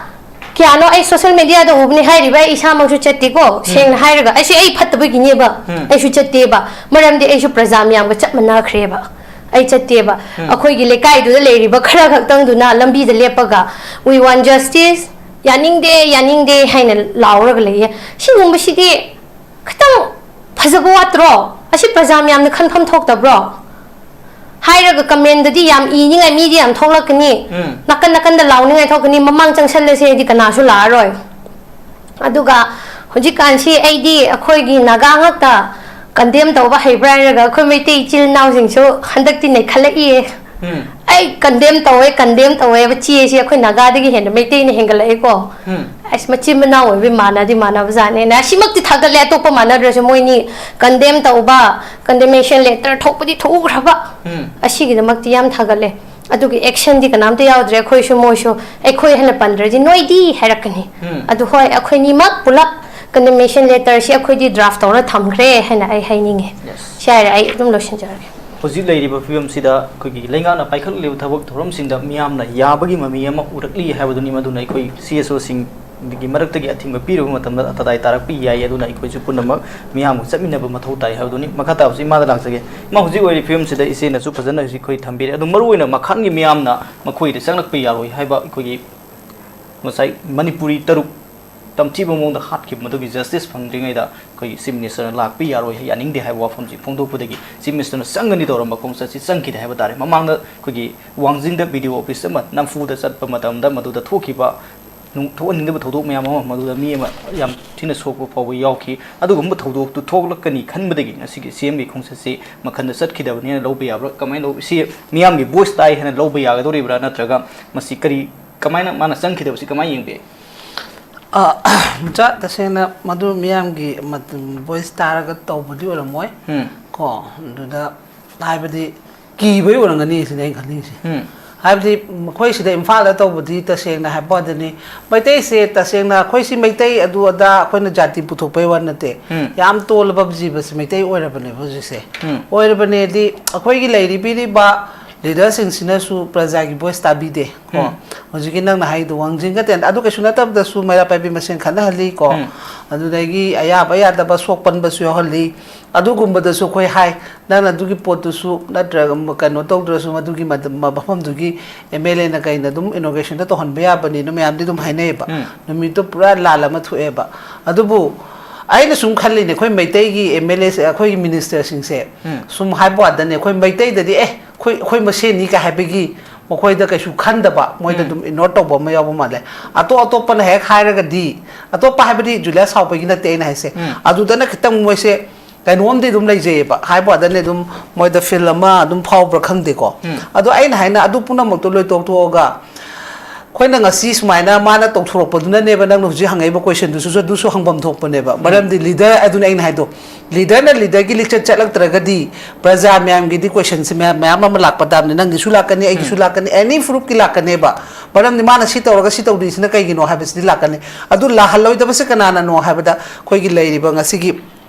ꯀꯌꯥꯅꯣ ꯑꯩ ꯁꯣꯁꯦꯜ ꯃꯦꯗꯤꯌꯥꯗ ꯎꯕꯅꯦ ꯍꯥꯏꯔꯤꯕ, ꯑꯩ ꯏꯁꯥꯃꯛꯁꯨ ꯆꯠꯇꯦꯀꯣ, ꯁꯦꯡꯅ ꯍꯥꯏꯔꯒ꯫ ꯑꯩꯁꯦ ꯑꯩ ꯐꯠꯇꯕꯒꯤꯅꯦꯕ꯫ ꯎꯝ꯫ ꯑꯩꯁꯨ ꯆꯠꯇꯦꯕ꯫ ꯃꯔꯝꯗꯤ ꯑꯩꯁꯨ ꯄ꯭ꯔꯖꯥ ꯃꯌꯥꯝꯒ ꯆꯞ ꯃꯥꯟꯅꯈ꯭ꯔꯦꯕ꯫ ꯑꯩ ꯆꯠꯇꯦꯕ꯫ ꯎꯝ꯫ ꯑꯩꯈꯣꯏꯒꯤ ꯂꯩꯀꯥꯏꯗꯨꯗ ꯂꯩꯔꯤꯕ ꯈꯔ ꯈꯛꯇꯪꯗꯨꯅ ꯂꯝꯕꯤꯗ ꯂꯦꯞꯄꯒ "We want justice", "ꯌꯥꯅꯤꯡꯗꯦ, ꯌꯥꯅꯤꯡꯗꯦ" ꯍꯥꯏꯅ ꯂꯥꯎꯔꯒ ꯂꯩꯌꯦ꯫ ꯁꯤꯒꯨꯝꯕꯁꯤꯗꯤ ꯈꯤꯇꯪ ꯐꯖꯕ ꯋꯥꯠꯇ꯭ꯔꯣ? ꯑꯁꯤ ꯄ꯭ꯔꯖꯥ ꯃꯌꯥꯝꯅ ꯈꯟꯐꯝ ꯊꯣꯛꯇꯕ꯭ꯔꯣ? ꯍꯥꯏꯔꯒ ꯀꯃꯦꯟꯗꯗꯤ ꯌꯥꯝ ꯏꯅꯤꯡꯉꯥꯏ ꯃꯤꯗꯤ ꯌꯥꯝ ꯊꯣꯛꯂꯛꯀꯅꯤ, ꯎꯝ꯫ ꯅꯥꯀꯟ ꯅꯥꯀꯟꯗ ꯂꯥꯎꯅꯤꯡꯉꯥꯏ ꯊꯣꯛꯀꯅꯤ, "ꯃꯃꯥꯡ ꯆꯪꯁꯜꯂꯁꯦ" ꯍꯥꯏꯗꯤ ꯀꯅꯥꯁꯨ ꯂꯥꯛꯑꯔꯣꯏ꯫ ꯑꯗꯨꯒ ꯍꯧꯖꯤꯛꯀꯥꯟꯁꯤ ꯑꯩꯗꯤ ꯑꯩꯈꯣꯏꯒꯤ ꯅꯥꯒꯥ ꯉꯥꯛꯇ ꯀꯟꯗꯦꯝ ꯇꯧꯕ ꯍꯩꯕ꯭ꯔꯥ ꯍꯥꯏꯔꯒ ꯑꯩꯈꯣꯏ ꯃꯩꯇꯩ ꯏꯆꯤꯜ ꯏꯅꯥꯎꯁꯤꯡꯁꯨ ꯍꯟꯗꯛꯇꯤ ꯅꯩꯈꯠꯂꯛꯏꯌꯦ꯫ ꯎꯝ꯫ ꯑꯩ ꯀꯟꯗꯦꯝ ꯇꯧꯋꯦ, ꯀꯟꯗꯦꯝ ꯇꯧꯋꯦꯕ ꯆꯦꯁꯤ ꯑꯩꯈꯣꯏ ꯅꯥꯒꯥꯗꯒꯤ ꯍꯦꯟꯅ ꯃꯩꯇꯩꯅ ꯍꯦꯟꯒꯠꯂꯛꯑꯦꯀꯣ꯫ ꯎꯝ꯫ ꯑꯁ, ꯃꯆꯤꯟ ꯃꯅꯥꯎ ꯑꯣꯏꯕꯩ ꯃꯥꯟꯅꯗꯤ ꯃꯥꯟꯅꯕ ꯖꯥꯠꯅꯦꯅ꯫ ꯑꯁꯤꯃꯛꯇꯤ ꯊꯥꯒꯠꯂꯦ, ꯑꯇꯣꯞꯄ ꯃꯥꯟꯅꯗ꯭ꯔꯁꯨ ꯃꯣꯏꯅꯤ ꯀꯟꯗꯦꯝ ꯇꯧꯕ, ꯀꯟꯗꯦꯃꯦꯁꯟ ꯂꯦꯇꯔ ꯊꯣꯛꯄꯗꯤ ꯊꯣꯛꯎꯈ꯭ꯔꯕ꯫ ꯎꯝ꯫ ꯑꯁꯤꯒꯤꯗꯃꯛꯇꯤ ꯌꯥꯝ ꯊꯥꯒꯠꯂꯦ꯫ ꯑꯗꯨꯒꯤ ꯑꯦꯛꯁꯟꯗꯤ ꯀꯅꯥꯝꯇ ꯌꯥꯎꯗ꯭ꯔꯦ꯫ ꯑꯩꯈꯣꯏꯁꯨ ꯃꯣꯏꯁꯨ, ꯑꯩꯈꯣꯏ ꯍꯥꯏꯅ ꯄꯟꯗ꯭ꯔꯗꯤ "ꯅꯣꯏꯗꯤ" ꯍꯥꯏꯔꯛꯀꯅꯤ꯫ ꯎꯝ꯫ ꯑꯗꯨ ꯍꯣꯏ, ꯑꯩꯈꯣꯏꯅꯤꯃꯛ ꯄꯨꯂꯞ ꯀꯟꯗꯦꯃꯦꯁꯟ ꯂꯦꯇꯔꯁꯤ ꯑꯩꯈꯣꯏꯗꯤ ꯗ꯭ꯔꯥꯐ ꯇꯧꯔ ꯊꯝꯈ꯭ꯔꯦ ꯍꯥꯏꯅ ꯑꯩ ꯍꯥꯏꯅꯤꯡꯉꯦ꯫ Yes꯫ ꯁꯤ ꯍꯥꯏꯔ ꯑꯩ ꯑꯗꯨꯝ ꯂꯣꯏꯁꯤꯟꯖꯔꯒꯦ꯫ ꯍꯧꯖꯤꯛ ꯂꯩꯔꯤꯕ ꯐꯤꯕꯝꯁꯤꯗ ꯑꯩꯈꯣꯏꯒꯤ ꯂꯩꯉꯥꯛꯅ ꯄꯥꯏꯈꯠꯂꯤꯕ ꯊꯕꯛ ꯊꯧꯔꯝꯁꯤꯡꯗ ꯃꯤꯌꯥꯝꯅ ꯌꯥꯕꯒꯤ ꯃꯃꯤ ꯑꯃ ꯎꯔꯛꯂꯤ ꯍꯥꯏꯕꯗꯨꯅꯤ꯫ ꯃꯗꯨꯅ ꯑꯩꯈꯣꯏ ꯁꯤ ꯑꯦꯁ ꯑꯣꯁꯤꯡꯒꯤ ꯃꯔꯛꯇꯒꯤ ꯑꯊꯤꯡꯕ ꯄꯤꯔꯨꯕ ꯃꯇꯝꯗ ꯇꯗꯥꯏ ꯇꯥꯔꯛꯄ ꯌꯥꯏ꯫ ꯑꯗꯨꯅ ꯑꯩꯈꯣꯏꯁꯨ ꯄꯨꯝꯅꯃꯛ ꯃꯤꯌꯥꯝꯒ ꯆꯠꯃꯤꯟꯅꯕ ꯃꯊꯧ ꯇꯥꯏ ꯍꯥꯏꯕꯗꯨꯅꯤ꯫ ꯃꯈꯥ ꯇꯥꯕꯁꯤ ꯏꯃꯥꯗ ꯂꯥꯛꯆꯒꯦ꯫ ꯏꯃꯥ, ꯍꯧꯖꯤꯛ ꯑꯣꯏꯔꯤꯕ ꯐꯤꯕꯝꯁꯤꯗ ꯏꯆꯦꯅꯁꯨ ꯐꯖꯅ ꯍꯧꯖꯤꯛ ꯑꯩꯈꯣꯏ ꯊꯝꯕꯤꯔꯦ꯫ ꯑꯗꯨ ꯃꯔꯨꯑꯣꯏꯅ ꯃꯈꯥꯒꯤ ꯃꯤꯌꯥꯝꯅ ꯃꯈꯣꯏꯗ ꯆꯪꯂꯛꯄ ꯌꯥꯔꯣꯏ ꯍꯥꯏꯕ ꯑꯩꯈꯣꯏꯒꯤ ꯉꯁꯥꯏ ꯃꯅꯤꯄꯨꯔꯤ ꯇꯔꯨꯛ ꯇꯝꯊꯤꯕ ꯃꯑꯣꯡꯗ ꯍꯥꯠꯈꯤꯕ ꯃꯗꯨꯒꯤ ꯖꯁꯇꯤꯁ ꯐꯪꯗ꯭ꯔꯤꯉꯩꯗ ꯑꯩꯈꯣꯏꯒꯤ ꯆꯤꯐ ꯃꯤꯅꯤꯁꯇꯔꯅ ꯂꯥꯛꯄ ꯌꯥꯔꯣꯏ, ꯌꯥꯅꯤꯡꯗꯦ ꯍꯥꯏꯕ ꯋꯥꯐꯝꯁꯤ ꯐꯣꯡꯗꯣꯛꯄꯗꯒꯤ ꯆꯤꯐ ꯃꯤꯅꯤꯁꯇꯔꯅ ꯆꯪꯒꯅꯤ ꯇꯧꯔꯝꯕ ꯈꯣꯡꯆꯠꯁꯤ ꯆꯪꯈꯤꯗꯦ ꯍꯥꯏꯕ ꯇꯥꯔꯦ꯫ ꯃꯃꯥꯡꯗ ꯑꯩꯈꯣꯏꯒꯤ ꯋꯥꯡꯖꯤꯡꯗ ꯕꯤ ꯗꯤ ꯑꯣ ꯑꯣꯐꯤꯁ ꯑꯃ ꯅꯝꯐꯨꯗ ꯆꯠꯄ ꯃꯇꯝꯗ ꯃꯗꯨꯗ ꯊꯣꯛꯈꯤꯕ ꯅꯨꯡ-, ꯊꯣꯛꯍꯟꯅꯤꯡꯗꯕ ꯊꯧꯗꯣꯛ ꯃꯌꯥꯝ ꯑꯃ, ꯃꯗꯨꯗ ꯃꯤ ꯑꯃ ꯌꯥꯝ ꯊꯤꯅ ꯁꯣꯛꯄ ꯐꯥꯎꯕ ꯌꯥꯎꯈꯤ꯫ ꯑꯗꯨꯒꯨꯝꯕ ꯊꯧꯗꯣꯛꯇꯨ ꯊꯣꯛꯂꯛꯀꯅꯤ ꯈꯟꯕꯗꯒꯤ ꯉꯁꯤꯒꯤ ꯁꯤ ꯑꯦꯝꯒꯤ ꯈꯣꯡꯆꯠꯁꯤ ꯃꯈꯟꯗ ꯆꯠꯈꯤꯗꯕꯅꯦꯅ ꯂꯧꯕ ꯌꯥꯕ꯭ꯔꯥ? ꯀꯃꯥꯏꯅ ꯂꯧ-, ꯁꯤ ꯃꯤꯌꯥꯝꯒꯤ ꯚꯣꯏꯁ ꯇꯥꯏ ꯍꯥꯏꯅ ꯂꯧꯕ ꯌꯥꯒꯗꯧꯔꯤꯕ꯭ꯔꯥ? ꯅꯠꯇ꯭ꯔꯒ ꯃꯁꯤ ꯀꯔꯤ, ꯀꯃꯥꯏꯅ ꯃꯥꯅ ꯆꯪꯈꯤꯗꯕꯁꯤ ꯀꯃꯥꯏꯅ ꯌꯦꯡꯕꯤ? ꯑ, ꯃꯆꯥ, ꯇꯁꯦꯡꯅ ꯃꯗꯨ ꯃꯤꯌꯥꯝꯒꯤ ꯃꯠ-, ꯚꯣꯏꯁ ꯇꯥꯔꯒ ꯇꯧꯕꯗꯤ ꯑꯣꯏꯔꯝꯃꯣꯏ꯫ ꯎꯝ꯫ ꯀꯣ, ꯑꯗꯨꯗ ꯍꯥꯏꯕꯗꯤ ꯀꯤꯕꯩ ꯑꯣꯏꯔꯝꯒꯅꯤ ꯁꯤꯅꯦ ꯑꯩꯅ ꯈꯜꯂꯤꯁꯦ꯫ ꯎꯝ꯫ ꯍꯥꯏꯕꯗꯤ ꯃꯈꯣꯏ ꯁꯤꯗ ꯏꯝꯐꯥꯜꯗ ꯇꯧꯕꯗꯤ ꯇꯁꯦꯡꯅ ꯍꯥꯏꯕ ꯋꯥꯗꯅꯤ, ꯃꯩꯇꯩꯁꯦ ꯇꯁꯦꯡꯅ ꯑꯩꯈꯣꯏ ꯁꯤ ꯃꯩꯇꯩ ꯑꯗꯨ ꯑꯗꯥ ꯑꯩꯈꯣꯏꯅ ꯖꯥꯇꯤ ꯄꯨꯊꯣꯛꯄꯩ ꯋꯥ ꯅꯠꯇꯦ꯫ ꯎꯝ꯫ ꯌꯥꯝ ꯇꯣꯜꯂꯕ ꯖꯤꯕꯁꯦ ꯃꯩꯇꯩ ꯑꯣꯏꯔꯕꯅꯦꯕ ꯍꯧꯖꯤꯛꯁꯦ꯫ ꯎꯝ꯫ ꯑꯣꯏꯔꯕꯅꯦꯗꯤ ꯑꯩꯈꯣꯏꯒꯤ ꯂꯩꯔꯤꯕꯤꯔꯤꯕ ꯂꯤꯗꯔꯁꯤꯡꯁꯤꯅꯁꯨ ꯄ꯭ꯔꯖꯥꯒꯤ ꯚꯣꯏꯁ ꯇꯥꯕꯤꯗꯦ ꯀꯣ꯫ ꯎꯝ꯫ ꯍꯧꯖꯤꯛꯀꯤ ꯅꯪꯅ ꯍꯥꯏꯗꯣ ꯋꯥꯡꯖꯤꯡꯒ ꯇꯦꯟ, ꯑꯗꯨ ꯀꯩꯁꯨ ꯅꯠꯇꯕꯗꯁꯨ ꯃꯩꯔꯥ ꯄꯥꯏꯕꯤ ꯃꯁꯦꯟ ꯈꯠꯅꯍꯜꯂꯤ ꯀꯣ꯫ ꯎꯝ꯫ ꯑꯗꯨꯗꯒꯤ ꯑꯌꯥꯕ ꯌꯥꯗꯕ ꯁꯣꯛ ꯄꯟꯕꯁꯨ ꯌꯥꯎꯍꯜꯂꯤ꯫ ꯑꯗꯨꯒꯨꯝꯕꯗꯁꯨ ꯑꯩꯈꯣꯏ ꯍꯥꯏ, ꯅꯪꯅ ꯑꯗꯨꯒꯤ ꯄꯣꯠꯇꯨꯁꯨ ꯅꯠꯇ꯭ꯔꯒ ꯀꯩꯅꯣ ꯇꯧꯗ꯭ꯔꯁꯨ ꯃꯗꯨꯒꯤ ꯃꯗ-, ꯃ-, ꯃꯐꯝꯗꯨꯒꯤ ꯑꯦꯝ ꯑꯦꯜ ꯑꯦꯅ ꯀꯩꯅ ꯑꯗꯨꯝ ꯏꯅꯣꯒ꯭ꯔꯦꯁꯟꯗꯣ ꯇꯧꯍꯟꯕ ꯌꯥꯕꯅꯤꯅ ꯃꯌꯥꯝꯗꯤ ꯑꯗꯨꯝ ꯍꯥꯏꯅꯩꯌꯦꯕ꯫ ꯎꯝ꯫ ꯅꯨꯃꯤꯠꯇꯣ ꯄꯨꯔꯥ ꯂꯥꯜ ꯑꯃ ꯊꯣꯛꯑꯦꯕ꯫ ꯑꯗꯨꯕꯨ ꯑꯩꯅ ꯁꯨꯝ ꯈꯜꯂꯤꯅꯦ, ꯑꯩꯈꯣꯏ ꯃꯩꯇꯩꯒꯤ ꯑꯦꯝ ꯑꯦꯜ ꯑꯦꯁꯦ, ꯑꯩꯈꯣꯏꯒꯤ ꯃꯤꯅꯤꯁꯇꯔꯁꯤꯡꯁꯦ ꯎꯝ꯫ ꯁꯨꯝ ꯍꯥꯏꯕ ꯋꯥꯗꯅꯦ, ꯑꯩꯈꯣꯏ ꯃꯩꯇꯩꯗꯗꯤ ꯑꯦ ꯑꯩꯈꯣꯏ, ꯑꯩꯈꯣꯏ ꯃꯁꯦꯟꯅꯤ ꯀꯥꯏ ꯍꯥꯏꯕꯒꯤ ꯃꯈꯣꯏꯗ ꯀꯩꯁꯨ ꯈꯟꯗꯕ, ꯃꯣꯏꯗ ꯎꯝ꯫ ꯑꯗꯨꯝ ꯏꯒꯅꯣꯔ ꯇꯧꯕ ꯑꯃ ꯌꯥꯎꯕ ꯃꯥꯜꯂꯦ꯫ ꯑꯇꯣꯞ ꯑꯇꯣꯞꯄꯅ ꯍꯦꯛ ꯍꯥꯏꯔꯒꯗꯤ, ꯑꯇꯣꯞꯄ ꯍꯥꯏꯕꯗꯤ ꯖꯨꯂꯤꯌꯥ ꯁꯥꯎꯕꯒꯤ ꯅꯠꯇꯦ ꯑꯩꯅ ꯍꯥꯏꯁꯦ, ꯎꯝ꯫ ꯑꯗꯨꯗꯅ ꯈꯤꯇꯪ ꯃꯣꯏꯁꯦ ꯀꯩꯅꯣꯝꯗꯤ ꯑꯗꯨꯝ ꯂꯩꯖꯩꯌꯦꯕ, ꯍꯥꯏꯕ ꯋꯥꯗꯅꯦ ꯑꯗꯨꯝ ꯃꯣꯏꯗ ꯐꯤꯜ ꯑꯃ ꯑꯗꯨꯝ ꯐꯥꯎꯕ꯭ꯔꯥ ꯈꯪꯗꯦꯀꯣ꯫ ꯎꯝ꯫ ꯑꯗꯣ ꯑꯩꯅ ꯍꯥꯏꯅ ꯑꯗꯨ ꯄꯨꯝꯅꯃꯛꯇꯣ ꯂꯣꯏ ꯇꯣꯛꯊꯣꯛꯑꯒ ꯑꯩꯈꯣꯏꯅ ꯉꯁꯤ ꯁꯨꯃꯥꯏꯅ ꯃꯥꯅ ꯇꯧꯊꯣꯔꯛꯄꯗꯨꯅꯅꯦꯕ ꯅꯪꯅ ꯍꯧꯖꯤꯛ ꯍꯪꯉꯛꯏꯕ ꯀꯣꯏꯁꯟꯗꯨꯁꯨ ꯑꯗꯨꯁꯨ ꯍꯪꯐꯝ ꯊꯣꯛꯄꯅꯦꯕ꯫ ꯎꯝ꯫ ꯃꯔꯝꯗꯤ ꯂꯤꯗꯔ ꯑꯗꯨꯅ ꯑꯩꯅ ꯍꯥꯏꯗꯣ, ꯂꯤꯗꯔꯅ ꯂꯤꯗꯔꯒꯤ ꯂꯤꯆꯠ ꯆꯠꯂꯛꯇ꯭ꯔꯒꯗꯤ ꯄ꯭ꯔꯖꯥ ꯃꯌꯥꯝꯒꯤꯗꯤ ꯀꯣꯏꯁꯟꯁꯦ ꯃꯌꯥꯝ, ꯃꯌꯥꯝ ꯑꯃ ꯂꯥꯛꯄ ꯇꯥꯕꯅꯤ, ꯅꯪꯒꯤꯁꯨ ꯂꯥꯛꯀꯅꯤ, ꯑꯩꯒꯤꯁꯨ ꯎꯝ꯫ ꯂꯥꯛꯀꯅꯤ, ꯑꯦꯅꯤ ꯐ꯭ꯔꯨꯞꯀꯤ ꯂꯥꯛꯀꯅꯦꯕ꯫ ꯃꯔꯝꯗꯤ ꯃꯥꯅ ꯁꯤ ꯇꯧꯔꯒ ꯁꯤ ꯇꯧꯗ꯭ꯔꯤꯁꯤꯅ ꯀꯩꯒꯤꯅꯣ ꯍꯥꯏꯕꯁꯤꯗꯤ ꯂꯥꯛꯀꯅꯤ꯫ ꯑꯗꯨ ꯂꯥꯛꯍꯜꯂꯣꯏꯗꯕꯁꯦ ꯀꯅꯥꯅꯅꯣ ꯍꯥꯏꯕꯗ ꯑꯩꯈꯣꯏꯒꯤ ꯂꯩꯔꯤꯕ ꯉꯁꯤꯒꯤ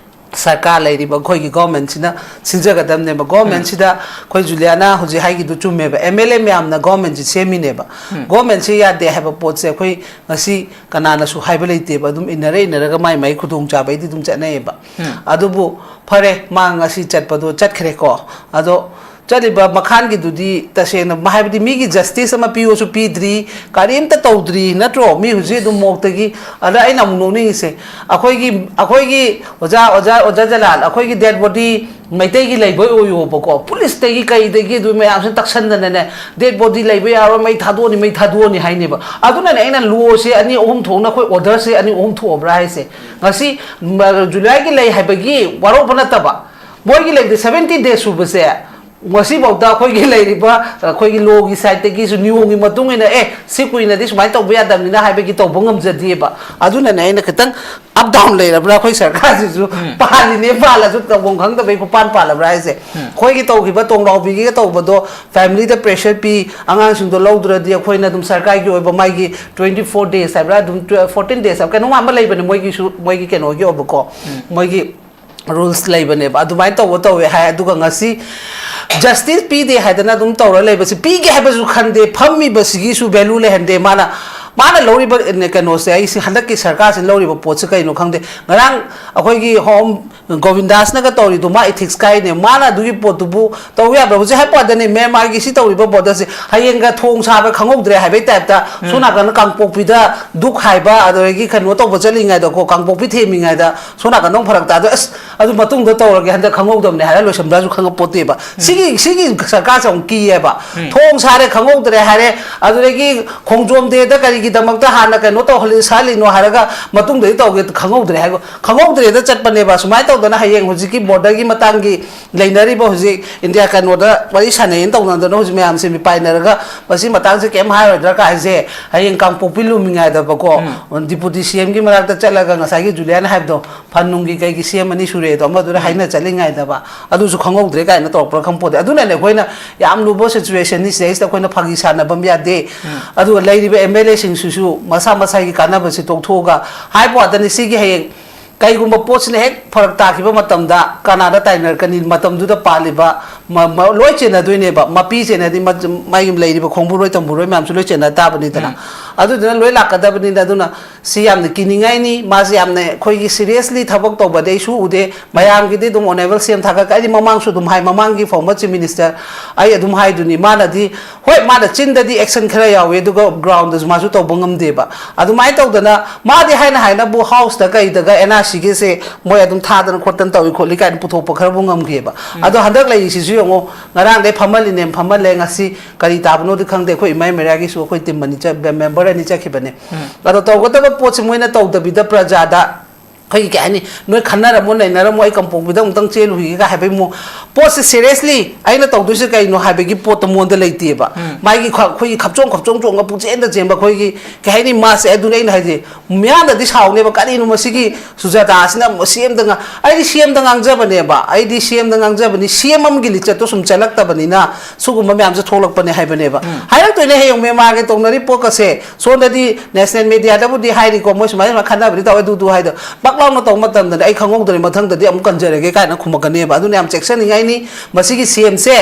ꯁꯔꯀꯥꯔ ꯂꯩꯔꯤꯕ ꯑꯩꯈꯣꯏꯒꯤ ꯒꯣꯔꯃꯦꯟꯁꯤꯅ ꯁꯤꯟꯖꯒꯗꯕꯅꯦꯕ꯫ ꯎꯝ꯫ ꯒꯣꯔꯃꯦꯟꯁꯤꯗ ꯑꯩꯈꯣꯏ ꯖꯨꯂꯤꯌꯥꯅ ꯍꯧꯖꯤꯛ ꯍꯥꯏꯒꯤꯗꯨ ꯆꯨꯝꯃꯦꯕ, ꯑꯦꯝ ꯑꯦꯜ ꯑꯦ ꯃꯌꯥꯝꯅ ꯒꯣꯔꯃꯦꯟꯁꯤ ꯁꯦꯝꯃꯤꯅꯦꯕ꯫ ꯎꯝ꯫ ꯒꯣꯔꯃꯦꯟꯁꯤ ꯌꯥꯗꯦ ꯍꯥꯏꯕ ꯄꯣꯠꯁꯦ ꯑꯩꯈꯣꯏ ꯉꯁꯤ ꯀꯅꯥꯅꯁꯨ ꯍꯥꯏꯕ ꯂꯩꯇꯦꯕ, ꯑꯗꯨꯝ ꯏꯟꯅꯔ ꯏꯟꯅꯔꯒ ꯃꯥꯏ ꯃꯥꯏ ꯈꯨꯗꯣꯡꯆꯥꯕꯩꯗꯤ ꯑꯗꯨꯝ ꯆꯠꯅꯩꯌꯦꯕ꯫ ꯎꯝ꯫ ꯑꯗꯨꯕꯨ ꯐꯔꯦ, ꯃꯥ ꯉꯁꯤ ꯆꯠꯄꯗꯣ ꯆꯠꯈ꯭ꯔꯦꯀꯣ꯫ ꯑꯗꯣ ꯆꯠꯂꯤꯕ ꯃꯈꯥꯟꯒꯤꯗꯨꯗꯤ ꯇꯁꯦꯡꯅ ꯃ-, ꯍꯥꯏꯕꯗꯤ ꯃꯤꯒꯤ ꯖꯁꯇꯤꯁ ꯑꯃ ꯄꯤꯌꯣꯁꯨ ꯄꯤꯗ꯭ꯔꯤ, ꯀꯔꯤꯝꯇ ꯇꯧꯗ꯭ꯔꯤ, ꯅꯠꯇ꯭ꯔꯣ? ꯃꯤ ꯍꯧꯖꯤꯛ ꯑꯗꯨꯝ ꯃꯣꯛꯇꯒꯤ, ꯑꯗ ꯑꯩꯅ ꯑꯃꯨꯛ ꯅꯣꯛꯅꯤꯡꯉꯤꯁꯦ, ꯑꯩꯈꯣꯏꯒꯤ, ꯑꯩꯈꯣꯏꯒꯤ ꯑꯣꯖꯥ, ꯑꯣꯖꯥ, ꯑꯣꯖꯥ ꯖꯂꯥꯜ, ꯑꯩꯈꯣꯏꯒꯤ ꯗꯦꯠ ꯕꯣꯗꯤ ꯃꯩꯇꯩꯒꯤ ꯂꯩꯕ ꯑꯣꯏꯌꯣꯕꯀꯣ, ꯄꯨꯂꯤꯁꯇꯒꯤ ꯀꯩꯗꯒꯤ ꯑꯗꯨ ꯃꯌꯥꯝꯁꯤꯅ ꯇꯛꯁꯟꯗꯅꯅꯦ, ꯗꯦꯠ ꯕꯣꯗꯤ ꯂꯩꯕ ꯌꯥꯔꯣꯏ, ꯃꯩ ꯊꯥꯗꯣꯛꯑꯅꯤ, ꯃꯩ ꯊꯥꯗꯣꯛꯑꯅꯤ ꯍꯥꯏꯅꯦꯕ꯫ ꯑꯗꯨꯅꯅꯦ ꯑꯩꯅ ꯂꯣꯁꯦ ꯑꯅꯤ ꯑꯍꯨꯝ ꯊꯣꯛꯅ, ꯑꯩꯈꯣꯏ ꯑꯣꯔꯗꯔꯁꯦ ꯑꯅꯤ ꯑꯍꯨꯝ ꯊꯣꯛꯑꯕ꯭ꯔꯥ ꯍꯥꯏꯁꯦ꯫ ꯉꯁꯤ, ꯃ-, ꯖꯨꯂꯥꯏꯒꯤ ꯂꯩ ꯍꯥꯏꯕꯒꯤ ꯋꯥꯔꯧꯕ ꯅꯠꯇꯕ, ꯃꯣꯏꯒꯤ ꯂꯩꯕꯗ ꯁꯕꯦꯟꯇꯤ ꯗꯦꯖ ꯁꯨꯕꯁꯦ, ꯉꯁꯤꯐꯥꯎꯗ ꯑꯩꯈꯣꯏꯒꯤ ꯂꯩꯔꯤꯕ, ꯑꯩꯈꯣꯏꯒꯤ ꯂꯣꯒꯤ ꯁꯥꯏꯠꯇꯒꯤꯁꯨ, ꯅꯤꯌꯣꯝꯒꯤ ꯃꯇꯨꯡ ꯏꯟꯅ, "ꯑꯦ, ꯁꯤ ꯀꯨꯏꯅꯗꯤ ꯁꯨꯃꯥꯏꯅ ꯇꯧꯕ ꯌꯥꯗꯕꯅꯤꯅ" ꯍꯥꯏꯕꯒꯤ ꯇꯧꯕ ꯉꯝꯖꯗꯦꯕ꯫ ꯑꯗꯨꯅꯅꯦ ꯑꯩꯅ ꯈꯤꯇꯪ ꯑꯞ ꯗꯥꯎꯟ ꯂꯩꯔꯕ꯭ꯔꯥ ꯑꯩꯈꯣꯏ ꯁꯔꯀꯥꯔꯁꯤꯁꯨ? ꯎꯝ꯫ ꯄꯥꯜꯂꯤꯅꯦ ꯄꯥꯜꯂꯁꯨ ꯇꯧꯐꯝ ꯈꯪꯗꯕꯩ ꯈꯨꯄꯥꯟ ꯄꯥꯜꯂꯕ꯭ꯔꯥ ꯍꯥꯏꯁꯦ? ꯎꯝ꯫ ꯑꯩꯈꯣꯏꯒꯤ ꯇꯧꯈꯤꯕ ꯇꯣꯡꯂꯥꯎꯕꯤꯒꯤꯒ ꯇꯧꯕꯗꯣ, ꯐꯦꯃꯤꯂꯤꯗ ꯄ꯭ꯔꯦꯁꯔ ꯄꯤ, ꯑꯉꯥꯡꯁꯤꯡꯗꯣ ꯂꯧꯗ꯭ꯔꯗꯤ ꯑꯩꯈꯣꯏꯅ ꯑꯗꯨꯝ ꯁꯔꯀꯥꯔꯒꯤ ꯑꯣꯏꯕ ꯃꯥꯒꯤ ꯇ꯭ꯋꯦꯟꯇꯤ ꯐꯣꯔ ꯗꯦꯖ ꯍꯥꯏꯕ꯭ꯔꯥ, ꯑꯗꯨꯝ ꯇ꯭ꯋꯦ-, ꯐꯣꯔꯇꯤꯟ ꯗꯦꯖ ꯍꯥꯏꯕ꯭ꯔꯥ, ꯀꯩꯅꯣꯝ ꯑꯃ ꯂꯩꯕꯅꯦ ꯃꯣꯏꯒꯤꯁꯨ, ꯃꯣꯏꯒꯤ ꯀꯩꯅꯣꯒꯤ ꯑꯣꯏꯕꯀꯣ, ꯎꯝ꯫ ꯃꯣꯏꯒꯤ ꯔꯨꯜꯁ ꯂꯩꯕꯅꯦꯕ꯫ ꯑꯗꯨꯃꯥꯏꯅ ꯇꯧꯕ ꯇꯧꯋꯦ ꯍꯥꯏ꯫ ꯑꯗꯨꯒ ꯉꯁꯤ ꯖꯁꯇꯤꯁ ꯄꯤꯗꯦ ꯍꯥꯏꯗꯅ ꯑꯗꯨꯝ ꯇꯧꯔ ꯂꯩꯕꯁꯤ, ꯄꯤꯒꯦ ꯍꯥꯏꯕꯁꯨ ꯈꯟꯗꯦ, ꯐꯝꯃꯤꯕꯁꯤꯒꯤꯁꯨ ꯚꯦꯂꯨ ꯂꯩꯍꯟꯗꯦ꯫ ꯃꯥꯅ ꯃꯥꯅ ꯂꯧꯔꯤꯕ ꯀꯩꯅꯣꯁꯦ, ꯑꯩꯁꯤ ꯍꯟꯗꯛꯀꯤ ꯁꯔꯀꯥꯔꯁꯤ ꯂꯧꯔꯤꯕ ꯄꯣꯠꯁꯦ ꯀꯩꯅꯣ ꯈꯪꯗꯦ꯫ ꯉꯔꯥꯡ ꯑꯩꯈꯣꯏꯒꯤ ꯍꯣꯝ ꯒꯣꯕꯤꯟꯗꯥꯁꯅꯒ ꯇꯧꯔꯤꯗꯣ ꯃꯥ ꯏꯊꯤꯛꯁ ꯀꯥꯏꯅꯦ꯫ ꯃꯥꯅ ꯑꯗꯨꯒꯤ ꯄꯣꯠꯇꯨꯕꯨ ꯇꯧ ꯌꯥꯕ꯭ꯔꯥ? ꯍꯧꯖꯤꯛ ꯍꯥꯏ ꯄꯥꯗꯅꯦ, ꯃ꯭ꯌꯥꯟꯃꯥꯔꯒꯤ ꯁꯤ ꯇꯧꯔꯤꯕ ꯕꯣꯔꯗꯔꯁꯦ ꯍꯌꯦꯡꯒ ꯊꯣꯡ ꯁꯥꯕ ꯈꯪꯍꯧꯗ꯭ꯔꯦ ꯍꯥꯏꯕꯩ ꯇꯥꯏꯞꯇ, ꯁꯣꯝ ꯅꯥꯀꯟꯗ ꯀꯥꯡꯄꯣꯛꯄꯤꯗ ꯗꯨꯛ ꯍꯥꯏꯕ, ꯑꯗꯨꯗꯒꯤ ꯀꯩꯅꯣ ꯇꯧꯕ ꯆꯠꯂꯤꯉꯩꯗꯀꯣ, ꯀꯥꯡꯄꯣꯛꯄꯤ ꯊꯦꯡꯉꯤꯉꯩꯗ ꯁꯣꯝ ꯅꯥꯀꯟꯗ ꯑꯃꯨꯛ ꯐꯔꯛ ꯇꯥꯗꯣ꯫ ꯑꯁ, ꯑꯗꯨ ꯃꯇꯨꯡꯗ ꯇꯧꯔꯒꯦ, ꯍꯟꯗꯛ ꯈꯪꯍꯧꯗꯕꯅꯦ ꯍꯥꯏꯔ ꯂꯣꯏꯁꯟꯕ꯭ꯔꯥꯁꯨ ꯈꯪꯉꯛꯄꯣꯠꯇꯦꯕ꯫ ꯁꯤꯒꯤ ꯁꯤꯒꯤ ꯁꯔꯀꯥꯔꯁꯦ ꯑꯃꯨꯛ ꯀꯤꯌꯦꯕ꯫ ꯊꯣꯡ ꯁꯥꯔꯦ ꯈꯪꯍꯧꯗ꯭ꯔꯦ ꯍꯥꯏꯔꯦ, ꯑꯗꯨꯗꯒꯤ ꯈꯣꯡꯖꯣꯝ ꯗꯦꯗ ꯀꯔꯤꯒꯤꯗꯃꯛꯇ ꯍꯥꯟꯅ ꯀꯩꯅꯣ ꯇꯧꯍꯜꯂꯤ, ꯁꯥꯍꯜꯂꯤꯅꯣ ꯍꯥꯏꯔꯒ ꯃꯇꯨꯡꯗꯗꯤ ꯇꯧꯒꯦ ꯈꯪꯍꯧꯗ꯭ꯔꯦ ꯍꯥꯏꯕ, ꯈꯪꯍꯧꯗ꯭ꯔꯦꯗ ꯆꯠꯄꯅꯦꯕ꯫ ꯁꯨꯃꯥꯏꯅ ꯇꯧꯗꯅ ꯍꯌꯦꯡ ꯍꯧꯖꯤꯛꯀꯤ ꯕꯣꯔꯗꯔꯒꯤ ꯃꯇꯥꯡꯒꯤ ꯂꯩꯅꯔꯤꯕ, ꯍꯧꯖꯤꯛ ꯏꯟꯗꯤꯌꯥ ꯀꯩꯅꯣꯗ ꯋꯥꯔꯤ ꯁꯥꯟꯅꯩꯅ ꯇꯧꯅꯗꯅ ꯍꯧꯖꯤꯛ ꯃꯌꯥꯝꯁꯦ ꯃꯤꯄꯥꯏꯅꯔꯒ ꯃꯁꯤ ꯃꯇꯥꯡꯁꯦ ꯀꯩꯝ ꯍꯥꯏꯔꯣꯏꯗ꯭ꯔꯥ ꯀꯥꯏꯁꯦ, ꯍꯌꯦꯡ ꯀꯥꯡꯄꯣꯛꯄꯤ ꯂꯨꯝꯃꯤꯉꯩꯗꯀꯣ, ꯗꯤꯄꯨꯇꯤ ꯁꯤ ꯑꯦꯝꯒꯤ ꯃꯅꯥꯛꯇ ꯆꯠꯂꯒ ꯉꯁꯥꯏꯒꯤ ꯖꯨꯂꯤꯌꯥꯅ ꯍꯥꯏꯕꯗꯣ, ꯐꯟ ꯅꯨꯡꯒꯤ ꯀꯩꯒꯤ ꯁꯤ ꯑꯦꯝ ꯑꯅꯤ ꯁꯨꯔꯦꯗꯣ, ꯑꯃꯗꯨꯗ ꯍꯥꯏꯅ ꯆꯠꯂꯤꯉꯩꯗꯕ ꯑꯗꯨꯁꯨ ꯈꯪꯍꯧꯗ꯭ꯔꯦ ꯀꯥꯏꯅ ꯇꯧꯔꯛꯄ꯭ꯔꯥ ꯈꯪꯄꯣꯠꯇꯦ꯫ ꯑꯗꯨꯅꯅꯦ ꯑꯩꯈꯣꯏꯅ ꯌꯥꯝ ꯂꯨꯕ ꯁꯤꯆꯨꯋꯦꯁꯟꯅꯤ, ꯁꯤꯗꯩꯁꯤꯗ ꯑꯩꯈꯣꯏꯅ ꯐꯥꯒꯤ ꯁꯥꯟꯅꯕ ꯌꯥꯗꯦ꯫ ꯑꯗꯨꯒ ꯂꯩꯔꯤꯕ ꯑꯦꯝ ꯑꯦꯜ ꯑꯦꯁꯤꯡꯁꯤꯁꯨ ꯃꯁꯥ ꯃꯁꯥꯒꯤ ꯀꯥꯟꯅꯕꯁꯤ ꯇꯣꯛꯊꯣꯛꯑꯒ ꯍꯥꯏꯕ ꯋꯥꯗꯅꯤ꯫ ꯁꯤꯒꯤ ꯍꯌꯦꯡ ꯀꯩꯒꯨꯝꯕ ꯄꯣꯠꯁꯤꯅ ꯍꯦꯛ ꯐꯔꯛ ꯇꯥꯈꯤꯕ ꯃꯇꯝꯗ ꯀꯅꯥꯗ ꯇꯥꯏꯅꯔꯛꯀꯅꯤ? ꯃꯇꯝꯗꯨꯗ ꯄꯥꯜꯂꯤꯕ ꯃ-, ꯃ-, ꯂꯣꯏ ꯆꯦꯟꯅꯗꯣꯏꯅꯦꯕ, ꯃꯄꯤ ꯆꯦꯟꯅꯗꯤ ꯃ-, ꯃꯥꯒꯤ ꯂꯩꯔꯤꯕ ꯈꯣꯡꯕꯨꯔꯣꯏ ꯇꯝꯕꯨꯔꯣꯏ ꯃꯌꯥꯝꯁꯨ ꯂꯣꯏ ꯆꯦꯟꯅ ꯇꯥꯕꯅꯤꯗꯅ꯫ ꯑꯗꯨꯗꯨꯅ ꯂꯣꯏ ꯂꯥꯛꯀꯗꯕꯅꯤꯅ꯫ ꯑꯗꯨꯅ ꯁꯤ ꯌꯥꯝꯅ ꯀꯤꯅꯤꯡꯉꯥꯏꯅꯤ꯫ ꯃꯥꯁꯦ ꯌꯥꯝꯅ ꯑꯩꯈꯣꯏꯒꯤ ꯁꯤꯔꯤꯌꯁꯂꯤ ꯊꯕꯛ ꯇꯧꯕꯗꯤ ꯑꯩꯁꯨ ꯎꯗꯦ꯫ ꯃꯌꯥꯝꯒꯤꯗꯤ ꯑꯗꯨꯝ ꯑꯣꯅꯦꯕꯜ ꯁꯤ ꯑꯦꯝ ꯊꯥꯒꯠꯀ-, ꯑꯩꯗꯤ ꯃꯃꯥꯡꯁꯨ ꯑꯗꯨꯝ ꯍꯥꯏ, ꯃꯃꯥꯡꯒꯤ ꯐꯣꯔꯃꯔ ꯆꯤꯐ ꯃꯤꯅꯤꯁꯇꯔ ꯑꯩ ꯑꯗꯨꯝ ꯍꯥꯏꯗꯨꯅꯤ꯫ ꯃꯥꯅꯗꯤ ꯍꯣꯏ, ꯃꯥꯅ ꯆꯤꯟꯗꯗꯤ ꯑꯦꯛꯁꯟ ꯈꯔ ꯌꯥꯎꯋꯦ, ꯑꯗꯨꯒ ꯒ꯭ꯔꯥꯎꯟꯗꯁꯨ ꯃꯥꯁꯨ ꯇꯧꯕ ꯉꯝꯗꯦꯕ꯫ ꯑꯗꯨꯃꯥꯏꯅ ꯇꯧꯗꯅ ꯃꯥꯗꯤ ꯍꯥꯏꯅ ꯍꯥꯏꯅꯕꯨ ꯍꯥꯎꯁꯇ ꯀꯩꯗꯒ ꯑꯦꯟ ꯑꯥꯔ ꯁꯤꯒꯤꯁꯦ ꯃꯣꯏ ꯑꯗꯨꯝ ꯊꯥꯗꯅ ꯈꯣꯠꯇꯅ ꯇꯧꯏ ꯈꯣꯠꯂꯤ ꯀꯥꯏꯅ ꯄꯨꯊꯣꯛꯄ ꯈꯔꯕꯨ ꯉꯝꯈꯤꯑꯕ꯫ ꯑꯗꯣ ꯍꯟꯗꯛ ꯂꯩꯔꯤꯁꯤꯁꯨ ꯌꯦꯡꯉꯣ, ꯉꯔꯥꯡꯗꯩ ꯐꯝꯍꯜꯂꯤꯅꯦ, ꯐꯝꯍꯜꯂꯦ, ꯉꯁꯤ ꯀꯔꯤ ꯇꯥꯕꯅꯣꯗꯤ ꯈꯪꯗꯦ꯫ ꯑꯩꯈꯣꯏ ꯏꯃꯥ ꯃꯦꯔꯥꯒꯤꯁꯨ ꯑꯩꯈꯣꯏ ꯇꯤꯝ ꯑꯅꯤ ꯆꯠ-, ꯃꯦꯝꯕꯔ ꯑꯅꯤ ꯆꯠꯈꯤꯕꯅꯦ꯫ ꯑꯗꯣ ꯇꯧꯒꯗꯕ ꯄꯣꯠꯁꯤ ꯃꯣꯏꯅ ꯇꯧꯗꯕꯤꯗ ꯄ꯭ꯔꯖꯥꯗ ꯑꯩꯈꯣꯏꯒꯤ ꯀꯩ ꯍꯥꯏꯅꯤ, ꯅꯣꯏ ꯈꯟꯅꯔꯝꯃꯣ, ꯅꯩꯅꯔꯝꯃꯣ, ꯑꯩ ꯀꯥꯡꯄꯣꯛꯄꯤꯗ ꯑꯃꯨꯛꯇꯪ ꯆꯦꯜꯂꯨꯈꯤꯒꯦꯒ ꯍꯥꯏꯕꯒꯤ ꯃꯑꯣꯡ꯫ ꯄꯣꯠꯁꯦ ꯁꯦꯔꯤꯌꯁꯂꯤ ꯑꯩꯅ ꯇꯧꯗꯣꯏꯁꯦ ꯀꯩꯅꯣ ꯍꯥꯏꯕꯒꯤ ꯄꯣꯠꯇꯣ ꯃꯉꯣꯟꯗ ꯂꯩꯇꯦꯕ꯫ ꯃꯥꯒꯤ ꯈ-, ꯑꯩꯈꯣꯏꯒꯤ ꯈꯞꯆꯣꯡ ꯈꯞꯆꯣꯡ ꯆꯣꯡꯉ ꯄꯨꯛꯆꯦꯟꯗ ꯆꯦꯟꯕ ꯑꯩꯈꯣꯏꯒꯤ ꯀꯩ ꯍꯥꯏꯅꯤ, ꯃꯥꯁꯦ ꯑꯗꯨꯅꯦ ꯑꯩꯅ ꯍꯥꯏꯁꯦ꯫ ꯃꯤꯌꯥꯝꯅꯗꯤ ꯁꯥꯎꯅꯦꯕ, "ꯀꯔꯤꯅꯣ ꯃꯁꯤꯒꯤ ꯁꯨꯖꯥꯇꯥꯁꯤꯅ ꯁꯤ ꯑꯦꯝꯗ ꯉꯥ-," ꯑꯩꯗꯤ ꯁꯤ ꯑꯦꯝꯗ ꯉꯥꯡꯖꯕꯅꯦꯕ, ꯑꯩꯗꯤ ꯁꯤ ꯑꯦꯝꯗ ꯉꯥꯡꯖꯕꯅꯤ꯫ ꯁꯤ ꯑꯦꯝ ꯑꯃꯒꯤ ꯂꯤꯆꯠꯇꯣ ꯁꯨꯝ ꯆꯠꯂꯛꯇꯕꯅꯤꯅ ꯁꯤꯒꯨꯝꯕ ꯃꯌꯥꯝꯁꯦ ꯊꯣꯛꯂꯛꯄꯅꯦ ꯍꯥꯏꯕꯅꯦꯕ꯫ ꯍꯥꯏꯔꯛꯇꯣꯏꯅꯦ ꯍꯌꯦꯡ ꯃꯦꯟꯃꯥꯔꯒꯤ ꯇꯧꯅꯔꯤ ꯄꯣꯠꯀꯁꯦ꯫ ꯁꯣꯝꯗꯗꯤ ꯅꯦꯁꯅꯦꯜ ꯃꯦꯗꯤꯌꯥꯗꯕꯨꯗꯤ ꯍꯥꯏꯔꯤꯀꯣ, ꯃꯣꯏ ꯁꯨꯃꯥꯏꯅ ꯁꯨꯃꯥꯏꯅ ꯈꯟꯅꯕꯗꯤ ꯇꯧꯋꯦ, ꯑꯗꯨꯗꯨ ꯍꯥꯏꯗꯣ꯫ ꯂꯥꯎꯅ ꯇꯧꯕ ꯃꯇꯝꯗꯅꯦ, ꯑꯩ ꯈꯪꯍꯧꯗ꯭ꯔꯦ, ꯃꯊꯪꯗꯗꯤ ꯑꯃꯨꯛ ꯀꯟꯖꯔꯒꯦ ꯀꯥꯏꯅ ꯈꯨꯝꯃꯛꯀꯅꯦꯕ꯫ ꯑꯗꯨꯅ ꯌꯥꯝ ꯆꯦꯛꯁꯤꯟꯅꯤꯡꯉꯥꯏꯅꯤ꯫ ꯃꯁꯤꯒꯤ ꯁꯤ ꯑꯦꯝꯁꯦ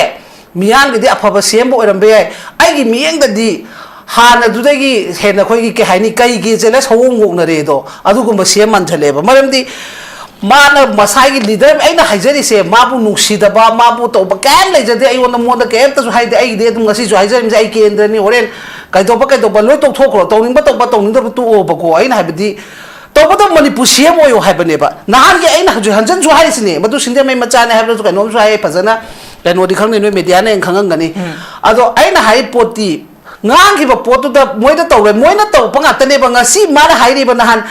ꯃꯤꯌꯥꯝꯒꯤꯗꯤ ꯑꯐꯕ ꯁꯤ ꯑꯦꯝꯕꯨ ꯑꯣꯏꯔꯝꯕ ꯌꯥꯏ, ꯑꯩꯒꯤ ꯃꯤꯠꯌꯦꯡꯗꯗꯤ ꯍꯥꯟꯅꯗꯨꯗꯒꯤ ꯍꯦꯟꯅ ꯑꯩꯈꯣꯏꯒꯤ, ꯀꯩ ꯍꯥꯏꯅꯤ, ꯀꯩꯒꯤ ꯆꯦꯜꯂ ꯁꯑꯣꯡ ꯉꯣꯛꯅꯔꯦꯗꯣ, ꯑꯗꯨꯒꯨꯝꯕ ꯁꯤ ꯑꯦꯝ ꯃꯥꯟꯁꯤꯜꯂꯛꯑꯦꯕ꯫ ꯃꯔꯝꯗꯤ ꯃꯥꯅ ꯃꯁꯥꯒꯤ ꯂꯤꯗꯔ, ꯑꯩꯅ ꯍꯥꯏꯖꯔꯤꯁꯦ, ꯃꯥꯕꯨ ꯅꯨꯡꯁꯤꯗꯕ, ꯃꯥꯕꯨ ꯇꯧꯕ ꯀꯌꯥꯝ ꯂꯩꯖꯗꯦ꯫ ꯑꯩꯉꯣꯟꯗ, ꯃꯉꯣꯟꯗ ꯀꯩꯝꯇꯁꯨ ꯍꯥꯏꯗꯦ꯫ ꯑꯩꯒꯤꯗꯤ ꯑꯗꯨꯝ ꯉꯁꯤꯁꯨ ꯍꯥꯏꯖꯔꯤꯕꯁꯦ, ꯑꯩ ꯀꯦꯟꯗ꯭ꯔꯅꯤ꯫ ꯍꯣꯔꯦꯟ ꯀꯩꯗꯧꯕ ꯀꯩꯗꯧꯕ ꯂꯣꯏ ꯇꯧꯊꯣꯛꯈ꯭ꯔꯣ, ꯇꯧꯅꯤꯡꯕ ꯇꯧꯕ, ꯇꯧꯅꯤꯡꯗꯕ ꯇꯣꯛꯑꯣꯕꯀꯣ꯫ ꯑꯩꯅ ꯍꯥꯏꯕꯗꯤ ꯇꯧꯕꯇꯕꯨ ꯃꯅꯤꯄꯨꯔ ꯁꯤ ꯑꯦꯝ ꯑꯣꯏꯌꯣ ꯍꯥꯏꯕꯅꯦꯕ꯫ ꯅꯍꯥꯟꯒꯤ ꯑꯩꯅ ꯍꯧꯖꯤꯛ ꯍꯟꯖꯟꯁꯨ ꯍꯥꯏꯔꯤꯁꯤꯅꯦ, ꯃꯗꯨ ꯁꯤꯡꯖꯃꯩ ꯃꯆꯥꯅꯦ ꯍꯥꯏꯕꯗꯁꯨ ꯀꯩꯅꯣꯝꯁꯨ ꯍꯥꯏ, ꯐꯖꯅ ꯀꯩꯅꯣꯗꯤ ꯈꯪꯗꯦ, ꯅꯣꯏ ꯃꯦꯗꯤꯌꯥꯅ ꯍꯦꯟꯅ ꯈꯪꯉꯝꯒꯅꯤ꯫ ꯑꯗꯣ ꯑꯩꯅ ꯍꯥꯏ ꯄꯣꯠꯇꯤ, ꯉꯥꯡꯈꯤꯕ ꯄꯣꯠꯇꯨꯗ ꯃꯣꯏꯗ ꯇꯧꯔꯦ, ꯃꯣꯏꯅ ꯇꯧꯕ ꯉꯥꯛꯇꯅꯦꯕ꯫ ꯉꯁꯤ ꯃꯥꯅ ꯍꯥꯏꯔꯤꯕ, ꯅꯍꯥꯟ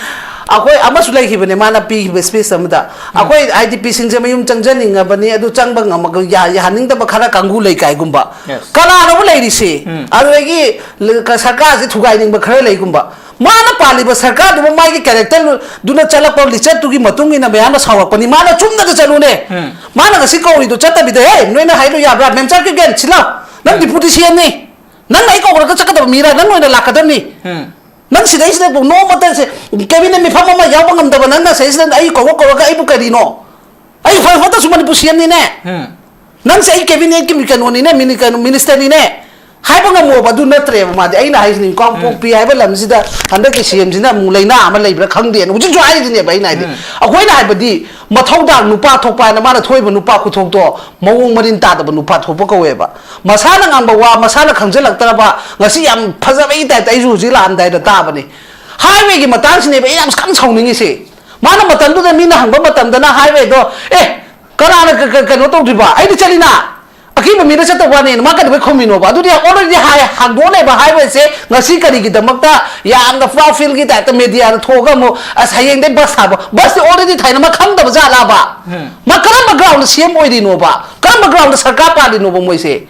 ꯑꯩꯈꯣꯏ ꯑꯃꯁꯨ ꯂꯩꯈꯤꯕꯅꯦ, ꯃꯥꯅ ꯄꯤꯈꯤꯕ ꯏꯁꯄꯤꯁ ꯑꯃꯗ, ꯑꯩꯈꯣꯏ ꯑꯥꯏ ꯗꯤ ꯄꯤꯁꯤꯡꯁꯦ ꯃꯌꯨꯝ ꯆꯪꯖꯅꯤꯡꯉꯕꯅꯤ, ꯑꯗꯨ ꯆꯪꯕ ꯉꯝꯃꯒ ꯌꯥ-, ꯌꯥꯍꯟꯅꯤꯡꯗꯕ ꯈꯔ ꯀꯥꯡꯕꯨ ꯂꯩ ꯀꯥꯏꯒꯨꯝꯕ꯫ Yes. ꯀꯅꯥꯅꯣꯕꯨ ꯂꯩꯔꯤꯁꯤ? ꯎꯝ꯫ ꯑꯗꯨꯗꯒꯤ ꯂ-, ꯀ-, ꯁꯔꯀꯥꯔꯁꯤ ꯊꯨꯒꯥꯏꯅꯤꯡꯕ ꯈꯔ ꯂꯩꯒꯨꯝꯕ꯫ ꯃꯥꯅ ꯄꯥꯜꯂꯤꯕ ꯁꯔꯀꯥꯔꯗꯨꯕꯨ ꯃꯥꯒꯤ ꯀꯦꯔꯦꯛꯇꯔꯗꯨꯅ ꯆꯠꯂꯛꯄ ꯂꯤꯆꯠꯇꯨꯒꯤ ꯃꯇꯨꯡ ꯏꯟꯅ ꯃꯌꯥꯝꯅ ꯁꯥꯎꯔꯛꯄꯅꯤ꯫ ꯃꯥꯅ ꯆꯨꯝꯅꯗ ꯆꯠꯂꯨꯅꯦ꯫ ꯎꯝ꯫ ꯃꯥꯅ ꯉꯁꯤ ꯀꯧꯔꯤꯗꯣ ꯆꯠꯇꯕꯤꯗ, "ꯍꯦ, ꯅꯣꯏꯅ ꯍꯥꯏꯗꯣ ꯌꯥꯕ꯭ꯔꯥ? ꯃꯦꯝꯆꯥ ꯀꯤꯞꯒꯦꯟ, ꯁꯤꯜꯂꯣ꯫ ꯅꯪ ꯎꯝ꯫ ꯗꯤꯄꯨꯇꯤ ꯁꯤ ꯑꯦꯝꯅꯤ꯫ ꯅꯪ ꯑꯩ ꯀꯧꯔꯒ ꯆꯠꯀꯗꯕ ꯃꯤꯔꯥ? ꯅꯪ ꯑꯣꯏꯅ ꯂꯥꯛꯀꯗꯕꯅꯤ꯫ ꯎꯝ꯫ ꯅꯪ ꯁꯤꯗꯩꯁꯤꯗ ꯅꯣꯡꯃꯇ ꯁꯦ-, ꯀꯦꯕꯤꯅꯦꯠ ꯃꯤꯐꯝ ꯑꯃ ꯌꯥꯎꯕ ꯉꯝꯗꯕ ꯅꯪꯅ ꯁꯤꯗꯩꯁꯤꯗ ꯑꯩ ꯀꯧꯔ ꯀꯧꯔꯒ ꯑꯩꯕꯨ ꯀꯔꯤꯅꯣ? ꯑꯩ ꯐꯔ ꯐꯠꯇꯁꯨ ꯃꯅꯤꯄꯨꯔ ꯁꯤ ꯑꯦꯝꯅꯤꯅꯦ꯫ ꯎꯝ꯫ ꯅꯪꯁꯦ ꯑꯩ ꯀꯦꯕꯤꯅꯦꯠꯀꯤ ꯃꯤ-, ꯀꯩꯅꯣꯅꯤꯅꯦ, ꯃꯤꯅꯤ-, ꯀꯩꯅꯣ, ꯃꯤꯅꯤꯁꯇꯔꯅꯤꯅꯦ ꯍꯥꯏꯕ ꯉꯝꯃꯣꯕ꯫ ꯑꯗꯨ ꯅꯠꯇ꯭ꯔꯦꯕ ꯃꯥꯗꯤ꯫ ꯑꯩꯅ ꯍꯥꯏꯁꯤꯅꯤ, ꯀꯥꯡꯄꯣꯛꯄꯤ ꯍꯥꯏꯕ ꯂꯝꯁꯤꯗ ꯍꯟꯗꯛꯀꯤ ꯁꯤ ꯑꯦꯝꯁꯤꯅ ꯑꯃꯨꯛ ꯂꯥꯏꯅꯥ ꯑꯃ ꯂꯩꯕ꯭ꯔꯥ ꯈꯪꯗꯦꯅ ꯍꯧꯖꯤꯛꯁꯨ ꯍꯥꯏꯔꯤꯁꯤꯅꯦꯕ꯫ ꯑꯩꯅ ꯍꯥꯏꯗꯤ, ꯎꯝ꯫ ꯑꯩꯈꯣꯏꯅ ꯍꯥꯏꯕꯗꯤ ꯃꯊꯧꯗꯥꯡ ꯅꯨꯄꯥ ꯊꯣꯛꯄ ꯍꯥꯏꯅ ꯃꯥꯅ ꯊꯣꯛꯏꯕ ꯅꯨꯄꯥ ꯈꯨꯊꯣꯛꯇꯣ ꯃꯑꯣꯡ ꯃꯔꯤꯟ ꯇꯥꯗꯕ ꯅꯨꯄꯥ ꯊꯣꯛꯄ ꯀꯧꯋꯦꯕ꯫ ꯃꯁꯥꯅ ꯉꯥꯡꯕ ꯋꯥ ꯃꯁꯥꯅ ꯈꯪꯖꯜꯂꯛꯇ꯭ꯔꯕ, ꯉꯁꯤ ꯌꯥꯝ ꯐꯖꯕꯒꯤ ꯇꯥꯏꯞꯇ ꯑꯩꯁꯨ ꯍꯧꯖꯤꯛ ꯂꯥꯛꯑꯝꯗꯥꯏꯗ ꯇꯥꯕꯅꯤ꯫ ꯍꯥꯏꯋꯦꯒꯤ ꯃꯇꯥꯡꯁꯤꯅꯦꯕ ꯑꯩ ꯌꯥꯝ ꯀꯟꯅ ꯁꯥꯎꯅꯤꯡꯉꯤꯁꯦ꯫ ꯃꯥꯅ ꯃꯇꯝꯗꯨꯗ ꯃꯤꯅ ꯍꯪꯕ ꯃꯇꯝꯗꯅ ꯍꯥꯏꯋꯦꯗꯣ, "ꯑꯦ, ꯀꯅꯥꯅ ꯀ-, ꯀ-, ꯀꯩꯅꯣ ꯇꯧꯗ꯭ꯔꯤꯕ? ꯑꯩꯗꯤ ꯆꯠꯂꯤꯅ꯫ ꯑꯀꯤꯕ ꯃꯤꯅ ꯆꯠꯇꯕ ꯋꯥꯅꯦꯅ" ꯃꯥ ꯀꯩꯗꯧꯕꯩ ꯈꯨꯝꯃꯤꯅꯣꯕ? ꯑꯗꯨꯗꯤ already ꯍꯥꯏ, ꯍꯥꯡꯗꯣꯛꯑ ꯂꯩꯕ ꯍꯥꯏꯋꯦꯁꯦ ꯉꯁꯤ ꯀꯔꯤꯒꯤꯗꯃꯛꯇ ꯌꯥꯝꯅ proud feel ꯒꯤ ꯇꯥꯏꯞꯇ ꯃꯦꯗꯤꯌꯥꯗ ꯊꯣꯛꯑꯒ ꯑꯃꯨꯛ, "ꯑꯁ, ꯍꯌꯦꯡꯗꯩ ꯕꯁ ꯊꯥꯕ"? ꯕꯁꯇꯤ already ꯊꯥꯏꯅ ꯃꯥ ꯈꯪꯗꯕ ꯖꯥꯠꯂꯕ? ꯎꯝ꯫ ꯃꯥ ꯀꯔꯝꯕ ground ꯗ ꯁꯤ ꯑꯦꯝ ꯑꯣꯏꯔꯤꯅꯣꯕ? ꯀꯔꯝꯕ ground ꯗ ꯁꯔꯀꯥꯔ ꯄꯥꯜꯂꯤꯅꯣꯕ ꯃꯣꯏꯁꯦ?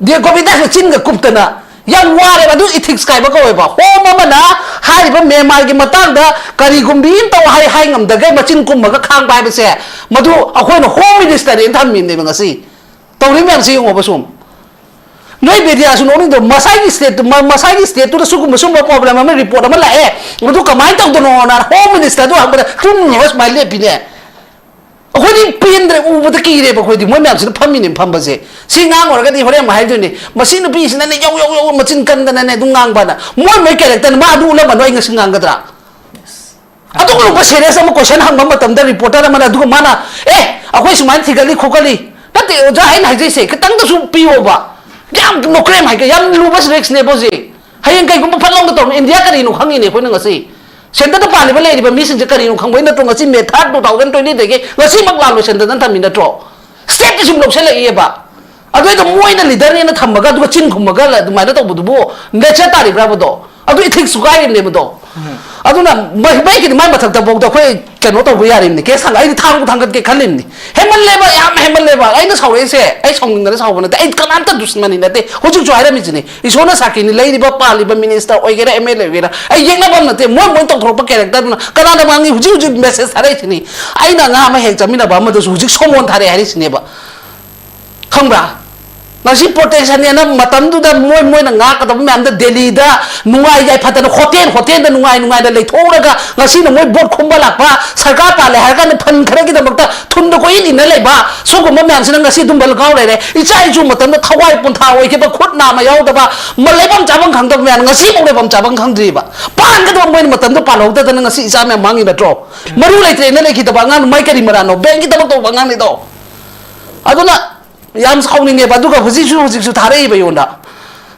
ꯗꯦ ꯒꯣꯕꯤꯟꯗꯥꯁꯅ ꯆꯤꯟꯒ ꯀꯨꯞꯇꯅ ꯌꯥꯝ ꯋꯥꯔꯦꯕ꯫ ꯑꯗꯨ ethics ꯀꯥꯏꯕ ꯀꯧꯋꯦꯕ꯫ ꯍꯣꯝ ꯑꯃꯅ ꯍꯥꯏꯔꯤꯕ ꯃ꯭ꯌꯥꯟꯃꯥꯔꯒꯤ ꯃꯇꯥꯡꯗ ꯀꯔꯤꯒꯨꯝꯕꯤ ꯑꯃ ꯇꯧ ꯍꯥꯏ, ꯍꯥꯏ ꯉꯝꯗꯒꯩ ꯃꯆꯤꯟ ꯀꯨꯝꯃꯒ ꯈꯥꯡꯕ ꯍꯥꯏꯕꯁꯦ, ꯃꯗꯨ ꯑꯩꯈꯣꯏꯅ ꯍꯣꯝ ꯃꯤꯅꯤꯁꯇꯔꯅꯦꯅ ꯊꯝꯃꯤꯕꯅꯦꯕ ꯉꯁꯤ꯫ ꯇꯧꯔꯤ ꯃꯌꯥꯝꯁꯦ ꯌꯦꯡꯉꯣꯕ ꯁꯨꯝ꯫ ꯅꯣꯏ ꯃꯦꯗꯤꯌꯥꯁꯨ ꯅꯣꯛꯅꯤꯡꯗ꯭ꯔꯣ? ꯃꯁꯥꯒꯤ ꯁ꯭ꯇꯦꯠꯇꯨ, ꯃ-, ꯃꯁꯥꯒꯤ ꯁ꯭ꯇꯦꯠꯇꯨꯗ ꯁꯤꯒꯨꯝꯕ, ꯁꯤꯒꯨꯝꯕ ꯄ꯭ꯔꯣꯕ꯭ꯂꯦꯝ ꯑꯃ, ꯔꯤꯄꯣꯔꯠ ꯑꯃ ꯂꯥꯛꯑꯦ, ꯃꯗꯨ ꯀꯃꯥꯏꯅ ꯇꯧꯗꯅꯣꯅ ꯍꯣꯝ ꯃꯤꯅꯤꯁꯇꯔꯗꯨ ꯍꯪꯕꯗ ꯇꯨꯝꯅꯤꯡꯉꯒ ꯁꯨꯃꯥꯏꯅ ꯂꯦꯞꯄꯤꯅꯦ꯫ ꯑꯩꯈꯣꯏꯗꯤ ꯄꯦꯟꯗ꯭ꯔꯦ, ꯎꯕꯗ ꯀꯤꯔꯦꯕ꯫ ꯑꯩꯈꯣꯏꯗꯤ ꯃꯣꯏ ꯃꯌꯥꯝꯁꯤꯅ ꯐꯝꯃꯤꯅꯦ, ꯐꯝꯕꯁꯦ꯫ ꯁꯤ ꯉꯥꯡꯉꯨꯔꯒꯗꯤ ꯍꯣꯔꯦꯟ ꯑꯃꯨꯛ ꯍꯥꯏꯗꯣꯏꯅꯦ, "ꯃꯁꯤ ꯅꯨꯄꯤꯁꯤꯅꯅꯦ ꯌꯧ ꯌꯧ ꯌꯧ ꯃꯆꯤꯟ ꯀꯟꯗꯅꯅꯦ ꯑꯗꯨꯝ ꯉꯥꯡꯕꯅ"꯫ ꯃꯣꯏ ꯃꯣꯏ ꯀꯦꯔꯦꯛꯇꯔꯅ ꯃꯥ ꯑꯗꯨ ꯎꯠꯂꯝꯕꯗꯣ ꯑꯩ ꯉꯁꯤ ꯉꯥꯡꯒꯗ꯭ꯔꯥ? ꯑꯗꯨꯒꯨꯝꯕ ꯁꯦꯔꯤꯌꯁ ꯑꯃ ꯀꯣꯏꯁꯟ ꯍꯪꯕ ꯃꯇꯝꯗ ꯔꯤꯄꯣꯔꯇꯔ ꯑꯃꯅ, ꯑꯗꯨꯒ ꯃꯥꯅ, "ꯑꯦ, ꯑꯩꯈꯣꯏ ꯁꯨꯃꯥꯏꯅ ꯊꯤꯒꯠꯂꯤ ꯈꯣꯠꯀꯠꯂꯤ"꯫ ꯅꯠꯇꯦ ꯑꯣꯖꯥ, ꯑꯩꯅ ꯍꯥꯏꯖꯩꯁꯦ ꯈꯤꯇꯪꯗꯁꯨ ꯄꯤꯌꯣꯕ꯫ ꯌꯥꯝ ꯅꯣꯀ꯭ꯔꯦꯝ ꯍꯥꯏꯒꯦ, ꯌꯥꯝ ꯂꯨꯕ ꯔꯤꯛꯁꯅꯦꯕ ꯍꯧꯖꯤꯛ꯫ ꯍꯌꯦꯡ ꯀꯩꯒꯨꯝꯕ ꯐꯠ ꯂꯥꯎꯅ ꯇꯧꯔꯝꯃꯤ, ꯏꯟꯗꯤꯌꯥ ꯀꯔꯤꯅꯣ ꯈꯪꯉꯤꯅꯦ ꯑꯩꯈꯣꯏꯅ ꯉꯁꯤ꯫ ꯁꯦꯟꯇꯔꯗ ꯄꯥꯜꯂꯤꯕ ꯂꯩꯔꯤꯕ ꯃꯤꯁꯤꯡꯁꯦ ꯀꯔꯤꯅꯣ ꯈꯪꯕꯩ ꯅꯠꯇ꯭ꯔꯣ ꯉꯁꯤ ꯃꯦ ꯊꯥꯔꯠ ꯇꯨ ꯊꯥꯎꯖꯟ ꯇ꯭ꯋꯦꯟꯇꯤꯗꯒꯤ ꯉꯁꯤꯃꯛ ꯂꯥꯜꯂꯣꯏ ꯁꯦꯟꯇꯔꯗ ꯊꯝꯃꯤ ꯅꯠꯇ꯭ꯔꯣ? ꯁ꯭ꯇꯦꯠꯇꯤ ꯁꯨꯝ ꯂꯧꯁꯜꯂꯛꯏꯑꯕ꯫ ꯑꯗꯨꯏꯗ ꯃꯣꯏꯅ ꯂꯤꯗꯔꯅꯦꯅ ꯊꯝꯃꯒ ꯑꯗꯨꯒ ꯆꯤꯟ ꯈꯨꯝꯃꯒ ꯑꯗꯨꯃꯥꯏꯅ ꯇꯧꯕꯗꯨꯕꯨ ꯅꯦꯆꯔ ꯇꯥꯔꯤꯕ꯭ꯔꯥꯕꯗꯣ? ꯑꯗꯨ ꯏꯊꯤꯛꯁꯁꯨ ꯀꯥꯏꯔꯤꯕꯅꯦꯕꯗꯣ꯫ ꯑꯗꯨꯅ ꯃ-, ꯃꯩꯒꯤꯗꯤ ꯃꯥꯏ ꯃꯊꯛꯇꯐꯥꯎꯗ ꯑꯩꯈꯣꯏ ꯀꯩꯅꯣ ꯇꯧꯕ ꯌꯥꯔꯤꯕꯅꯤ, ꯀꯦꯁ ꯊꯥꯡꯒꯠ-, ꯑꯩꯗꯤ ꯊꯥꯡꯕꯨ ꯊꯥꯡꯒꯠꯀꯦ ꯈꯜꯂꯤꯕꯅꯤ꯫ ꯍꯦꯟꯃꯜꯂꯦꯕ, ꯌꯥꯝ ꯍꯦꯟꯃꯜꯂꯦꯕ꯫ ꯑꯩꯅ ꯁꯥꯎꯔꯛꯏꯁꯦ ꯑꯩ ꯁꯥꯎꯅꯤꯡꯗꯅ ꯁꯥꯎꯕ ꯅꯠꯇꯦ, ꯑꯩ ꯀꯅꯥꯝꯇ ꯗꯨꯁꯃꯟꯅꯤ ꯅꯠꯇꯦ꯫ ꯍꯧꯖꯤꯛꯁꯨ ꯍꯥꯏꯔꯝꯃꯤꯁꯤꯅꯤ, ꯏꯁꯣꯔꯅ ꯁꯥꯈꯤꯅꯤ, ꯂꯩꯔꯤꯕ ꯄꯥꯜꯂꯤꯕ ꯃꯤꯅꯤꯁꯇꯔ ꯑꯣꯏꯒꯦꯔꯥ, ꯑꯦꯝ ꯑꯦꯜ ꯑꯦ ꯑꯣꯏꯒꯦꯔꯥ, ꯑꯩ ꯌꯦꯛꯅꯕ ꯑꯃ ꯅꯠꯇꯦ꯫ ꯃꯣꯏ ꯃꯣꯏ ꯇꯧꯊꯣꯔꯛꯄ ꯀꯦꯔꯦꯛꯇꯔꯗꯨꯅ ꯀꯅꯥꯗ ꯉꯥꯡꯉꯤ? ꯍꯧꯖꯤꯛ ꯍꯧꯖꯤꯛ ꯃꯦꯁꯦꯖ ꯊꯥꯔꯛꯏꯁꯤꯅꯤ꯫ ꯑꯩꯅ ꯑꯉꯥꯡ ꯑꯃ ꯍꯦꯛ ꯆꯠꯃꯤꯟꯅꯕ ꯑꯃꯗꯁꯨ ꯍꯧꯖꯤꯛ ꯁꯣꯃꯣꯟ ꯊꯥꯔꯛꯑꯦ ꯍꯥꯏꯔꯤꯁꯤꯅꯦꯕ꯫ ꯈꯪꯕ꯭ꯔꯥ? ꯉꯁꯤ ꯄ꯭ꯔꯣꯇꯦꯁꯟꯅꯦꯅ ꯃꯇꯝꯗꯨꯗ ꯃꯣꯏ ꯃꯣꯏꯅ ꯉꯥꯛꯀꯗꯕ ꯃꯌꯥꯝꯗ ꯗꯦꯜꯂꯤꯗ ꯅꯨꯡꯉꯥꯏ ꯌꯥꯏꯐꯗꯅ ꯍꯣꯇꯦꯜ ꯍꯣꯇꯦꯜꯗ ꯅꯨꯡꯉꯥꯏ ꯅꯨꯡꯉꯥꯏꯅ ꯂꯩꯊꯣꯛꯎꯔꯒ ꯉꯁꯤꯅ ꯃꯣꯏ ꯚꯣꯠ ꯈꯣꯝꯕ ꯂꯥꯛꯄ, ꯁꯔꯀꯥꯔ ꯄꯥꯜꯂꯦ ꯍꯥꯏꯔ ꯀꯥꯟꯗ ꯐꯟ ꯈꯔꯒꯤꯗꯃꯛꯇ ꯊꯨꯟꯗ ꯀꯣꯏꯏꯟ ꯏꯟꯅ ꯂꯩꯕ ꯁꯤꯒꯨꯝꯕ ꯃꯌꯥꯝꯁꯤꯅ ꯉꯁꯤ ꯑꯗꯨꯝ ꯕꯂꯒꯥꯎ ꯂꯩꯔꯦ꯫ ꯏꯆꯥ ꯏꯁꯨ ꯃꯇꯝꯗ ꯊꯋꯥꯏ ꯄꯣꯟꯊꯥ ꯑꯣꯏꯈꯤꯕ, ꯈꯨꯠ ꯅꯥꯝꯃ ꯌꯥꯎꯗꯕ, ꯃ-, ꯂꯩꯐꯝ ꯆꯥꯐꯝ ꯈꯪꯗꯕ ꯃꯌꯥꯝ ꯉꯁꯤꯐꯥꯎ ꯂꯩꯐꯝ ꯆꯥꯐꯝ ꯈꯪꯗ꯭ꯔꯤꯕ꯫ ꯄꯥꯟꯒꯗꯕ ꯃꯣꯏꯅ ꯃꯇꯝꯗ ꯄꯥꯜꯍꯧꯗꯗꯅ ꯉꯁꯤ ꯏꯆꯥ ꯃꯌꯥꯝ ꯃꯥꯡꯉꯤ ꯅꯠꯇ꯭ꯔꯣ? ꯃꯔꯨ ꯂꯩꯇ꯭ꯔꯦꯅ ꯂꯩꯈꯤꯗꯕ ꯑꯉꯥꯡ ꯃꯥꯏ ꯀꯔꯤ ꯃꯔꯥꯅꯣ? ꯕꯦꯡꯀꯤ ꯊꯕꯛ ꯇꯧꯕ ꯑꯉꯥꯡꯅꯤꯗꯣ꯫ ꯑꯗꯨꯅ ꯌꯥꯝ ꯁꯥꯎꯅꯤꯡꯉꯦꯕ꯫ ꯑꯗꯨꯒ ꯍꯧꯖꯤꯛꯁꯨ, ꯍꯧꯖꯤꯛꯁꯨ ꯊꯥꯔꯛꯏꯕ ꯑꯩꯉꯣꯟꯗ꯫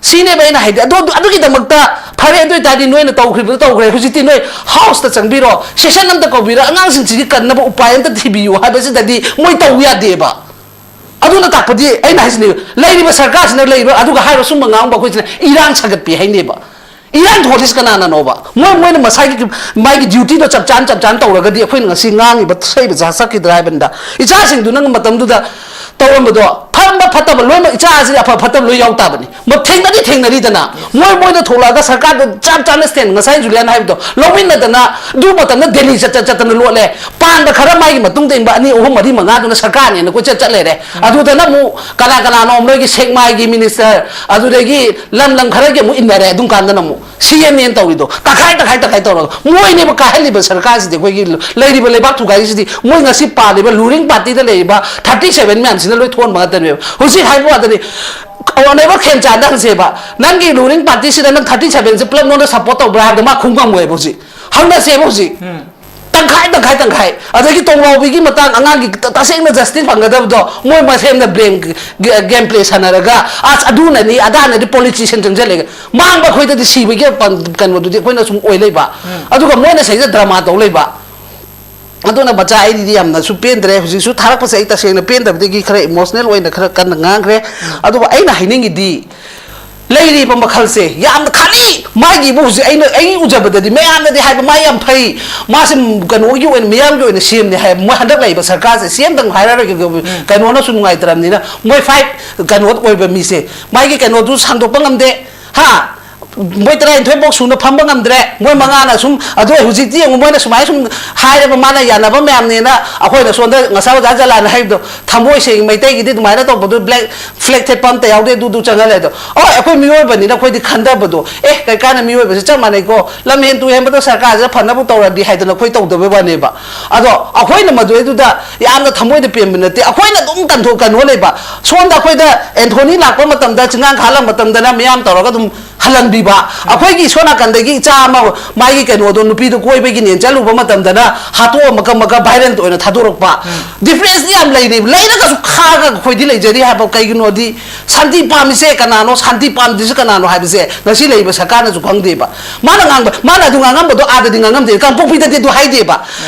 ꯁꯤꯅꯦꯕ ꯑꯩꯅ ꯍꯥꯏꯗꯤ꯫ ꯑꯗꯣ ꯑꯗꯨꯒꯤꯗꯃꯛꯇ ꯐꯔꯦ, ꯑꯗꯨ ꯑꯣꯏꯇꯥꯔꯗꯤ ꯅꯣꯏꯅ ꯇꯧꯈ꯭ꯔꯤꯕꯗꯣ ꯇꯧꯈ꯭ꯔꯦ, ꯍꯧꯖꯤꯛꯇꯤ ꯅꯣꯏ ꯍꯥꯎꯁꯇ ꯆꯪꯕꯤꯔꯣ, ꯁꯦꯁꯟ ꯑꯝꯇ ꯀꯧꯕꯤꯔꯣ, ꯑꯉꯥꯡꯁꯤꯡꯁꯤꯒꯤ ꯀꯟꯅꯕ ꯎꯄꯥꯏ ꯑꯝꯇ ꯊꯤꯕꯤꯌꯨ ꯍꯥꯏꯕꯁꯤꯗꯗꯤ ꯃꯣꯏ ꯇꯧ ꯌꯥꯗꯦꯕ꯫ ꯑꯗꯨꯅ ꯇꯥꯛꯄꯗꯤ ꯑꯩꯅ ꯍꯥꯏꯁꯤꯅꯦ, ꯂꯩꯔꯤꯕ ꯁꯔꯀꯥꯔꯁꯤꯅ ꯂꯩꯔꯤꯕ, ꯑꯗꯨꯒ ꯍꯥꯏꯔꯤꯕ ꯁꯨꯝꯕ ꯉꯥꯡꯕ ꯑꯩꯈꯣꯏꯁꯤꯅ ꯏꯔꯥꯡ ꯁꯥꯒꯠꯄꯤ ꯍꯥꯏꯅꯦꯕ꯫ ꯏꯔꯥꯡ ꯊꯣꯛꯍꯜꯂꯤꯁꯤ ꯀꯅꯥꯅꯅꯣꯕ? ꯃꯣꯏ, ꯃꯣꯏꯅ ꯃꯁꯥꯒꯤ, ꯃꯥꯒꯤ ꯗ꯭ꯌꯨꯇꯤꯗꯣ ꯆꯞ ꯆꯥꯅ, ꯆꯞ ꯆꯥꯅ ꯇꯧꯔꯒꯗꯤ ꯑꯩꯈꯣꯏꯅ ꯉꯁꯤ ꯉꯥꯡꯉꯤꯕ ꯁꯛꯏꯕ ꯆꯠꯈꯤꯗ꯭ꯔꯥ ꯍꯥꯏꯕꯅꯤꯗ꯫ ꯏꯆꯥꯁꯤꯡꯗꯨꯅ ꯃꯇꯝꯗꯨꯗ ꯇꯧꯔꯝꯕꯗꯣ ꯐꯔꯝꯕ ꯐꯠꯇꯕ ꯂꯣꯏꯅꯃꯛ ꯏꯆꯥ ꯑꯁꯤꯗꯤ ꯑꯐ ꯐꯠꯇꯕ ꯂꯣꯏ ꯌꯥꯎ ꯇꯥꯕꯅꯤ꯫ ꯃ-, ꯊꯦꯡꯅꯗꯤ ꯊꯦꯡꯅꯔꯤꯗꯅ, ꯃꯣꯏ ꯃꯣꯏꯅ ꯊꯣꯛꯂꯛꯑꯒ ꯁꯔꯀꯥꯔꯗ ꯆꯞ ꯆꯥꯅ stand, ꯉꯁꯥꯏ ꯖꯨꯂꯤꯌꯥꯅ ꯍꯥꯏꯕꯗꯣ, ꯂꯧꯃꯤꯟꯅꯗꯅ ꯑꯗꯨ ꯃꯇꯝꯗ ꯗꯦꯜꯂꯤ ꯆꯠ ꯆꯠ ꯆꯠꯇꯅ ꯂꯣꯠꯂꯦ꯫ ꯄꯥꯟꯕ ꯈꯔ ꯃꯥꯒꯤ ꯃꯇꯨꯡꯗ ꯏꯟꯕ ꯑꯅꯤ, ꯑꯍꯨꯝ, ꯃꯔꯤ, ꯃꯉꯥꯗꯨꯅ ꯁꯔꯀꯥꯔꯅꯦꯅ ꯀꯣꯏꯆꯠ ꯆꯠ ꯂꯩꯔꯦ꯫ ꯑꯗꯨꯗꯅ ꯑꯃꯨꯛ ꯀꯅꯥ ꯀꯅꯥꯅꯣ ꯅꯣꯏꯒꯤ ꯁꯦꯛꯃꯥꯏꯒꯤ minister, ꯑꯗꯨꯗꯒꯤ ꯂꯝ ꯂꯝ ꯈꯔꯒꯤ ꯑꯃꯨꯛ ꯏꯟꯅꯔꯦ꯫ ꯑꯗꯨꯝ ꯀꯥꯟꯗꯅ ꯑꯃꯨꯛ ꯁꯤ ꯑꯦꯟ ꯑꯦꯟ ꯇꯧꯔꯤꯗꯣ ꯇꯪꯈꯥꯏ ꯇꯪꯈꯥꯏ ꯇꯪꯈꯥꯏ ꯇꯧꯔꯒ ꯃꯣꯏꯅꯦꯕ ꯀꯥꯏꯍꯜꯂꯤꯕ ꯁꯔꯀꯥꯔꯁꯤꯗꯤ꯫ ꯑꯩꯈꯣꯏꯒꯤ ꯂꯩꯔꯤꯕ ꯂꯩꯕꯥꯛ ꯊꯨꯒꯥꯏꯔꯤꯁꯤꯗꯤ ꯃꯣꯏ ꯉꯁꯤ ꯄꯥꯜꯂꯤꯕ ruling partyꯗ ꯂꯩꯔꯤꯕ thirty seven ꯃꯌꯥꯝꯁꯤꯅ ꯂꯣꯏ ꯊꯣꯛꯍꯟꯕ ꯉꯥꯛꯇꯅꯦꯕ꯫ ꯍꯧꯖꯤꯛ ꯍꯥꯏꯕ ꯋꯥꯗꯅꯤ, ꯑꯣꯅꯦꯕ ꯈꯦꯝꯆꯥꯟꯗ ꯍꯪꯁꯦꯕ, "ꯅꯪꯒꯤ ruling partyꯁꯤꯗ ꯅꯪ thirty sevenꯁꯦ ꯄꯨꯂꯞ ꯅꯉꯣꯟꯗ support ꯇꯧꯕ꯭ꯔꯥ?" ꯍꯥꯏꯕꯗ ꯃꯥ ꯈꯨꯝ ꯉꯝꯃꯣꯏꯕ꯫ ꯍꯧꯖꯤꯛ ꯍꯪꯅꯁꯦꯕ꯫ ꯍꯧꯖꯤꯛ ꯇꯪꯈꯥꯏ ꯇꯪꯈꯥꯏ ꯇꯪꯈꯥꯏ꯫ ꯑꯗꯒꯤ ꯇꯣꯡꯂꯥꯎꯕꯤꯒꯤ ꯃꯇꯥꯡ, ꯑꯉꯥꯡꯒꯤ ꯇ-, ꯇꯁꯦꯡꯅ justice ꯐꯪꯒꯗꯕꯗꯣ ꯃꯣꯏ ꯃꯁꯦꯟꯗ blame, game play ꯁꯥꯟꯅꯔꯒ, "ꯑꯁ, ꯑꯗꯨꯅꯅꯤ ꯑꯗꯥꯅꯗꯤ politician ꯆꯪꯁꯤꯜꯂꯦꯒ", ꯃꯥꯡꯕ ꯑꯩꯈꯣꯏꯗꯗꯤ ꯁꯤꯕꯒꯤ ꯄꯟ-, ꯀꯩꯅꯣꯗꯨꯗꯤ ꯑꯩꯈꯣꯏꯅ ꯁꯨꯝ ꯑꯣꯏ ꯂꯩꯕ꯫ ꯑꯗꯨꯒ ꯃꯣꯏꯅ ꯁꯤꯗꯩꯗ drama ꯇꯧ ꯂꯩꯕ꯫ ꯑꯗꯨꯅ ꯃꯆꯥ, ꯑꯩꯗꯤ ꯌꯥꯝꯅꯁꯨ ꯄꯦꯟꯗ꯭ꯔꯦ꯫ ꯍꯧꯖꯤꯛꯁꯨ ꯊꯥꯔꯛꯄꯁꯦ ꯑꯩ ꯇꯁꯦꯡꯅ ꯄꯦꯟꯗꯕꯗꯒꯤ ꯈꯔ emotional ꯑꯣꯏꯅ ꯈꯔ ꯀꯟꯅ ꯉꯥꯡꯈ꯭ꯔꯦ꯫ ꯑꯗꯨꯕꯨ ꯑꯩꯅ ꯍꯥꯏꯅꯤꯡꯉꯤꯗꯤ, ꯂꯩꯔꯤꯕ ꯃꯈꯜꯁꯦ ꯌꯥꯝꯅ ꯈꯜꯂꯤ꯫ ꯃꯥꯒꯤꯕꯨ ꯍꯧꯖꯤꯛ ꯑꯩꯅ, ꯑꯩꯒꯤ ꯎꯖꯕꯗꯗꯤ ꯃꯌꯥꯝꯅꯗꯤ ꯍꯥꯏꯕ ꯃꯥ ꯌꯥꯝ ꯐꯩ, ꯃꯥꯁꯦ ꯀꯩꯅꯣꯒꯤ ꯑꯣꯏꯅ, ꯃꯤꯌꯥꯝꯒꯤ ꯑꯣꯏꯅ ꯁꯤ ꯑꯦꯝꯅꯤ ꯍꯥꯏ꯫ ꯃꯣꯏ ꯍꯟꯗꯛ ꯂꯩꯔꯤꯕ ꯁꯔꯀꯥꯔꯁꯦ, ꯁꯤ ꯑꯦꯝꯗꯪ ꯍꯥꯏꯔꯔꯣꯏꯒꯦ, ꯀꯩꯅꯣꯅꯁꯨ ꯅꯨꯡꯉꯥꯏꯇ꯭ꯔꯕꯅꯤꯅ, ꯃꯣꯏ five ꯀꯩꯅꯣ ꯑꯣꯏꯕ ꯃꯤꯁꯦ, ꯃꯥꯒꯤ ꯀꯩꯅꯣꯗꯨ ꯁꯥꯡꯗꯣꯛꯄ ꯉꯝꯗꯦ꯫ ꯍꯥ? ꯃꯣꯏ ꯇꯔꯥꯅꯤꯊꯣꯏ ꯐꯥꯎ ꯁꯨꯅ ꯐꯝꯕ ꯉꯝꯗ꯭ꯔꯦ꯫ ꯃꯣꯏ ꯃꯉꯥꯅ ꯁꯨꯝ, ꯑꯗꯣ ꯍꯧꯖꯤꯛꯇꯤ ꯌꯦꯡꯉꯨ, ꯃꯣꯏꯅ ꯁꯨꯃꯥꯏꯅ ꯁꯨꯝ ꯍꯥꯏꯔꯕ, ꯃꯥꯅ ꯌꯥꯅꯕ ꯃꯌꯥꯝꯅꯦꯅ꯫ ꯑꯩꯈꯣꯏꯅ ꯁꯣꯝꯗ ꯉꯁꯥꯏ ꯑꯣꯖꯥ ꯖꯂꯥꯟꯅ ꯍꯥꯏꯕꯗꯣ, ꯊꯃꯣꯏ ꯁꯦꯡ ꯃꯩꯇꯩꯒꯤꯗꯤ ꯑꯗꯨꯃꯥꯏꯅ ꯇꯧꯕꯗꯣ, black flag ꯊꯦꯠꯄ ꯑꯝꯇ ꯌꯥꯎꯗꯦ, ꯑꯗꯨꯗꯨ ꯆꯪꯍꯜꯂꯦ꯫ ꯑꯗꯣ, ꯑꯣ, ꯑꯩꯈꯣꯏ ꯃꯤꯑꯣꯏꯕꯅꯤꯅ ꯑꯩꯈꯣꯏꯗꯤ ꯈꯟꯊꯕꯗꯣ, ꯑꯦ, ꯀꯩ ꯀꯥꯟꯅ, ꯃꯤꯑꯣꯏꯕꯁꯦ ꯆꯞ ꯃꯥꯟꯅꯩꯀꯣ, ꯂꯝ ꯍꯦꯟ ꯇꯨ ꯍꯦꯟꯕꯗꯣ ꯁꯔꯀꯥꯔꯁꯤꯗ ꯐꯅꯕ ꯇꯧꯔꯗꯤ ꯍꯥꯏꯗꯅ ꯑꯩꯈꯣꯏ ꯇꯧꯗꯕꯩ ꯋꯥꯅꯦꯕ꯫ ꯑꯗꯣ ꯑꯩꯈꯣꯏꯅ ꯃꯗꯨꯏꯗꯨꯗ ꯌꯥꯝꯅ ꯊꯃꯣꯏꯗ ꯄꯦꯟꯕ ꯅꯠꯇꯦ꯫ ꯑꯩꯈꯣꯏꯅ ꯑꯗꯨꯝ ꯀꯟꯊꯣꯛ ꯀꯩꯅꯣ ꯂꯩꯕ꯫ ꯁꯣꯝꯗ ꯑꯩꯈꯣꯏꯗ ꯑꯦꯟꯊꯣꯅꯤ ꯂꯥꯛꯄ ꯃꯇꯝꯗ, ꯆꯤꯡꯉꯥꯡ ꯈꯥꯍꯜꯂꯛꯄ ꯃꯇꯝꯗꯅ ꯃꯤꯌꯥꯝ ꯇꯧꯔꯒ ꯑꯗꯨꯝ ꯍꯜꯍꯟꯕꯤꯕ꯫ ꯑꯩꯈꯣꯏꯒꯤ ꯁꯣꯝ ꯅꯥꯀꯟꯗꯒꯤ ꯏꯆꯥ ꯑꯃ, ꯃꯥꯒꯤ ꯀꯩꯅꯣꯗꯣ, ꯅꯨꯄꯤꯗꯣ ꯀꯣꯏꯕꯒꯤꯅꯦ ꯆꯠꯂꯨꯕ ꯃꯇꯝꯗꯅ ꯍꯥꯠꯇꯣꯛꯑ ꯃꯀꯛ ꯃꯀꯛ viral ꯑꯣꯏꯅ ꯊꯥꯗꯣꯔꯛꯄ꯫ Differenceꯗꯤ ꯌꯥꯝ ꯂꯩꯔꯤꯕ, ꯂꯩꯔꯒꯁꯨ ꯈꯥꯒ ꯑꯩꯈꯣꯏꯗꯤ ꯂꯩꯖꯔꯤ ꯍꯥꯏꯕ꯫ ꯀꯩꯒꯤꯅꯣꯗꯤ ꯁꯥꯟꯇꯤ ꯄꯥꯝꯃꯤꯁꯦ ꯀꯅꯥꯅꯣ, ꯁꯥꯟꯇꯤ ꯄꯥꯝꯗ꯭ꯔꯤꯁꯦ ꯀꯅꯥꯅꯣ ꯍꯥꯏꯕꯁꯦ ꯉꯁꯤ ꯂꯩꯔꯤꯕ ꯁꯔꯀꯥꯔꯅꯁꯨ ꯈꯪꯗꯦꯕ꯫ ꯃꯥꯅ ꯉꯥꯡꯕ, ꯃꯥꯅ ꯑꯗꯨ ꯉꯥꯡꯉꯝꯕꯗꯣ ꯑꯥꯗꯗꯤ ꯉꯥꯡꯉꯝꯗꯦ, ꯀꯥꯡꯄꯣꯛꯄꯤꯗꯗꯤ ꯑꯗꯨ ꯍꯥꯏꯗꯦꯕ꯫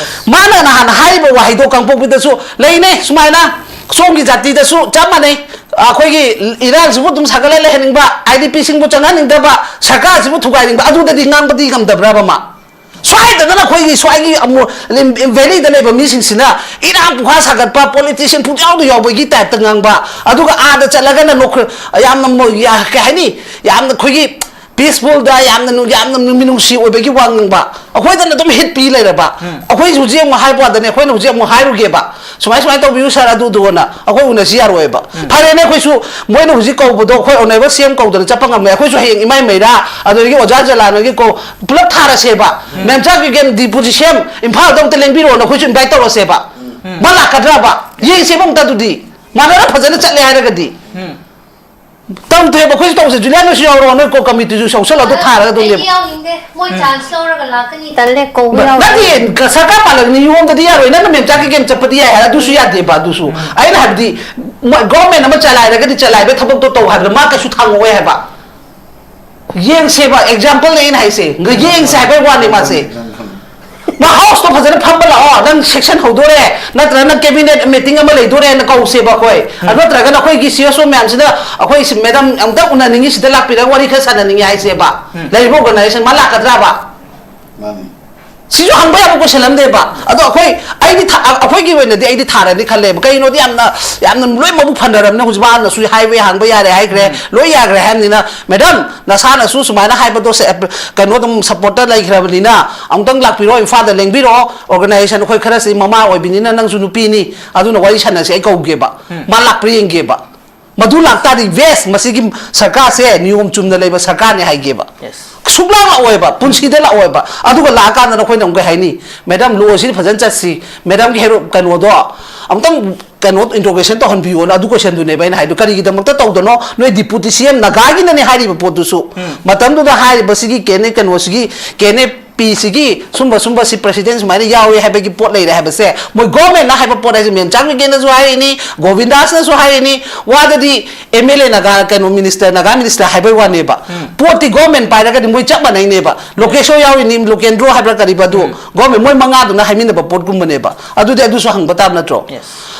ꯃꯥꯅ ꯅꯍꯥꯟ ꯍꯥꯏꯔꯤꯕ ꯋꯥꯍꯩꯗꯣ ꯀꯥꯡꯄꯣꯛꯄꯤꯗꯁꯨ ꯂꯩꯅꯩ ꯁꯨꯃꯥꯏꯅ, ꯁꯣꯝꯒꯤ ꯖꯥꯇꯤꯗꯁꯨ ꯆꯞ ꯃꯥꯟꯅꯩ꯫ ꯑꯩꯈꯣꯏꯒꯤ ꯏꯔꯥꯡꯁꯤꯕꯨ ꯑꯗꯨꯝ ꯁꯥꯒꯠꯂ ꯂꯩꯍꯟꯅꯤꯡꯕ, IDPꯁꯤꯡꯕꯨ ꯆꯪꯍꯟꯅꯤꯡꯗꯕ, ꯁꯔꯀꯥꯔꯁꯤꯕꯨ ꯊꯨꯒꯥꯏꯅꯤꯡꯕ, ꯑꯗꯨꯗꯗꯤ ꯉꯥꯡꯕꯗꯤ ꯉꯝꯗꯕ꯭ꯔꯕ ꯃꯥ? ꯁ꯭ꯋꯥꯏꯗꯅ ꯑꯩꯈꯣꯏꯒꯤ ꯁ꯭ꯋꯥꯏꯒꯤ ꯑꯃꯨ-, ꯚꯦꯂꯤꯗ ꯂꯩꯕ ꯃꯤꯁꯤꯡꯁꯤꯅ ꯏꯔꯥꯡ ꯄꯨꯈꯥ ꯁꯥꯒꯠꯄ, ꯄꯣꯂꯤꯇꯤꯁꯤꯌꯥꯟ ꯄꯨꯡꯌꯥꯎꯗ ꯌꯥꯎꯕꯒꯤ ꯇꯥꯏꯞꯇ ꯉꯥꯡꯕ, ꯑꯗꯨꯒ ꯑꯥꯗ ꯆꯠꯂꯒꯅ ꯅꯣꯛꯈ꯭ꯔ-, ꯌꯥꯝꯅ ꯃꯣ-, ꯌꯥ-, ꯀꯩ ꯍꯥꯏꯅꯤ, ꯌꯥꯝꯅ ꯑꯩꯈꯣꯏꯒꯤ ꯄꯤꯁꯐꯨꯜꯗ ꯌꯥꯝꯅ ꯅꯨ-, ꯌꯥꯝꯅ ꯃꯤꯅꯨꯡꯁꯤ ꯑꯣꯏꯕꯒꯤ ꯋꯥ ꯉꯥꯡꯕ꯫ ꯑꯩꯈꯣꯏꯗꯅ ꯑꯗꯨꯝ ꯍꯤꯠ ꯄꯤ ꯂꯩꯔꯕ꯫ ꯑꯩꯈꯣꯏꯁꯨ ꯍꯧꯖꯤꯛ ꯑꯃꯨꯛ ꯍꯥꯏꯕ ꯋꯥꯗꯅꯦ, ꯑꯩꯈꯣꯏꯅ ꯍꯧꯖꯤꯛ ꯑꯃꯨꯛ ꯍꯥꯏꯔꯨꯒꯦꯕ, ꯁꯨꯃꯥꯏ ꯁꯨꯃꯥꯏꯅ ꯇꯧꯕꯤꯌꯨ ꯁꯥꯔ, ꯑꯗꯨꯗꯨꯅ ꯑꯩꯈꯣꯏ ꯎꯅꯁꯤ ꯌꯥꯔꯣꯏꯕ꯫ ꯐꯔꯦꯅꯦ, ꯑꯩꯈꯣꯏꯁꯨ ꯃꯣꯏꯅ ꯍꯧꯖꯤꯛ ꯀꯧꯕꯗꯣ ꯑꯩꯈꯣꯏ ꯑꯣꯅꯔꯦꯕꯜ ꯁꯤ ꯑꯦꯝ ꯀꯧꯗꯅ ꯆꯠꯄ ꯉꯝꯃꯦ꯫ ꯑꯩꯈꯣꯏꯁꯨ ꯍꯌꯦꯡ ꯏꯃꯥꯏ ꯃꯩꯔꯥ, ꯑꯗꯨꯗꯒꯤ ꯑꯣꯖꯥ ꯖꯂꯥꯅꯒꯤ ꯀꯧ-, ꯄꯨꯂꯞ ꯊꯥꯔꯁꯦꯕ꯫ ꯃꯦꯝꯆꯥ ꯀꯩꯀꯦꯟ ꯗꯤꯄꯨꯇꯤ ꯁꯤ ꯑꯦꯝ ꯏꯝꯐꯥꯜꯗ ꯑꯝꯇ ꯂꯦꯡꯕꯤꯔꯛꯑꯣꯅ ꯑꯩꯈꯣꯏꯁꯨ ꯏꯟꯚꯥꯏꯠ ꯇꯧꯔꯁꯦꯕ꯫ ꯃꯥ ꯂꯥꯛꯀꯗ꯭ꯔꯕ? ꯌꯦꯡꯁꯦꯕ ꯑꯝꯇ ꯑꯗꯨꯗꯤ꯫ ꯃꯥꯟꯅꯔ ꯐꯖꯅ ꯆꯠꯂꯦ ꯍꯥꯏꯔꯒꯗꯤ꯫ ꯇꯧꯗꯦꯕ, ꯑꯩꯈꯣꯏꯁꯨ ꯇꯧꯁꯦ꯫ ꯖꯨꯂꯤꯌꯥꯅꯁꯨ ꯌꯥꯎꯔꯣ, ꯅꯣꯏ ꯀꯣ ꯀꯃꯤꯇꯤꯁꯨ ꯌꯥꯎꯁꯜꯂꯣ, ꯑꯗꯨ ꯊꯥꯔꯒ ꯑꯗꯨꯝ ꯑꯩꯗꯤ ꯂꯦꯝ-, ꯌꯥꯎꯅꯤꯡꯗꯦ꯫ ꯃꯣꯏ ꯆꯥꯟꯁ ꯂꯧꯔꯒ ꯂꯥꯛꯀꯅꯤ꯫ ꯇꯜꯂꯦ, ꯀꯧꯕ ꯌꯥꯎꯗꯦ꯫ ꯅꯠꯇꯦ, ꯁꯔꯀꯥꯔ ꯄꯥꯜꯂꯛꯅꯤ ꯌꯣꯝꯗꯗꯤ ꯌꯥꯔꯣꯏ꯫ ꯅꯪꯅ ꯃꯦꯝꯆꯥ ꯀꯩꯀꯦꯟ ꯆꯠꯄꯗꯤ ꯌꯥꯏ ꯍꯥꯏ, ꯑꯗꯨꯁꯨ ꯌꯥꯗꯦꯕ꯫ ꯑꯗꯨꯁꯨ ꯑꯩꯅ ꯍꯥꯏꯕꯗꯤ, ꯃꯣꯏ ꯒꯣꯔꯃꯦꯟ ꯑꯃ ꯆꯂꯥꯏꯔꯒꯗꯤ ꯆꯂꯥꯏꯕ ꯊꯕꯛꯇꯣ ꯇꯧ ꯍꯥꯏꯕꯗ ꯃꯥ ꯀꯩꯁꯨ ꯊꯥꯡꯉꯛꯑꯣꯏ ꯍꯥꯏꯕ꯫ ꯌꯦꯡꯁꯦꯕ, ꯑꯦꯛꯖꯥꯝꯄꯜꯅꯦ ꯑꯩꯅ ꯍꯥꯏꯁꯦ꯫ ꯌꯦꯡꯁꯦ ꯍꯥꯏꯕꯩ ꯋꯥꯅꯤ ꯃꯥꯁꯦ꯫ ꯃꯥ ꯍꯥꯎꯁꯇꯣ ꯐꯖꯅ ꯐꯝꯕ ꯂꯥꯛꯑꯣ, ꯅꯪ ꯁꯦꯛꯁꯟ ꯍꯧꯗꯣꯔꯦ, ꯅꯠꯇ꯭ꯔꯒ ꯅꯪ ꯀꯦꯕꯤꯅꯦꯠ ꯃꯤꯇꯤꯡ ꯑꯃ ꯂꯩꯗꯣꯔꯦꯅ ꯀꯧꯁꯦꯕ ꯑꯩꯈꯣꯏ꯫ ꯑꯗꯨ ꯅꯠꯇ꯭ꯔꯒꯅ ꯑꯩꯈꯣꯏꯒꯤ ꯁꯤ ꯑꯦꯁ ꯑꯣ ꯃꯌꯥꯝꯁꯤꯗ, "ꯑꯩꯈꯣꯏ ꯁꯤ ꯃꯦꯗꯥꯝ ꯑꯝꯇ ꯎꯅꯅꯤꯡꯉꯤ, ꯁꯤꯗ ꯂꯥꯛꯄꯤꯔꯒ ꯋꯥꯔꯤ ꯈꯔ ꯁꯥꯟꯅꯅꯤꯡꯉꯤ" ꯍꯥꯏꯁꯦꯕ꯫ ꯂꯩꯔꯤꯕ ꯑꯣꯔꯒꯅꯥꯏꯖꯦꯁꯟ ꯃꯥ ꯂꯥꯛꯀꯗ꯭ꯔꯕ? ꯃꯥꯅꯤ꯫ ꯁꯤꯁꯨ ꯍꯪꯕ ꯌꯥꯕ ꯀꯣꯏꯁꯟ ꯑꯃꯅꯦꯕ꯫ ꯑꯗꯣ ꯑꯩꯈꯣꯏ, ꯑꯩꯗꯤ ꯊꯥ-, ꯑꯩꯈꯣꯏꯒꯤ ꯑꯣꯏꯅꯗꯤ ꯑꯩꯗꯤ ꯊꯥꯔꯅꯤ ꯈꯜꯂꯦꯕ꯫ ꯀꯩꯅꯣꯗꯤ ꯌꯥꯝꯅ, ꯌꯥꯝꯅ ꯂꯣꯏ ꯃꯕꯨꯛ ꯐꯟꯅꯔꯕꯅꯤꯅ ꯍꯧꯖꯤꯛ ꯃꯥꯅꯁꯨ ꯍꯥꯏꯋꯦ ꯍꯥꯡꯕ ꯌꯥꯔꯦ ꯍꯥꯏꯈ꯭ꯔꯦ, ꯂꯣꯏ ꯌꯥꯈ꯭ꯔꯦ ꯍꯥꯏꯕꯅꯤꯅ, ꯃꯦꯗꯥꯝ, ꯅꯁꯥꯅꯁꯨ ꯁꯨꯃꯥꯏꯅ ꯍꯥꯏꯕꯗꯣ ꯁꯦ-, ꯀꯩꯅꯣ ꯑꯗꯨꯝ ꯁꯞꯄꯣꯔꯠꯇ ꯂꯩꯈ꯭ꯔꯕꯅꯤꯅ, ꯑꯃꯨꯛꯇꯪ ꯂꯥꯛꯄꯤꯔꯣ, ꯏꯝꯐꯥꯜꯗ ꯂꯦꯡꯕꯤꯔꯛꯑꯣ, ꯑꯣꯔꯒꯅꯥꯏꯖꯦꯁꯟ ꯑꯩꯈꯣꯏ ꯈꯔꯁꯤ ꯃꯃꯥ ꯑꯣꯏꯕꯅꯤꯅ, ꯅꯪꯁꯨ ꯅꯨꯄꯤꯅꯤ, ꯑꯗꯨꯅ ꯋꯥꯔꯤ ꯁꯥꯟꯅꯁꯤ, ꯑꯩ ꯀꯧꯒꯦꯕ꯫ ꯃꯥ ꯂꯥꯛꯄ꯭ꯔꯥ ꯌꯦꯡꯒꯦꯕ꯫ ꯃꯗꯨ ꯂꯥꯛꯇꯥꯔꯗꯤ ꯋꯦꯁ, ꯃꯁꯤꯒꯤ ꯁꯔꯀꯥꯔꯁꯦ ꯅꯤꯌꯣꯝ ꯆꯨꯝꯅ ꯂꯩꯕ ꯁꯔꯀꯥꯔꯅꯤ ꯍꯥꯏꯒꯦꯕ꯫ ꯁꯨꯛꯂꯥꯛ ꯂꯥꯛꯑꯣꯏꯕ, ꯄꯨꯟꯁꯤꯗ ꯂꯥꯛꯑꯣꯏꯕ꯫ ꯑꯗꯨꯒ ꯂꯥꯛꯑꯀꯥꯟꯗ ꯅꯈꯣꯏꯅ ꯑꯃꯨꯛ ꯀꯩ ꯍꯥꯏꯅꯤ, "ꯃꯦꯗꯥꯝ, ꯂꯣ ꯁꯤꯗꯤ ꯐꯖꯅ ꯆꯠꯁꯤ, ꯃꯦꯗꯥꯝꯒꯤ ꯍꯦꯔꯣ ꯀꯩꯅꯣꯗꯣ ꯑꯃꯨꯛꯇꯪ ꯀꯩꯅꯣ ꯏꯟꯇ꯭ꯔꯣꯒꯦꯁꯟ ꯇꯧꯍꯟꯕꯤꯌꯣꯅ" ꯑꯗꯨ ꯀꯣꯏꯁꯟꯗꯨꯅꯦꯕ ꯑꯩꯅ ꯍꯥꯏꯗꯣ꯫ ꯀꯔꯤꯒꯤꯗꯃꯛꯇ ꯇꯧꯗꯅꯣ? ꯅꯣꯏ ꯗꯤꯄꯨꯇꯤ ꯁꯤ ꯑꯦꯝ ꯅꯥꯒꯥꯒꯤꯅꯅꯦ ꯍꯥꯏꯔꯤꯕ ꯄꯣꯠꯇꯨꯁꯨ꯫ ꯃꯇꯝꯗꯨꯗ ꯍꯥꯏꯔꯤꯕꯁꯤꯒꯤ ꯀꯦꯅꯦ ꯀꯩꯅꯣꯁꯤꯒꯤ, ꯀꯦꯅꯦ ꯄꯤꯁꯤꯒꯤ ꯁꯨꯝꯕ ꯁꯨꯝꯕꯁꯤ ꯄ꯭ꯔꯁꯤꯗꯦꯟ ꯁꯨꯃꯥꯏꯅ ꯌꯥꯎꯏ ꯍꯥꯏꯕꯒꯤ ꯄꯣꯠ ꯂꯩꯔꯦ ꯍꯥꯏꯕꯁꯦ ꯃꯣꯏ ꯒꯣꯔꯃꯦꯟꯅ ꯍꯥꯏꯕ ꯄꯣꯠ ꯍꯥꯏꯁꯦ ꯃꯦꯝꯆꯥ ꯀꯩꯀꯦꯟꯗꯁꯨ ꯍꯥꯏꯔꯤꯅꯤ, ꯒꯣꯕꯤꯟꯗꯥꯁꯅꯁꯨ ꯍꯥꯏꯔꯤꯅꯤ꯫ ꯋꯥꯗꯗꯤ ꯑꯦꯝ ꯑꯦꯜ ꯑꯦ ꯅꯥꯒꯥ, ꯀꯩꯅꯣ, ꯃꯤꯅꯤꯁꯇꯔ, ꯅꯥꯒꯥ ꯃꯤꯅꯤꯁꯇꯔ ꯍꯥꯏꯕꯩ ꯋꯥꯅꯦꯕ꯫ ꯄꯣꯠꯇꯤ ꯒꯣꯔꯃꯦꯟ ꯄꯥꯏꯔꯒꯗꯤ ꯃꯣꯏ ꯆꯞ ꯃꯥꯟꯅꯩꯅꯦꯕ꯫ ꯂꯣꯀꯦꯁꯣ ꯌꯥꯎꯔꯤꯅꯤ, ꯂꯣꯀꯦꯟꯗ꯭ꯔꯣ ꯍꯥꯏꯕ꯭ꯔꯥ ꯀꯔꯤꯕ ꯑꯗꯨ, ꯒꯣꯔꯃꯦꯟ ꯃꯣꯏ ꯃꯉꯥꯗꯨꯅ ꯍꯥꯏꯃꯤꯟꯅꯕ ꯄꯣꯠꯀꯨꯝꯕꯅꯦꯕ꯫ ꯑꯗꯨꯗꯤ ꯑꯗꯨꯁꯨ ꯍꯪꯕ ꯇꯥꯕ ꯅꯠꯇ꯭ꯔꯣ?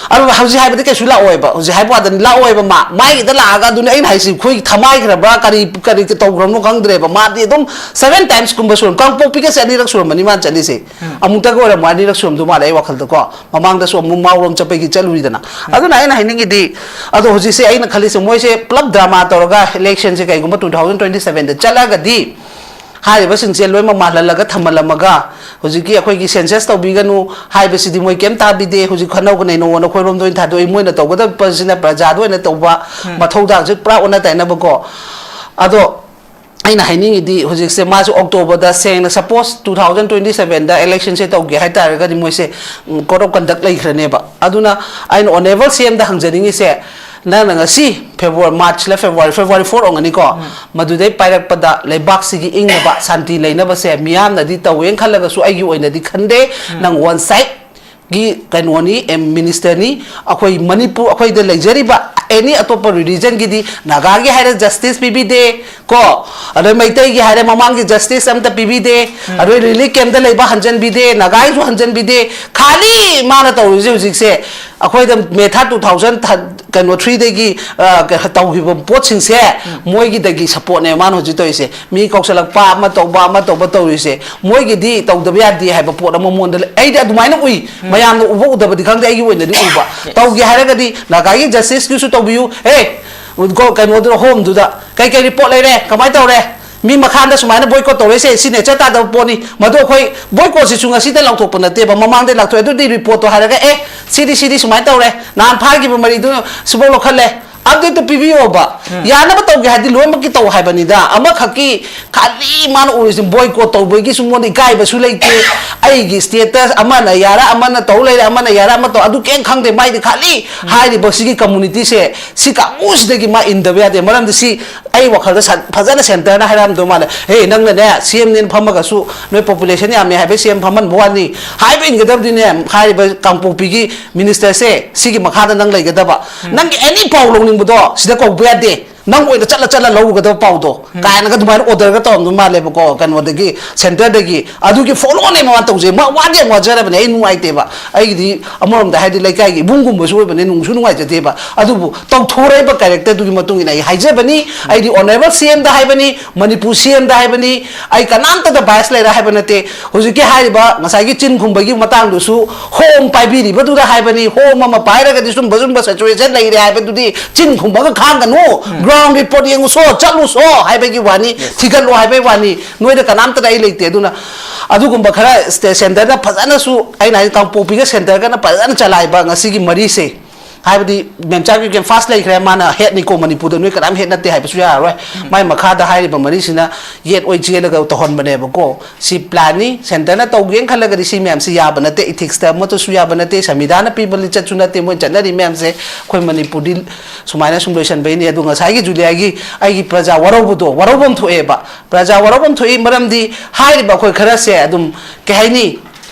ꯑꯗꯨ ꯍꯧꯖꯤꯛ ꯍꯥꯏꯕꯗꯤ ꯀꯩꯁꯨ ꯂꯥꯛꯑꯣꯏꯕ꯫ ꯍꯧꯖꯤꯛ ꯍꯥꯏꯕ ꯋꯥꯗꯅꯤ, ꯂꯥꯛꯑꯣꯏꯕ ꯃꯥ꯫ ꯃꯥꯒꯤꯗ ꯂꯥꯛꯑꯒ ꯑꯗꯨꯅꯤ ꯑꯩꯅ ꯍꯥꯏꯁꯤ, ꯑꯩꯈꯣꯏ ꯊꯃꯥꯏꯈ꯭ꯔꯕ꯭ꯔꯥ ꯀꯔꯤ, ꯀꯔꯤ ꯇꯧꯈ꯭ꯔꯕꯅꯣ ꯈꯪꯗ꯭ꯔꯦꯕ꯫ ꯃꯥꯗꯤ ꯑꯗꯨꯝ ꯁꯚꯦꯟ ꯇꯥꯏꯝꯁꯀꯨꯝꯕ ꯁꯨꯔꯝ-, ꯀꯥꯡꯄꯣꯛꯄꯤ ꯁꯦ ꯑꯅꯤꯔꯛ ꯁꯨꯔꯝꯃꯅꯤ ꯃꯥꯅ ꯆꯠꯂꯤꯁꯦ꯫ ꯑꯃꯨꯛꯇꯒ ꯑꯣꯏꯔꯝꯃꯣꯏ, ꯑꯅꯤꯔꯛ ꯁꯨꯔꯝꯗꯧ ꯃꯥꯜꯂꯦ ꯑꯩ ꯋꯥꯈꯜꯗꯀꯣ꯫ ꯃꯃꯥꯡꯗꯁꯨ ꯑꯃꯨꯛ ꯃꯥꯎꯔꯣꯝ ꯆꯠꯄꯒꯤ ꯆꯠꯂꯨꯏꯗꯅ꯫ ꯑꯗꯨꯅ ꯑꯩꯅ ꯍꯥꯏꯅꯤꯡꯉꯤꯗꯤ, ꯑꯗꯣ ꯍꯧꯖꯤꯛꯁꯦ ꯑꯩꯅ ꯈꯜꯂꯤꯁꯦ, ꯃꯣꯏꯁꯦ ꯄꯨꯂꯞ ꯗ꯭ꯔꯃꯥ ꯇꯧꯔꯒ ꯏꯂꯦꯛꯁꯟꯁꯦ ꯀꯩꯒꯨꯝꯕ ꯇꯨ ꯊꯥꯎꯖꯟ ꯇ꯭ꯋꯦꯟꯇꯤ ꯁꯚꯦꯟꯗ ꯆꯠꯂꯒꯗꯤ, ꯍꯥꯏꯔꯤꯕꯁꯤꯡꯁꯦ ꯂꯣꯏꯅꯃꯛ ꯃꯥꯜꯍꯜꯂꯒ ꯊꯝꯍꯜꯂꯝꯃꯒ, ꯍꯧꯖꯤꯛꯀꯤ ꯑꯩꯈꯣꯏꯒꯤ ꯁꯦꯟꯁꯁ ꯇꯧꯕꯤꯒꯅꯨ ꯍꯥꯏꯕꯁꯤꯗꯤ ꯃꯣꯏ ꯀꯩꯝ ꯇꯥꯕꯤꯗꯦ, ꯍꯧꯖꯤꯛ ꯈꯟꯅꯧ ꯅꯩꯅꯧꯑꯣꯅ ꯑꯩꯈꯣꯏꯔꯣꯝꯗ ꯑꯣꯏꯅ ꯊꯥꯗꯣꯛꯏ, ꯃꯣꯏꯅ ꯇꯧꯒꯗꯕꯁꯤꯅ ꯄ꯭ꯔꯖꯥꯗ ꯑꯣꯏꯅ ꯇꯧꯕ ꯃꯊꯧꯗꯥꯡꯁꯦ ꯄꯨꯔꯥ ꯑꯣꯟꯅ ꯇꯩꯅꯕꯀꯣ꯫ ꯑꯗꯣ ꯑꯩꯅ ꯍꯥꯏꯅꯤꯡꯉꯤꯗꯤ, ꯍꯧꯖꯤꯛꯁꯦ ꯃꯥꯁꯨ ꯑꯣꯛꯇꯣꯕꯔꯗ, ꯁꯦꯡꯅ ꯁꯄꯣꯁ ꯇꯨ ꯊꯥꯎꯖꯟ ꯇ꯭ꯋꯦꯟꯇꯤ ꯁꯚꯦꯟꯗ ꯏꯂꯦꯛꯁꯟꯁꯦ ꯇꯧꯒꯦ ꯍꯥꯏꯇꯥꯔꯒꯗꯤ, ꯃꯣꯏꯁꯦ ꯀꯣꯗ ꯑꯣꯐ ꯀꯟꯗꯛ ꯂꯩꯈ꯭ꯔꯅꯦꯕ꯫ ꯑꯗꯨꯅ ꯑꯩꯅ ꯑꯣꯅꯦꯕꯜ ꯁꯤ ꯑꯦꯝꯗ ꯍꯪꯖꯅꯤꯡꯉꯤꯁꯦ, ꯅꯪꯅ ꯉꯁꯤ ꯐꯦꯕ꯭ꯔꯨꯋꯥꯔꯤ, ꯐꯦꯕ꯭ꯔꯨꯋꯥꯔꯤ ꯐꯣꯔ ꯑꯣꯏꯔꯝꯒꯅꯤꯀꯣ, ꯃꯗꯨꯗꯩ ꯄꯥꯏꯔꯛꯄꯗ ꯂꯩꯕꯥꯛꯁꯤꯒꯤ ꯏꯪꯅꯕ ꯁꯥꯟꯇꯤ ꯂꯩꯅꯕꯁꯦ ꯃꯤꯌꯥꯝꯅꯗꯤ ꯇꯧꯋꯦꯅ ꯈꯜꯂꯒꯁꯨ, ꯑꯩꯒꯤ ꯑꯣꯏꯅꯗꯤ ꯈꯟꯗꯦ꯫ ꯅꯪ ꯋꯥꯟ ꯁꯥꯏꯠ ꯒꯤ ꯀꯩꯅꯣꯅꯤ, ꯑꯦꯝ, ꯃꯤꯅꯤꯁꯇꯔꯅꯤ꯫ ꯑꯩꯈꯣꯏ ꯃꯅꯤꯄꯨꯔ, ꯑꯩꯈꯣꯏꯗ ꯂꯩꯖꯔꯤꯕ ꯑꯦꯅꯤ ꯑꯇꯣꯞꯄ ꯔꯤꯂꯤꯖꯟꯒꯤꯗꯤ, ꯅꯥꯒꯥꯒꯤ ꯍꯥꯏꯔꯦ ꯖꯁꯇꯤꯁ ꯄꯤꯕꯤꯗꯦ ꯀꯣ, ꯑꯗꯩ ꯃꯩꯇꯩꯒꯤ ꯍꯥꯏꯔꯦ ꯃꯃꯥꯡꯒꯤ ꯖꯁꯇꯤꯁ ꯑꯝꯇ ꯄꯤꯕꯤꯗꯦ, ꯑꯗꯩ ꯔꯤꯂꯤꯐ ꯀꯦꯝꯞꯇ ꯂꯩꯕ ꯍꯟꯖꯟꯕꯤꯗꯦ, ꯅꯥꯒꯥꯒꯤꯁꯨ ꯍꯟꯖꯟꯕꯤꯗꯦ꯫ ꯈꯥꯂꯤ ꯃꯥꯅ ꯇꯧꯔꯤꯁꯦ ꯍꯧꯖꯤꯛꯁꯦ, ꯑꯩꯈꯣꯏꯗ ꯃꯦ ꯊꯥꯔꯠ ꯇꯨ ꯊꯥꯎꯖꯟ ꯀꯩꯅꯣ ꯊ꯭ꯔꯤꯗꯒꯤ, ꯑ, ꯀ-, ꯇꯧꯈꯤꯕ ꯄꯣꯠꯁꯤꯡꯁꯦ, ꯃꯣꯏꯒꯤꯗꯒꯤ ꯁꯞꯄꯣꯔꯠꯅꯦ ꯃꯥꯅ ꯍꯧꯖꯤꯛ ꯇꯧꯔꯤꯁꯦ꯫ ꯃꯤ ꯀꯧꯁꯜꯂꯛꯄ, ꯑꯃ ꯇꯧꯕ, ꯑꯃ ꯇꯧꯕ ꯇꯧꯔꯤꯁꯦ, ꯃꯣꯏꯒꯤꯗꯤ ꯇꯧꯗꯕ ꯌꯥꯗꯦ ꯍꯥꯏꯕ ꯄꯣꯠ ꯑꯃ ꯃꯉꯣꯟꯗ ꯂꯩ꯫ ꯑꯩꯗꯤ ꯑꯗꯨꯃꯥꯏꯅ ꯎꯏ꯫ ꯃꯌꯥꯝꯅ ꯎꯕ ꯎꯗꯕꯗꯤ ꯈꯪꯗꯦ, ꯑꯩꯒꯤ ꯑꯣꯏꯅꯗꯤ ꯎꯕ꯫ Yes. ꯇꯧꯒꯦ ꯍꯥꯏꯔꯒꯗꯤ ꯅꯥꯒꯥꯒꯤ ꯖꯁꯇꯤꯁꯀꯤꯁꯨ ꯇꯧꯕꯤꯌꯨ꯫ ꯑꯦ, ꯀꯣ-, ꯀꯩꯅꯣꯗꯨ, ꯍꯣꯝꯗꯨꯗ ꯀꯩ ꯀꯩ ꯔꯤꯄꯣꯔꯠ ꯂꯩꯔꯦ, ꯀꯃꯥꯏꯅ ꯇꯧꯔꯦ? ꯃꯤ ꯃꯈꯥꯗ ꯁꯨꯃꯥꯏꯅ ꯕꯣꯏꯀꯣꯠ ꯇꯧꯔꯦꯁꯦ, ꯁꯤ ꯅꯦꯆꯔ ꯇꯥꯗꯕ ꯄꯣꯠꯅꯤ꯫ ꯃꯗꯨ ꯑꯩꯈꯣꯏ ꯕꯣꯏꯀꯣꯠꯁꯤꯁꯨ ꯉꯁꯤꯗ ꯂꯥꯎꯊꯣꯛꯄ ꯅꯠꯇꯦꯕ, ꯃꯃꯥꯡꯗ ꯂꯥꯎꯊꯣꯛꯑꯦ꯫ ꯑꯗꯨꯗꯤ ꯔꯤꯄꯣꯔꯠꯇꯣ ꯍꯥꯏꯔꯒ, "ꯑꯦ, ꯁꯤꯗꯤ, ꯁꯤꯗꯤ ꯁꯨꯃꯥꯏꯅ ꯇꯧꯔꯦ, ꯅꯍꯥꯟ ꯐꯥꯈꯤꯕ ꯃꯔꯤꯗꯨ ꯁꯤꯐꯧ ꯂꯧꯈꯠꯂꯦ", ꯑꯞꯗꯦꯠꯇꯣ ꯄꯤꯕꯤꯌꯣꯕ꯫ ꯌꯥꯅꯕ ꯇꯧꯒꯦ ꯍꯥꯏꯗꯤ ꯂꯣꯏꯅꯃꯛꯀꯤ ꯇꯧ ꯍꯥꯏꯕꯅꯤꯗ꯫ ꯑꯃꯈꯛꯀꯤ ꯈꯥꯂꯤ ꯃꯥꯅ ꯎꯔꯤꯁꯤ ꯕꯣꯏꯀꯣꯠ ꯇꯧꯕꯒꯤꯁꯨ ꯃꯉꯣꯟꯗ ꯏꯀꯥꯏꯕꯁꯨ ꯂꯩꯇꯦ꯫ ꯑꯩꯒꯤ ꯁ꯭ꯇꯦꯇꯁ ꯑꯃꯅ ꯌꯥꯔꯦ, ꯑꯃꯅ ꯇꯧ ꯂꯩꯔꯦ, ꯑꯃꯅ ꯌꯥꯔꯦ, ꯑꯃ ꯇꯧ, ꯑꯗꯨ ꯀꯩꯝ ꯈꯪꯗꯦ꯫ ꯃꯥꯏꯗꯤ ꯈꯥꯂꯤ ꯍꯥꯏꯔꯤꯕ ꯁꯤꯒꯤ ꯀꯝꯃꯨꯅꯤꯇꯤꯁꯦ, ꯁꯤ ꯀꯥꯡꯕꯨꯁꯤꯗꯒꯤ ꯃꯥ ꯏꯟꯗꯕ ꯌꯥꯗꯦ꯫ ꯃꯔꯝꯗꯤ ꯁꯤ ꯑꯩ ꯋꯥꯈꯜꯗ ꯁꯟ-, ꯐꯖꯅ ꯁꯦꯟꯇꯔꯅ ꯍꯥꯏꯔꯛꯑꯝꯗꯧ ꯃꯥꯜꯂꯦ꯫ "ꯍꯦ, ꯅꯪꯅꯅꯦ, ꯁꯤ ꯑꯦꯝꯅꯦꯅ ꯐꯝꯃꯒꯁꯨ ꯅꯣꯏ ꯄꯣꯄꯨꯂꯦꯁꯟ ꯌꯥꯝꯃꯦ ꯍꯥꯏꯕꯩ ꯁꯤ ꯑꯦꯝ ꯐꯝꯍꯟꯕ ꯋꯥꯅꯤ" ꯍꯥꯏꯕ ꯏꯟꯒꯗꯕꯗꯤꯅꯦ, ꯍꯥꯏꯔꯤꯕ ꯀꯥꯡꯄꯣꯛꯄꯤꯒꯤ ꯃꯤꯅꯤꯁꯇꯔꯁꯦ, ꯁꯤꯒꯤ ꯃꯈꯥꯗ ꯅꯪ ꯂꯩꯒꯗꯕ꯫ ꯅꯪꯒꯤ ꯑꯦꯅꯤ ꯄꯥꯎ ꯂꯧꯅꯤꯡꯕꯗꯣ ꯁꯤꯗ ꯀꯧꯕ ꯌꯥꯗꯦ꯫ ꯅꯪ ꯑꯣꯏꯅ ꯆꯠꯂ ꯆꯠꯂ ꯂꯧꯔꯨꯒꯗꯕ ꯄꯥꯎꯗꯣ ꯀꯥꯏꯅꯒ ꯑꯗꯨꯃꯥꯏꯅ ꯑꯣꯔꯗꯔꯒ ꯇꯧꯔꯝꯗꯣꯏ ꯃꯥꯜꯂꯦꯕꯀꯣ, ꯀꯩꯅꯣꯗꯒꯤ, ꯁꯦꯟꯇꯔꯗꯒꯤ꯫ ꯑꯗꯨꯒꯤ ꯐꯣꯂꯣꯅꯦ ꯃꯥꯅ ꯇꯧꯖꯩ꯫ ꯃꯥ ꯋꯥꯗꯤ ꯌꯥꯝ ꯋꯥꯖꯔꯕꯅꯦ, ꯑꯩ ꯅꯨꯡꯉꯥꯏꯇꯦꯕ꯫ ꯑꯩꯒꯤꯗꯤ ꯑꯃꯔꯣꯝꯗ ꯍꯥꯏꯔꯗꯤ ꯂꯩꯀꯥꯏꯒꯤ ꯏꯕꯨꯡꯒꯨꯝꯕꯁꯨ ꯑꯣꯏꯕꯅꯦ, ꯅꯨꯡꯁꯨ ꯅꯨꯡꯉꯥꯏꯖꯗꯦꯕ꯫ ꯑꯗꯨꯕꯨ ꯇꯧꯊꯣꯔꯛꯏꯕ ꯀꯦꯔꯦꯛꯇꯔꯗꯨꯒꯤ ꯃꯇꯨꯡ ꯏꯟꯅ ꯑꯩ ꯍꯥꯏꯖꯕꯅꯤ꯫ ꯑꯩꯗꯤ ꯑꯣꯅꯔꯦꯕꯜ ꯁꯤ ꯑꯦꯝꯗ ꯍꯥꯏꯕꯅꯤ, ꯃꯅꯤꯄꯨꯔ ꯁꯤ ꯑꯦꯝꯗ ꯍꯥꯏꯕꯅꯤ꯫ ꯑꯩ ꯀꯅꯥꯝꯇꯗ ꯕꯥꯏꯁ ꯂꯩꯔꯦ ꯍꯥꯏꯕ ꯅꯠꯇꯦ꯫ ꯍꯧꯖꯤꯛꯀꯤ ꯍꯥꯏꯔꯤꯕ ꯉꯁꯥꯏꯒꯤ ꯆꯤꯟ ꯈꯨꯝꯕꯒꯤ ꯃꯇꯥꯡꯗꯨꯁꯨ ꯍꯣꯝ ꯄꯥꯏꯕꯤꯔꯤꯕꯗꯨꯗ ꯍꯥꯏꯕꯅꯤ꯫ ꯍꯣꯝ ꯑꯃ ꯄꯥꯏꯔꯒꯗꯤ ꯁꯨꯝꯕ ꯁꯨꯝꯕ ꯁꯤꯆꯨꯋꯦꯁꯟ ꯂꯩꯔꯦ ꯍꯥꯏꯕꯗꯨꯗꯤ ꯆꯤꯟ ꯈꯨꯝꯕꯒ ꯈꯥꯡꯒꯅꯨ꯫ ꯒ꯭ꯔꯥꯎꯟ ꯔꯤꯄꯣꯔꯠ ꯌꯦꯡꯉꯨꯁꯣ, ꯆꯠꯂꯨꯁꯣ ꯍꯥꯏꯕꯒꯤ ꯋꯥꯅꯤ, ꯊꯤꯒꯠꯂꯨ ꯍꯥꯏꯕꯒꯤ ꯋꯥꯅꯤ꯫ ꯅꯣꯏꯗ ꯀꯅꯥꯝꯇꯗ ꯑꯩ ꯂꯩꯇꯦ꯫ ꯑꯗꯨꯅ ꯑꯗꯨꯒꯨꯝꯕ ꯈꯔ ꯁꯦꯟꯇꯔꯅ ꯐꯖꯅꯁꯨ, ꯑꯩꯅ ꯍꯥꯏꯗꯤ ꯀꯥꯡꯄꯣꯛꯄꯤꯒ ꯁꯦꯟꯇꯔꯒꯅ ꯐꯖꯅ ꯆꯂꯥꯏꯕ ꯉꯁꯤꯒꯤ ꯃꯔꯤꯁꯦ, ꯍꯥꯏꯕꯗꯤ ꯃꯦꯝꯆꯥꯒꯤ ꯀꯦꯝ ꯐꯥꯁ ꯂꯩꯈ꯭ꯔꯦ, ꯃꯥꯅ ꯍꯦꯠꯅꯤꯀꯣ, ꯃꯅꯤꯄꯨꯔꯗ ꯅꯣꯏ ꯀꯅꯥꯝ ꯍꯦꯠ ꯅꯠꯇꯦ ꯍꯥꯏꯕꯁꯨ ꯌꯥꯔꯔꯣꯏ꯫ ꯃꯥꯏ ꯃꯈꯥꯗ ꯍꯥꯏꯔꯤꯕ ꯃꯔꯤꯁꯤꯅ ꯌꯦꯠ ꯑꯣꯏ ꯆꯦꯜꯂꯒ ꯇꯧꯍꯟꯕꯅꯦꯕꯀꯣ꯫ ꯁꯤ ꯄ꯭ꯂꯥꯟꯅꯤ, ꯁꯦꯟꯇꯔꯅ ꯇꯧꯒꯦꯅ ꯈꯜꯂꯒꯗꯤ ꯁꯤ ꯃꯌꯥꯝꯁꯤ ꯌꯥꯕ ꯅꯠꯇꯦ, ꯏꯊꯤꯛꯁꯇ ꯑꯃꯠꯇꯁꯨ ꯌꯥꯕ ꯅꯠꯇꯦ, ꯁꯪꯕꯤꯙꯥꯟꯅ ꯄꯤꯕ ꯂꯤꯆꯠꯁꯨ ꯅꯠꯇꯦ ꯃꯣꯏ ꯆꯠꯅꯔꯤ ꯃꯌꯥꯝꯁꯦ꯫ ꯑꯩꯈꯣꯏ ꯃꯅꯤꯄꯨꯔꯗꯤ ꯁꯨꯃꯥꯏꯅ ꯁꯨꯝ ꯂꯣꯏꯁꯟꯕꯩꯅꯤ꯫ ꯑꯗꯣ ꯉꯁꯥꯏꯒꯤ ꯖꯨꯂꯤꯌꯥꯒꯤ ꯑꯩꯒꯤ ꯄ꯭ꯔꯖꯥ ꯋꯥꯔꯧꯕꯗꯣ, ꯋꯥꯔꯧꯕꯝ ꯊꯣꯛꯑꯦꯕ, ꯄ꯭ꯔꯖꯥ ꯋꯥꯔꯧꯕꯝ ꯊꯣꯛꯏ꯫ ꯃꯔꯝꯗꯤ ꯍꯥꯏꯔꯤꯕ ꯑꯩꯈꯣꯏ ꯈꯔꯁꯦ ꯑꯗꯨꯝ, ꯀꯩ ꯍꯥꯏꯅꯤ,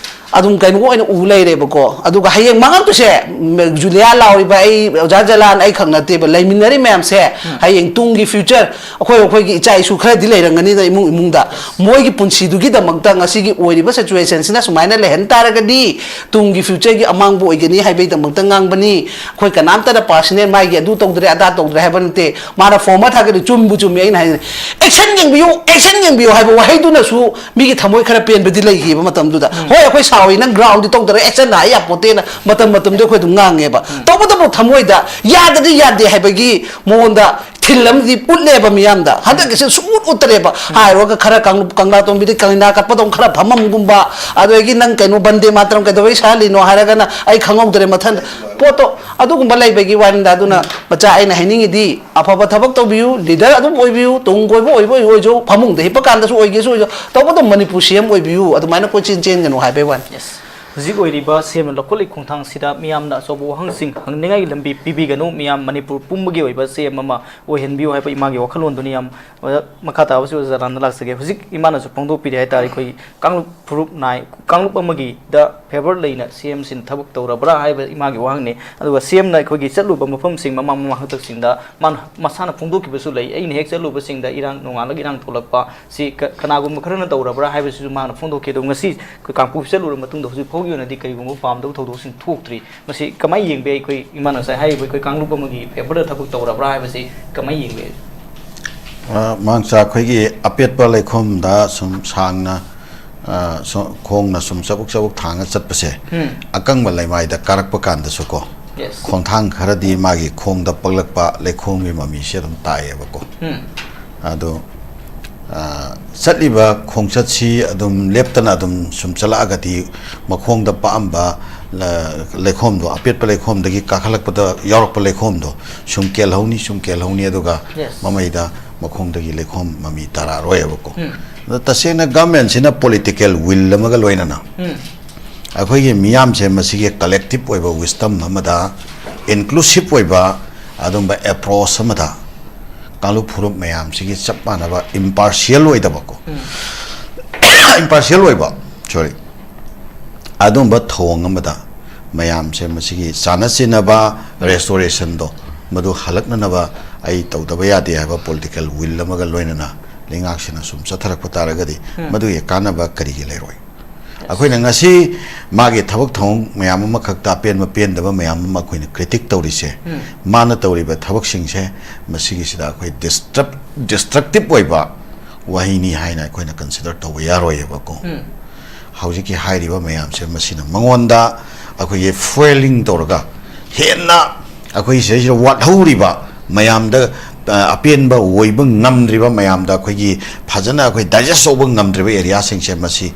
ꯑꯗꯨꯝ ꯀꯩꯅꯣ ꯑꯣꯏꯅ ꯎ ꯂꯩꯔꯦꯕꯀꯣ꯫ ꯑꯗꯨꯒ ꯍꯌꯦꯡ ꯃꯥꯡꯉꯛꯇꯣꯏꯁꯦ, ꯖꯨꯂꯤꯌꯥ ꯂꯥꯎꯔꯤꯕ ꯑꯩ, ꯑꯣꯖꯥ ꯖꯂꯥꯟ, ꯑꯩ ꯈꯛ ꯅꯠꯇꯦꯕ, ꯂꯩꯃꯤꯟꯅꯔꯤ ꯃꯌꯥꯝꯁꯦ꯫ ꯍꯌꯦꯡ ꯇꯨꯡꯒꯤ ꯐ꯭ꯌꯨꯆꯔ, ꯑꯩꯈꯣꯏ, ꯑꯩꯈꯣꯏꯒꯤ ꯏꯆꯥ ꯏꯁꯨ ꯈꯔꯗꯤ ꯂꯩꯔꯝꯒꯅꯤꯗ ꯏꯃꯨꯡ ꯏꯃꯨꯡꯗ꯫ ꯃꯣꯏꯒꯤ ꯄꯨꯟꯁꯤꯗꯨꯒꯤꯗꯃꯛꯇ ꯉꯁꯤꯒꯤ ꯑꯣꯏꯔꯤꯕ ꯁꯤꯆꯨꯋꯦꯁꯟꯁꯤꯅ ꯁꯨꯃꯥꯏꯅ ꯂꯩꯍꯟ ꯇꯥꯔꯒꯗꯤ ꯇꯨꯡꯒꯤ ꯐ꯭ꯌꯨꯆꯔꯒꯤ ꯑꯃꯥꯡꯕ ꯑꯣꯏꯒꯅꯤ ꯍꯥꯏꯕꯒꯤꯗꯃꯛꯇ ꯉꯥꯡꯕꯅꯤ꯫ ꯑꯩꯈꯣꯏ ꯀꯅꯥꯝꯇꯅ ꯄꯥꯔꯁꯅꯦꯜ ꯃꯥꯒꯤ ꯑꯗꯨ ꯇꯧꯗ꯭ꯔꯦ ꯑꯗꯥ ꯇꯧꯗ꯭ꯔꯦ ꯍꯥꯏꯕ ꯅꯠꯇꯦ꯫ ꯃꯥꯅ ꯐꯣꯔꯃꯔ ꯊꯥꯒꯠꯂꯤ, ꯆꯨꯝꯕꯨ ꯆꯨꯝꯃꯤ꯫ ꯑꯩꯅ ꯍꯥꯏꯖꯤꯅꯤ, "ꯑꯦꯛꯁꯟ ꯌꯦꯡꯕꯤꯌꯨ, ꯑꯦꯛꯁꯟ ꯌꯦꯡꯕꯤꯌꯨ" ꯍꯥꯏꯕ ꯋꯥꯍꯩꯗꯨꯅꯁꯨ ꯃꯤꯒꯤ ꯊꯃꯣꯏ ꯈꯔ ꯄꯦꯟꯕꯗꯤ ꯂꯩꯈꯤꯕ ꯃꯇꯝꯗꯨꯗ꯫ ꯍꯣꯏ, ꯑꯩꯈꯣꯏ ꯁꯥꯎꯏ, "ꯅꯪ ꯒ꯭ꯔꯥꯎꯟꯗꯤ ꯇꯧꯗꯔꯦ, ꯑꯦꯛꯁꯟ ꯍꯥꯏ ꯌꯥꯄꯣꯠꯇꯦꯅ" ꯃꯇꯝ ꯃꯇꯝꯗ ꯑꯩꯈꯣꯏ ꯑꯗꯨꯝ ꯉꯥꯡꯉꯦꯕ꯫ ꯇꯧꯕꯇꯕꯨ ꯊꯃꯣꯏꯗ ꯌꯥꯗꯗꯤ ꯌꯥꯗꯦ ꯍꯥꯏꯕꯒꯤ ꯃꯉꯣꯟꯗ ꯊꯤꯜ ꯑꯃꯗꯤ ꯎꯠꯂꯦꯕ ꯃꯤꯌꯥꯝꯗ꯫ ꯍꯟꯗꯛꯀꯤꯁꯦ ꯁꯨꯡꯎꯠ ꯎꯠꯇꯔꯦꯕ꯫ ꯍꯥꯏꯔꯨꯔꯒ ꯈꯔ ꯀꯪꯂꯨꯞ ꯀꯪꯂꯥ ꯇꯣꯝꯕꯤꯗꯤ ꯀꯪꯂꯥ ꯀꯠꯄꯗꯧ ꯈꯔ ꯐꯝꯃꯝꯒꯨꯝꯕ, ꯑꯗꯒꯤ ꯅꯪ ꯀꯩꯅꯣ ꯕꯟꯗꯦ ꯃꯥꯇꯔꯝ ꯀꯩꯗꯧꯕꯩ ꯁꯥꯍꯜꯂꯤꯅꯣ ꯍꯥꯏꯔꯒꯅ ꯑꯩ ꯈꯪꯍꯧꯗ꯭ꯔꯦ ꯃꯊꯪ ꯄꯣꯠꯇꯣ꯫ ꯑꯗꯨꯒꯨꯝꯕ ꯂꯩꯕꯒꯤ ꯋꯥꯅꯤꯗ꯫ ꯑꯗꯨꯅ ꯃꯆꯥ, ꯑꯩꯅ ꯍꯥꯏꯅꯤꯡꯉꯤꯗꯤ ꯑꯐꯕ ꯊꯕꯛ ꯇꯧꯕꯤꯌꯨ, ꯂꯤꯗꯔ ꯑꯗꯨꯝ ꯑꯣꯏꯕꯤꯌꯨ, ꯇꯨꯡ ꯀꯣꯏꯕ ꯑꯣꯏꯕ ꯑꯣꯏꯔꯁꯨ, ꯐꯃꯨꯡꯗ ꯍꯤꯞꯄ ꯀꯥꯟꯗꯁꯨ ꯑꯣꯏꯒꯦꯁꯨ ꯑꯣꯏꯁꯨ, ꯇꯧꯕꯇꯕꯨ ꯃꯅꯤꯄꯨꯔ ꯁꯤ ꯑꯦꯝ ꯑꯣꯏꯕꯤꯌꯨ, ꯑꯗꯨꯃꯥꯏꯅ ꯀꯣꯏꯆꯦꯟ ꯆꯦꯟꯒꯅꯨ ꯍꯥꯏꯕꯩ ꯋꯥꯅꯤ꯫ ꯍꯧꯖꯤꯛ ꯑꯣꯏꯔꯤꯕ ꯁꯤ ꯑꯦꯝꯅ ꯂꯧꯈꯠꯂꯤ ꯈꯣꯡꯊꯥꯡꯁꯤꯗ ꯃꯤꯌꯥꯝꯅ ꯑꯆꯧꯕ ꯋꯥꯍꯪꯁꯤꯡ ꯍꯪꯅꯤꯡꯉꯥꯏꯒꯤ ꯂꯝꯕꯤ ꯄꯤꯕꯤꯒꯅꯨ꯫ ꯃꯤꯌꯥꯝ ꯃꯅꯤꯄꯨꯔ ꯄꯨꯝꯕꯒꯤ ꯑꯣꯏꯕ ꯁꯤ ꯑꯦꯝ ꯑꯃ ꯑꯣꯏꯍꯟꯕꯤꯌꯨ ꯍꯥꯏꯕ ꯏꯃꯥꯒꯤ ꯋꯥꯈꯜꯂꯣꯟꯗꯨꯅꯤ꯫ ꯌꯥꯝ, ꯑꯣꯖꯥ, ꯃꯈꯥ ꯇꯥꯕꯁꯤ ꯑꯣꯖꯥ ꯖꯂꯥꯟꯗ ꯂꯥꯛꯆꯒꯦ꯫ ꯍꯧꯖꯤꯛ ꯏꯃꯥꯅꯁꯨ ꯐꯣꯡꯗꯣꯛꯄꯤꯔꯦ ꯍꯥꯏꯇꯥꯔꯦ, ꯑꯩꯈꯣꯏ ꯀꯥꯡꯂꯨꯞ ꯐꯨꯔꯨꯞ ꯅꯥꯏ, ꯀꯥꯡꯂꯨꯞ ꯑꯃꯒꯤꯗ ꯐꯦꯕꯔ ꯂꯩꯅ ꯁꯤ ꯑꯦꯝꯁꯤꯅ ꯊꯕꯛ ꯇꯧꯔꯕ꯭ꯔꯥ ꯍꯥꯏꯕ ꯏꯃꯥꯒꯤ ꯋꯥꯍꯪꯅꯤ꯫ ꯑꯗꯨꯒ ꯁꯤ ꯑꯦꯝꯅ ꯑꯩꯈꯣꯏꯒꯤ ꯆꯠꯂꯨꯕ ꯃꯐꯝꯁꯤꯡ ꯃꯃꯥꯡ ꯃꯃꯥꯡ ꯍꯟꯗꯛꯁꯤꯡꯗ ꯃꯥꯅ ꯃꯁꯥꯅ ꯐꯣꯡꯗꯣꯛꯈꯤꯕꯁꯨ ꯂꯩ꯫ "ꯑꯩꯅ ꯍꯦꯛ ꯆꯠꯂꯨꯕꯁꯤꯡꯗ ꯏꯔꯥꯡ, ꯅꯣꯡꯉꯥꯜꯂꯒ ꯏꯔꯥꯡ ꯊꯣꯛꯂꯛꯄ ꯁꯤ ꯀ-, ꯀꯅꯥꯒꯨꯝꯕ ꯈꯔꯅ ꯇꯧꯔꯕ꯭ꯔꯥ?" ꯍꯥꯏꯕꯁꯤꯁꯨ ꯃꯥꯅ ꯐꯣꯡꯗꯣꯛꯈꯤ꯫ ꯑꯗꯣ ꯉꯁꯤ ꯑꯩꯈꯣꯏ ꯀꯥꯡꯄꯣꯛꯄꯤ ꯆꯠꯂꯨꯔꯕ ꯃꯇꯨꯡꯗ ꯍꯧꯖꯤꯛ ꯐꯥꯎꯒꯤ ꯑꯣꯏꯅꯗꯤ ꯀꯔꯤꯒꯨꯝꯕ ꯄꯥꯝꯗꯕ ꯊꯧꯗꯣꯛꯁꯤꯡ ꯊꯣꯛꯇ꯭ꯔꯤ꯫ ꯃꯁꯤ ꯀꯃꯥꯏꯅ ꯌꯦꯡꯕ ꯌꯥꯏ? ꯑꯩꯈꯣꯏ ꯏꯃꯥꯅ ꯉꯁꯥꯏ ꯍꯥꯏꯔꯤꯕ ꯑꯩꯈꯣꯏ ꯀꯥꯡꯂꯨꯞ ꯑꯃꯒꯤ ꯐꯦꯕꯔꯗ ꯊꯕꯛ ꯇꯧꯔꯕ꯭ꯔꯥ ꯍꯥꯏꯕꯁꯤ ꯀꯃꯥꯏꯅ ꯌꯦꯡꯕ ꯌꯥꯏ? ꯑ, ꯃꯥꯡꯆꯥ ꯑꯩꯈꯣꯏꯒꯤ ꯑꯄꯦꯠꯄ ꯂꯩꯈꯣꯝꯗ ꯁꯨꯝ ꯁꯥꯡꯅ, ꯑ, ꯁꯨꯝ ꯈꯣꯡꯅ ꯁꯨꯝ ꯆꯕꯨꯛ ꯆꯕꯨꯛ ꯊꯥꯡꯉ ꯆꯠꯄꯁꯦ, ꯎꯝ꯫ ꯑꯀꯪꯕ ꯂꯩꯃꯥꯏꯗ ꯀꯥꯔꯛꯄ ꯀꯥꯟꯗꯁꯨꯀꯣ, Yes. ꯈꯣꯡꯊꯥꯡ ꯈꯔꯗꯤ ꯃꯥꯒꯤ ꯈꯣꯡꯗ ꯄꯛꯂꯛꯄ ꯂꯩꯈꯣꯝꯒꯤ ꯃꯃꯤꯁꯦ ꯑꯗꯨꯝ ꯇꯥꯏꯌꯦꯕꯀꯣ꯫ ꯎꯝ꯫ ꯑꯗꯣ, ꯑ, ꯆꯠꯂꯤꯕ ꯈꯣꯡꯆꯠꯁꯤ ꯑꯗꯨꯝ ꯂꯦꯞꯇꯅ ꯑꯗꯨꯝ ꯁꯨꯝ ꯆꯠꯂꯛꯑꯒꯗꯤ ꯃꯈꯣꯡꯗ ꯄꯛꯑꯝꯕ ꯂ-, ꯂꯩꯈꯣꯝꯗꯣ, ꯑꯄꯦꯠꯄ ꯂꯩꯈꯣꯝꯗꯒꯤ ꯀꯥꯈꯠꯂꯛꯄꯗ ꯌꯥꯎꯔꯛꯄ ꯂꯩꯈꯣꯝꯗꯣ ꯁꯨꯝ ꯀꯦꯜꯍꯧꯅꯤ, ꯁꯨꯝ ꯀꯦꯜꯍꯧꯅꯤ, ꯑꯗꯨꯒ Yes. ꯃꯃꯩꯗ ꯃꯈꯣꯡꯗꯒꯤ ꯂꯩꯈꯣꯝ ꯃꯃꯤ ꯇꯥꯔꯛꯑꯔꯣꯏꯕꯀꯣ꯫ ꯎꯝ꯫ ꯑꯗꯣ ꯇꯁꯦꯡꯅ ꯒꯃꯦꯟꯁꯤꯅ ꯄꯣꯂꯤꯇꯤꯀꯦꯜ ꯋꯤꯜ ꯑꯃꯒ ꯂꯣꯏꯅꯅ ꯎꯝ꯫ ꯑꯩꯈꯣꯏꯒꯤ ꯃꯤꯌꯥꯝꯁꯦ ꯃꯁꯤꯒꯤ ꯀꯂꯦꯛꯇꯤꯞ ꯑꯣꯏꯕ ꯋꯤꯁꯇꯝ ꯑꯃꯗ, ꯏꯟꯀ꯭ꯂꯨꯁꯤꯞ ꯑꯣꯏꯕ ꯑꯗꯨꯝꯕ ꯑꯦꯄ꯭ꯔꯣꯆ ꯑꯃꯗ ꯀꯥꯡꯂꯨꯞ ꯐꯨꯔꯨꯞ ꯃꯌꯥꯝꯁꯤꯒꯤ ꯆꯞ ꯃꯥꯟꯅꯕ ꯏꯝꯄꯥꯔꯁꯤꯌꯦꯜ ꯑꯣꯏꯗꯕꯀꯣ, ꯎꯝ꯫ ꯏꯝꯄꯥꯔꯁꯤꯌꯦꯜ ꯑꯣꯏꯕ, ꯁꯣꯔꯤ, ꯑꯗꯨꯝꯕ ꯊꯧꯑꯣꯡ ꯑꯃꯗ ꯃꯌꯥꯝꯁꯦ ꯃꯁꯤꯒꯤ ꯆꯥꯟꯅ ꯆꯤꯟꯅꯕ ꯔꯦꯁꯇꯣꯔꯦꯁꯟꯗꯣ ꯃꯗꯨ ꯍꯜꯂꯛꯅꯅꯕ ꯑꯩ ꯇꯧꯗꯕ ꯌꯥꯗꯦ ꯍꯥꯏꯕ ꯄꯣꯂꯤꯇꯤꯀꯦꯜ ꯋꯤꯜ ꯑꯃꯒ ꯂꯣꯏꯅꯅ ꯂꯩꯉꯥꯛꯁꯤꯅ ꯁꯨꯝ ꯆꯠꯊꯔꯛꯄ ꯇꯥꯔꯒꯗꯤ ꯎꯝ꯫ ꯃꯗꯨꯒꯤ ꯀꯥꯟꯅꯕ ꯀꯔꯤꯒꯤ ꯂꯩꯔꯣꯏ? ꯑꯩꯈꯣꯏꯅ ꯉꯁꯤ ꯃꯥꯒꯤ ꯊꯕꯛ ꯊꯧꯑꯣꯡ ꯃꯌꯥꯝ ꯑꯃꯈꯛꯇ ꯑꯄꯦꯟꯕ ꯄꯦꯟꯗꯕ ꯃꯌꯥꯝ ꯑꯃ ꯑꯩꯈꯣꯏꯅ ꯀ꯭ꯔꯤꯇꯤꯛ ꯇꯧꯔꯤꯁꯦ, ꯎꯝ꯫ ꯃꯥꯅ ꯇꯧꯔꯤꯕ ꯊꯕꯛꯁꯤꯡꯁꯦ ꯃꯁꯤꯒꯤꯁꯤꯗ ꯑꯩꯈꯣꯏ ꯗꯤꯁꯇ꯭ꯔꯛ-, ꯗꯤꯁꯇ꯭ꯔꯛꯇꯤꯞ ꯑꯣꯏꯕ ꯋꯥꯍꯩꯅꯤ ꯍꯥꯏꯅ ꯑꯩꯈꯣꯏꯅ ꯀꯟꯁꯤꯗꯔ ꯇꯧꯕ ꯌꯥꯔꯣꯏꯌꯦꯕꯀꯣ꯫ ꯎꯝ꯫ ꯍꯧꯖꯤꯛꯀꯤ ꯍꯥꯏꯔꯤꯕ ꯃꯌꯥꯝꯁꯦ ꯃꯁꯤꯅ ꯃꯉꯣꯟꯗ ꯑꯩꯈꯣꯏꯒꯤ ꯐꯨꯑꯦꯂꯤꯡ ꯇꯧꯔꯒ ꯍꯦꯟꯅ ꯑꯩꯈꯣꯏ ꯁꯤꯗꯩꯁꯤꯗ ꯋꯥꯠꯍꯧꯔꯤꯕ ꯃꯌꯥꯝꯗ, ꯑ, ꯑꯄꯦꯟꯕ ꯑꯣꯏꯕ ꯉꯝꯗ꯭ꯔꯤꯕ ꯃꯌꯥꯝꯗ ꯑꯩꯈꯣꯏꯒꯤ ꯐꯖꯅ ꯑꯩꯈꯣꯏ ꯗꯥꯏꯖꯦꯁ ꯇꯧꯕ ꯉꯝꯗ꯭ꯔꯤꯕ ꯑꯦꯔꯤꯌꯥꯁꯤꯡꯁꯦ ꯃꯁꯤ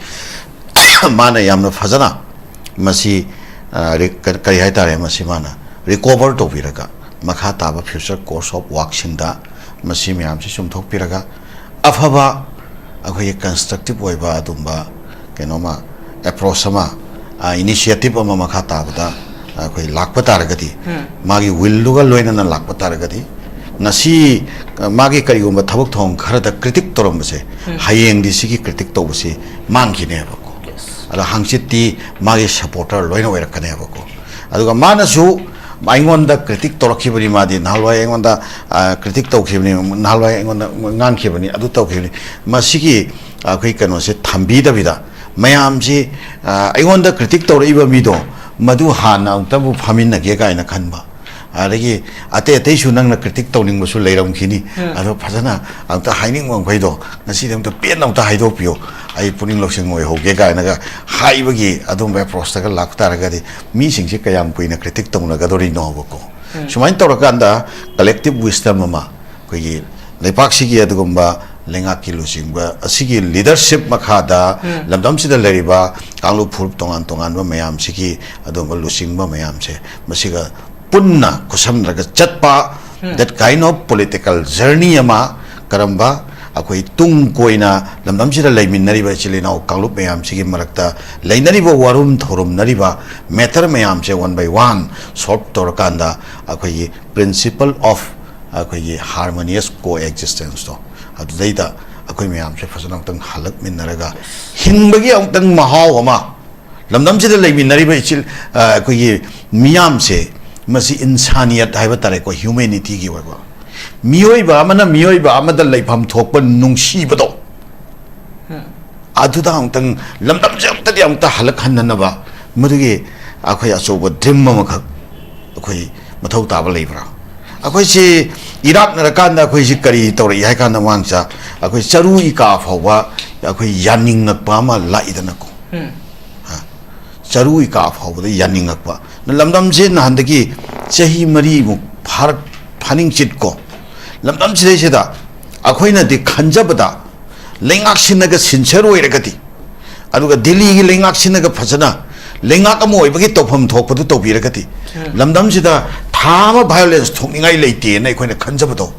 ꯃꯥꯅ ꯌꯥꯝꯅ ꯐꯖꯅ ꯃꯁꯤ, ꯑ, ꯔꯤ-, ꯀ-, ꯀꯔꯤ ꯍꯥꯏꯇꯥꯔꯦ, ꯃꯁꯤ ꯃꯥꯅ ꯔꯤꯀꯣꯚꯔ ꯇꯧꯕꯤꯔꯒ ꯃꯈꯥ ꯇꯥꯕ ꯐ꯭ꯌꯨꯆꯔ ꯀꯣꯔꯁ ꯑꯣꯐ ꯋꯥꯔꯛꯁꯤꯡꯗ ꯃꯁꯤ ꯃꯌꯥꯝꯁꯤ ꯆꯨꯝꯊꯣꯛꯄꯤꯔꯒ ꯑꯐꯕ ꯑꯩꯈꯣꯏꯒꯤ ꯀꯟꯁꯇ꯭ꯔꯛꯇꯤꯞ ꯑꯣꯏꯕ ꯑꯗꯨꯝꯕ ꯀꯩꯅꯣꯃ ꯑꯦꯄ꯭ꯔꯣꯆ ꯑꯃ, ꯑ, ꯏꯅꯤꯁꯤꯌꯦꯇꯤꯞ ꯑꯃ ꯃꯈꯥ ꯇꯥꯕꯗ ꯑꯩꯈꯣꯏ ꯂꯥꯛꯄ ꯇꯥꯔꯒꯗꯤ, ꯎꯝ꯫ ꯃꯥꯒꯤ ꯋꯤꯜꯗꯨꯒ ꯂꯣꯏꯅꯅ ꯂꯥꯛꯄ ꯇꯥꯔꯒꯗꯤ ꯉꯁꯤ, ꯑ, ꯃꯥꯒꯤ ꯀꯔꯤꯒꯨꯝꯕ ꯊꯕꯛ ꯊꯧꯔꯝ ꯈꯔꯗ ꯀ꯭ꯔꯤꯇꯤꯛ ꯇꯧꯔꯝꯕꯁꯦ ꯎꯝ꯫ ꯍꯌꯦꯡꯗꯤ ꯁꯤꯒꯤ ꯀ꯭ꯔꯤꯇꯤꯛ ꯇꯧꯕꯁꯤ ꯃꯥꯡꯈꯤꯅꯦꯕꯀꯣ꯫ Yes꯫ ꯑꯗꯣ ꯍꯪꯆꯤꯠꯇꯤ ꯃꯥꯒꯤ supporter ꯂꯣꯏꯅ ꯑꯣꯏꯔꯛꯀꯅꯦꯕꯀꯣ꯫ ꯑꯗꯨꯒ ꯃꯥꯅꯁꯨ ꯑꯩꯉꯣꯟꯗ critic ꯇꯧꯔꯛꯈꯤꯕꯅꯤ, ꯃꯥꯗꯤ ꯅꯍꯥꯟꯋꯥꯏ ꯑꯩꯉꯣꯟꯗ critic ꯇꯧꯈꯤꯕꯅꯤ, ꯅꯍꯥꯟꯋꯥꯏ ꯑꯩꯉꯣꯟꯗ ꯉꯥꯡꯈꯤꯕꯅꯤ, ꯑꯗꯨ ꯇꯧꯈꯤꯕꯅꯤ꯫ ꯃꯁꯤꯒꯤ ꯑꯩꯈꯣꯏ ꯀꯩꯅꯣꯁꯦ ꯊꯝꯕꯤꯗꯕꯤꯗ, ꯃꯌꯥꯝꯁꯤ ꯑꯩꯉꯣꯟꯗ critic ꯇꯧꯔꯛꯏꯕ ꯃꯤꯗꯣ ꯃꯗꯨ ꯍꯥꯟꯅ ꯑꯃꯨꯛꯇꯕꯨ ꯐꯝꯃꯤꯟꯅꯒꯦ ꯀꯥꯏꯅ ꯈꯟꯕ꯫ ꯑꯗꯒꯤ ꯑꯇꯩ ꯑꯇꯩꯁꯨ ꯅꯪꯅ critic ꯇꯧꯅꯤꯡꯕꯁꯨ ꯂꯩꯔꯝꯈꯤꯅꯤ꯫ ꯑꯗꯣ ꯐꯖꯅ ꯑꯝꯇ ꯍꯥꯏꯅꯤꯡꯕ ꯃꯈꯩꯗꯣ ꯉꯁꯤꯗꯤ ꯑꯝꯇ ꯄꯦꯟꯅ ꯑꯝꯇ ꯍꯥꯏꯗꯣꯛꯄꯤꯌꯨ, ꯑꯩ ꯄꯨꯛꯅꯤꯡ ꯂꯧꯁꯤꯡ ꯑꯣꯏꯍꯧꯒꯦ ꯀꯥꯏꯅꯒ ꯍꯥꯏꯕꯒꯤ ꯑꯗꯨꯝꯕ approach ꯇꯒ ꯂꯥꯛꯄ ꯇꯥꯔꯒꯗꯤ ꯃꯤꯁꯤꯡꯁꯤ ꯀꯌꯥꯝ ꯀꯨꯏꯅ critic ꯇꯧꯅꯒꯗꯧꯔꯤꯅꯣꯕꯀꯣ꯫ ꯁꯨꯃꯥꯏꯅ ꯇꯧꯔꯀꯥꯟꯗ collective wisdom ꯑꯃ ꯑꯩꯈꯣꯏꯒꯤ ꯂꯩꯄꯥꯛꯁꯤꯒꯤ ꯑꯗꯨꯒꯨꯝꯕ ꯂꯩꯉꯥꯛꯀꯤ ꯂꯨꯆꯤꯡꯕ ꯑꯁꯤꯒꯤ leadership ꯃꯈꯥꯗ ꯂꯝꯗꯝꯁꯤꯗ ꯂꯩꯔꯤꯕ ꯀꯥꯡꯂꯨꯞ ꯐꯨꯔꯨꯞ ꯇꯣꯉꯥꯟ ꯇꯣꯉꯥꯟꯕ ꯃꯌꯥꯝꯁꯤꯒꯤ ꯑꯗꯨꯒꯨꯝꯕ ꯂꯨꯆꯤꯡꯕ ꯃꯌꯥꯝꯁꯦ ꯃꯁꯤꯒ ꯄꯨꯟꯅ ꯈꯨꯠꯁꯝꯅꯔꯒ ꯆꯠꯄ, that kind of political journey ꯑꯃ, ꯀꯔꯝꯕ ꯑꯩꯈꯣꯏ ꯇꯨꯡ ꯀꯣꯏꯅ ꯂꯝꯗꯝꯁꯤꯗ ꯂꯩꯃꯤꯟꯅꯔꯤꯕ ꯏꯆꯤꯜ ꯏꯅꯥꯎ ꯀꯥꯡꯂꯨꯞ ꯃꯌꯥꯝꯁꯤꯒꯤ ꯃꯔꯛꯇ ꯂꯩꯅꯔꯤꯕ ꯋꯥꯔꯨꯝ ꯊꯧꯔꯨꯝꯅꯔꯤꯕ matter ꯃꯌꯥꯝꯁꯦ one by one solve ꯇꯧꯔꯀꯥꯟꯗ ꯑꯩꯈꯣꯏꯒꯤ principle of ꯑꯩꯈꯣꯏꯒꯤ harmonious coexistence ꯇꯣ, ꯑꯗꯨꯗꯩꯗ ꯑꯩꯈꯣꯏ ꯃꯌꯥꯝꯁꯦ ꯐꯖꯅ ꯑꯃꯨꯛꯇꯪ ꯍꯜꯂꯛꯃꯤꯟꯅꯔꯒ ꯍꯤꯡꯕꯒꯤ ꯑꯃꯨꯛꯇꯪ ꯃꯍꯥꯎ ꯑꯃ, ꯂꯝꯗꯝꯁꯤꯗ ꯂꯩꯃꯤꯟꯅꯔꯤꯕ ꯏꯆꯤꯜ ꯑꯩꯈꯣꯏꯒꯤ ꯃꯤꯌꯥꯝꯁꯦ ꯃꯁꯤ insaniat ꯍꯥꯏꯕ ꯇꯥꯔꯦꯀꯣ, humanity ꯒꯤ ꯑꯣꯏꯕ, ꯃꯤꯑꯣꯏꯕ ꯑꯃꯅ ꯃꯤꯑꯣꯏꯕ ꯑꯃꯗ ꯂꯩꯐꯝ ꯊꯣꯛꯄ ꯅꯨꯡꯁꯤꯕꯗꯣ, ꯑꯗꯨꯗ ꯑꯃꯨꯛꯇꯪ, ꯂꯝꯗꯝꯁꯦ ꯑꯃꯨꯛꯇꯗꯤ ꯑꯃꯨꯛꯇ ꯍꯜꯂꯛꯍꯟꯅꯅꯕ ꯃꯗꯨꯒꯤ ꯑꯩꯈꯣꯏ ꯑꯆꯧꯕ dream ꯑꯃꯈꯛ ꯑꯩꯈꯣꯏ ꯃꯊꯧ ꯇꯥꯕ ꯂꯩꯕ꯭ꯔꯥ? ꯑꯩꯈꯣꯏꯁꯤ ꯏꯔꯥꯛꯅꯔꯀꯥꯟꯗ ꯑꯩꯈꯣꯏꯁꯤ ꯀꯔꯤ ꯇꯧꯔꯛꯏ ꯍꯥꯏ ꯀꯥꯟꯗ, ꯃꯃꯥꯡꯆꯥ, ꯑꯩꯈꯣꯏ ꯆꯔꯨ ꯏꯀꯥ ꯐꯥꯎꯕ ꯑꯩꯈꯣꯏ ꯌꯥꯅꯤꯡꯉꯛꯄ ꯑꯃ ꯂꯥꯛꯏꯗꯅꯀꯣ꯫ ꯆꯔꯨ ꯏꯀꯥ ꯐꯥꯎꯕꯗ ꯌꯥꯅꯤꯡꯉꯛꯄ꯫ ꯂꯝꯗꯝꯁꯦ ꯅꯍꯥꯟꯗꯒꯤ ꯆꯍꯤ ꯃꯔꯤꯃꯨꯛ ꯐꯥꯔꯛ-, ꯐꯥꯅꯤꯡꯆꯤꯠꯀꯣ, ꯂꯝꯗꯝꯁꯤꯗꯩꯁꯤꯗ ꯑꯩꯈꯣꯏꯅꯗꯤ ꯈꯟꯖꯕꯗ ꯂꯩꯉꯥꯛꯁꯤꯅꯒ sincere ꯑꯣꯏꯔꯒꯗꯤ, ꯑꯗꯨꯒ ꯗꯤꯜꯂꯤꯒꯤ ꯂꯩꯉꯥꯛꯁꯤꯅꯒ ꯐꯖꯅ ꯂꯩꯉꯥꯛ ꯑꯃ ꯑꯣꯏꯕꯒꯤ ꯇꯧꯐꯝ ꯊꯣꯛꯄꯗꯨ ꯇꯧꯕꯤꯔꯒꯗꯤ, ꯂꯝꯗꯝꯁꯤꯗ ꯊꯥ ꯑꯃ violence ꯊꯣꯛꯅꯤꯡꯉꯥꯏ ꯂꯩꯇꯦꯅ ꯑꯩꯈꯣꯏꯅ ꯈꯟꯖꯕꯗꯣ,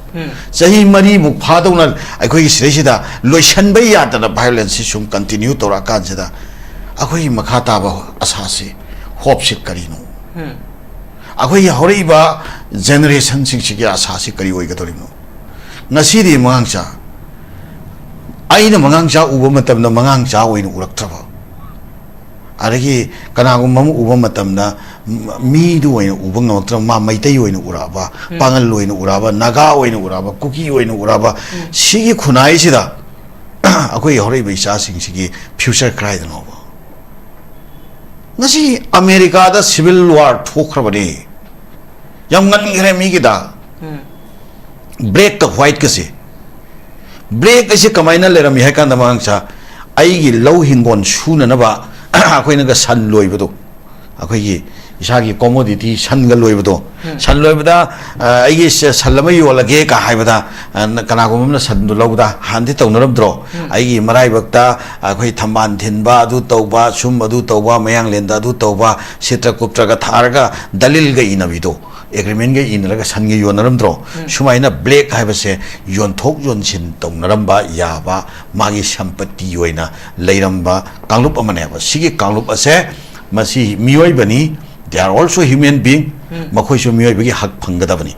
ꯆꯍꯤ ꯃꯔꯤꯃꯨꯛ ꯐꯥꯗꯧꯅ ꯑꯩꯈꯣꯏꯒꯤ ꯁꯤꯗꯩꯁꯤꯗ ꯂꯣꯏꯁꯟꯕ ꯌꯥꯗꯅ violence ꯁꯤ ꯁꯨꯝ continue ꯇꯧꯔꯛꯑꯀꯥꯟꯁꯤꯗ ꯑꯩꯈꯣꯏꯒꯤ ꯃꯈꯥ ꯇꯥꯕ ꯑꯁꯥꯁꯤ, hope ꯁꯤ ꯀꯔꯤꯅꯣ? ꯑꯩꯈꯣꯏꯒꯤ ꯍꯧꯔꯛꯏꯕ generation ꯁꯤꯡꯁꯤꯒꯤ ꯑꯁꯥꯁꯤ ꯀꯔꯤ ꯑꯣꯏꯒꯗꯧꯔꯤꯕꯅꯣ? ꯉꯁꯤꯗꯤ ꯃꯉꯥꯡꯆꯥ, ꯑꯩꯅ ꯃꯉꯥꯡꯆꯥ ꯎꯕ ꯃꯇꯝꯗ ꯃꯉꯥꯡꯆꯥ ꯑꯣꯏꯅ ꯎꯔꯛꯇ꯭ꯔꯕ, ꯑꯗꯒꯤ ꯀꯅꯥꯒꯨꯝꯕ ꯑꯃ ꯎꯕ ꯃꯇꯝꯗ, ꯃ-, ꯃꯤꯗꯨ ꯑꯣꯏꯅ ꯎꯕ ꯉꯝꯃꯛꯇ꯭ꯔꯕ, ꯃꯥ ꯃꯩꯇꯩ ꯑꯣꯏꯅ ꯎꯔꯛꯑꯕ, ꯎꯝ꯫ ꯄꯥꯉꯜ ꯑꯣꯏꯅ ꯎꯔꯛꯑꯕ, ꯅꯥꯒꯥ ꯑꯣꯏꯅ ꯎꯔꯛꯑꯕ, ꯀꯨꯀꯤ ꯑꯣꯏꯅ ꯎꯔꯛꯑꯕ, ꯎꯝ꯫ ꯁꯤꯒꯤ ꯈꯨꯟꯅꯥꯏꯁꯤꯗ ꯑꯩꯈꯣꯏꯒꯤ ꯍꯧꯔꯛꯏꯕ ꯏꯆꯥꯁꯤꯡꯁꯤꯒꯤ future ꯀꯗꯥꯏꯗꯅꯣꯕ? ꯉꯁꯤ ꯑꯃꯦꯔꯤꯀꯥꯗ civil war ꯊꯣꯛꯈ꯭ꯔꯕꯅꯤ꯫ ꯌꯥꯝ ꯉꯟꯈ꯭ꯔꯦ ꯃꯤꯒꯤꯗ꯫ ꯎꯝ꯫ Blackꯀ whiteꯀꯁꯦ꯫ Black ꯑꯁꯤ ꯀꯃꯥꯏꯅ ꯂꯩꯔꯝꯃꯤ ꯍꯥꯏ ꯀꯥꯟꯗ, ꯃꯃꯥꯡꯁꯥ ꯑꯩꯒꯤ ꯂꯧ ꯍꯤꯡꯒꯣꯜ ꯁꯨꯅꯅꯕ ꯑꯩꯈꯣꯏꯅꯒ ꯁꯟ ꯂꯣꯏꯕꯗꯣ, ꯑꯩꯈꯣꯏꯒꯤ ꯏꯁꯥꯒꯤ commodity ꯁꯟꯒ ꯂꯣꯏꯕꯗꯣ, ꯎꯝ꯫ ꯁꯟ ꯂꯣꯏꯕꯗ, ꯑ, ꯑꯩꯒꯤ ꯁ-, ꯁꯟ ꯑꯃ ꯌꯣꯜꯂꯒꯦ ꯀ ꯍꯥꯏꯕꯗ, ꯑ, ꯅ-, ꯀꯅꯥꯒꯨꯝꯕ ꯑꯃꯅ ꯁꯟꯗꯨ ꯂꯧꯕꯗ ꯍꯥꯟꯗꯤ ꯇꯧꯅꯔꯝꯗ꯭ꯔꯣ? ꯎꯝ꯫ ꯑꯩꯒꯤ ꯃꯔꯥꯏꯕꯛꯇ ꯑꯩꯈꯣꯏ ꯊꯝꯕꯥꯜ ꯊꯤꯟꯕ, ꯑꯗꯨ ꯇꯧꯕ, ꯁꯨꯝ ꯑꯗꯨ ꯇꯧꯕ, ꯃꯌꯥꯡꯂꯦꯟꯗ ꯑꯗꯨ ꯇꯧꯕ, ꯁꯤꯇ꯭ꯔ ꯀꯨꯞꯇ꯭ꯔꯒ ꯊꯥꯔꯒ ꯗꯂꯤꯜꯒ ꯏꯅꯕꯤꯗꯣ, agreementꯒ ꯏꯅꯔꯒ ꯁꯟꯒ ꯌꯣꯟꯅꯔꯝꯗ꯭ꯔꯣ? ꯎꯝ꯫ ꯁꯨꯃꯥꯏꯅ black ꯍꯥꯏꯕꯁꯦ ꯌꯣꯟꯊꯣꯛ ꯌꯣꯟꯁꯤꯟ ꯇꯧꯅꯔꯝꯕ ꯌꯥꯕ, ꯃꯥꯒꯤ ꯁꯝꯄꯇꯤ ꯑꯣꯏꯅ ꯂꯩꯔꯝꯕ ꯀꯥꯡꯂꯨꯞ ꯑꯃꯅꯦꯕ꯫ ꯁꯤꯒꯤ ꯀꯥꯡꯂꯨꯞ ꯑꯁꯦ, ꯃꯁꯤ ꯃꯤꯑꯣꯏꯕꯅꯤ, they are also human being, ꯎꯝ꯫ ꯃꯈꯣꯏꯁꯨ ꯃꯤꯑꯣꯏꯕꯒꯤ ꯍꯛ ꯐꯪꯒꯗꯕꯅꯤ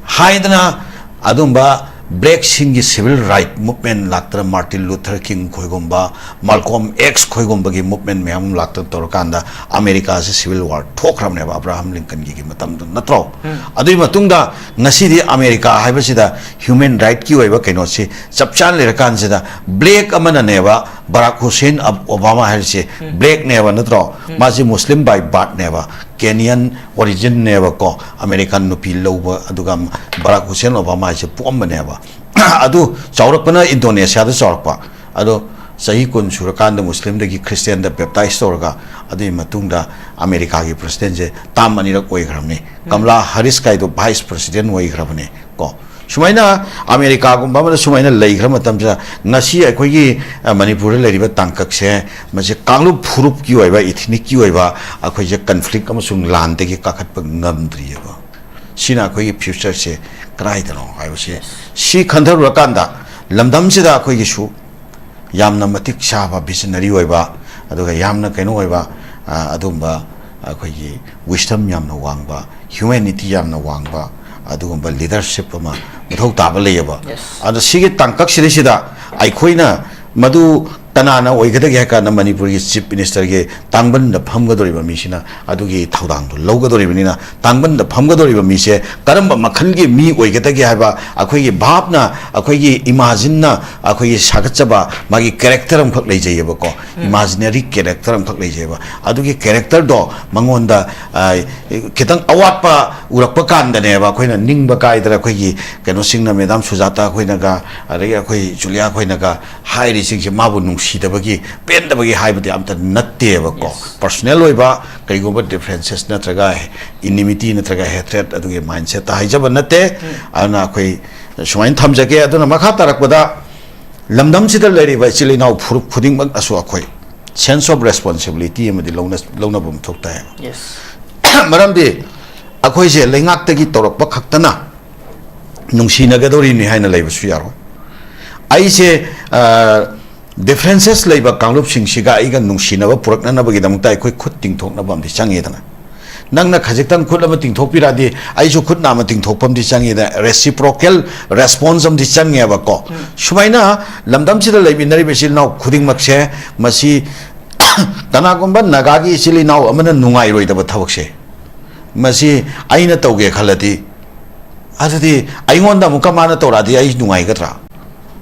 ꯍꯥꯏꯗꯅ, ꯑꯗꯨꯝꯕ blackꯁꯤꯡꯒꯤ civil right movement ꯂꯥꯛꯇꯅ, Martin Luther King ꯈꯣꯏꯒꯨꯝꯕ, Malcolm X ꯈꯣꯏꯒꯨꯝꯕꯒꯤ movement ꯃꯌꯥꯝ ꯑꯃ ꯂꯥꯛꯇꯅ ꯇꯧꯔꯀꯥꯟꯗ ꯑꯃꯦꯔꯤꯀꯥꯁꯤ civil war ꯊꯣꯛꯈ꯭ꯔꯕꯅꯦꯕ, ꯑꯕ꯭ꯔꯥꯍꯝ ꯂꯤꯡꯀꯟꯒꯤ ꯃꯇꯝꯗ, ꯅꯠꯇ꯭ꯔꯣ? ꯎꯝ꯫ ꯑꯗꯨꯒꯤ ꯃꯇꯨꯡꯗ ꯉꯁꯤꯗꯤ ꯑꯃꯦꯔꯤꯀꯥ ꯍꯥꯏꯕꯁꯤꯗ human rightꯀꯤ ꯑꯣꯏꯕ ꯀꯩꯅꯣꯁꯤ ꯆꯞ ꯆꯥꯅ ꯂꯩꯔꯀꯥꯟꯁꯤꯗ, black ꯑꯃꯅꯅꯦꯕ, ꯕꯔꯥꯛ ꯍꯨꯁꯦꯟ ꯑꯕ-, ꯑꯣꯕꯥꯃꯥ ꯍꯥꯏꯔꯤꯁꯦ, ꯎꯝ꯫ Blackꯅꯦꯕ, ꯅꯠꯇ꯭ꯔꯣ? ꯎꯝ꯫ ꯃꯥꯁꯤ Muslim by birthꯅꯦꯕ, Kenyan originꯅꯦꯕꯀꯣ, American ꯅꯨꯄꯤ ꯂꯧꯕ, ꯑꯗꯨꯒ ꯕꯔꯥꯛ ꯍꯨꯁꯦꯟ ꯑꯣꯕꯥꯃꯥ ꯍꯥꯏꯁꯦ ꯄꯣꯛꯑꯝꯕꯅꯦꯕ꯫ ꯑꯗꯨ ꯆꯥꯎꯔꯛꯄꯅ ꯏꯟꯗꯣꯅꯦꯁꯤꯌꯥꯗ ꯆꯥꯎꯔꯛꯄ꯫ ꯑꯗꯣ ꯆꯍꯤ ꯀꯨꯟ ꯁꯨꯔꯀꯥꯟꯗ ꯃꯨꯁꯂꯤꯝꯗꯒꯤ ꯈ꯭ꯔꯤꯁꯇꯤꯌꯥꯟꯗ baptize ꯇꯧꯔꯒ, ꯑꯗꯨꯒꯤ ꯃꯇꯨꯡꯗ ꯑꯃꯦꯔꯤꯀꯥꯒꯤ presidentꯁꯦ term ꯑꯅꯤꯔꯛ ꯑꯣꯏꯈ꯭ꯔꯕꯅꯤ꯫ ꯎꯝ꯫ ꯀꯝꯂꯥ ꯍꯥꯔꯤꯁ ꯀꯥꯏꯗꯣ vice president ꯑꯣꯏꯈ꯭ꯔꯕꯅꯤ ꯀꯣ꯫ ꯁꯨꯃꯥꯏꯅ ꯑꯃꯦꯔꯤꯀꯥꯒꯨꯝꯕ ꯑꯃꯗ ꯁꯨꯃꯥꯏꯅ ꯂꯩꯈ꯭ꯔ ꯃꯇꯝꯁꯤꯗ, ꯉꯁꯤ ꯑꯩꯈꯣꯏꯒꯤ, ꯑ, ꯃꯅꯤꯄꯨꯔꯗ ꯂꯩꯔꯤꯕ ꯇꯥꯡꯀꯛꯁꯦ, ꯃꯁꯤ ꯀꯥꯡꯂꯨꯞ ꯐꯨꯔꯨꯞꯀꯤ ꯑꯣꯏꯕ, ethnicꯀꯤ ꯑꯣꯏꯕ ꯑꯩꯈꯣꯏꯁꯦ conflict ꯑꯃꯁꯨꯡ ꯂꯥꯟꯗꯒꯤ ꯀꯥꯈꯠꯄ ꯉꯝꯗ꯭ꯔꯤꯑꯕ꯫ ꯁꯤꯅ ꯑꯩꯈꯣꯏꯒꯤ futureꯁꯦ ꯀꯗꯥꯏꯗꯅꯣ ꯍꯥꯏꯕꯁꯦ, ꯁꯤ ꯈꯟꯊꯔꯨꯔꯀꯥꯟꯗ ꯂꯝꯗꯝꯁꯤꯗ ꯑꯩꯈꯣꯏꯒꯤꯁꯨ ꯌꯥꯝꯅ ꯃꯇꯤꯛ ꯆꯥꯕ, visionary ꯑꯣꯏꯕ, ꯑꯗꯨꯒ ꯌꯥꯝꯅ ꯀꯩꯅꯣ ꯑꯣꯏꯕ, ꯑ, ꯑꯗꯨꯝꯕ ꯑꯩꯈꯣꯏꯒꯤ wisdom ꯌꯥꯝꯅ ꯋꯥꯡꯕ, humanity ꯌꯥꯝꯅ ꯋꯥꯡꯕ, ꯑꯗꯨꯒꯨꯝꯕ leadership ꯑꯃ ꯃꯊꯧ ꯇꯥꯕ ꯂꯩꯌꯦꯕ꯫ Yes. ꯑꯗꯣ ꯁꯤꯒꯤ ꯇꯥꯡꯀꯛꯁꯤꯗꯩꯁꯤꯗ ꯑꯩꯈꯣꯏꯅ ꯃꯗꯨ ꯀꯅꯥꯅ ꯑꯣꯏꯒꯗꯒꯦ ꯍꯥꯏ ꯀꯥꯟꯗ ꯃꯅꯤꯄꯨꯔꯒꯤ ꯆꯤꯐ ꯃꯤꯅꯤꯁꯇꯔꯒꯤ ꯇꯥꯡꯕꯟꯗ ꯐꯝꯒꯗꯧꯔꯤꯕ ꯃꯤꯁꯤꯅ ꯑꯗꯨꯒꯤ ꯊꯧꯗꯥꯡꯗꯨ ꯂꯧꯒꯗꯧꯔꯤꯕꯅꯤꯅ, ꯇꯥꯡꯕꯟꯗ ꯐꯝꯒꯗꯧꯔꯤꯕ ꯃꯤꯁꯦ ꯀꯔꯝꯕ ꯃꯈꯜꯒꯤ ꯃꯤ ꯑꯣꯏꯒꯗꯒꯦ ꯍꯥꯏꯕ ꯑꯩꯈꯣꯏꯒꯤ ꯚꯥꯞꯅ, ꯑꯩꯈꯣꯏꯒꯤ ꯏꯃꯥꯖꯤꯟꯅ ꯑꯩꯈꯣꯏꯒꯤ ꯁꯥꯒꯠꯆꯕ ꯃꯥꯒꯤ ꯀꯦꯔꯦꯛꯇꯔ ꯑꯃꯈꯛ ꯂꯩꯖꯩꯌꯦꯕꯀꯣ꯫ ꯏꯃꯥꯖꯤꯅꯔꯤ ꯀꯦꯔꯦꯛꯇꯔ ꯑꯃꯈꯛ ꯂꯩꯖꯩꯌꯦꯕ꯫ ꯑꯗꯨꯒꯤ ꯀꯦꯔꯦꯛꯇꯔꯗꯣ ꯃꯉꯣꯟꯗ, ꯑ, ꯈꯤꯇꯪ ꯑꯋꯥꯠꯄ ꯎꯔꯛꯄ ꯀꯥꯟꯗꯅꯦꯕ ꯑꯩꯈꯣꯏꯅ ꯅꯤꯡꯕ ꯀꯥꯏꯗꯅ ꯑꯩꯈꯣꯏꯒꯤ ꯀꯩꯅꯣꯁꯤꯡꯅ, ꯃꯦꯗꯥꯝ ꯁꯨꯖꯥꯇꯥ ꯑꯩꯈꯣꯏꯅꯒ, ꯑꯗꯒꯤ ꯑꯩꯈꯣꯏ ꯖꯨꯂꯤꯌꯥ ꯑꯩꯈꯣꯏꯅꯒ ꯍꯥꯏꯔꯤꯁꯤꯡꯁꯦ ꯃꯥꯕꯨ ꯅꯨꯡꯁꯤꯗꯕꯒꯤ, ꯄꯦꯟꯗꯕꯒꯤ ꯍꯥꯏꯕꯗꯤ ꯑꯝꯇ ꯅꯠꯇꯦꯕꯀꯣ꯫ Yes. ꯄꯔꯁꯣꯅꯦꯜ ꯑꯣꯏꯕ ꯀꯔꯤꯒꯨꯝꯕ ꯗꯤꯐ꯭ꯔꯦꯟꯁꯦꯁ ꯅꯠꯇ꯭ꯔꯒ ꯏꯅꯤꯃꯤꯇꯤ ꯅꯠꯇ꯭ꯔꯒ ꯍꯦꯇ꯭ꯔꯦꯠ ꯑꯗꯨꯒꯤ ꯃꯥꯏꯟꯁꯦꯠꯇ ꯍꯥꯏꯖꯕ ꯅꯠꯇꯦ꯫ ꯑꯗꯨꯅ ꯑꯩꯈꯣꯏ ꯁꯨꯃꯥꯏꯅ ꯊꯝꯖꯒꯦ꯫ ꯑꯗꯨꯅ ꯃꯈꯥ ꯇꯥꯔꯛꯄꯗ ꯂꯝꯗꯝꯁꯤꯗ ꯂꯩꯔꯤꯕ ꯏꯆꯤꯜ ꯏꯅꯥꯎ ꯐꯨꯔꯨꯞ ꯈꯨꯗꯤꯡꯃꯛꯅꯁꯨ ꯑꯩꯈꯣꯏ ꯁꯦꯟꯁ ꯑꯣꯐ ꯔꯦꯁꯄꯣꯟꯁꯤꯕꯤꯂꯤꯇꯤ ꯑꯃꯗꯤ ꯂꯧꯅ-, ꯂꯧꯅꯕ ꯃꯊꯧ ꯇꯥꯏ꯫ Yes. ꯃꯔꯝꯗꯤ ꯑꯩꯈꯣꯏꯁꯦ ꯂꯩꯉꯥꯛꯇꯒꯤ ꯇꯧꯔꯛꯄ ꯈꯛꯇꯅ ꯅꯨꯡꯁꯤꯅꯒꯗꯧꯔꯤꯅꯤ ꯍꯥꯏꯅ ꯂꯩꯕꯁꯨ ꯌꯥꯔꯣꯏ꯫ ꯑꯩꯁꯦ, ꯑ, ꯗꯤꯐ꯭ꯔꯦꯟꯁꯦꯁ ꯂꯩꯕ ꯀꯥꯡꯂꯨꯞꯁꯤꯡꯁꯤꯒ ꯑꯩꯒ ꯅꯨꯡꯁꯤꯅꯕ ꯄꯨꯔꯛꯅꯅꯕꯒꯤꯗꯃꯛꯇ ꯑꯩꯈꯣꯏ ꯈꯨꯠ ꯇꯤꯡꯊꯣꯛꯅꯕ ꯑꯃꯗꯤ ꯆꯪꯉꯦꯗꯅ꯫ ꯅꯪꯅ ꯈꯖꯤꯛꯇꯪ ꯈꯨꯠ ꯑꯃ ꯇꯤꯡꯊꯣꯛꯄꯤꯔꯛꯑꯗꯤ ꯑꯩꯁꯨ ꯈꯨꯠ ꯅꯥꯝꯃ ꯇꯤꯡꯊꯣꯛꯄ ꯑꯃꯗꯤ ꯆꯪꯉꯦꯗꯅ꯫ ꯔꯦꯁꯤꯄ꯭ꯔꯣꯀꯦꯜ ꯔꯦꯁꯄꯣꯟꯁ ꯑꯃꯗꯤ ꯆꯪꯉꯦꯕꯀꯣ꯫ ꯁꯨꯃꯥꯏꯅ ꯂꯝꯗꯝꯁꯤꯗ ꯂꯩꯃꯤꯟꯅꯔꯤꯕ ꯏꯆꯤꯜ ꯏꯅꯥꯎ ꯈꯨꯗꯤꯡꯃꯛꯁꯦ, ꯃꯁꯤ ꯀꯅꯥꯒꯨꯝꯕ ꯅꯥꯒꯥꯒꯤ ꯏꯆꯤꯜ ꯏꯅꯥꯎ ꯑꯃꯅ ꯅꯨꯡꯉꯥꯏꯔꯣꯏꯗꯕ ꯊꯕꯛꯁꯦ, ꯃꯁꯤ ꯑꯩꯅ ꯇꯧꯒꯦ ꯈꯜꯂꯗꯤ, ꯑꯗꯨꯗꯤ ꯑꯩꯉꯣꯟꯗ ꯑꯃꯨꯛꯀ ꯃꯥꯅ ꯇꯧꯔꯛꯑꯗꯤ ꯑꯩ ꯅꯨꯡꯉꯥꯏꯒꯗ꯭ꯔꯥ?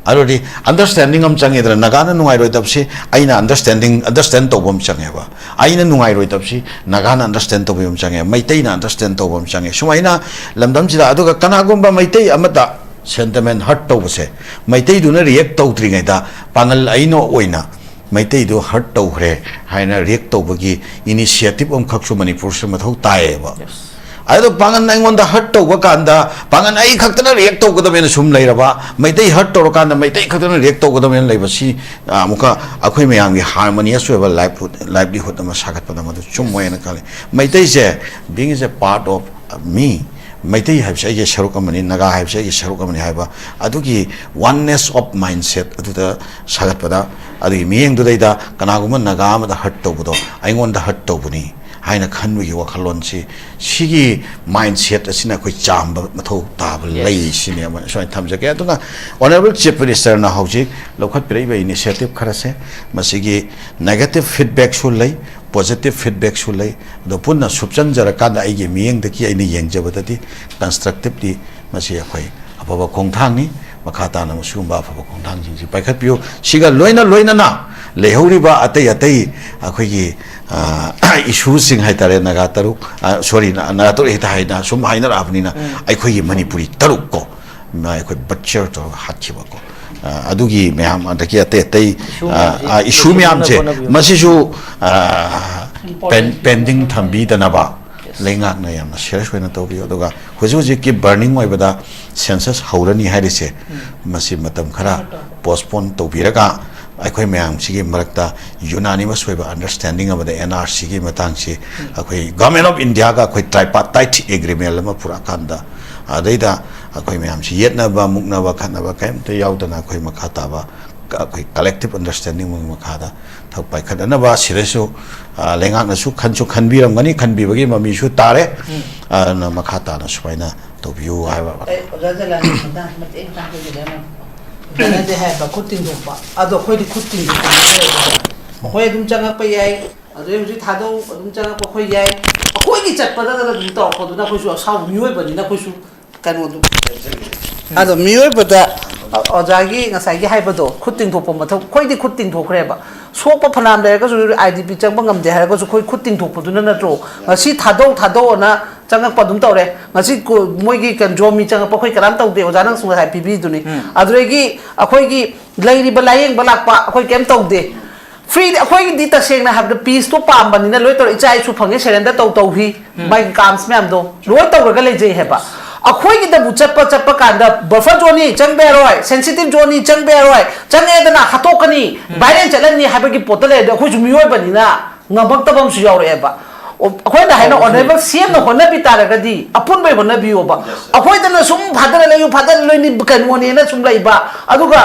ꯑꯗꯨꯗꯤ ꯑꯟꯗꯔꯁ꯭ꯇꯦꯟꯗꯤꯡ ꯑꯃ ꯆꯪꯉꯦꯗꯅ꯫ ꯅꯥꯒꯥꯅ ꯅꯨꯡꯉꯥꯏꯔꯣꯏꯗꯕꯁꯤ ꯑꯩꯅ ꯑꯟꯗꯔꯁ꯭ꯇꯦꯟꯗꯤꯡ, ꯑꯟꯗꯔꯁ꯭ꯇꯦꯟ ꯇꯧꯕ ꯑꯃ ꯆꯪꯉꯦꯕ꯫ ꯑꯩꯅ ꯅꯨꯡꯉꯥꯏꯔꯣꯏꯗꯕꯁꯤ ꯅꯥꯒꯥꯅ ꯑꯟꯗꯔꯁ꯭ꯇꯦꯟ ꯇꯧꯕ ꯑꯃ ꯆꯪꯉꯦ, ꯃꯩꯇꯩꯅ ꯑꯟꯗꯔꯁ꯭ꯇꯦꯟ ꯇꯧꯕ ꯑꯃ ꯆꯪꯉꯦ꯫ ꯁꯨꯃꯥꯏꯅ ꯂꯝꯗꯝꯁꯤꯗ, ꯑꯗꯨꯒ ꯀꯅꯥꯒꯨꯝꯕ ꯃꯩꯇꯩ ꯑꯃꯗ ꯁꯦꯟꯇꯤꯃꯦꯟ ꯍꯔꯠ ꯇꯧꯕꯁꯦ, ꯃꯩꯇꯩꯗꯨꯅ ꯔꯤꯌꯦꯛ ꯇꯧꯗ꯭ꯔꯤꯉꯩꯗ ꯄꯥꯡꯒꯜ ꯑꯩꯅ ꯑꯣꯏꯅ ꯃꯩꯇꯩꯗꯨ ꯍꯔꯠ ꯇꯧꯈ꯭ꯔꯦ ꯍꯥꯏꯅ ꯔꯤꯌꯦꯛ ꯇꯧꯕꯒꯤ ꯏꯅꯤꯁꯤꯌꯦꯇꯤꯚ ꯑꯃꯈꯛꯁꯨ ꯃꯅꯤꯄꯨꯔꯁꯤꯗ ꯃꯊꯧ ꯇꯥꯏꯌꯦꯕ꯫ Yes. ꯑꯗꯣ ꯄꯥꯡꯒꯜ ꯑꯩꯉꯣꯟꯗ ꯍꯔꯠ ꯇꯧꯕ ꯀꯥꯟꯗ ꯄꯥꯡꯒꯜ ꯑꯩ ꯈꯛꯇꯅ ꯔꯤꯌꯦꯛ ꯇꯧꯒꯗꯕꯅꯦꯅ ꯁꯨꯝ ꯂꯩꯔꯕ, ꯃꯩꯇꯩ ꯍꯔꯠ ꯇꯧꯔꯀꯥꯟꯗ ꯃꯩꯇꯩ ꯈꯛꯇꯅ ꯔꯤꯌꯦꯛ ꯇꯧꯒꯗꯕꯅꯦꯅ ꯂꯩꯕꯁꯤ, ꯑ, ꯑꯃꯨꯛꯀ ꯑꯩꯈꯣꯏ ꯃꯌꯥꯝꯒꯤ ꯍꯥꯔꯃꯣꯅꯤꯌꯁ ꯑꯣꯏꯕ ꯂꯥꯏꯐꯍꯨꯗ, ꯂꯥꯏꯚꯂꯤꯍꯨꯗ ꯑꯃ ꯁꯥꯒꯠꯄꯗ ꯃꯗꯨ ꯆꯨꯝꯃꯣꯏꯅ ꯈꯜꯂꯤ꯫ ꯃꯩꯇꯩꯁꯦ, being is a part of me, Meitei ꯍꯥꯏꯕꯁꯦ ꯑꯩꯒꯤ ꯁꯔꯨꯛ ꯑꯃꯅꯤ, ꯅꯥꯒꯥ ꯍꯥꯏꯕꯁꯦ ꯑꯩꯒꯤ ꯁꯔꯨꯛ ꯑꯃꯅꯤ ꯍꯥꯏꯕ ꯑꯗꯨꯒꯤ oneness of mindset ꯑꯗꯨꯗ ꯁꯥꯒꯠꯄꯗ, ꯑꯗꯨꯒꯤ ꯃꯤꯠꯌꯦꯡꯗꯨꯗꯩꯗ ꯀꯅꯥꯒꯨꯝꯕ ꯅꯥꯒꯥ ꯑꯃꯗ ꯍꯔꯠ ꯇꯧꯕꯗꯣ ꯑꯩꯉꯣꯟꯗ ꯍꯔꯠ ꯇꯧꯕꯅꯤ ꯍꯥꯏꯅ ꯈꯟꯕꯒꯤ ꯋꯥꯈꯜꯂꯣꯟꯁꯤ, ꯁꯤꯒꯤ ꯃꯥꯏꯟꯁꯦꯠ ꯑꯁꯤꯅ ꯑꯩꯈꯣꯏ ꯆꯥꯝꯕ ꯃꯊꯧ ꯇꯥꯕ ꯂꯩ ꯁꯤꯅꯤ ꯑꯃ ꯁꯨꯃꯥꯏꯅ ꯊꯝꯖꯒꯦ꯫ ꯑꯗꯨꯒ Honourable Chief Minister ꯅ ꯍꯧꯖꯤꯛ ꯂꯧꯈꯠꯄꯤꯔꯛꯏꯕ ꯏꯅꯤꯁꯤꯌꯦꯇꯤꯚ ꯈꯔꯁꯦ, ꯃꯁꯤꯒꯤ ꯅꯦꯒꯦꯇꯤꯚ ꯐꯤꯗꯕꯦꯛꯁꯨ ꯂꯩ, ꯄꯣꯖꯤꯇꯤꯚ ꯐꯤꯗꯕꯦꯛꯁꯨ ꯂꯩ꯫ ꯑꯗꯣ ꯄꯨꯟꯅ ꯁꯨꯞꯆꯟꯖꯔꯀꯥꯟꯗ ꯑꯩꯒꯤ ꯃꯤꯠꯌꯦꯡꯗꯒꯤ ꯑꯩꯅ ꯌꯦꯡꯖꯕꯗꯗꯤ ꯀꯟꯁꯇ꯭ꯔꯛꯇꯤꯚꯂꯤ ꯃꯁꯤ ꯑꯩꯈꯣꯏ ꯑꯐꯕ ꯈꯣꯡꯊꯥꯡꯅꯤ꯫ ꯃꯈꯥ ꯇꯥꯅ ꯃꯁꯤꯒꯨꯝꯕ ꯑꯐꯕ ꯈꯣꯡꯊꯥꯡꯁꯤꯡꯁꯤ ꯄꯥꯏꯈꯠꯄꯤꯌꯨ꯫ ꯁꯤꯒ ꯂꯣꯏꯅ ꯂꯣꯏꯅꯅ ꯂꯩꯍꯧꯔꯤꯕ ꯑꯇꯩ ꯑꯇꯩ ꯑꯩꯈꯣꯏꯒꯤ, ꯑ, ꯏꯁꯨꯁꯤꯡ ꯍꯥꯏꯇꯥꯔꯦ, ꯅꯥꯒꯥ ꯇꯔꯨꯛ, ꯑ, ꯁꯣꯔꯤ, ꯅꯥ-, ꯅꯥꯒꯥ ꯇꯔꯨꯛ ꯍꯦꯛꯇ ꯍꯥꯏꯅ ꯁꯨꯝ ꯍꯥꯏꯅꯔꯛꯑꯕꯅꯤꯅ, ꯎꯝ꯫ ꯑꯩꯈꯣꯏꯒꯤ ꯃꯅꯤꯄꯨꯔꯤ ꯇꯔꯨꯛ ꯀꯣ, ꯃ-, ꯑꯩꯈꯣꯏ ꯕꯠꯆꯔ ꯇꯧꯔꯒ ꯍꯥꯠꯈꯤꯕꯀꯣ, ꯑ, ꯑꯗꯨꯒꯤ ꯃꯌꯥꯝ, ꯑꯗꯒꯤ ꯑꯇꯩ ꯑꯇꯩ, ꯏꯁꯨ ꯑ, ꯃꯌꯥꯝꯁꯤ ꯑ, ꯏꯁꯨ ꯂꯣꯏꯁꯤꯟꯅꯕ ꯃꯌꯥꯝꯁꯦ ꯍꯣꯠꯅꯕꯤꯌꯨ꯫ ꯃꯁꯤꯁꯨ, ꯑ, ꯄꯦꯟ-, ꯄꯦꯟꯗꯤꯡ ꯊꯝꯕꯤꯗꯅꯕ ꯂꯩꯉꯥꯛꯅ ꯌꯥꯝꯅ ꯁꯤꯔꯤꯌꯁ ꯑꯣꯏꯅ ꯇꯧꯕꯤꯌꯨ꯫ ꯑꯗꯨꯒ ꯍꯧꯖꯤꯛ ꯍꯧꯖꯤꯛꯀꯤ ꯕꯔꯅꯤꯡ ꯑꯣꯏꯕꯗ ꯁꯦꯟꯁꯁ ꯍꯧꯔꯅꯤ ꯍꯥꯏꯔꯤꯁꯦ, ꯎꯝ꯫ ꯃꯁꯤ ꯃꯇꯝ ꯈꯔ ꯄꯣꯁꯄꯣꯟ ꯇꯧꯕꯤꯔꯒ, ꯑꯩꯈꯣꯏ ꯃꯌꯥꯝꯁꯤꯒꯤ ꯃꯔꯛꯇ ꯌꯨꯅꯥꯅꯤꯃꯁ ꯑꯣꯏꯕ ꯑꯟꯗꯔꯁꯇꯦꯟꯗꯤꯡ ꯑꯃꯗ ꯑꯦꯟ ꯑꯥꯔ ꯁꯤꯒꯤ ꯃꯇꯥꯡꯁꯤ ꯎꯝ꯫ ꯑꯩꯈꯣꯏ ꯒꯚꯔꯟꯃꯦꯟ ꯑꯣꯐ ꯏꯟꯗꯤꯌꯥꯒ ꯑꯩꯈꯣꯏ ꯇ꯭ꯔꯥꯏꯄꯥꯔꯇꯥꯏꯠ ꯑꯦꯒ꯭ꯔꯤꯃꯦꯟ ꯑꯃ ꯄꯨꯔꯛꯑꯀꯥꯟꯗ, ꯑꯗꯩꯗ ꯑꯩꯈꯣꯏ ꯃꯌꯥꯝꯁꯤ ꯌꯦꯠꯅꯕ, ꯃꯨꯛꯅꯕ, ꯈꯠꯅꯕ ꯀꯔꯤꯝꯇ ꯌꯥꯎꯗꯅ ꯑꯩꯈꯣꯏ ꯃꯈꯥ ꯇꯥꯕ ꯀ-, ꯑꯩꯈꯣꯏ ꯀꯂꯦꯛꯇꯤꯚ ꯑꯟꯗꯔꯁꯇꯦꯟꯗꯤꯡ ꯑꯃꯒꯤ ꯃꯈꯥꯗ ꯊꯕꯛ ꯄꯥꯏꯈꯠꯅꯅꯕ ꯁꯤꯗꯁꯨ, ꯑ, ꯂꯩꯉꯥꯛꯅꯁꯨ ꯈꯟꯁꯨ ꯈꯟꯕꯤꯔꯝꯒꯅꯤ, ꯈꯟꯕꯤꯕꯒꯤ ꯃꯃꯤꯁꯨ ꯇꯥꯔꯦ꯫ ꯎꯝ꯫ ꯑꯗꯨꯅ ꯃꯈꯥ ꯇꯥꯅ ꯁꯨꯃꯥꯏꯅ ꯇꯧꯕꯤꯌꯨ ꯍꯥꯏꯕ꯫ ꯑꯩ ꯑꯣꯖꯥ ꯖꯂꯥꯟꯒꯤ ꯃꯇꯥꯡ ꯃꯇꯦꯛ ꯑꯃꯇ ꯍꯥꯏꯖꯒꯦ꯫ ꯑꯣꯖꯥꯅꯗꯤ ꯍꯥꯏꯕ ꯈꯨꯠ ꯇꯤꯡꯊꯣꯛꯄ, ꯑꯗꯣ ꯑꯩꯈꯣꯏꯗꯤ ꯈꯨꯠ ꯇꯤꯡꯊꯣꯛꯄ ꯉꯝꯗ꯭ꯔꯦꯕ꯫ ꯃꯈꯣꯏ ꯑꯗꯨꯝ ꯆꯪꯉꯛꯄ ꯌꯥꯏ, ꯑꯗꯨꯗꯩ ꯍꯧꯖꯤꯛ ꯊꯥꯗꯧ ꯑꯗꯨꯝ ꯆꯪꯉꯛꯄ ꯑꯩꯈꯣꯏ ꯌꯥꯏ꯫ ꯑꯩꯈꯣꯏꯒꯤ ꯆꯠꯄꯗ ꯑꯗꯨꯝ ꯇꯧꯔꯛꯄꯗꯨꯅ ꯑꯩꯈꯣꯏꯁꯨ ꯑꯁꯥꯎꯕ ꯃꯤꯑꯣꯏꯕꯅꯤꯅ ꯑꯩꯈꯣꯏꯁꯨ ꯀꯩꯅꯣꯗꯨ꯫ ꯑꯗꯣ ꯃꯤꯑꯣꯏꯕꯗ, ꯑ, ꯑꯣꯖꯥꯒꯤ ꯉꯁꯥꯏꯒꯤ ꯍꯥꯏꯕꯗꯣ, ꯈꯨꯠ ꯇꯤꯡꯊꯣꯛꯄ ꯃꯊꯧ, ꯑꯩꯈꯣꯏꯗꯤ ꯈꯨꯠ ꯇꯤꯡꯊꯣꯛꯈ꯭ꯔꯦꯕ꯫ ꯁꯣꯛꯄ ꯐꯅꯌꯥꯝ ꯂꯩꯔꯒꯁꯨ, ꯑꯥꯏ ꯗꯤ ꯄꯤ ꯆꯪꯕ ꯉꯝꯗꯦ ꯍꯥꯏꯔꯒꯁꯨ, ꯑꯩꯈꯣꯏ ꯈꯨꯠ ꯇꯤꯡꯊꯣꯛꯄꯗꯨꯅ ꯅꯠꯇ꯭ꯔꯣ? ꯉꯁꯤ ꯊꯥꯗꯧ, ꯊꯥꯗꯧꯑꯅ ꯆꯪꯉꯛꯄ ꯑꯗꯨꯝ ꯇꯧꯔꯦ꯫ ꯉꯁꯤ ꯀꯣ-, ꯃꯣꯏꯒꯤ ꯀꯩꯅꯣ, ꯖꯣꯃꯤ ꯆꯪꯉꯛꯄ ꯑꯩꯈꯣꯏ ꯀꯅꯥꯝ ꯇꯧꯗꯦ, ꯑꯣꯖꯥ ꯅꯪꯁꯨ ꯉꯁꯥꯏ ꯄꯤꯕꯤꯗꯨꯅꯤ꯫ ꯎꯝ꯫ ꯑꯗꯨꯗꯒꯤ ꯑꯩꯈꯣꯏꯒꯤ ꯂꯩꯔꯤꯕ ꯂꯥꯌꯦꯡꯕ ꯂꯥꯛꯄ ꯑꯩꯈꯣꯏ ꯀꯩꯝ ꯇꯧꯗꯦ꯫ ꯐ꯭ꯔꯤꯗ ꯑꯩꯈꯣꯏꯒꯤꯗꯤ ꯇꯁꯦꯡꯅ ꯍꯥꯏꯕꯗ ꯄꯤꯁꯇꯣ ꯄꯥꯝꯕꯅꯤꯅ ꯂꯣꯏ ꯇꯧꯔꯦ꯫ ꯏꯆꯥ ꯏꯁꯨ ꯐꯪꯉꯦ, ꯁꯦꯔꯦꯟꯗꯔ ꯇꯧ ꯇꯧꯍꯤ, ꯎꯝ꯫ ꯃꯥꯒꯤ ꯀꯥꯝꯁ ꯃꯌꯥꯝꯗꯣ ꯂꯣꯏ ꯇꯧꯔꯒ ꯂꯩꯖꯩ ꯍꯥꯏꯕ꯫ ꯑꯩꯈꯣꯏꯒꯤꯗꯕꯨ ꯆꯠꯄ, ꯆꯠꯄ ꯀꯥꯟꯗ ꯕꯐꯔ ꯖꯣꯟꯅꯤ ꯆꯪꯕ ꯌꯥꯔꯣꯏ, ꯁꯦꯟꯁꯤꯇꯤꯚ ꯖꯣꯟꯅꯤ ꯆꯪꯕ ꯌꯥꯔꯣꯏ, ꯆꯪꯉꯛꯑꯦꯗꯅ ꯍꯥꯠꯇꯣꯛꯀꯅꯤ, ꯎꯝ꯫ ꯚꯥꯏꯔꯦꯟ ꯆꯠꯂꯅꯤ ꯍꯥꯏꯕꯒꯤ ꯄꯣꯠꯇ ꯂꯩꯔꯗꯤ ꯑꯩꯈꯣꯏꯁꯨ ꯃꯤꯑꯣꯏꯕꯅꯤꯅ ꯉꯝꯃꯛꯇꯕ ꯑꯃꯁꯨ ꯌꯥꯎꯔꯛꯑꯦꯕ꯫ ꯑꯣ, ꯑꯩꯈꯣꯏꯅ ꯍꯥꯏꯅ ꯍꯣꯏ, ꯍꯣꯏ꯫ ꯑꯣꯅꯔꯦꯕꯜ ꯁꯤ ꯑꯦꯝꯅ ꯍꯣꯠꯅꯕꯤ ꯇꯥꯔꯒꯗꯤ ꯑꯄꯨꯟꯕꯩ ꯍꯣꯠꯅꯕꯤꯌꯣꯕ꯫ Yes, sir꯫ ꯑꯩꯈꯣꯏꯗꯅ ꯁꯨꯝ ꯐꯥꯗꯔ ꯂꯩꯌꯨ, ꯐꯥꯗꯔ ꯂꯣꯏꯅꯤ ꯀꯩꯅꯣꯅꯦꯅ ꯁꯨꯝ ꯂꯩꯕ꯫ ꯑꯗꯨꯒ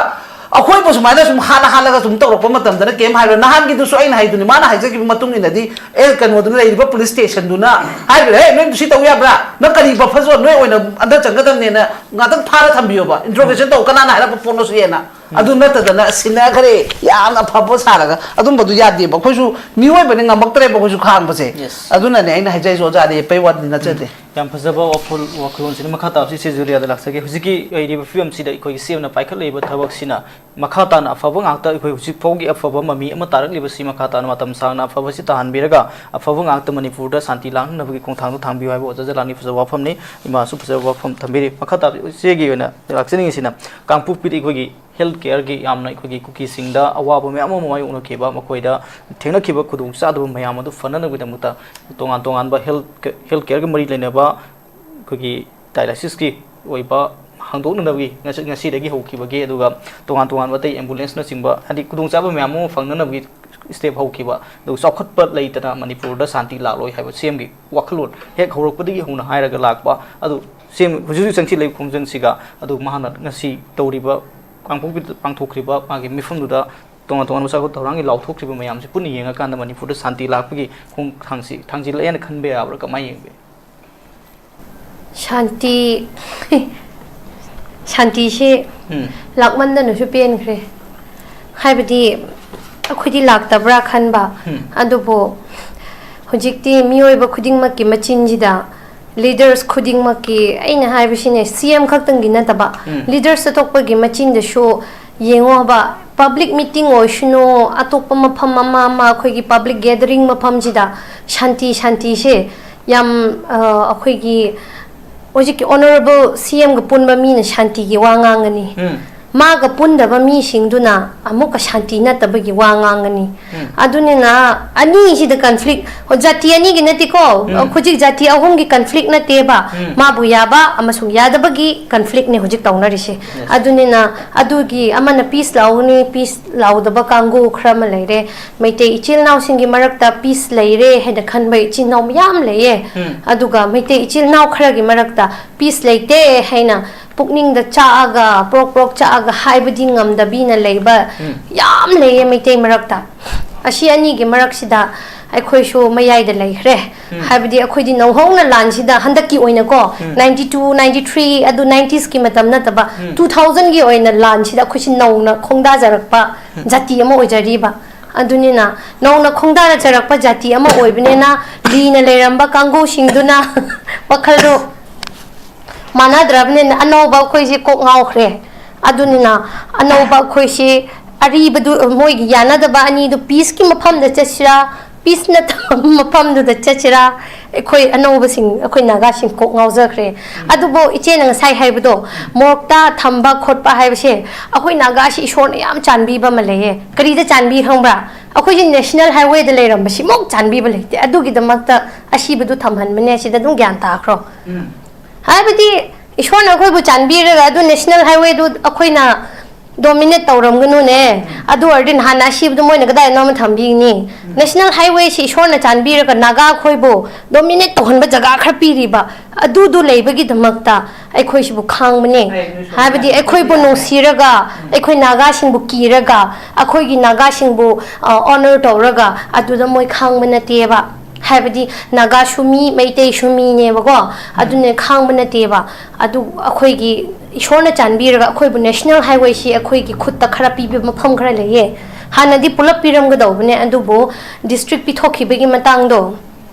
ꯑꯩꯈꯣꯏꯕꯨ ꯁꯨꯃꯥꯏꯅ ꯁꯨꯝ ꯍꯥꯠꯂ ꯍꯥꯠꯂꯒ ꯁꯨꯝ ꯇꯧꯔꯛꯄ ꯃꯇꯝꯗꯅ ꯀꯩꯝ ꯍꯥꯏꯔꯣꯏ꯫ ꯅꯍꯥꯟꯒꯤꯗꯨꯁꯨ ꯑꯩꯅ ꯍꯥꯏꯗꯨꯅꯤ, ꯃꯥꯅ ꯍꯥꯏꯖꯈꯤꯕ ꯃꯇꯨꯡ ꯏꯟꯅꯗꯤ ꯑꯦ ꯀꯩꯅꯣꯗꯨꯅ, ꯂꯩꯔꯤꯕ ꯄꯨꯂꯤꯁ ꯁ꯭ꯇꯦꯁꯟꯗꯨꯅ ꯍꯥꯏꯈ꯭ꯔꯦ, "ꯍꯦ, ꯅꯣꯏ ꯁꯤ ꯇꯧ ꯌꯥꯕ꯭ꯔꯥ? ꯅꯪ ꯀꯔꯤ ꯕꯐꯔ ꯖꯣꯟ? ꯅꯣꯏ ꯑꯣꯏꯅ ꯑꯟꯗꯔ ꯆꯪꯒꯗꯕꯅꯦꯅ ꯉꯥꯛꯇꯪ ꯐꯥꯔ ꯊꯝꯕꯤꯌꯣꯕ, ꯏꯟꯇ꯭ꯔꯣꯒꯦꯁꯟ ꯇꯧ, ꯀꯅꯥꯅ ꯍꯥꯏꯔꯛꯄ ꯄꯣꯠꯅꯣ ꯁꯤꯅ?" ꯑꯗꯨ ꯅꯠꯇꯗꯅ ꯁꯤꯟꯅꯈ꯭ꯔꯦ, ꯌꯥꯝꯅ ꯐꯕ ꯁꯥꯔꯒ꯫ ꯑꯗꯨꯝꯕꯗꯨ ꯌꯥꯗꯦꯕ꯫ ꯑꯩꯈꯣꯏꯁꯨ ꯃꯤꯑꯣꯏꯕꯅꯤ, ꯉꯝꯃꯛꯇ꯭ꯔꯦꯕ ꯑꯩꯈꯣꯏꯁꯨ ꯈꯥꯡꯕꯁꯦ꯫ Yes. ꯑꯗꯨꯅꯅꯦ ꯑꯩꯅ ꯍꯥꯏꯖꯔꯤꯁꯦ, ꯑꯣꯖꯥ, ꯑꯔꯦꯞꯄꯩ ꯋꯥꯗꯤ ꯅꯠꯆꯗꯦ꯫ ꯌꯥꯝ ꯐꯖꯕ ꯋꯥꯈꯜ, ꯋꯥꯈꯜꯂꯣꯟꯁꯤꯅꯤ꯫ ꯃꯈꯥ ꯇꯥꯕꯁꯤ ꯏꯆꯦ ꯖꯨꯂꯤꯌꯥꯗ ꯂꯥꯛꯆꯒꯦ꯫ ꯍꯧꯖꯤꯛꯀꯤ ꯂꯩꯔꯤꯕ ꯐꯤꯕꯝꯁꯤꯗ ꯑꯩꯈꯣꯏꯒꯤ ꯁꯤ ꯑꯦꯝꯅ ꯄꯥꯏꯈꯠꯂꯛꯏꯕ ꯊꯕꯛꯁꯤꯅ ꯃꯈꯥ ꯇꯥꯅ ꯑꯐꯕ ꯉꯥꯛꯇ, ꯑꯩꯈꯣꯏ ꯍꯧꯖꯤꯛ ꯐꯥꯎꯒꯤ ꯑꯐꯕ ꯃꯃꯤ ꯑꯃ ꯇꯥꯔꯛꯂꯤꯕꯁꯤ ꯃꯈꯥ ꯇꯥꯅ ꯃꯇꯝ ꯁꯥꯡꯅ ꯑꯐꯕꯁꯤ ꯇꯥꯍꯟꯕꯤꯔꯒ ꯑꯐꯕ ꯉꯥꯛꯇ ꯃꯅꯤꯄꯨꯔꯗ ꯁꯥꯟꯇꯤ ꯂꯥꯛꯅꯅꯕꯒꯤ ꯈꯣꯡꯊꯥꯡꯗꯨ ꯊꯥꯡꯕꯤꯌꯨ ꯍꯥꯏꯕ ꯑꯣꯖꯥ ꯖꯂꯥꯟꯒꯤ ꯐꯖꯕ ꯋꯥꯐꯝꯅꯤ꯫ ꯏꯃꯥꯁꯨ ꯐꯖꯕ ꯋꯥꯐꯝ ꯊꯝꯕꯤꯔꯤ꯫ ꯃꯈꯥ ꯇꯥꯕ ꯏꯆꯦꯒꯤ ꯑꯣꯏꯅ ꯂꯥꯛꯆꯅꯤꯡꯉꯤꯁꯤꯅ ꯀꯥꯡꯄꯣꯛꯄꯤꯗ ꯑꯩꯈꯣꯏꯒꯤ ꯍꯦꯜꯊ ꯀꯦꯌꯔꯒꯤ ꯌꯥꯝꯅ ꯑꯩꯈꯣꯏꯒꯤ ꯀꯨꯀꯤꯁꯤꯡꯗ ꯑꯋꯥꯕ ꯃꯌꯥꯝ ꯑꯃ ꯃꯥꯌꯣꯛꯅꯈꯤꯕ, ꯃꯈꯣꯏꯗ ꯊꯦꯡꯅꯈꯤꯕ ꯈꯨꯗꯣꯡꯆꯥꯗꯕ ꯃꯌꯥꯝ ꯑꯗꯨ ꯐꯅꯅꯕꯒꯤꯗꯃꯛꯇ ꯇꯣꯉꯥꯟ ꯇꯣꯉꯥꯟꯕ ꯍꯦꯜꯊ, ꯍꯦꯜꯊ ꯀꯦꯌꯔꯒ ꯃꯔꯤ ꯂꯩꯅꯕ ꯑꯩꯈꯣꯏꯒꯤ ꯗꯥꯏꯂꯥꯏꯁꯤꯁꯀꯤ ꯑꯣꯏꯕ ꯍꯥꯡꯗꯣꯛꯅꯅꯕꯒꯤ ꯉꯁꯤ, ꯉꯁꯤꯗꯒꯤ ꯍꯧꯈꯤꯕꯒꯤ, ꯑꯗꯨꯒ ꯇꯣꯉꯥꯟ ꯇꯣꯉꯥꯟꯕ ꯑꯇꯩ ꯑꯦꯝꯕꯨꯂꯦꯟꯁꯅꯆꯤꯡꯕ, ꯍꯥꯏꯗꯤ ꯈꯨꯗꯣꯡꯆꯥꯕ ꯃꯌꯥꯝ ꯑꯃ ꯐꯪꯅꯅꯕꯒꯤ ꯁ꯭ꯇꯦꯞ ꯍꯧꯈꯤꯕ, ꯑꯗꯨꯒ ꯆꯥꯎꯈꯠꯄ ꯂꯩꯇꯅ ꯃꯅꯤꯄꯨꯔꯗ ꯁꯥꯟꯇꯤ ꯂꯥꯛꯂꯣꯏ ꯍꯥꯏꯕ ꯁꯤ ꯑꯦꯝꯒꯤ ꯋꯥꯈꯜꯂꯣꯟ ꯍꯦꯛ ꯍꯧꯔꯛꯄꯗꯒꯤ ꯍꯧꯅ ꯍꯥꯏꯔꯒ ꯂꯥꯛꯄ ꯑꯗꯨ ꯁꯤ ꯑꯦꯝ ꯍꯧꯖꯤꯛ ꯍꯧꯖꯤꯛ ꯆꯪꯁꯤꯜꯂꯛꯂꯤꯕ ꯈꯣꯡꯖꯪꯁꯤꯒ, ꯑꯗꯨ ꯃꯍꯥꯛꯅ ꯉꯁꯤ ꯇꯧꯔꯤꯕ, ꯀꯥꯡꯄꯣꯛꯄꯤꯗ ꯄꯥꯡꯊꯣꯛꯈ꯭ꯔꯤꯕ ꯃꯥꯒꯤ ꯃꯤꯐꯝꯗꯨꯗ ꯇꯣꯉꯥꯟ ꯇꯣꯉꯥꯟꯕ ꯆꯥꯎꯈꯠ ꯊꯧꯔꯥꯡꯒꯤ ꯂꯥꯎꯊꯣꯛꯈ꯭ꯔꯤꯕ ꯃꯌꯥꯝꯁꯦ ꯄꯨꯟꯅ ꯌꯦꯡꯉꯀꯥꯟꯗ ꯃꯅꯤꯄꯨꯔꯗ ꯁꯥꯟꯇꯤ ꯂꯥꯛꯄꯒꯤ ꯈꯣꯡꯊꯥꯡꯁꯤ ꯊꯥꯡꯖꯤꯜꯂꯛꯑꯦꯅ ꯈꯟꯕ ꯌꯥꯕ꯭ꯔꯥ? ꯀꯃꯥꯏꯅ ꯌꯦꯡꯕꯤ? ꯁꯥꯟꯇꯤ, ꯁꯥꯟꯇꯤꯁꯤ ꯎꯝ꯫ ꯂꯥꯛꯃꯟꯗꯅꯁꯨ ꯄꯦꯟꯈ꯭ꯔꯦ꯫ ꯍꯥꯏꯕꯗꯤ ꯑꯩꯈꯣꯏꯗꯤ ꯂꯥꯛꯇꯕ꯭ꯔꯥ ꯈꯟꯕ, ꯎꯝ꯫ ꯑꯗꯨꯕꯨ ꯍꯧꯖꯤꯛꯇꯤ ꯃꯤꯑꯣꯏꯕ ꯈꯨꯗꯤꯡꯃꯛꯀꯤ ꯃꯆꯤꯟꯁꯤꯗ, ꯂꯤꯗꯔꯁ ꯈꯨꯗꯤꯡꯃꯛꯀꯤ, ꯑꯩꯅ ꯍꯥꯏꯕꯁꯤꯅꯦ, ꯁꯤ ꯑꯦꯝ ꯈꯛꯇꯪꯒꯤ ꯅꯠꯇꯕ, ꯎꯝ꯫ ꯂꯤꯗꯔꯁ ꯑꯇꯣꯞꯄꯒꯤ ꯃꯆꯤꯟꯗꯁꯨ ꯌꯦꯡꯉꯣꯕ, ꯄꯕ꯭ꯂꯤꯛ ꯃꯤꯇꯤꯡ ꯑꯣꯏꯁꯅꯨ, ꯑꯇꯣꯞꯄ ꯃꯐꯝ ꯑꯃ ꯑꯃ, ꯑꯩꯈꯣꯏꯒꯤ ꯄꯕ꯭ꯂꯤꯛ ꯒꯦꯗꯔꯤꯡ ꯃꯐꯝꯁꯤꯗ ꯁꯥꯟꯇꯤ, ꯁꯥꯟꯇꯤꯁꯦ ꯌꯥꯝ, ꯑ, ꯑꯩꯈꯣꯏꯒꯤ ꯍꯧꯖꯤꯛꯀꯤ ꯑꯣꯅꯔꯦꯕꯜ ꯁꯤ ꯑꯦꯝꯒ ꯄꯨꯟꯕ ꯃꯤꯅ ꯁꯥꯟꯇꯤꯒꯤ ꯋꯥ ꯉꯥꯡꯒꯅꯤ꯫ ꯎꯝ꯫ ꯃꯥꯒ ꯄꯨꯟꯗꯕ ꯃꯤꯁꯤꯡꯗꯨꯅ ꯑꯃꯨꯛꯀ ꯁꯥꯟꯇꯤ ꯅꯠꯇꯕꯒꯤ ꯋꯥ ꯉꯥꯡꯒꯅꯤ꯫ ꯎꯝ꯫ ꯑꯗꯨꯅꯤꯅ ꯑꯅꯤꯁꯤꯗ ꯀꯟꯐ꯭ꯂꯤꯛ, ꯖꯥꯇꯤ ꯑꯅꯤꯒꯤ ꯅꯠꯇꯦꯀꯣ, ꯎꯝ꯫ ꯍꯧꯖꯤꯛ ꯖꯥꯇꯤ ꯑꯍꯨꯝꯒꯤ ꯀꯟꯐ꯭ꯂꯤꯛ ꯅꯠꯇꯦꯕ꯫ ꯎꯝ꯫ ꯃꯥꯕꯨ ꯌꯥꯕ ꯑꯃꯁꯨꯡ ꯌꯥꯗꯕꯒꯤ ꯀꯟꯐ꯭ꯂꯤꯛꯅꯦ ꯍꯧꯖꯤꯛ ꯇꯧꯅꯔꯤꯁꯦ꯫ Yes. ꯑꯗꯨꯅꯤꯅ ꯑꯗꯨꯒꯤ ꯑꯃꯅ ꯄꯤꯁ ꯂꯥꯎꯒꯅꯤ, ꯄꯤꯁ ꯂꯥꯎꯗꯕ ꯀꯥꯡꯕꯨ ꯈꯔ ꯑꯃ ꯂꯩꯔꯦ꯫ ꯃꯩꯇꯩ ꯏꯆꯤꯜ ꯏꯅꯥꯎꯁꯤꯡꯒꯤ ꯃꯔꯛꯇ ꯄꯤꯁ ꯂꯩꯔꯦ ꯍꯥꯏꯅ ꯈꯟꯕ ꯏꯆꯤꯜ ꯏꯅꯥꯎ ꯃꯌꯥꯝ ꯂꯩꯌꯦ꯫ ꯎꯝ꯫ ꯑꯗꯨꯒ ꯃꯩꯇꯩ ꯏꯆꯤꯜ ꯏꯅꯥꯎ ꯈꯔꯒꯤ ꯃꯔꯛꯇ ꯄꯤꯁ ꯂꯩꯇꯦ ꯍꯥꯏꯅ ꯄꯨꯛꯅꯤꯡꯗ ꯆꯥꯛꯑꯒ, ꯄ꯭ꯔꯣꯛ ꯄ꯭ꯔꯣꯛ ꯆꯥꯛꯑꯒ ꯍꯥꯏꯕꯗꯤ ꯉꯝꯗꯕꯤꯅ ꯂꯩꯕ ꯎꯝ꯫ ꯌꯥꯝ ꯂꯩꯌꯦ ꯃꯩꯇꯩ ꯃꯔꯛꯇ꯫ ꯑꯁꯤ ꯑꯅꯤꯒꯤ ꯃꯔꯛꯁꯤꯗ ꯑꯩꯈꯣꯏꯁꯨ ꯃꯌꯥꯏꯗ ꯂꯩꯈ꯭ꯔꯦ꯫ ꯎꯝ꯫ ꯍꯥꯏꯕꯗꯤ ꯑꯩꯈꯣꯏꯗꯤ ꯅꯧꯍꯧꯅ ꯂꯥꯟꯁꯤꯗ, ꯍꯟꯗꯛꯀꯤ ꯑꯣꯏꯅꯀꯣ, ꯎꯝ꯫ ninety two, ninety three, ꯑꯗꯨ nineties ꯀꯤ ꯃꯇꯝ ꯅꯠꯇꯕ, ꯎꯝ꯫ two thousand ꯒꯤ ꯑꯣꯏꯅ ꯂꯥꯟꯁꯤꯗ ꯑꯩꯈꯣꯏꯁꯤ ꯅꯧꯅ ꯈꯣꯡꯗꯥꯖꯔꯛꯄ ꯎꯝ꯫ ꯖꯥꯇꯤ ꯑꯃ ꯑꯣꯏꯖꯔꯤꯕ꯫ ꯑꯗꯨꯅꯤꯅ ꯅꯧꯅ ꯈꯣꯡꯗꯥꯖꯔꯛꯄ ꯖꯥꯇꯤ ꯑꯃ ꯑꯣꯏꯕꯅꯤꯅ, ꯂꯤꯅ ꯂꯩꯔꯝꯕ ꯀꯥꯡꯕꯨꯁꯤꯡꯗꯨꯅ ꯋꯥꯈꯜꯗꯣ ꯃꯥꯟꯅꯗ꯭ꯔꯕꯅꯤꯅ ꯑꯅꯧꯕ ꯑꯩꯈꯣꯏꯁꯦ ꯀꯣꯛ ꯉꯥꯎꯈ꯭ꯔꯦ꯫ ꯑꯗꯨꯅꯤꯅ ꯑꯅꯧꯕ ꯑꯩꯈꯣꯏꯁꯦ ꯑꯔꯤꯕꯗꯨ, ꯃꯣꯏꯒꯤ ꯌꯥꯅꯗꯕ ꯑꯅꯤꯗꯨ peace ꯀꯤ ꯃꯐꯝꯗ ꯆꯠꯁꯤꯔꯥ, peace ꯅꯠꯇꯕ ꯃꯐꯝꯗꯨꯗ ꯆꯠꯁꯤꯔꯥ, ꯑꯩꯈꯣꯏ ꯑꯅꯧꯕꯁꯤꯡ, ꯑꯩꯈꯣꯏ ꯅꯥꯒꯥꯁꯤꯡ ꯀꯣꯛ ꯉꯥꯎꯖꯈ꯭ꯔꯦ꯫ ꯑꯗꯨꯕꯨ ꯏꯆꯦꯅ ꯉꯁꯥꯏ ꯍꯥꯏꯕꯗꯣ, ꯃꯣꯔꯒꯇ ꯊꯝꯕ ꯈꯣꯠꯄ ꯍꯥꯏꯕꯁꯦ, ꯑꯩꯈꯣꯏ ꯅꯥꯒꯥꯁꯤ ꯏꯁꯣꯔꯅ ꯌꯥꯝ ꯆꯥꯟꯕꯤꯕ ꯑꯃ ꯂꯩꯌꯦ꯫ ꯀꯔꯤꯗ ꯆꯥꯟꯕꯤ ꯈꯪꯕ꯭ꯔꯥ? ꯑꯩꯈꯣꯏꯁꯦ national highway ꯗ ꯂꯩꯔꯝꯕꯁꯤꯃꯨꯛ ꯆꯥꯟꯕꯤꯕ ꯂꯩꯇꯦ꯫ ꯑꯗꯨꯒꯤꯗꯃꯛꯇ ꯑꯁꯤꯕꯗꯨ ꯊꯝꯍꯟꯕꯅꯦ, ꯁꯤꯗ ꯑꯗꯨꯝ ꯒ꯭ꯌꯥꯟ ꯇꯥꯈ꯭ꯔꯣ꯫ ꯎꯝ꯫ ꯍꯥꯏꯕꯗꯤ ꯏꯁꯣꯔꯅ ꯑꯩꯈꯣꯏꯕꯨ ꯆꯥꯟꯕꯤꯔꯒ ꯑꯗꯨ national highway ꯗꯨ ꯑꯩꯈꯣꯏꯅ dominate ꯇꯧꯔꯝꯒꯅꯨꯅꯦ꯫ ꯎꯝ꯫ ꯑꯗꯨ ꯑꯣꯏꯔꯗꯤ ꯅꯍꯥꯟ ꯑꯁꯤꯕꯗꯨ ꯃꯣꯏꯅ ꯀꯗꯥꯏꯗꯅꯣ ꯑꯃ ꯊꯝꯕꯤꯒꯅꯤ? ꯎꯝ꯫ National highway ꯁꯤ ꯏꯁꯣꯔꯅ ꯆꯥꯟꯕꯤꯔꯒ ꯅꯥꯒꯥ ꯈꯣꯏꯕꯨ dominate ꯇꯧꯍꯟꯕ ꯖꯒꯥ ꯈꯔ ꯄꯤꯔꯤꯕ, ꯑꯗꯨꯗꯨ ꯂꯩꯕꯒꯤꯗꯃꯛꯇ ꯑꯩꯈꯣꯏꯁꯤꯕꯨ ꯈꯥꯡꯕꯅꯦ꯫ ꯑꯩ ꯅꯣꯏ ꯁꯣꯝꯗ ꯍꯥꯏꯕꯗꯤ ꯑꯩꯈꯣꯏꯕꯨ ꯅꯨꯡꯁꯤꯔꯒ, ꯎꯝ꯫ ꯑꯩꯈꯣꯏ ꯅꯥꯒꯥꯁꯤꯡꯕꯨ ꯀꯤꯔꯒ, ꯑꯩꯈꯣꯏꯒꯤ ꯅꯥꯒꯥꯁꯤꯡꯕꯨ, ꯑ, honour ꯇꯧꯔꯒ ꯑꯗꯨꯗ ꯃꯣꯏ ꯈꯥꯡꯕ ꯅꯠꯇꯦꯕ꯫ ꯍꯥꯏꯕꯗꯤ ꯅꯥꯒꯥꯁꯨ ꯃꯤ, ꯃꯩꯇꯩꯁꯨ ꯃꯤꯅꯦꯕꯀꯣ꯫ ꯎꯝ꯫ ꯑꯗꯨꯅ ꯈꯥꯡꯕ ꯅꯠꯇꯦꯕ꯫ ꯑꯗꯨ ꯑꯩꯈꯣꯏꯒꯤ ꯏꯁꯣꯔꯅ ꯆꯥꯟꯕꯤꯔꯒ ꯑꯩꯈꯣꯏꯕꯨ national highway ꯁꯤ ꯑꯩꯈꯣꯏꯒꯤ ꯈꯨꯠꯇ ꯈꯔ ꯄꯤꯕ ꯃꯐꯝ ꯈꯔ ꯂꯩꯌꯦ꯫ ꯍꯥꯟꯅꯗꯤ ꯄꯨꯂꯞ ꯄꯤꯔꯝꯒꯗꯧꯕꯅꯦ, ꯑꯗꯨꯕꯨ district ꯄꯤꯊꯣꯛꯈꯤꯕꯒꯤ ꯃꯇꯥꯡꯗꯣ,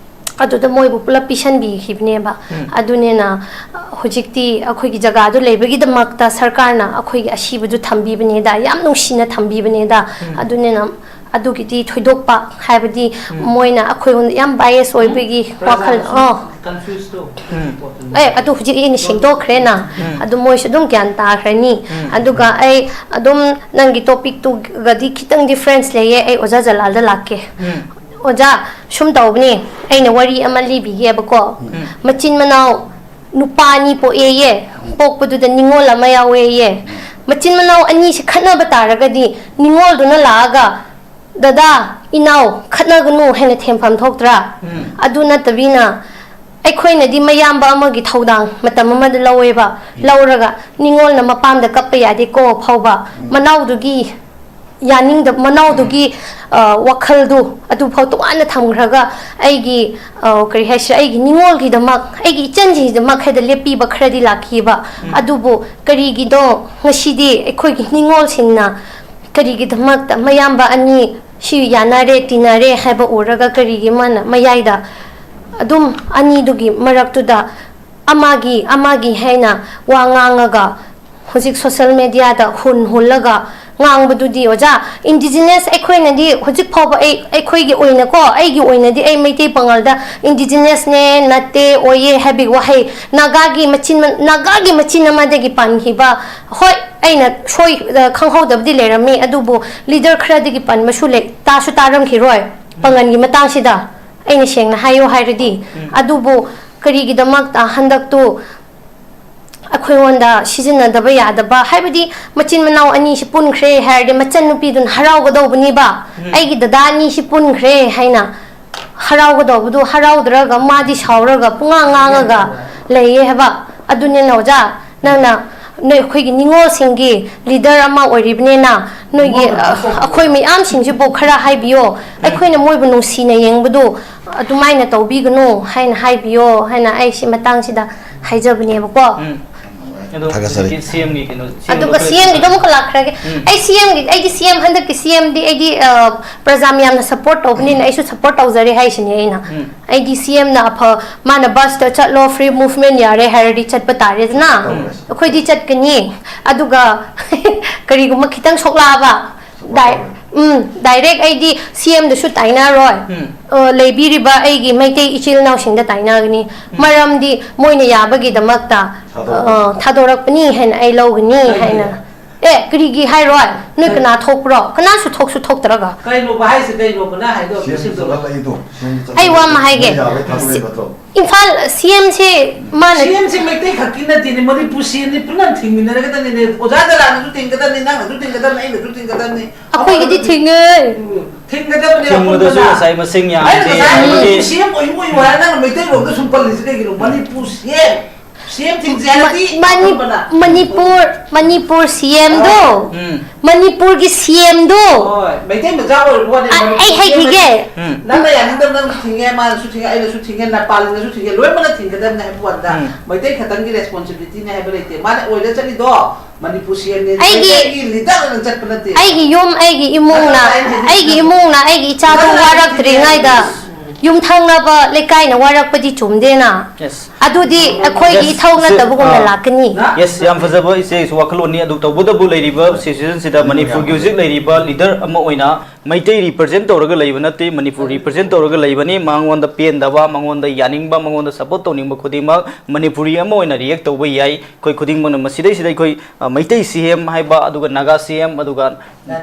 ꯑꯗꯨꯗ ꯃꯣꯏꯕꯨ ꯄꯨꯂꯞ ꯄꯤꯁꯟꯕꯤꯈꯤꯕꯅꯦꯕ꯫ ꯎꯝ꯫ ꯑꯗꯨꯅꯤꯅ, ꯑ, ꯍꯧꯖꯤꯛꯇꯤ ꯑꯩꯈꯣꯏꯒꯤ ꯖꯒꯥꯗꯨ ꯂꯩꯕꯒꯤꯗꯃꯛꯇ ꯁꯔꯀꯥꯔꯅ ꯑꯩꯈꯣꯏꯒꯤ ꯑꯁꯤꯕꯗꯨ ꯊꯝꯕꯤꯕꯅꯦꯗ, ꯌꯥꯝ ꯅꯨꯡꯁꯤꯅ ꯊꯝꯕꯤꯕꯅꯦꯗ꯫ ꯎꯝ꯫ ꯑꯗꯨꯅꯤꯅ ꯑꯗꯨꯒꯤꯗꯤ ꯊꯣꯏꯗꯣꯛꯄ, ꯍꯥꯏꯕꯗꯤ ꯎꯝ꯫ ꯃꯣꯏꯅ ꯑꯩꯈꯣꯏꯉꯣꯟꯗ ꯌꯥꯝ bias ꯑꯣꯏꯕꯒꯤ ꯎꯝ꯫ ꯋꯥꯈꯜ, ꯄ꯭ꯔꯖꯥꯅꯁꯨ ꯑꯣ꯫ Confuse ꯇꯧ-, ꯎꯝ꯫ ꯑꯣꯏ, ꯑꯗꯨ ꯍꯧꯖꯤꯛ ꯑꯩꯅ ꯁꯦꯡꯗꯣꯛꯈ꯭ꯔꯦꯅ꯫ ꯎꯝ꯫ ꯑꯗꯨ ꯃꯣꯏꯁꯨ ꯑꯗꯨꯝ ꯒ꯭ꯌꯥꯟ ꯇꯥꯈ꯭ꯔꯅꯤ꯫ ꯎꯝ꯫ ꯑꯗꯨꯒ ꯑꯩ ꯑꯗꯨꯝ ꯅꯪꯒꯤ topic ꯇꯨꯒꯗꯤ ꯈꯤꯇꯪ difference ꯂꯩꯌꯦ꯫ ꯑꯩ ꯑꯣꯖꯥ ꯖꯂꯥꯜꯗ ꯂꯥꯛꯀꯦ꯫ ꯎꯝ꯫ ꯑꯣꯖꯥ, ꯁꯨꯝ ꯇꯧꯕꯅꯤ, ꯑꯩꯅ ꯋꯥꯔꯤ ꯑꯃ ꯂꯤꯕꯤꯒꯦꯕꯀꯣ꯫ ꯎꯝ꯫ ꯃꯆꯤꯟ ꯃꯅꯥꯎ ꯅꯨꯄꯥ ꯑꯅꯤ ꯄꯣꯛꯑꯦꯌꯦ, ꯄꯣꯛꯄꯗꯨꯗ ꯅꯤꯉꯣꯜ ꯑꯃ ꯌꯥꯎꯋꯦꯌꯦ꯫ ꯃꯆꯤꯟ ꯃꯅꯥꯎ ꯑꯅꯤꯁꯤ ꯈꯠꯅꯕ ꯇꯥꯔꯒꯗꯤ ꯅꯤꯉꯣꯜꯗꯨꯅ ꯂꯥꯛꯑꯒ, "ꯗꯗꯥ, ꯏꯅꯥꯎ, ꯈꯠꯅꯒꯅꯨ" ꯍꯥꯏꯅ ꯊꯦꯝꯐꯝ ꯊꯣꯛꯇ꯭ꯔꯥ? ꯎꯝ꯫ ꯑꯗꯨ ꯅꯠꯇꯕꯤꯅ, ꯑꯩꯈꯣꯏꯅꯗꯤ ꯃꯌꯥꯝꯕ ꯑꯃꯒꯤ ꯊꯧꯗꯥꯡ ꯃꯇꯝ ꯑꯃꯗ ꯂꯧꯋꯦꯕ, ꯂꯧꯔꯒ ꯅꯤꯉꯣꯜꯅ ꯃꯄꯥꯝꯗ ꯀꯞꯄ ꯌꯥꯗꯦꯀꯣ ꯐꯥꯎꯕ, ꯃꯅꯥꯎꯗꯨꯒꯤ ꯌꯥꯅꯤꯡꯗꯕ, ꯃꯅꯥꯎꯗꯨꯒꯤ, ꯑ, ꯋꯥꯈꯜꯗꯨ ꯑꯗꯨꯐꯥꯎ ꯇꯣꯉꯥꯟꯅ ꯊꯝꯈ꯭ꯔꯒ, ꯑꯩꯒꯤ, ꯑ, ꯀꯔꯤ ꯍꯥꯏꯁꯤꯔꯥ, ꯑꯩꯒꯤ ꯅꯤꯉꯣꯜꯒꯤꯗꯃꯛ, ꯑꯩꯒꯤ ꯏꯆꯟꯁꯤꯡꯒꯤꯗꯃꯛ ꯍꯥꯏꯗ ꯂꯦꯞꯄꯤꯕ ꯈꯔꯗꯤ ꯂꯥꯛꯈꯤꯕ꯫ ꯑꯗꯨꯕꯨ ꯀꯔꯤꯒꯤꯅꯣ ꯉꯁꯤꯗꯤ ꯑꯩꯈꯣꯏꯒꯤ ꯅꯤꯉꯣꯜꯁꯤꯡꯅ ꯀꯔꯤꯒꯤꯗꯃꯛꯇ ꯃꯌꯥꯝꯕ ꯑꯅꯤ ꯁꯤ ꯌꯥꯅꯔꯦ, ꯇꯤꯟꯅꯔꯦ ꯍꯥꯏꯕ ꯎꯔꯒ ꯀꯔꯤꯒꯤ ꯃꯥꯅ ꯃꯌꯥꯏꯗ ꯑꯗꯨꯝ ꯑꯅꯤꯗꯨꯒꯤ ꯃꯔꯛꯇꯨꯗ ꯑꯃꯒꯤ, ꯑꯃꯒꯤ ꯍꯥꯏꯅ ꯋꯥ ꯉꯥꯡꯉꯒ ꯍꯧꯖꯤꯛ social media ꯗ ꯍꯨꯟ ꯍꯨꯜꯂꯒ ꯉꯥꯡꯕꯗꯨꯗꯤ, ꯑꯣꯖꯥ, indigenous ꯑꯩꯈꯣꯏꯅꯗꯤ ꯍꯧꯖꯤꯛ ꯐꯥꯎꯕ ꯑꯩ, ꯑꯩꯈꯣꯏꯒꯤ ꯑꯣꯏꯅꯀꯣ, ꯑꯩꯒꯤ ꯑꯣꯏꯅꯗꯤ ꯑꯩ ꯃꯩꯇꯩ ꯄꯥꯉꯜꯗ indigenous ꯅꯦ, ꯅꯠꯇꯦ, ꯑꯣꯏꯌꯦ ꯍꯥꯏꯕꯒꯤ ꯋꯥꯍꯩ ꯅꯥꯒꯥꯒꯤ ꯃꯆꯤꯟ ꯃ-, ꯅꯥꯒꯥꯒꯤ ꯃꯆꯤꯟ ꯑꯃꯗꯒꯤ ꯄꯟꯈꯤꯕ, ꯍꯣꯏ, ꯑꯩꯅ ꯁꯣꯏ-, ꯑ, ꯈꯪꯍꯧꯗꯕꯗꯤ ꯂꯩꯔꯝꯃꯤ, ꯑꯗꯨꯕꯨ leader ꯈꯔꯗꯒꯤ ꯄꯟꯕꯁꯨ ꯂꯩ, ꯇꯥꯁꯨ ꯇꯥꯔꯝꯈꯤꯔꯣꯏ ꯄꯥꯉꯜꯒꯤ ꯃꯇꯥꯡꯁꯤꯗ, ꯑꯩꯅ ꯁꯦꯡꯅ ꯍꯥꯏꯌꯣ ꯍꯥꯏꯔꯗꯤ꯫ ꯑꯗꯨꯕꯨ ꯀꯔꯤꯒꯤꯗꯃꯛꯇ ꯍꯟꯗꯛꯇꯨ ꯑꯩꯈꯣꯏꯉꯣꯟꯗ ꯁꯤꯖꯤꯟꯅꯗꯕ ꯌꯥꯗꯕ, ꯍꯥꯏꯕꯗꯤ ꯃꯆꯤꯟ ꯃꯅꯥꯎ ꯑꯅꯤꯁꯤ ꯄꯨꯟꯈ꯭ꯔꯦ ꯍꯥꯏꯔꯗꯤ ꯃꯆꯟꯅꯨꯄꯤꯗꯨꯅ ꯍꯔꯥꯎꯒꯗꯧꯕꯅꯤꯕ, ꯑꯩꯒꯤ ꯗꯗꯥ ꯑꯅꯤꯁꯤ ꯄꯨꯟꯈ꯭ꯔꯦ ꯍꯥꯏꯅ ꯍꯔꯥꯎꯒꯗꯧꯕꯗꯨ ꯍꯔꯥꯎꯗ꯭ꯔꯒ ꯃꯥꯗꯤ ꯁꯥꯎꯔꯒ ꯄꯨꯡꯉꯥꯡ ꯉꯥꯡꯉꯒ ꯂꯩꯌꯦ ꯍꯥꯏꯕ꯫ ꯑꯗꯨꯅꯤꯅ ꯑꯣꯖꯥ, ꯅꯪꯅ ꯅꯣꯏ ꯑꯩꯈꯣꯏꯒꯤ ꯅꯤꯉꯣꯜꯁꯤꯡꯒꯤ leader ꯑꯃ ꯑꯣꯏꯔꯤꯕꯅꯤꯅ, ꯅꯣꯏꯒꯤ, ꯑ, ꯑꯩꯈꯣꯏ ꯃꯌꯥꯝꯁꯤꯡꯁꯤꯕꯨ ꯈꯔ ꯍꯥꯏꯕꯤꯌꯣ, ꯑꯩꯈꯣꯏꯅ ꯃꯣꯏꯕꯨ ꯅꯨꯡꯁꯤꯅ ꯌꯦꯡꯕꯗꯨ ꯑꯗꯨꯃꯥꯏꯅ ꯇꯧꯕꯤꯒꯅꯨ ꯍꯥꯏꯅ ꯍꯥꯏꯕꯤꯌꯣ ꯍꯥꯏꯅ ꯑꯩ ꯁꯤ ꯃꯇꯥꯡꯁꯤꯗ ꯍꯥꯏꯖꯕꯅꯦꯕꯀꯣ꯫ ꯎꯝ꯫ ꯑꯗꯣ ꯊꯥꯒꯠꯆꯔꯤ꯫ ꯍꯧꯖꯤꯛꯀꯤ ꯁꯤ ꯑꯦꯝꯒꯤ ꯀꯩꯅꯣ, ꯁꯤ ꯑꯦꯝꯒꯤ ꯑꯗꯨꯒ ꯑꯩꯈꯣꯏ ꯁꯤ ꯑꯦꯝꯒꯤꯗꯣ ꯑꯃꯨꯛꯀ ꯂꯥꯛꯈ꯭ꯔꯒꯦ꯫ ꯎꯝ꯫ ꯑꯩ ꯁꯤ ꯑꯦꯝꯒꯤ, ꯑꯩꯗꯤ ꯁꯤ ꯑꯦꯝ, ꯍꯟꯗꯛꯀꯤ ꯁꯤ ꯑꯦꯝꯗꯤ ꯑꯩꯗꯤ, ꯑ, ꯄ꯭ꯔꯖꯥ ꯃꯌꯥꯝꯅ support ꯇꯧꯕꯅꯤꯅ ꯑꯩꯁꯨ support ꯇꯧꯖꯔꯦ ꯍꯥꯏꯁꯤꯅꯦ ꯑꯩꯅ꯫ ꯎꯝ꯫ ꯑꯩꯗꯤ ꯁꯤ ꯑꯦꯝꯅ ꯑꯐ-, ꯃꯥꯅ bus ꯇ ꯆꯠꯂꯣ, free movement ꯌꯥꯔꯦ ꯍꯥꯏꯔꯗꯤ ꯆꯠꯄ ꯇꯥꯔꯦꯗꯅ꯫ ꯇꯧꯔꯁꯤ꯫ ꯑꯩꯈꯣꯏꯗꯤ ꯆꯠꯀꯅꯤ꯫ ꯑꯗꯨꯒ ꯀꯔꯤꯒꯨꯝꯕ ꯈꯤꯇꯪ ꯁꯣꯛꯂꯛꯑꯕ, ꯗꯥꯏ-, ꯎꯝ, direct ꯑꯩꯗꯤ ꯁꯤ ꯑꯦꯝꯗꯁꯨ ꯇꯥꯏꯅꯔꯣꯏ꯫ ꯎꯝ꯫ ꯑ, ꯂꯩꯕꯤꯔꯤꯕ ꯑꯩꯒꯤ ꯃꯩꯇꯩ ꯏꯆꯤꯜ ꯏꯅꯥꯎꯁꯤꯡꯗ ꯇꯥꯏꯅꯒꯅꯤ꯫ ꯃꯔꯝꯗꯤ ꯃꯣꯏꯅ ꯌꯥꯕꯒꯤꯗꯃꯛꯇ, ꯊꯥꯗꯣꯔꯛꯄ꯫ ꯑ, ꯊꯥꯗꯣꯔꯛꯄꯅꯤ ꯍꯥꯏꯅ ꯑꯩ ꯂꯧꯒꯅꯤ ꯍꯥꯏꯅ꯫ ꯑꯦ, ꯀꯔꯤꯒꯤ ꯍꯥꯏꯔꯣꯏ? ꯅꯣꯏ ꯀꯅꯥ ꯊꯣꯛꯄ꯭ꯔꯣ? ꯀꯅꯥꯁꯨ ꯊꯣꯛꯁꯨ ꯊꯣꯛꯇ꯭ꯔꯒ꯫ ꯀꯩꯅꯣꯕ ꯍꯥꯏꯁꯦ? ꯀꯩꯅꯣꯕ ꯅꯪ ꯍꯥꯏꯗꯣ? ꯁꯤ ꯑꯦꯝ ꯆꯠꯂꯛꯏꯗꯣ, ꯁꯤ ꯑꯦꯝ ꯆꯠꯂꯛꯏꯗꯣ꯫ ꯑꯩ ꯋꯥ ꯑꯃ ꯍꯥꯏꯒꯦ꯫ ꯅꯣꯏ ꯌꯥꯕꯩ ꯊꯥꯗꯣꯛꯏ ꯅꯠꯇ꯭ꯔꯣ? ꯏꯝꯐꯥꯜ ꯁꯤ ꯑꯦꯝꯁꯦ ꯃꯥꯅ ꯁꯤ ꯑꯦꯝꯁꯦ ꯃꯩꯇꯩ ꯈꯛꯀꯤ ꯅꯠꯇꯦꯅꯦ, ꯃꯅꯤꯄꯨꯔ ꯁꯤ ꯑꯦꯝꯅꯤ, ꯄꯨꯟꯅ ꯊꯤꯡꯃꯤꯟꯅꯔꯒꯗꯕꯅꯤꯅꯦ꯫ ꯑꯣꯖꯥ ꯗꯂꯥꯟꯅꯁꯨ ꯊꯤꯡꯒꯗꯕꯅꯤ, ꯅꯪꯅꯁꯨ ꯊꯤꯡꯒꯗꯕꯅꯤ, ꯑꯩꯅꯁꯨ ꯊꯤꯡꯒꯗꯕꯅꯤ꯫ ꯑꯩꯈꯣꯏꯒꯤꯗꯤ ꯊꯤꯡꯉꯦ꯫ ꯎꯝ꯫ ꯊꯤꯡꯒꯗꯕꯅꯦ꯫ ꯊꯤꯡꯕꯗꯁꯨ ꯑꯄꯨꯟꯕꯅ꯫ ꯉꯁꯥꯏ ꯃꯁꯤꯡ ꯌꯥꯝꯗꯦ꯫ ꯑꯩꯅ ꯉꯁꯥꯏ ꯍꯥꯏꯕꯗꯤ ꯃꯅꯤꯄꯨꯔ ꯁꯤ ꯑꯦꯝ ꯑꯣꯏꯌꯨ ꯑꯣꯏꯌꯨ ꯍꯥꯏꯔ ꯅꯪꯅ ꯃꯩꯇꯩꯂꯣꯟꯗ ꯁꯨꯝ ꯄꯜꯂꯤꯁꯤ ꯀꯩꯒꯤꯅꯣ? ꯃꯅꯤꯄꯨꯔ ꯁꯤ ꯑꯦꯝ꯫ ꯁꯤ ꯑꯦꯝ ꯊꯤꯡꯁꯦ ꯍꯥꯏꯔꯗꯤ ꯃꯅꯤ-, ꯑꯄꯨꯟꯕꯅ꯫ ꯃꯅꯤꯄꯨꯔ, ꯃꯅꯤꯄꯨꯔ ꯁꯤ ꯑꯦꯝꯗꯣ, ꯎꯝ꯫ ꯃꯅꯤꯄꯨꯔꯒꯤ ꯁꯤ ꯑꯦꯝꯗꯣ꯫ ꯍꯣꯏ, ꯃꯩꯇꯩ ꯃꯆꯥ ꯑꯣꯏꯔꯕ ꯋꯥꯅꯤ, ꯑ, ꯃꯅꯤꯄꯨꯔ ꯑꯩ ꯁꯤ ꯑꯦꯝ ꯍꯥꯏꯈꯤꯒꯦ꯫ ꯎꯝ꯫ ꯅꯪꯅ ꯌꯥꯅꯤꯡꯗꯕ ꯅꯪꯁꯨ ꯊꯤꯡꯉꯦ, ꯃꯥꯅꯁꯨ ꯊꯤꯡꯉꯦ, ꯑꯩꯅꯁꯨ ꯊꯤꯡꯉꯦ, ꯅꯦꯄꯥꯂꯤꯅꯁꯨ ꯊꯤꯡꯉꯦ, ꯂꯣꯏꯅꯃꯛꯅ ꯊꯤꯡꯒꯗꯕꯅꯦ ꯍꯥꯏꯕ ꯋꯥꯅꯤꯗ꯫ ꯎꯝ꯫ ꯃꯩꯇꯩ ꯈꯛꯇꯪꯒꯤ ꯔꯦꯁꯄꯣꯟꯁꯤꯕꯤꯂꯤꯇꯤꯅꯦ ꯍꯥꯏꯕ ꯂꯩꯇꯦ꯫ ꯃꯥꯅ ꯑꯣꯏꯔ ꯆꯠꯂꯤꯗꯣ ꯃꯅꯤꯄꯨꯔ ꯁꯤ ꯑꯦꯝꯅꯦ, ꯑꯩꯒꯤ, ꯃꯩꯇꯩꯒꯤ ꯂꯤꯗꯔꯅ ꯆꯠꯄ ꯅꯠꯇꯦ꯫ ꯑꯩꯒꯤ ꯌꯨꯝ, ꯑꯩꯒꯤ ꯏꯃꯨꯡꯅ, ꯑꯗꯨꯅ ꯑꯩꯅ ꯍꯥꯏꯗꯤ ꯑꯩꯒꯤ ꯏꯃꯨꯡꯅ ꯑꯩꯒꯤ ꯏꯆꯥꯗꯣ ꯅꯪꯅ ꯋꯥꯔꯛꯇ꯭ꯔꯤꯉꯩꯗ ꯍꯥꯏꯗꯤ ꯌꯨꯝꯊꯪꯅꯕ ꯂꯩꯀꯥꯏꯅ ꯋꯥꯔꯛꯄꯗꯤ ꯆꯨꯝꯗꯦꯅ꯫ Yes꯫ ꯑꯗꯨꯗꯤ ꯑꯩꯈꯣꯏꯒꯤ Yes, ꯏꯊꯧ ꯏꯆꯦ꯫ ꯅꯠꯇꯕꯒꯨꯝꯅ ꯑꯥ꯫ ꯂꯥꯛꯀꯅꯤ꯫ Yes, ꯌꯥꯝ ꯐꯖꯕ ꯏꯆꯦꯒꯤꯁꯨ ꯋꯥꯈꯜꯂꯣꯟꯅꯤ꯫ ꯑꯗꯨ ꯇꯧꯕꯇꯕꯨ ꯂꯩꯔꯤꯕ situation ꯁꯤꯗ ꯃꯅꯤꯄꯨꯔꯒꯤ ꯍꯧꯖꯤꯛ ꯂꯩꯔꯤꯕ ꯂꯤꯗꯔ ꯑꯃ ꯑꯣꯏꯅ ꯃꯩꯇꯩ represent ꯇꯧꯔꯒ ꯂꯩꯕ ꯅꯠꯇꯦ, ꯃꯅꯤꯄꯨꯔ represent ꯇꯧꯔꯒ ꯂꯩꯕꯅꯤ꯫ ꯃꯉꯣꯟꯗ ꯄꯦꯟꯗꯕ, ꯃꯉꯣꯟꯗ ꯌꯥꯅꯤꯡꯕ, ꯃꯉꯣꯟꯗ support ꯇꯧꯅꯤꯡꯕ ꯈꯨꯗꯤꯡꯃꯛ ꯃꯅꯤꯄꯨꯔꯤ ꯑꯃ ꯑꯣꯏꯅ react ꯇꯧꯕ ꯌꯥꯏ꯫ ꯑꯩꯈꯣꯏ ꯈꯨꯗꯤꯡꯃꯛꯅ ꯃꯁꯤꯗꯩꯁꯤꯗ ꯑꯩꯈꯣꯏ, ꯑ, ꯃꯩꯇꯩ ꯁꯤ ꯑꯦꯝ ꯍꯥꯏꯕ, ꯑꯗꯨꯒ ꯅꯥꯒꯥ ꯁꯤ ꯑꯦꯝ, ꯑꯗꯨꯒ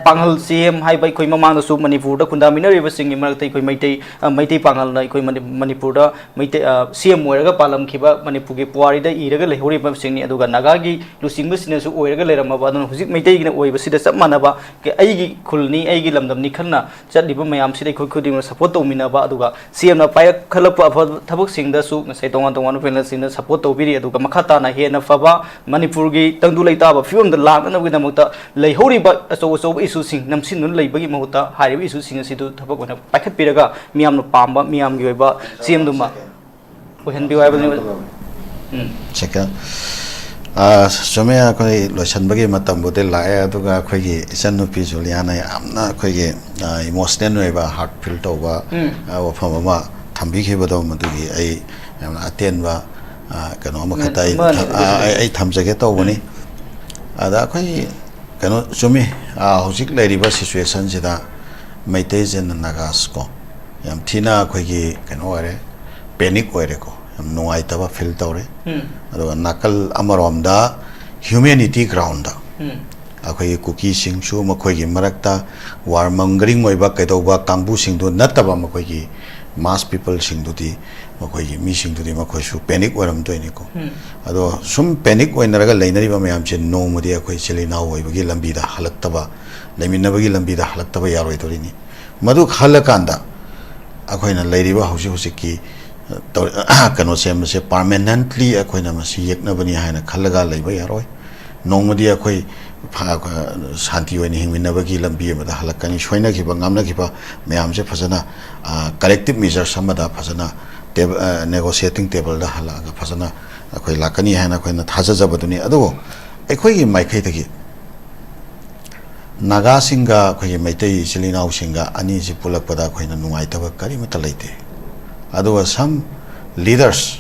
ꯄꯥꯡꯒꯜ ꯁꯤ ꯑꯦꯝ ꯍꯥꯏꯕ ꯑꯩꯈꯣꯏ ꯃꯃꯥꯡꯗꯁꯨ ꯃꯅꯤꯄꯨꯔꯗ ꯈꯨꯟꯗꯥꯃꯤꯟꯅꯔꯤꯕꯁꯤꯡꯒꯤ ꯃꯔꯛꯇ ꯑꯩꯈꯣꯏ ꯃꯩꯇꯩ, ꯑ, ꯃꯩꯇꯩ ꯄꯥꯡꯒꯜꯅ ꯑꯩꯈꯣꯏ ꯃꯅꯤ-, ꯃꯅꯤꯄꯨꯔꯗ ꯃꯩꯇꯩ, ꯑ, ꯁꯤ ꯑꯦꯝ ꯑꯣꯏꯔꯒ ꯄꯥꯜꯂꯝꯈꯤꯕ, ꯃꯅꯤꯄꯨꯔꯒꯤ ꯄꯨꯋꯥꯔꯤꯗ ꯏꯔꯒ ꯂꯩꯍꯧꯔꯤꯕꯁꯤꯡꯅꯤ꯫ ꯑꯗꯨꯒ ꯅꯥꯒꯥꯒꯤ ꯂꯨꯆꯤꯡꯕꯁꯤꯡꯅꯁꯨ ꯑꯣꯏꯔꯒ ꯂꯩꯔꯝꯃꯕ, ꯑꯗꯨꯅ ꯍꯧꯖꯤꯛ ꯃꯩꯇꯩꯒꯤꯅ ꯑꯣꯏꯕꯁꯤꯗ ꯆꯞ ꯃꯥꯟꯅꯕ, ꯀ-, ꯑꯩꯒꯤ ꯈꯨꯜꯅꯤ, ꯑꯩꯒꯤ ꯂꯝꯗꯝꯅꯤ ꯈꯟꯅ ꯆꯠꯂꯤꯕ ꯃꯌꯥꯝꯁꯤꯗ ꯑꯩꯈꯣꯏ ꯈꯨꯗꯤꯡꯃꯛ support ꯇꯧꯃꯤꯟꯅꯕ, ꯑꯗꯨꯒ ꯁꯤ ꯑꯦꯝꯅ ꯄꯥꯏꯈꯠꯂꯛꯄ ꯑꯐꯕ ꯊꯕꯛꯁꯤꯡꯗꯁꯨ ꯉꯁꯥꯏ ꯇꯣꯉꯥꯟ ꯇꯣꯉꯥꯟꯕ panelꯁꯤꯡꯅ support ꯇꯧꯕꯤꯔꯤ꯫ ꯑꯗꯨꯒ ꯃꯈꯥ ꯇꯥꯅ ꯍꯦꯟꯅ ꯐꯕ ꯃꯅꯤꯄꯨꯔꯒꯤ ꯇꯪꯗꯨ ꯂꯩꯇꯥꯕ ꯐꯤꯕꯝꯗ ꯂꯥꯛꯅꯅꯕꯒꯤꯗꯃꯛꯇ ꯂꯩꯍꯧꯔꯤꯕ ꯑꯆꯧ ꯑꯆꯧꯕ issueꯁꯤꯡ ꯅꯝꯁꯤꯟꯗꯨꯅ ꯂꯩꯕꯒꯤ ꯃꯍꯨꯠꯇ ꯍꯥꯏꯔꯤꯕ issueꯁꯤꯡ ꯑꯁꯤꯗꯨ ꯊꯕꯛ ꯑꯣꯏꯅ ꯄꯥꯏꯈꯠꯄꯤꯔꯒ ꯃꯤꯌꯥꯝꯅ ꯄꯥꯝꯕ, ꯃꯤꯌꯥꯝꯒꯤ ꯑꯣꯏꯕ ꯁꯤ ꯑꯦꯝꯗꯨꯃ ꯑꯣꯏꯍꯟꯕꯤꯌꯨ ꯍꯥꯏꯕꯅꯤ꯫ ꯎꯝ꯫ Second꯫ ꯑ, ꯆꯨꯝꯃꯦ, ꯑꯩꯈꯣꯏ ꯂꯣꯏꯁꯤꯟꯕꯒꯤ ꯃꯇꯝꯕꯨꯗꯤ ꯂꯥꯛꯑꯦ, ꯑꯗꯨꯒ ꯑꯩꯈꯣꯏꯒꯤ ꯏꯆꯟꯅꯨꯄꯤ ꯖꯨꯂꯤꯌꯥꯅ ꯌꯥꯝꯅ ꯑꯩꯈꯣꯏꯒꯤ, ꯑ, emotional ꯑꯣꯏꯕ, heart feel ꯇꯧꯕ, ꯎꯝ꯫ ꯑ, ꯋꯥꯐꯝ ꯑꯃ ꯊꯝꯕꯤꯈꯤꯕꯗꯣ, ꯃꯗꯨꯒꯤ ꯑꯩ ꯌꯥꯝꯅ ꯑꯇꯦꯟꯕ, ꯑ, ꯀꯩꯅꯣ ꯑꯃꯈꯛꯇ ꯑꯩ ꯑꯃ ꯊꯝ-, ꯑ, ꯑꯩ, ꯑꯩ ꯊꯝꯖꯒꯦ ꯇꯧꯕꯅꯤ꯫ ꯎꯝ꯫ ꯑꯗ ꯑꯩꯈꯣꯏ ꯀꯩꯅꯣ ꯆꯨꯝꯃꯤ, ꯑ, ꯍꯧꯖꯤꯛ ꯂꯩꯔꯤꯕ situationꯁꯤꯗ ꯃꯩꯇꯩꯁꯤꯅ ꯅꯥꯒꯥꯁ ꯀꯣ, ꯌꯥꯝ ꯊꯤꯅ ꯑꯩꯈꯣꯏꯒꯤ ꯀꯩꯅꯣ ꯑꯣꯏꯔꯦ, panic ꯑꯣꯏꯔꯦꯀꯣ, ꯌꯥꯝ ꯅꯨꯡꯉꯥꯏꯇꯕ feel ꯇꯧꯔꯦ꯫ ꯎꯝ꯫ ꯑꯗꯨꯒ ꯅꯥꯀꯜ ꯑꯃꯔꯣꯝꯗ humanity groundꯗ ꯎꯝ꯫ ꯑꯩꯈꯣꯏꯒꯤ ꯀꯨꯀꯤꯁꯤꯡꯁꯨ ꯃꯈꯣꯏꯒꯤ ꯃꯔꯛꯇ war mongering ꯑꯣꯏꯕ ꯀꯩꯗꯧꯕ ꯀꯥꯡꯕꯨꯁꯤꯡꯗꯨ ꯅꯠꯇꯕ ꯃꯈꯣꯏꯒꯤ mass peopleꯁꯤꯡꯗꯨꯗꯤ, ꯃꯈꯣꯏꯒꯤ ꯃꯤꯁꯤꯡꯗꯨꯗꯤ ꯃꯈꯣꯏꯁꯨ panic ꯑꯣꯏꯔꯝꯗꯣꯏꯅꯤꯀꯣ꯫ ꯎꯝ꯫ ꯑꯗꯣ ꯁꯨꯝ panic ꯑꯣꯏꯅꯔꯒ ꯂꯩꯅꯔꯤꯕ ꯃꯌꯥꯝꯁꯦ ꯅꯣꯡꯃꯗꯤ ꯑꯩꯈꯣꯏ ꯏꯆꯤꯜ ꯏꯅꯥꯎ ꯑꯣꯏꯕꯒꯤ ꯂꯝꯕꯤꯗ ꯍꯜꯂꯛꯇꯕ, ꯂꯩꯃꯤꯟꯅꯕꯒꯤ ꯂꯝꯕꯤꯗ ꯍꯜꯂꯛꯇꯕ ꯌꯥꯔꯣꯏꯗꯣꯔꯤꯅꯤ꯫ ꯃꯗꯨ ꯈꯜꯂꯀꯥꯟꯗ ꯑꯩꯈꯣꯏꯅ ꯂꯩꯔꯤꯕ ꯍꯧꯖꯤꯛ ꯍꯧꯖꯤꯛꯀꯤ, ꯑ, ꯇꯧ-, ꯀꯩꯅꯣꯁꯦ, ꯃꯁꯦ permanently ꯑꯩꯈꯣꯏꯅ ꯃꯁꯤ ꯌꯦꯛꯅꯕꯅꯤ ꯍꯥꯏꯅ ꯈꯜꯂꯒ ꯂꯩꯕ ꯌꯥꯔꯣꯏ꯫ ꯅꯣꯡꯃꯗꯤ ꯑꯩꯈꯣꯏ ꯐ-, ꯁꯥꯟꯇꯤ ꯑꯣꯏꯅ ꯍꯤꯡꯃꯤꯟꯅꯕꯒꯤ ꯂꯝꯕꯤ ꯑꯃꯗ ꯍꯜꯂꯛꯀꯅꯤ꯫ ꯁꯣꯏꯅꯈꯤꯕ ꯉꯥꯝꯅꯈꯤꯕ ꯃꯌꯥꯝꯁꯦ ꯐꯖꯅ, ꯑ, collective measures ꯑꯃꯗ ꯐꯖꯅ ꯇꯦꯕ-, ꯑ, negotiating tableꯗ ꯍꯜꯂꯛꯑꯒ ꯐꯖꯅ ꯑꯩꯈꯣꯏ ꯂꯥꯛꯀꯅꯤ ꯍꯥꯏꯅ ꯑꯩꯈꯣꯏꯅ ꯊꯥꯖꯖꯕꯗꯨꯅꯤ꯫ ꯑꯗꯨꯕꯨ ꯑꯩꯈꯣꯏꯒꯤ ꯃꯥꯏꯀꯩꯗꯒꯤ ꯅꯥꯒꯥꯁꯤꯡꯒ ꯑꯩꯈꯣꯏꯒꯤ ꯃꯩꯇꯩ ꯏꯆꯤꯜ ꯏꯅꯥꯎꯁꯤꯡꯒ ꯑꯅꯤꯁꯤ ꯄꯨꯜꯂꯛꯄꯗ ꯑꯩꯈꯣꯏꯅ ꯅꯨꯡꯉꯥꯏꯇꯕ ꯀꯔꯤꯃꯠꯇ ꯂꯩꯇꯦ꯫ ꯑꯗꯨꯒ some leaders,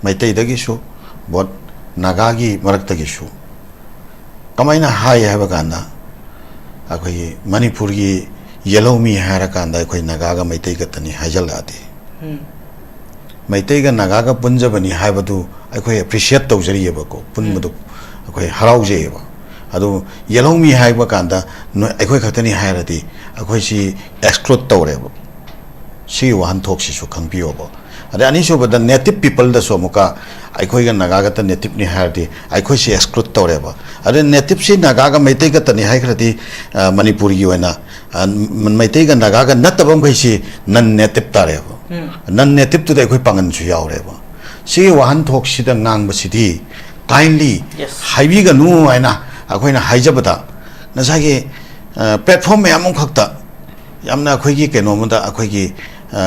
ꯃꯩꯇꯩꯗꯒꯤꯁꯨ, both ꯅꯥꯒꯥꯒꯤ ꯃꯔꯛꯇꯒꯤꯁꯨ ꯀꯃꯥꯏꯅ ꯍꯥꯏ ꯍꯥꯏꯕ ꯀꯥꯟꯗ, ꯑꯩꯈꯣꯏꯒꯤ ꯃꯅꯤꯄꯨꯔꯒꯤ ꯌꯦꯜꯍꯧꯃꯤ ꯍꯥꯏꯔꯀꯥꯟꯗ ꯑꯩꯈꯣꯏ ꯅꯥꯒꯥꯒ ꯃꯩꯇꯩ ꯈꯛꯇꯅꯤ ꯍꯥꯏꯖꯜꯂꯛꯑꯗꯤ, ꯎꯝ꯫ ꯃꯩꯇꯩꯒ ꯅꯥꯒꯥꯒ ꯄꯨꯟꯖꯕꯅꯤ ꯍꯥꯏꯕꯗꯨ ꯑꯩꯈꯣꯏ appreciate ꯇꯧꯖꯔꯤꯑꯕꯀꯣ, ꯄꯨꯟꯕꯗꯨ ꯎꯝ꯫ ꯑꯩꯈꯣꯏ ꯍꯔꯥꯎꯖꯩꯑꯕ꯫ ꯑꯗꯨ ꯌꯦꯜꯍꯧꯃꯤ ꯍꯥꯏꯕ ꯀꯥꯟꯗ ꯅꯣꯏ, ꯑꯩꯈꯣꯏ ꯈꯛꯇꯅꯤ ꯍꯥꯏꯔꯗꯤ ꯑꯩꯈꯣꯏꯁꯤ exclude ꯇꯧꯔꯦꯕ꯫ ꯁꯤꯒꯤ ꯋꯥꯍꯟꯊꯣꯛꯁꯤꯁꯨ ꯈꯪꯕꯤꯌꯣꯕ꯫ ꯑꯗꯩ ꯑꯅꯤꯁꯨꯕꯗ native peopleꯗꯁꯨ ꯑꯃꯨꯛꯀ ꯑꯩꯈꯣꯏꯒ ꯅꯥꯒꯥ ꯈꯛꯇ nativeꯅꯤ ꯍꯥꯏꯔꯗꯤ ꯑꯩꯈꯣꯏꯁꯤ exclude ꯇꯧꯔꯦꯕ꯫ ꯑꯗꯩ nativeꯁꯤ ꯅꯥꯒꯥꯒ ꯃꯩꯇꯩ ꯈꯛꯇꯅꯤ ꯍꯥꯏꯈ꯭ꯔꯗꯤ, ꯑ, ꯃꯅꯤꯄꯨꯔꯒꯤ ꯑꯣꯏꯅ, ꯑ, ꯃꯩꯇꯩꯒ ꯅꯥꯒꯥꯒ ꯅꯠꯇꯕ ꯃꯈꯩꯁꯤ non native ꯇꯥꯔꯦꯕ꯫ ꯎꯝ꯫ Non nativeꯇꯨꯗ ꯑꯩꯈꯣꯏ ꯄꯥꯡꯒꯟꯁꯨ ꯌꯥꯎꯔꯦꯕ꯫ ꯁꯤꯒꯤ ꯋꯥꯍꯟꯊꯣꯛꯁꯤꯗ ꯉꯥꯡꯕꯁꯤꯗꯤ kindly Yes. ꯍꯥꯏꯕꯤꯒꯅꯨ ꯍꯥꯏꯅ ꯑꯩꯈꯣꯏꯅ ꯍꯥꯏꯖꯕꯗ, ꯉꯁꯥꯏꯒꯤ, ꯑ, platform ꯃꯌꯥꯝ ꯑꯃꯈꯛꯇ ꯌꯥꯝꯅ ꯑꯩꯈꯣꯏꯒꯤ ꯀꯩꯅꯣꯝꯃꯗ ꯑꯩꯈꯣꯏꯒꯤ, ꯑ,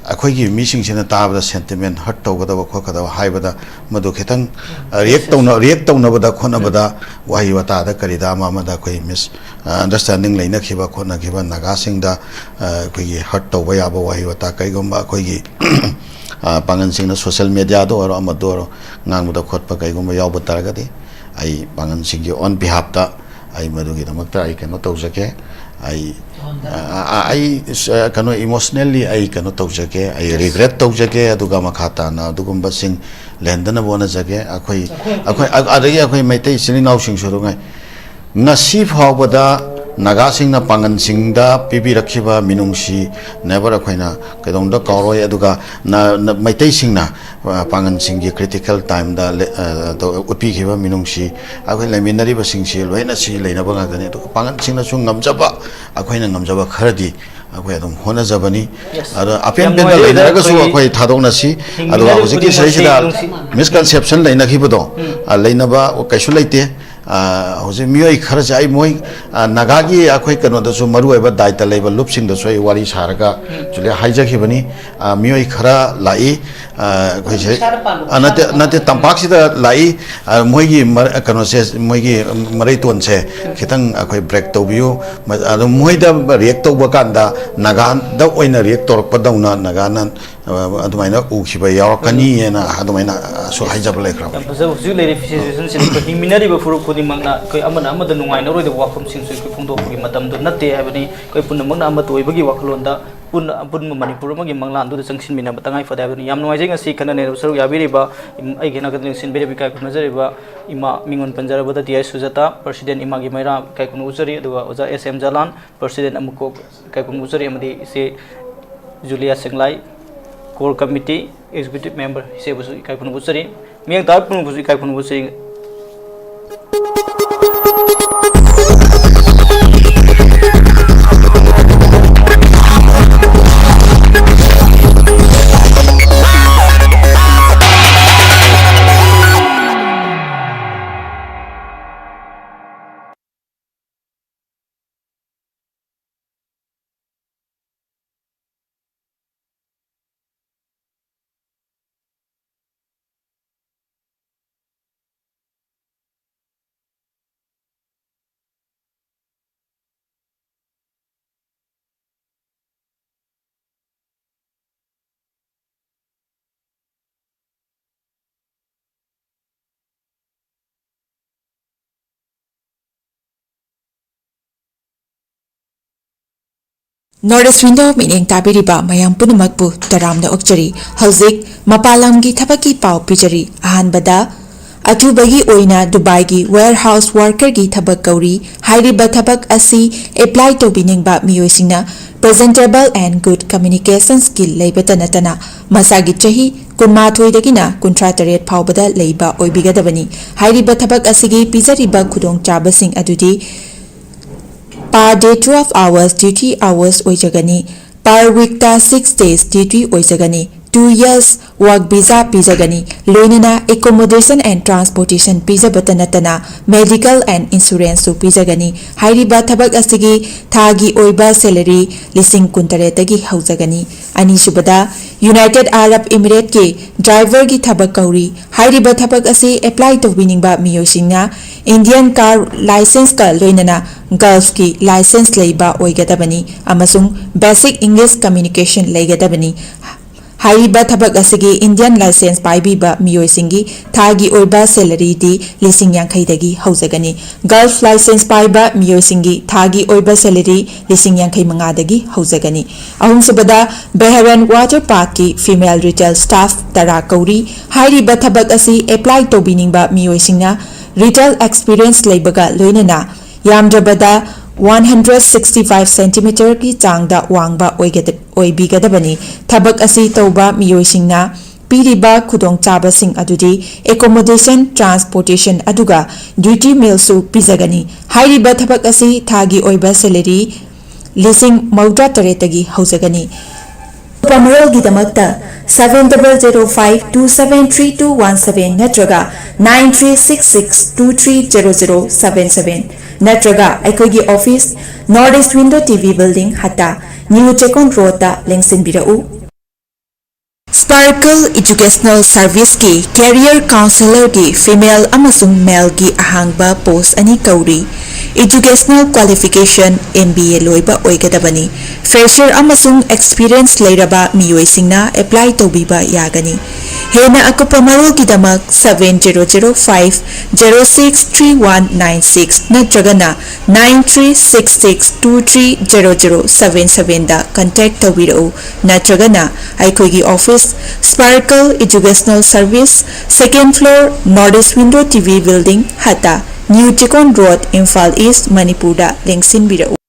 ꯑꯩꯈꯣꯏꯒꯤ ꯃꯤꯁꯤꯡꯁꯤꯅ ꯇꯥꯕꯗ sentiment hurt ꯇꯧꯒꯗꯕ ꯈꯣꯠꯀꯗꯕ ꯍꯥꯏꯕꯗ ꯃꯗꯨ ꯈꯤꯇꯪ, ꯑ, react ꯇꯧꯅ-, react ꯇꯧꯅꯕꯗ ꯈꯣꯠꯅꯕꯗ ꯋꯥꯍꯩ ꯋꯥꯇꯥꯗ ꯀꯔꯤꯗ ꯑꯃ ꯑꯃꯗ ꯑꯩꯈꯣꯏ mis-, ꯑ, understanding ꯂꯩꯅꯈꯤꯕ ꯈꯣꯠꯅꯈꯤꯕ ꯅꯥꯒꯥꯁꯤꯡꯗ, ꯑ, ꯑꯩꯈꯣꯏꯒꯤ hurt ꯇꯧꯕ ꯌꯥꯕ ꯋꯥꯍꯩ ꯋꯥꯇꯥ ꯀꯩꯒꯨꯝꯕ ꯑꯩꯈꯣꯏꯒꯤ, ꯑ, ꯄꯥꯡꯒꯜꯁꯤꯡꯅ social mediaꯗ ꯑꯣꯏꯔꯣ ꯑꯃꯗ ꯑꯣꯏꯔꯣ ꯉꯥꯡꯕꯗ ꯈꯣꯠꯄ ꯀꯩꯒꯨꯝꯕ ꯌꯥꯎꯕ ꯇꯥꯔꯒꯗꯤ ꯑꯩ ꯄꯥꯡꯒꯜꯁꯤꯡꯒꯤ on behalfꯇ ꯑꯩ ꯃꯗꯨꯒꯤꯗꯃꯛꯇ ꯑꯩ ꯀꯩꯅꯣ ꯇꯧꯖꯒꯦ꯫ ꯑꯩ, ꯑ, ꯑ, ꯑꯩ, ꯑ, ꯀꯩꯅꯣ, emotionally ꯑꯩ ꯀꯩꯅꯣ ꯇꯧꯖꯒꯦ, ꯑꯩ Yes. regret ꯇꯧꯖꯒꯦ, ꯑꯗꯨꯒ ꯃꯈꯥ ꯇꯥꯅ ꯑꯗꯨꯒꯨꯝꯕꯁꯤꯡ ꯂꯩꯍꯟꯗꯅꯕ ꯍꯣꯠꯅꯖꯒꯦ꯫ ꯑꯩꯈꯣꯏ, ꯑꯩꯈꯣꯏ ꯑꯩꯈꯣꯏ, ꯑ-, ꯑꯗꯒꯤ ꯑꯩꯈꯣꯏ ꯃꯩꯇꯩ ꯏꯆꯤꯜ ꯏꯅꯥꯎꯁꯤꯡꯁꯨ ꯑꯗꯨꯉꯥꯏ꯫ ꯉꯁꯤ ꯐꯥꯎꯕꯗ ꯅꯥꯒꯥꯁꯤꯡꯅ ꯄꯥꯡꯒꯜꯁꯤꯡꯗ ꯄꯤꯕꯤꯔꯛꯈꯤꯕ ꯃꯤꯅꯨꯡꯁꯤ never ꯑꯩꯈꯣꯏꯅ ꯀꯩꯗꯧꯅꯨꯡꯗ ꯀꯥꯎꯔꯣꯏ꯫ ꯑꯗꯨꯒ ꯅ-, ꯅ-, ꯃꯩꯇꯩꯁꯤꯡꯅ, ꯑ, ꯄꯥꯡꯒꯜꯁꯤꯡꯒꯤ critical timeꯗ ꯂꯦ-, ꯑ, ꯇꯧ-, ꯎꯠꯄꯤꯈꯤꯕ ꯃꯤꯅꯨꯡꯁꯤ, ꯑꯩꯈꯣꯏ ꯂꯩꯃꯤꯟꯅꯔꯤꯕꯁꯤꯡꯁꯤ ꯂꯣꯏꯅ ꯁꯤ ꯂꯩꯅꯕ ꯉꯥꯛꯇꯅꯤ꯫ ꯑꯗꯨꯒ ꯄꯥꯡꯒꯜꯁꯤꯡꯅꯁꯨ ꯉꯝꯖꯕ, ꯑꯩꯈꯣꯏꯅ ꯉꯝꯖꯕ ꯈꯔꯗꯤ ꯑꯩꯈꯣꯏ ꯑꯗꯨꯝ ꯍꯣꯠꯅꯖꯕꯅꯤ꯫ Yes. ꯑꯗꯣ ꯑꯄꯦꯟ ꯌꯥꯝ ꯄꯦꯟꯕ ꯅꯨꯡꯉꯥꯏꯖꯩ, ꯂꯩꯅꯔꯒꯁꯨ ꯑꯩꯈꯣꯏ ꯑꯩꯈꯣꯏ ꯊꯥꯗꯣꯛꯅꯁꯤ꯫ ꯍꯤꯡꯃꯤꯟꯅꯔꯤꯕ ꯑꯗꯨꯒ ꯍꯧꯖꯤꯛꯀꯤ ꯄꯨꯟꯁꯤ ꯁꯤꯗꯩꯁꯤꯗ ꯅꯨꯡꯁꯤ- misconception ꯂꯩꯅꯈꯤꯕꯗꯣ, ꯎꯝ꯫ ꯑ, ꯂꯩꯅꯕ ꯀꯩꯁꯨ ꯂꯩꯇꯦ꯫ ꯑ, ꯍꯧꯖꯤꯛ ꯃꯤꯑꯣꯏ ꯈꯔꯁꯦ ꯑꯩ ꯃꯣꯏ, ꯑ, ꯅꯥꯒꯥꯒꯤ ꯑꯩꯈꯣꯏ ꯀꯩꯅꯣꯗꯁꯨ ꯃꯔꯨꯑꯣꯏꯕ ꯗꯥꯏꯇ ꯂꯩꯕ ꯂꯨꯞꯁꯤꯡꯗꯁꯨ ꯑꯩ ꯋꯥꯔꯤ ꯁꯥꯔꯒ ꯎꯝ꯫ ꯍꯧꯖꯤꯛ ꯍꯥꯏꯖꯈꯤꯕꯅꯤ꯫ ꯑ, ꯃꯤꯑꯣꯏ ꯈꯔ ꯂꯥꯛꯏ, ꯑ, ꯑꯩꯈꯣꯏꯁꯦ, ꯏꯁꯥꯅ ꯄꯥꯟꯕ ꯑ, ꯅꯠꯇꯦ, ꯄꯩꯁꯥꯅ ꯅꯠꯇꯦ, ꯄꯥꯟꯕ ꯇꯝꯄꯥꯛꯁꯤꯗ ꯂꯥꯛꯏ꯫ ꯑ, ꯃꯣꯏꯒꯤ ꯃꯔ-, ꯀꯩꯅꯣꯁꯦ, ꯃꯣꯏꯒꯤ ꯃꯔꯩꯇꯣꯟꯁꯦ ꯎꯝ꯫ ꯈꯤꯇꯪ ꯑꯩꯈꯣꯏ break ꯇꯧꯕꯤꯌꯨ꯫ ꯃ-, ꯑꯗꯣ ꯃꯣꯏꯗ react ꯇꯧꯕ ꯀꯥꯟꯗ ꯅꯥꯒꯥꯗ ꯑꯣꯏꯅ react ꯇꯧꯔꯛꯄꯗꯧꯅ ꯅꯥꯒꯥꯅ, ꯑ, ꯑꯗꯨꯃꯥꯏꯅ ꯎꯈꯤꯕ ꯌꯥꯎꯔꯛꯀꯅꯤꯅ ꯑꯗꯨꯃꯥꯏꯅ, ꯑ, ꯁꯨ ꯍꯥꯏꯖꯕ ꯂꯩꯈ꯭ꯔꯕ꯫ ꯌꯥꯝ ꯐꯖꯕ꯫ ꯍꯧꯖꯤꯛ ꯂꯩꯔꯤꯕ situationꯁꯤꯗ ꯑꯩꯈꯣꯏ ꯍꯤꯡꯃꯤꯟꯅꯔꯤꯕ ꯐꯨꯔꯨꯞ ꯈꯨꯗꯤꯡꯃꯛꯅ ꯑꯩꯈꯣꯏ ꯑꯃꯅ ꯑꯃꯗ ꯅꯨꯡꯉꯥꯏꯅꯔꯣꯏꯗꯕ ꯋꯥꯐꯝꯁꯤꯡꯁꯨ ꯑꯩꯈꯣꯏ ꯐꯣꯡꯗꯣꯛꯄꯒꯤ ꯃꯇꯝꯗꯨ ꯅꯠꯇꯦ ꯍꯥꯏꯕꯅꯤ꯫ ꯑꯩꯈꯣꯏ ꯄꯨꯝꯅꯃꯛꯅ ꯑꯃꯠꯇ ꯑꯣꯏꯕꯒꯤ ꯋꯥꯈꯜꯂꯣꯟꯗ ꯄꯨꯟꯅ ꯑꯄꯨꯟꯕ ꯃꯅꯤꯄꯨꯔ ꯑꯃꯒꯤ ꯃꯪꯂꯥꯟꯗꯨꯗ ꯆꯪꯁꯤꯟꯃꯤꯟꯅꯕ ꯇꯉꯥꯏ ꯐꯗꯦ ꯍꯥꯏꯕꯅꯤ꯫ ꯌꯥꯝ ꯅꯨꯡꯉꯥꯏꯖꯩ ꯉꯁꯤ ꯈꯟꯅ ꯅꯩꯅꯕ ꯁꯔꯨꯛ ꯌꯥꯕꯤꯔꯤꯕ, ꯏꯝ-, ꯑꯩꯒꯤ ꯅꯥꯀꯟꯗ ꯂꯦꯡꯁꯤꯟꯕꯤꯔꯤꯕ ꯏꯀꯥꯏ ꯈꯨꯝꯅꯖꯔꯤꯕ ꯏꯃꯥ ꯃꯤꯡꯑꯣꯟ ꯄꯟꯖꯔꯕꯗ ꯇꯤ ꯑꯥꯏ ꯁꯨꯖꯥꯇꯥ, President ꯏꯃꯥꯒꯤ ꯃꯩꯔꯥ ꯏꯀꯥꯏ ꯈꯨꯝꯅ ꯎꯠꯆꯔꯤ, ꯑꯗꯨꯒ ꯑꯣꯖꯥ ꯑꯦꯁ ꯑꯦꯝ ꯖꯂꯥꯟ, President ꯑꯃꯨꯛꯀꯣꯛ ꯏꯀꯥꯏ ꯈꯨꯝꯅ ꯎꯠꯆꯔꯤ, ꯑꯃꯗꯤ ꯏꯆꯦ ꯖꯨꯂꯤꯌꯥ ꯁꯦꯡꯂꯥꯏ, Core Committee Executive Member ꯏꯆꯦꯕꯨꯁꯨ ꯏꯀꯥꯏ ꯈꯨꯝꯅ ꯎꯠꯆꯔꯤ꯫ ꯃꯤꯌꯥꯝ ꯇꯥꯕ ꯄꯨꯝꯅꯃꯛꯄꯨꯁꯨ ꯏꯀꯥꯏ ꯈꯨꯝꯅꯕ ꯆꯦꯡ North East Window ꯃꯤꯠꯌꯦꯡ ꯇꯥꯕꯤꯔꯤꯕ ꯃꯌꯥꯝ ꯄꯨꯝꯅꯃꯛꯄꯨ ꯇꯔꯥꯝꯅ ꯑꯣꯛꯆꯔꯤ꯫ ꯍꯧꯖꯤꯛ ꯃꯄꯥꯟ ꯂꯝꯒꯤ ꯊꯕꯛꯀꯤ ꯄꯥꯎ ꯄꯤꯖꯔꯤ꯫ ꯑꯍꯥꯟꯕꯗ, ꯑꯊꯨꯕꯒꯤ ꯑꯣꯏꯅ ꯗꯨꯕꯥꯏꯒꯤ warehouse workerꯒꯤ ꯊꯕꯛ ꯀꯧꯔꯤ꯫ ꯍꯥꯏꯔꯤꯕ ꯊꯕꯛ ꯑꯁꯤ apply ꯇꯧꯕꯤꯅꯤꯡꯕ ꯃꯤꯑꯣꯏꯁꯤꯡꯅ presentable and good communication skill ꯂꯩꯕꯇ ꯅꯠꯇꯅ ꯃꯁꯥꯒꯤ ꯆꯍꯤ ꯀꯨꯟꯃꯥꯊꯣꯏꯗꯒꯤꯅ ꯀꯨꯟꯊ꯭ꯔꯥ ꯇꯔꯦꯠ ꯐꯥꯎꯕꯗ ꯂꯩꯕ ꯑꯣꯏꯕꯤꯒꯗꯕꯅꯤ꯫ ꯍꯥꯏꯔꯤꯕ ꯊꯕꯛ ꯑꯁꯤꯒꯤ ꯄꯤꯖꯔꯤꯕ ꯈꯨꯗꯣꯡꯆꯥꯕꯁꯤꯡ ꯑꯗꯨꯗꯤ Per day twelve hours duty hours ꯑꯣꯏꯖꯒꯅꯤ꯫ Per weekꯇ six days duty ꯑꯣꯏꯖꯒꯅꯤ꯫ Two years work visa ꯄꯤꯖꯒꯅꯤ꯫ ꯂꯣꯏꯅꯅ accommodation and transportation ꯄꯤꯖꯕꯇ ꯅꯠꯇꯅ medical and insuranceꯁꯨ ꯄꯤꯖꯒꯅꯤ꯫ ꯍꯥꯏꯔꯤꯕ ꯊꯕꯛ ꯑꯁꯤꯒꯤ ꯊꯥꯒꯤ ꯑꯣꯏꯕ salary ꯂꯤꯁꯤꯡ ꯀꯨꯟꯇꯔꯦꯠꯇꯒꯤ ꯍꯧꯖꯒꯅꯤ꯫ ꯑꯅꯤꯁꯨꯕꯗ, United Arab Emirateꯀꯤ driverꯒꯤ ꯊꯕꯛ ꯀꯧꯔꯤ꯫ ꯍꯥꯏꯔꯤꯕ ꯊꯕꯛ ꯑꯁꯤ apply ꯇꯧꯕꯤꯅꯤꯡꯕ ꯃꯤꯑꯣꯏꯁꯤꯡꯅ Indian car licenceꯀ ꯂꯣꯏꯅꯅ Gulfꯀꯤ license ꯂꯩꯕ ꯑꯣꯏꯒꯗꯕꯅꯤ ꯑꯃꯁꯨꯡ basic English communication ꯂꯩꯒꯗꯕꯅꯤ꯫ ꯍꯥꯏꯔꯤꯕ ꯊꯕꯛ ꯑꯁꯤꯒꯤ Indian license ꯄꯥꯏꯕꯤꯕ ꯃꯤꯑꯣꯏꯁꯤꯡꯒꯤ ꯊꯥꯒꯤ ꯑꯣꯏꯕ salaryꯗꯤ ꯂꯤꯁꯤꯡ ꯌꯥꯡꯈꯩꯗꯒꯤ ꯍꯧꯖꯒꯅꯤ꯫ Gulf license ꯄꯥꯏꯕ ꯃꯤꯑꯣꯏꯁꯤꯡꯒꯤ ꯊꯥꯒꯤ ꯑꯣꯏꯕ salary ꯂꯤꯁꯤꯡ ꯌꯥꯡꯈꯩ ꯃꯉꯥꯗꯒꯤ ꯍꯧꯖꯒꯅꯤ꯫ ꯑꯍꯨꯝꯁꯨꯕꯗ, Bahrain Water Parkꯀꯤ female retail staff ꯇꯔꯥ ꯀꯧꯔꯤ꯫ ꯍꯥꯏꯔꯤꯕ ꯊꯕꯛ ꯑꯁꯤ apply ꯇꯧꯕꯤꯅꯤꯡꯕ ꯃꯤꯑꯣꯏꯁꯤꯡꯅ retail experience ꯂꯩꯕꯒ ꯂꯣꯏꯅꯅ ꯌꯥꯝꯗ꯭ꯔꯕꯗ one hundred sixty five centimeterꯒꯤ ꯆꯥꯡꯗ ꯋꯥꯡꯕ ꯑꯣꯏꯒꯗ-, ꯑꯣꯏꯕꯤꯒꯗꯕꯅꯤ꯫ ꯊꯕꯛ ꯑꯁꯤ ꯇꯧꯕ ꯃꯤꯑꯣꯏꯁꯤꯡꯅ ꯄꯤꯔꯤꯕ ꯈꯨꯗꯣꯡꯆꯥꯕꯁꯤꯡ ꯑꯗꯨꯗꯤ accommodation, transportation ꯑꯗꯨꯒ duty mealꯁꯨ ꯄꯤꯖꯒꯅꯤ꯫ ꯍꯥꯏꯔꯤꯕ ꯊꯕꯛ ꯑꯁꯤ ꯊꯥꯒꯤ ꯑꯣꯏꯕ salary ꯂꯤꯁꯤꯡ ꯃꯧꯗ꯭ꯔꯥ ꯇꯔꯦꯠꯇꯒꯤ ꯍꯧꯖꯒꯅꯤ꯫ ꯑꯀꯨꯞꯄ ꯃꯔꯣꯜꯒꯤꯗꯃꯛꯇ seven double zero five two seven three two one seven ꯅꯠꯇ꯭ꯔꯒ nine three six six two three zero zero seven seven ꯅꯠꯇ꯭ꯔꯒ ꯑꯩꯈꯣꯏꯒꯤ office, North East Window T V Building, ꯍꯠꯇꯥ, New Chekon Roadꯇ ꯂꯦꯡꯁꯤꯟꯕꯤꯔꯛꯎ꯫ Sparkle Educational Serviceꯀꯤ career counsellorꯒꯤ female ꯑꯃꯁꯨꯡ maleꯒꯤ ꯑꯍꯥꯡꯕ post ꯑꯅꯤ ꯀꯧꯔꯤ꯫ Educational qualification M B A ꯂꯣꯏꯕ ꯑꯣꯏꯒꯗꯕꯅꯤ꯫ Fresher ꯑꯃꯁꯨꯡ experience ꯂꯩꯔꯕ ꯃꯤꯑꯣꯏꯁꯤꯡꯅ apply ꯇꯧꯕꯤꯕ ꯌꯥꯒꯅꯤ꯫ ꯍꯦꯟꯅ ꯑꯀꯨꯞꯄ ꯃꯔꯣꯜꯒꯤꯗꯃꯛ seven zero zero five zero six three one nine six ꯅꯠꯇ꯭ꯔꯒꯅ nine three six six two three zero zero seven sevenꯗ contact ꯇꯧꯕꯤꯔꯛꯎ, ꯅꯠꯇ꯭ꯔꯒꯅ ꯑꯩꯈꯣꯏꯒꯤ office, Sparkle Educational Service, second floor, North East Window T V Building, ꯍꯠꯇꯥ, New Chekon Road, Imphal East, ꯃꯅꯤꯄꯨꯔꯗ ꯂꯦꯡꯁꯤꯟꯕꯤꯔꯛꯎ꯫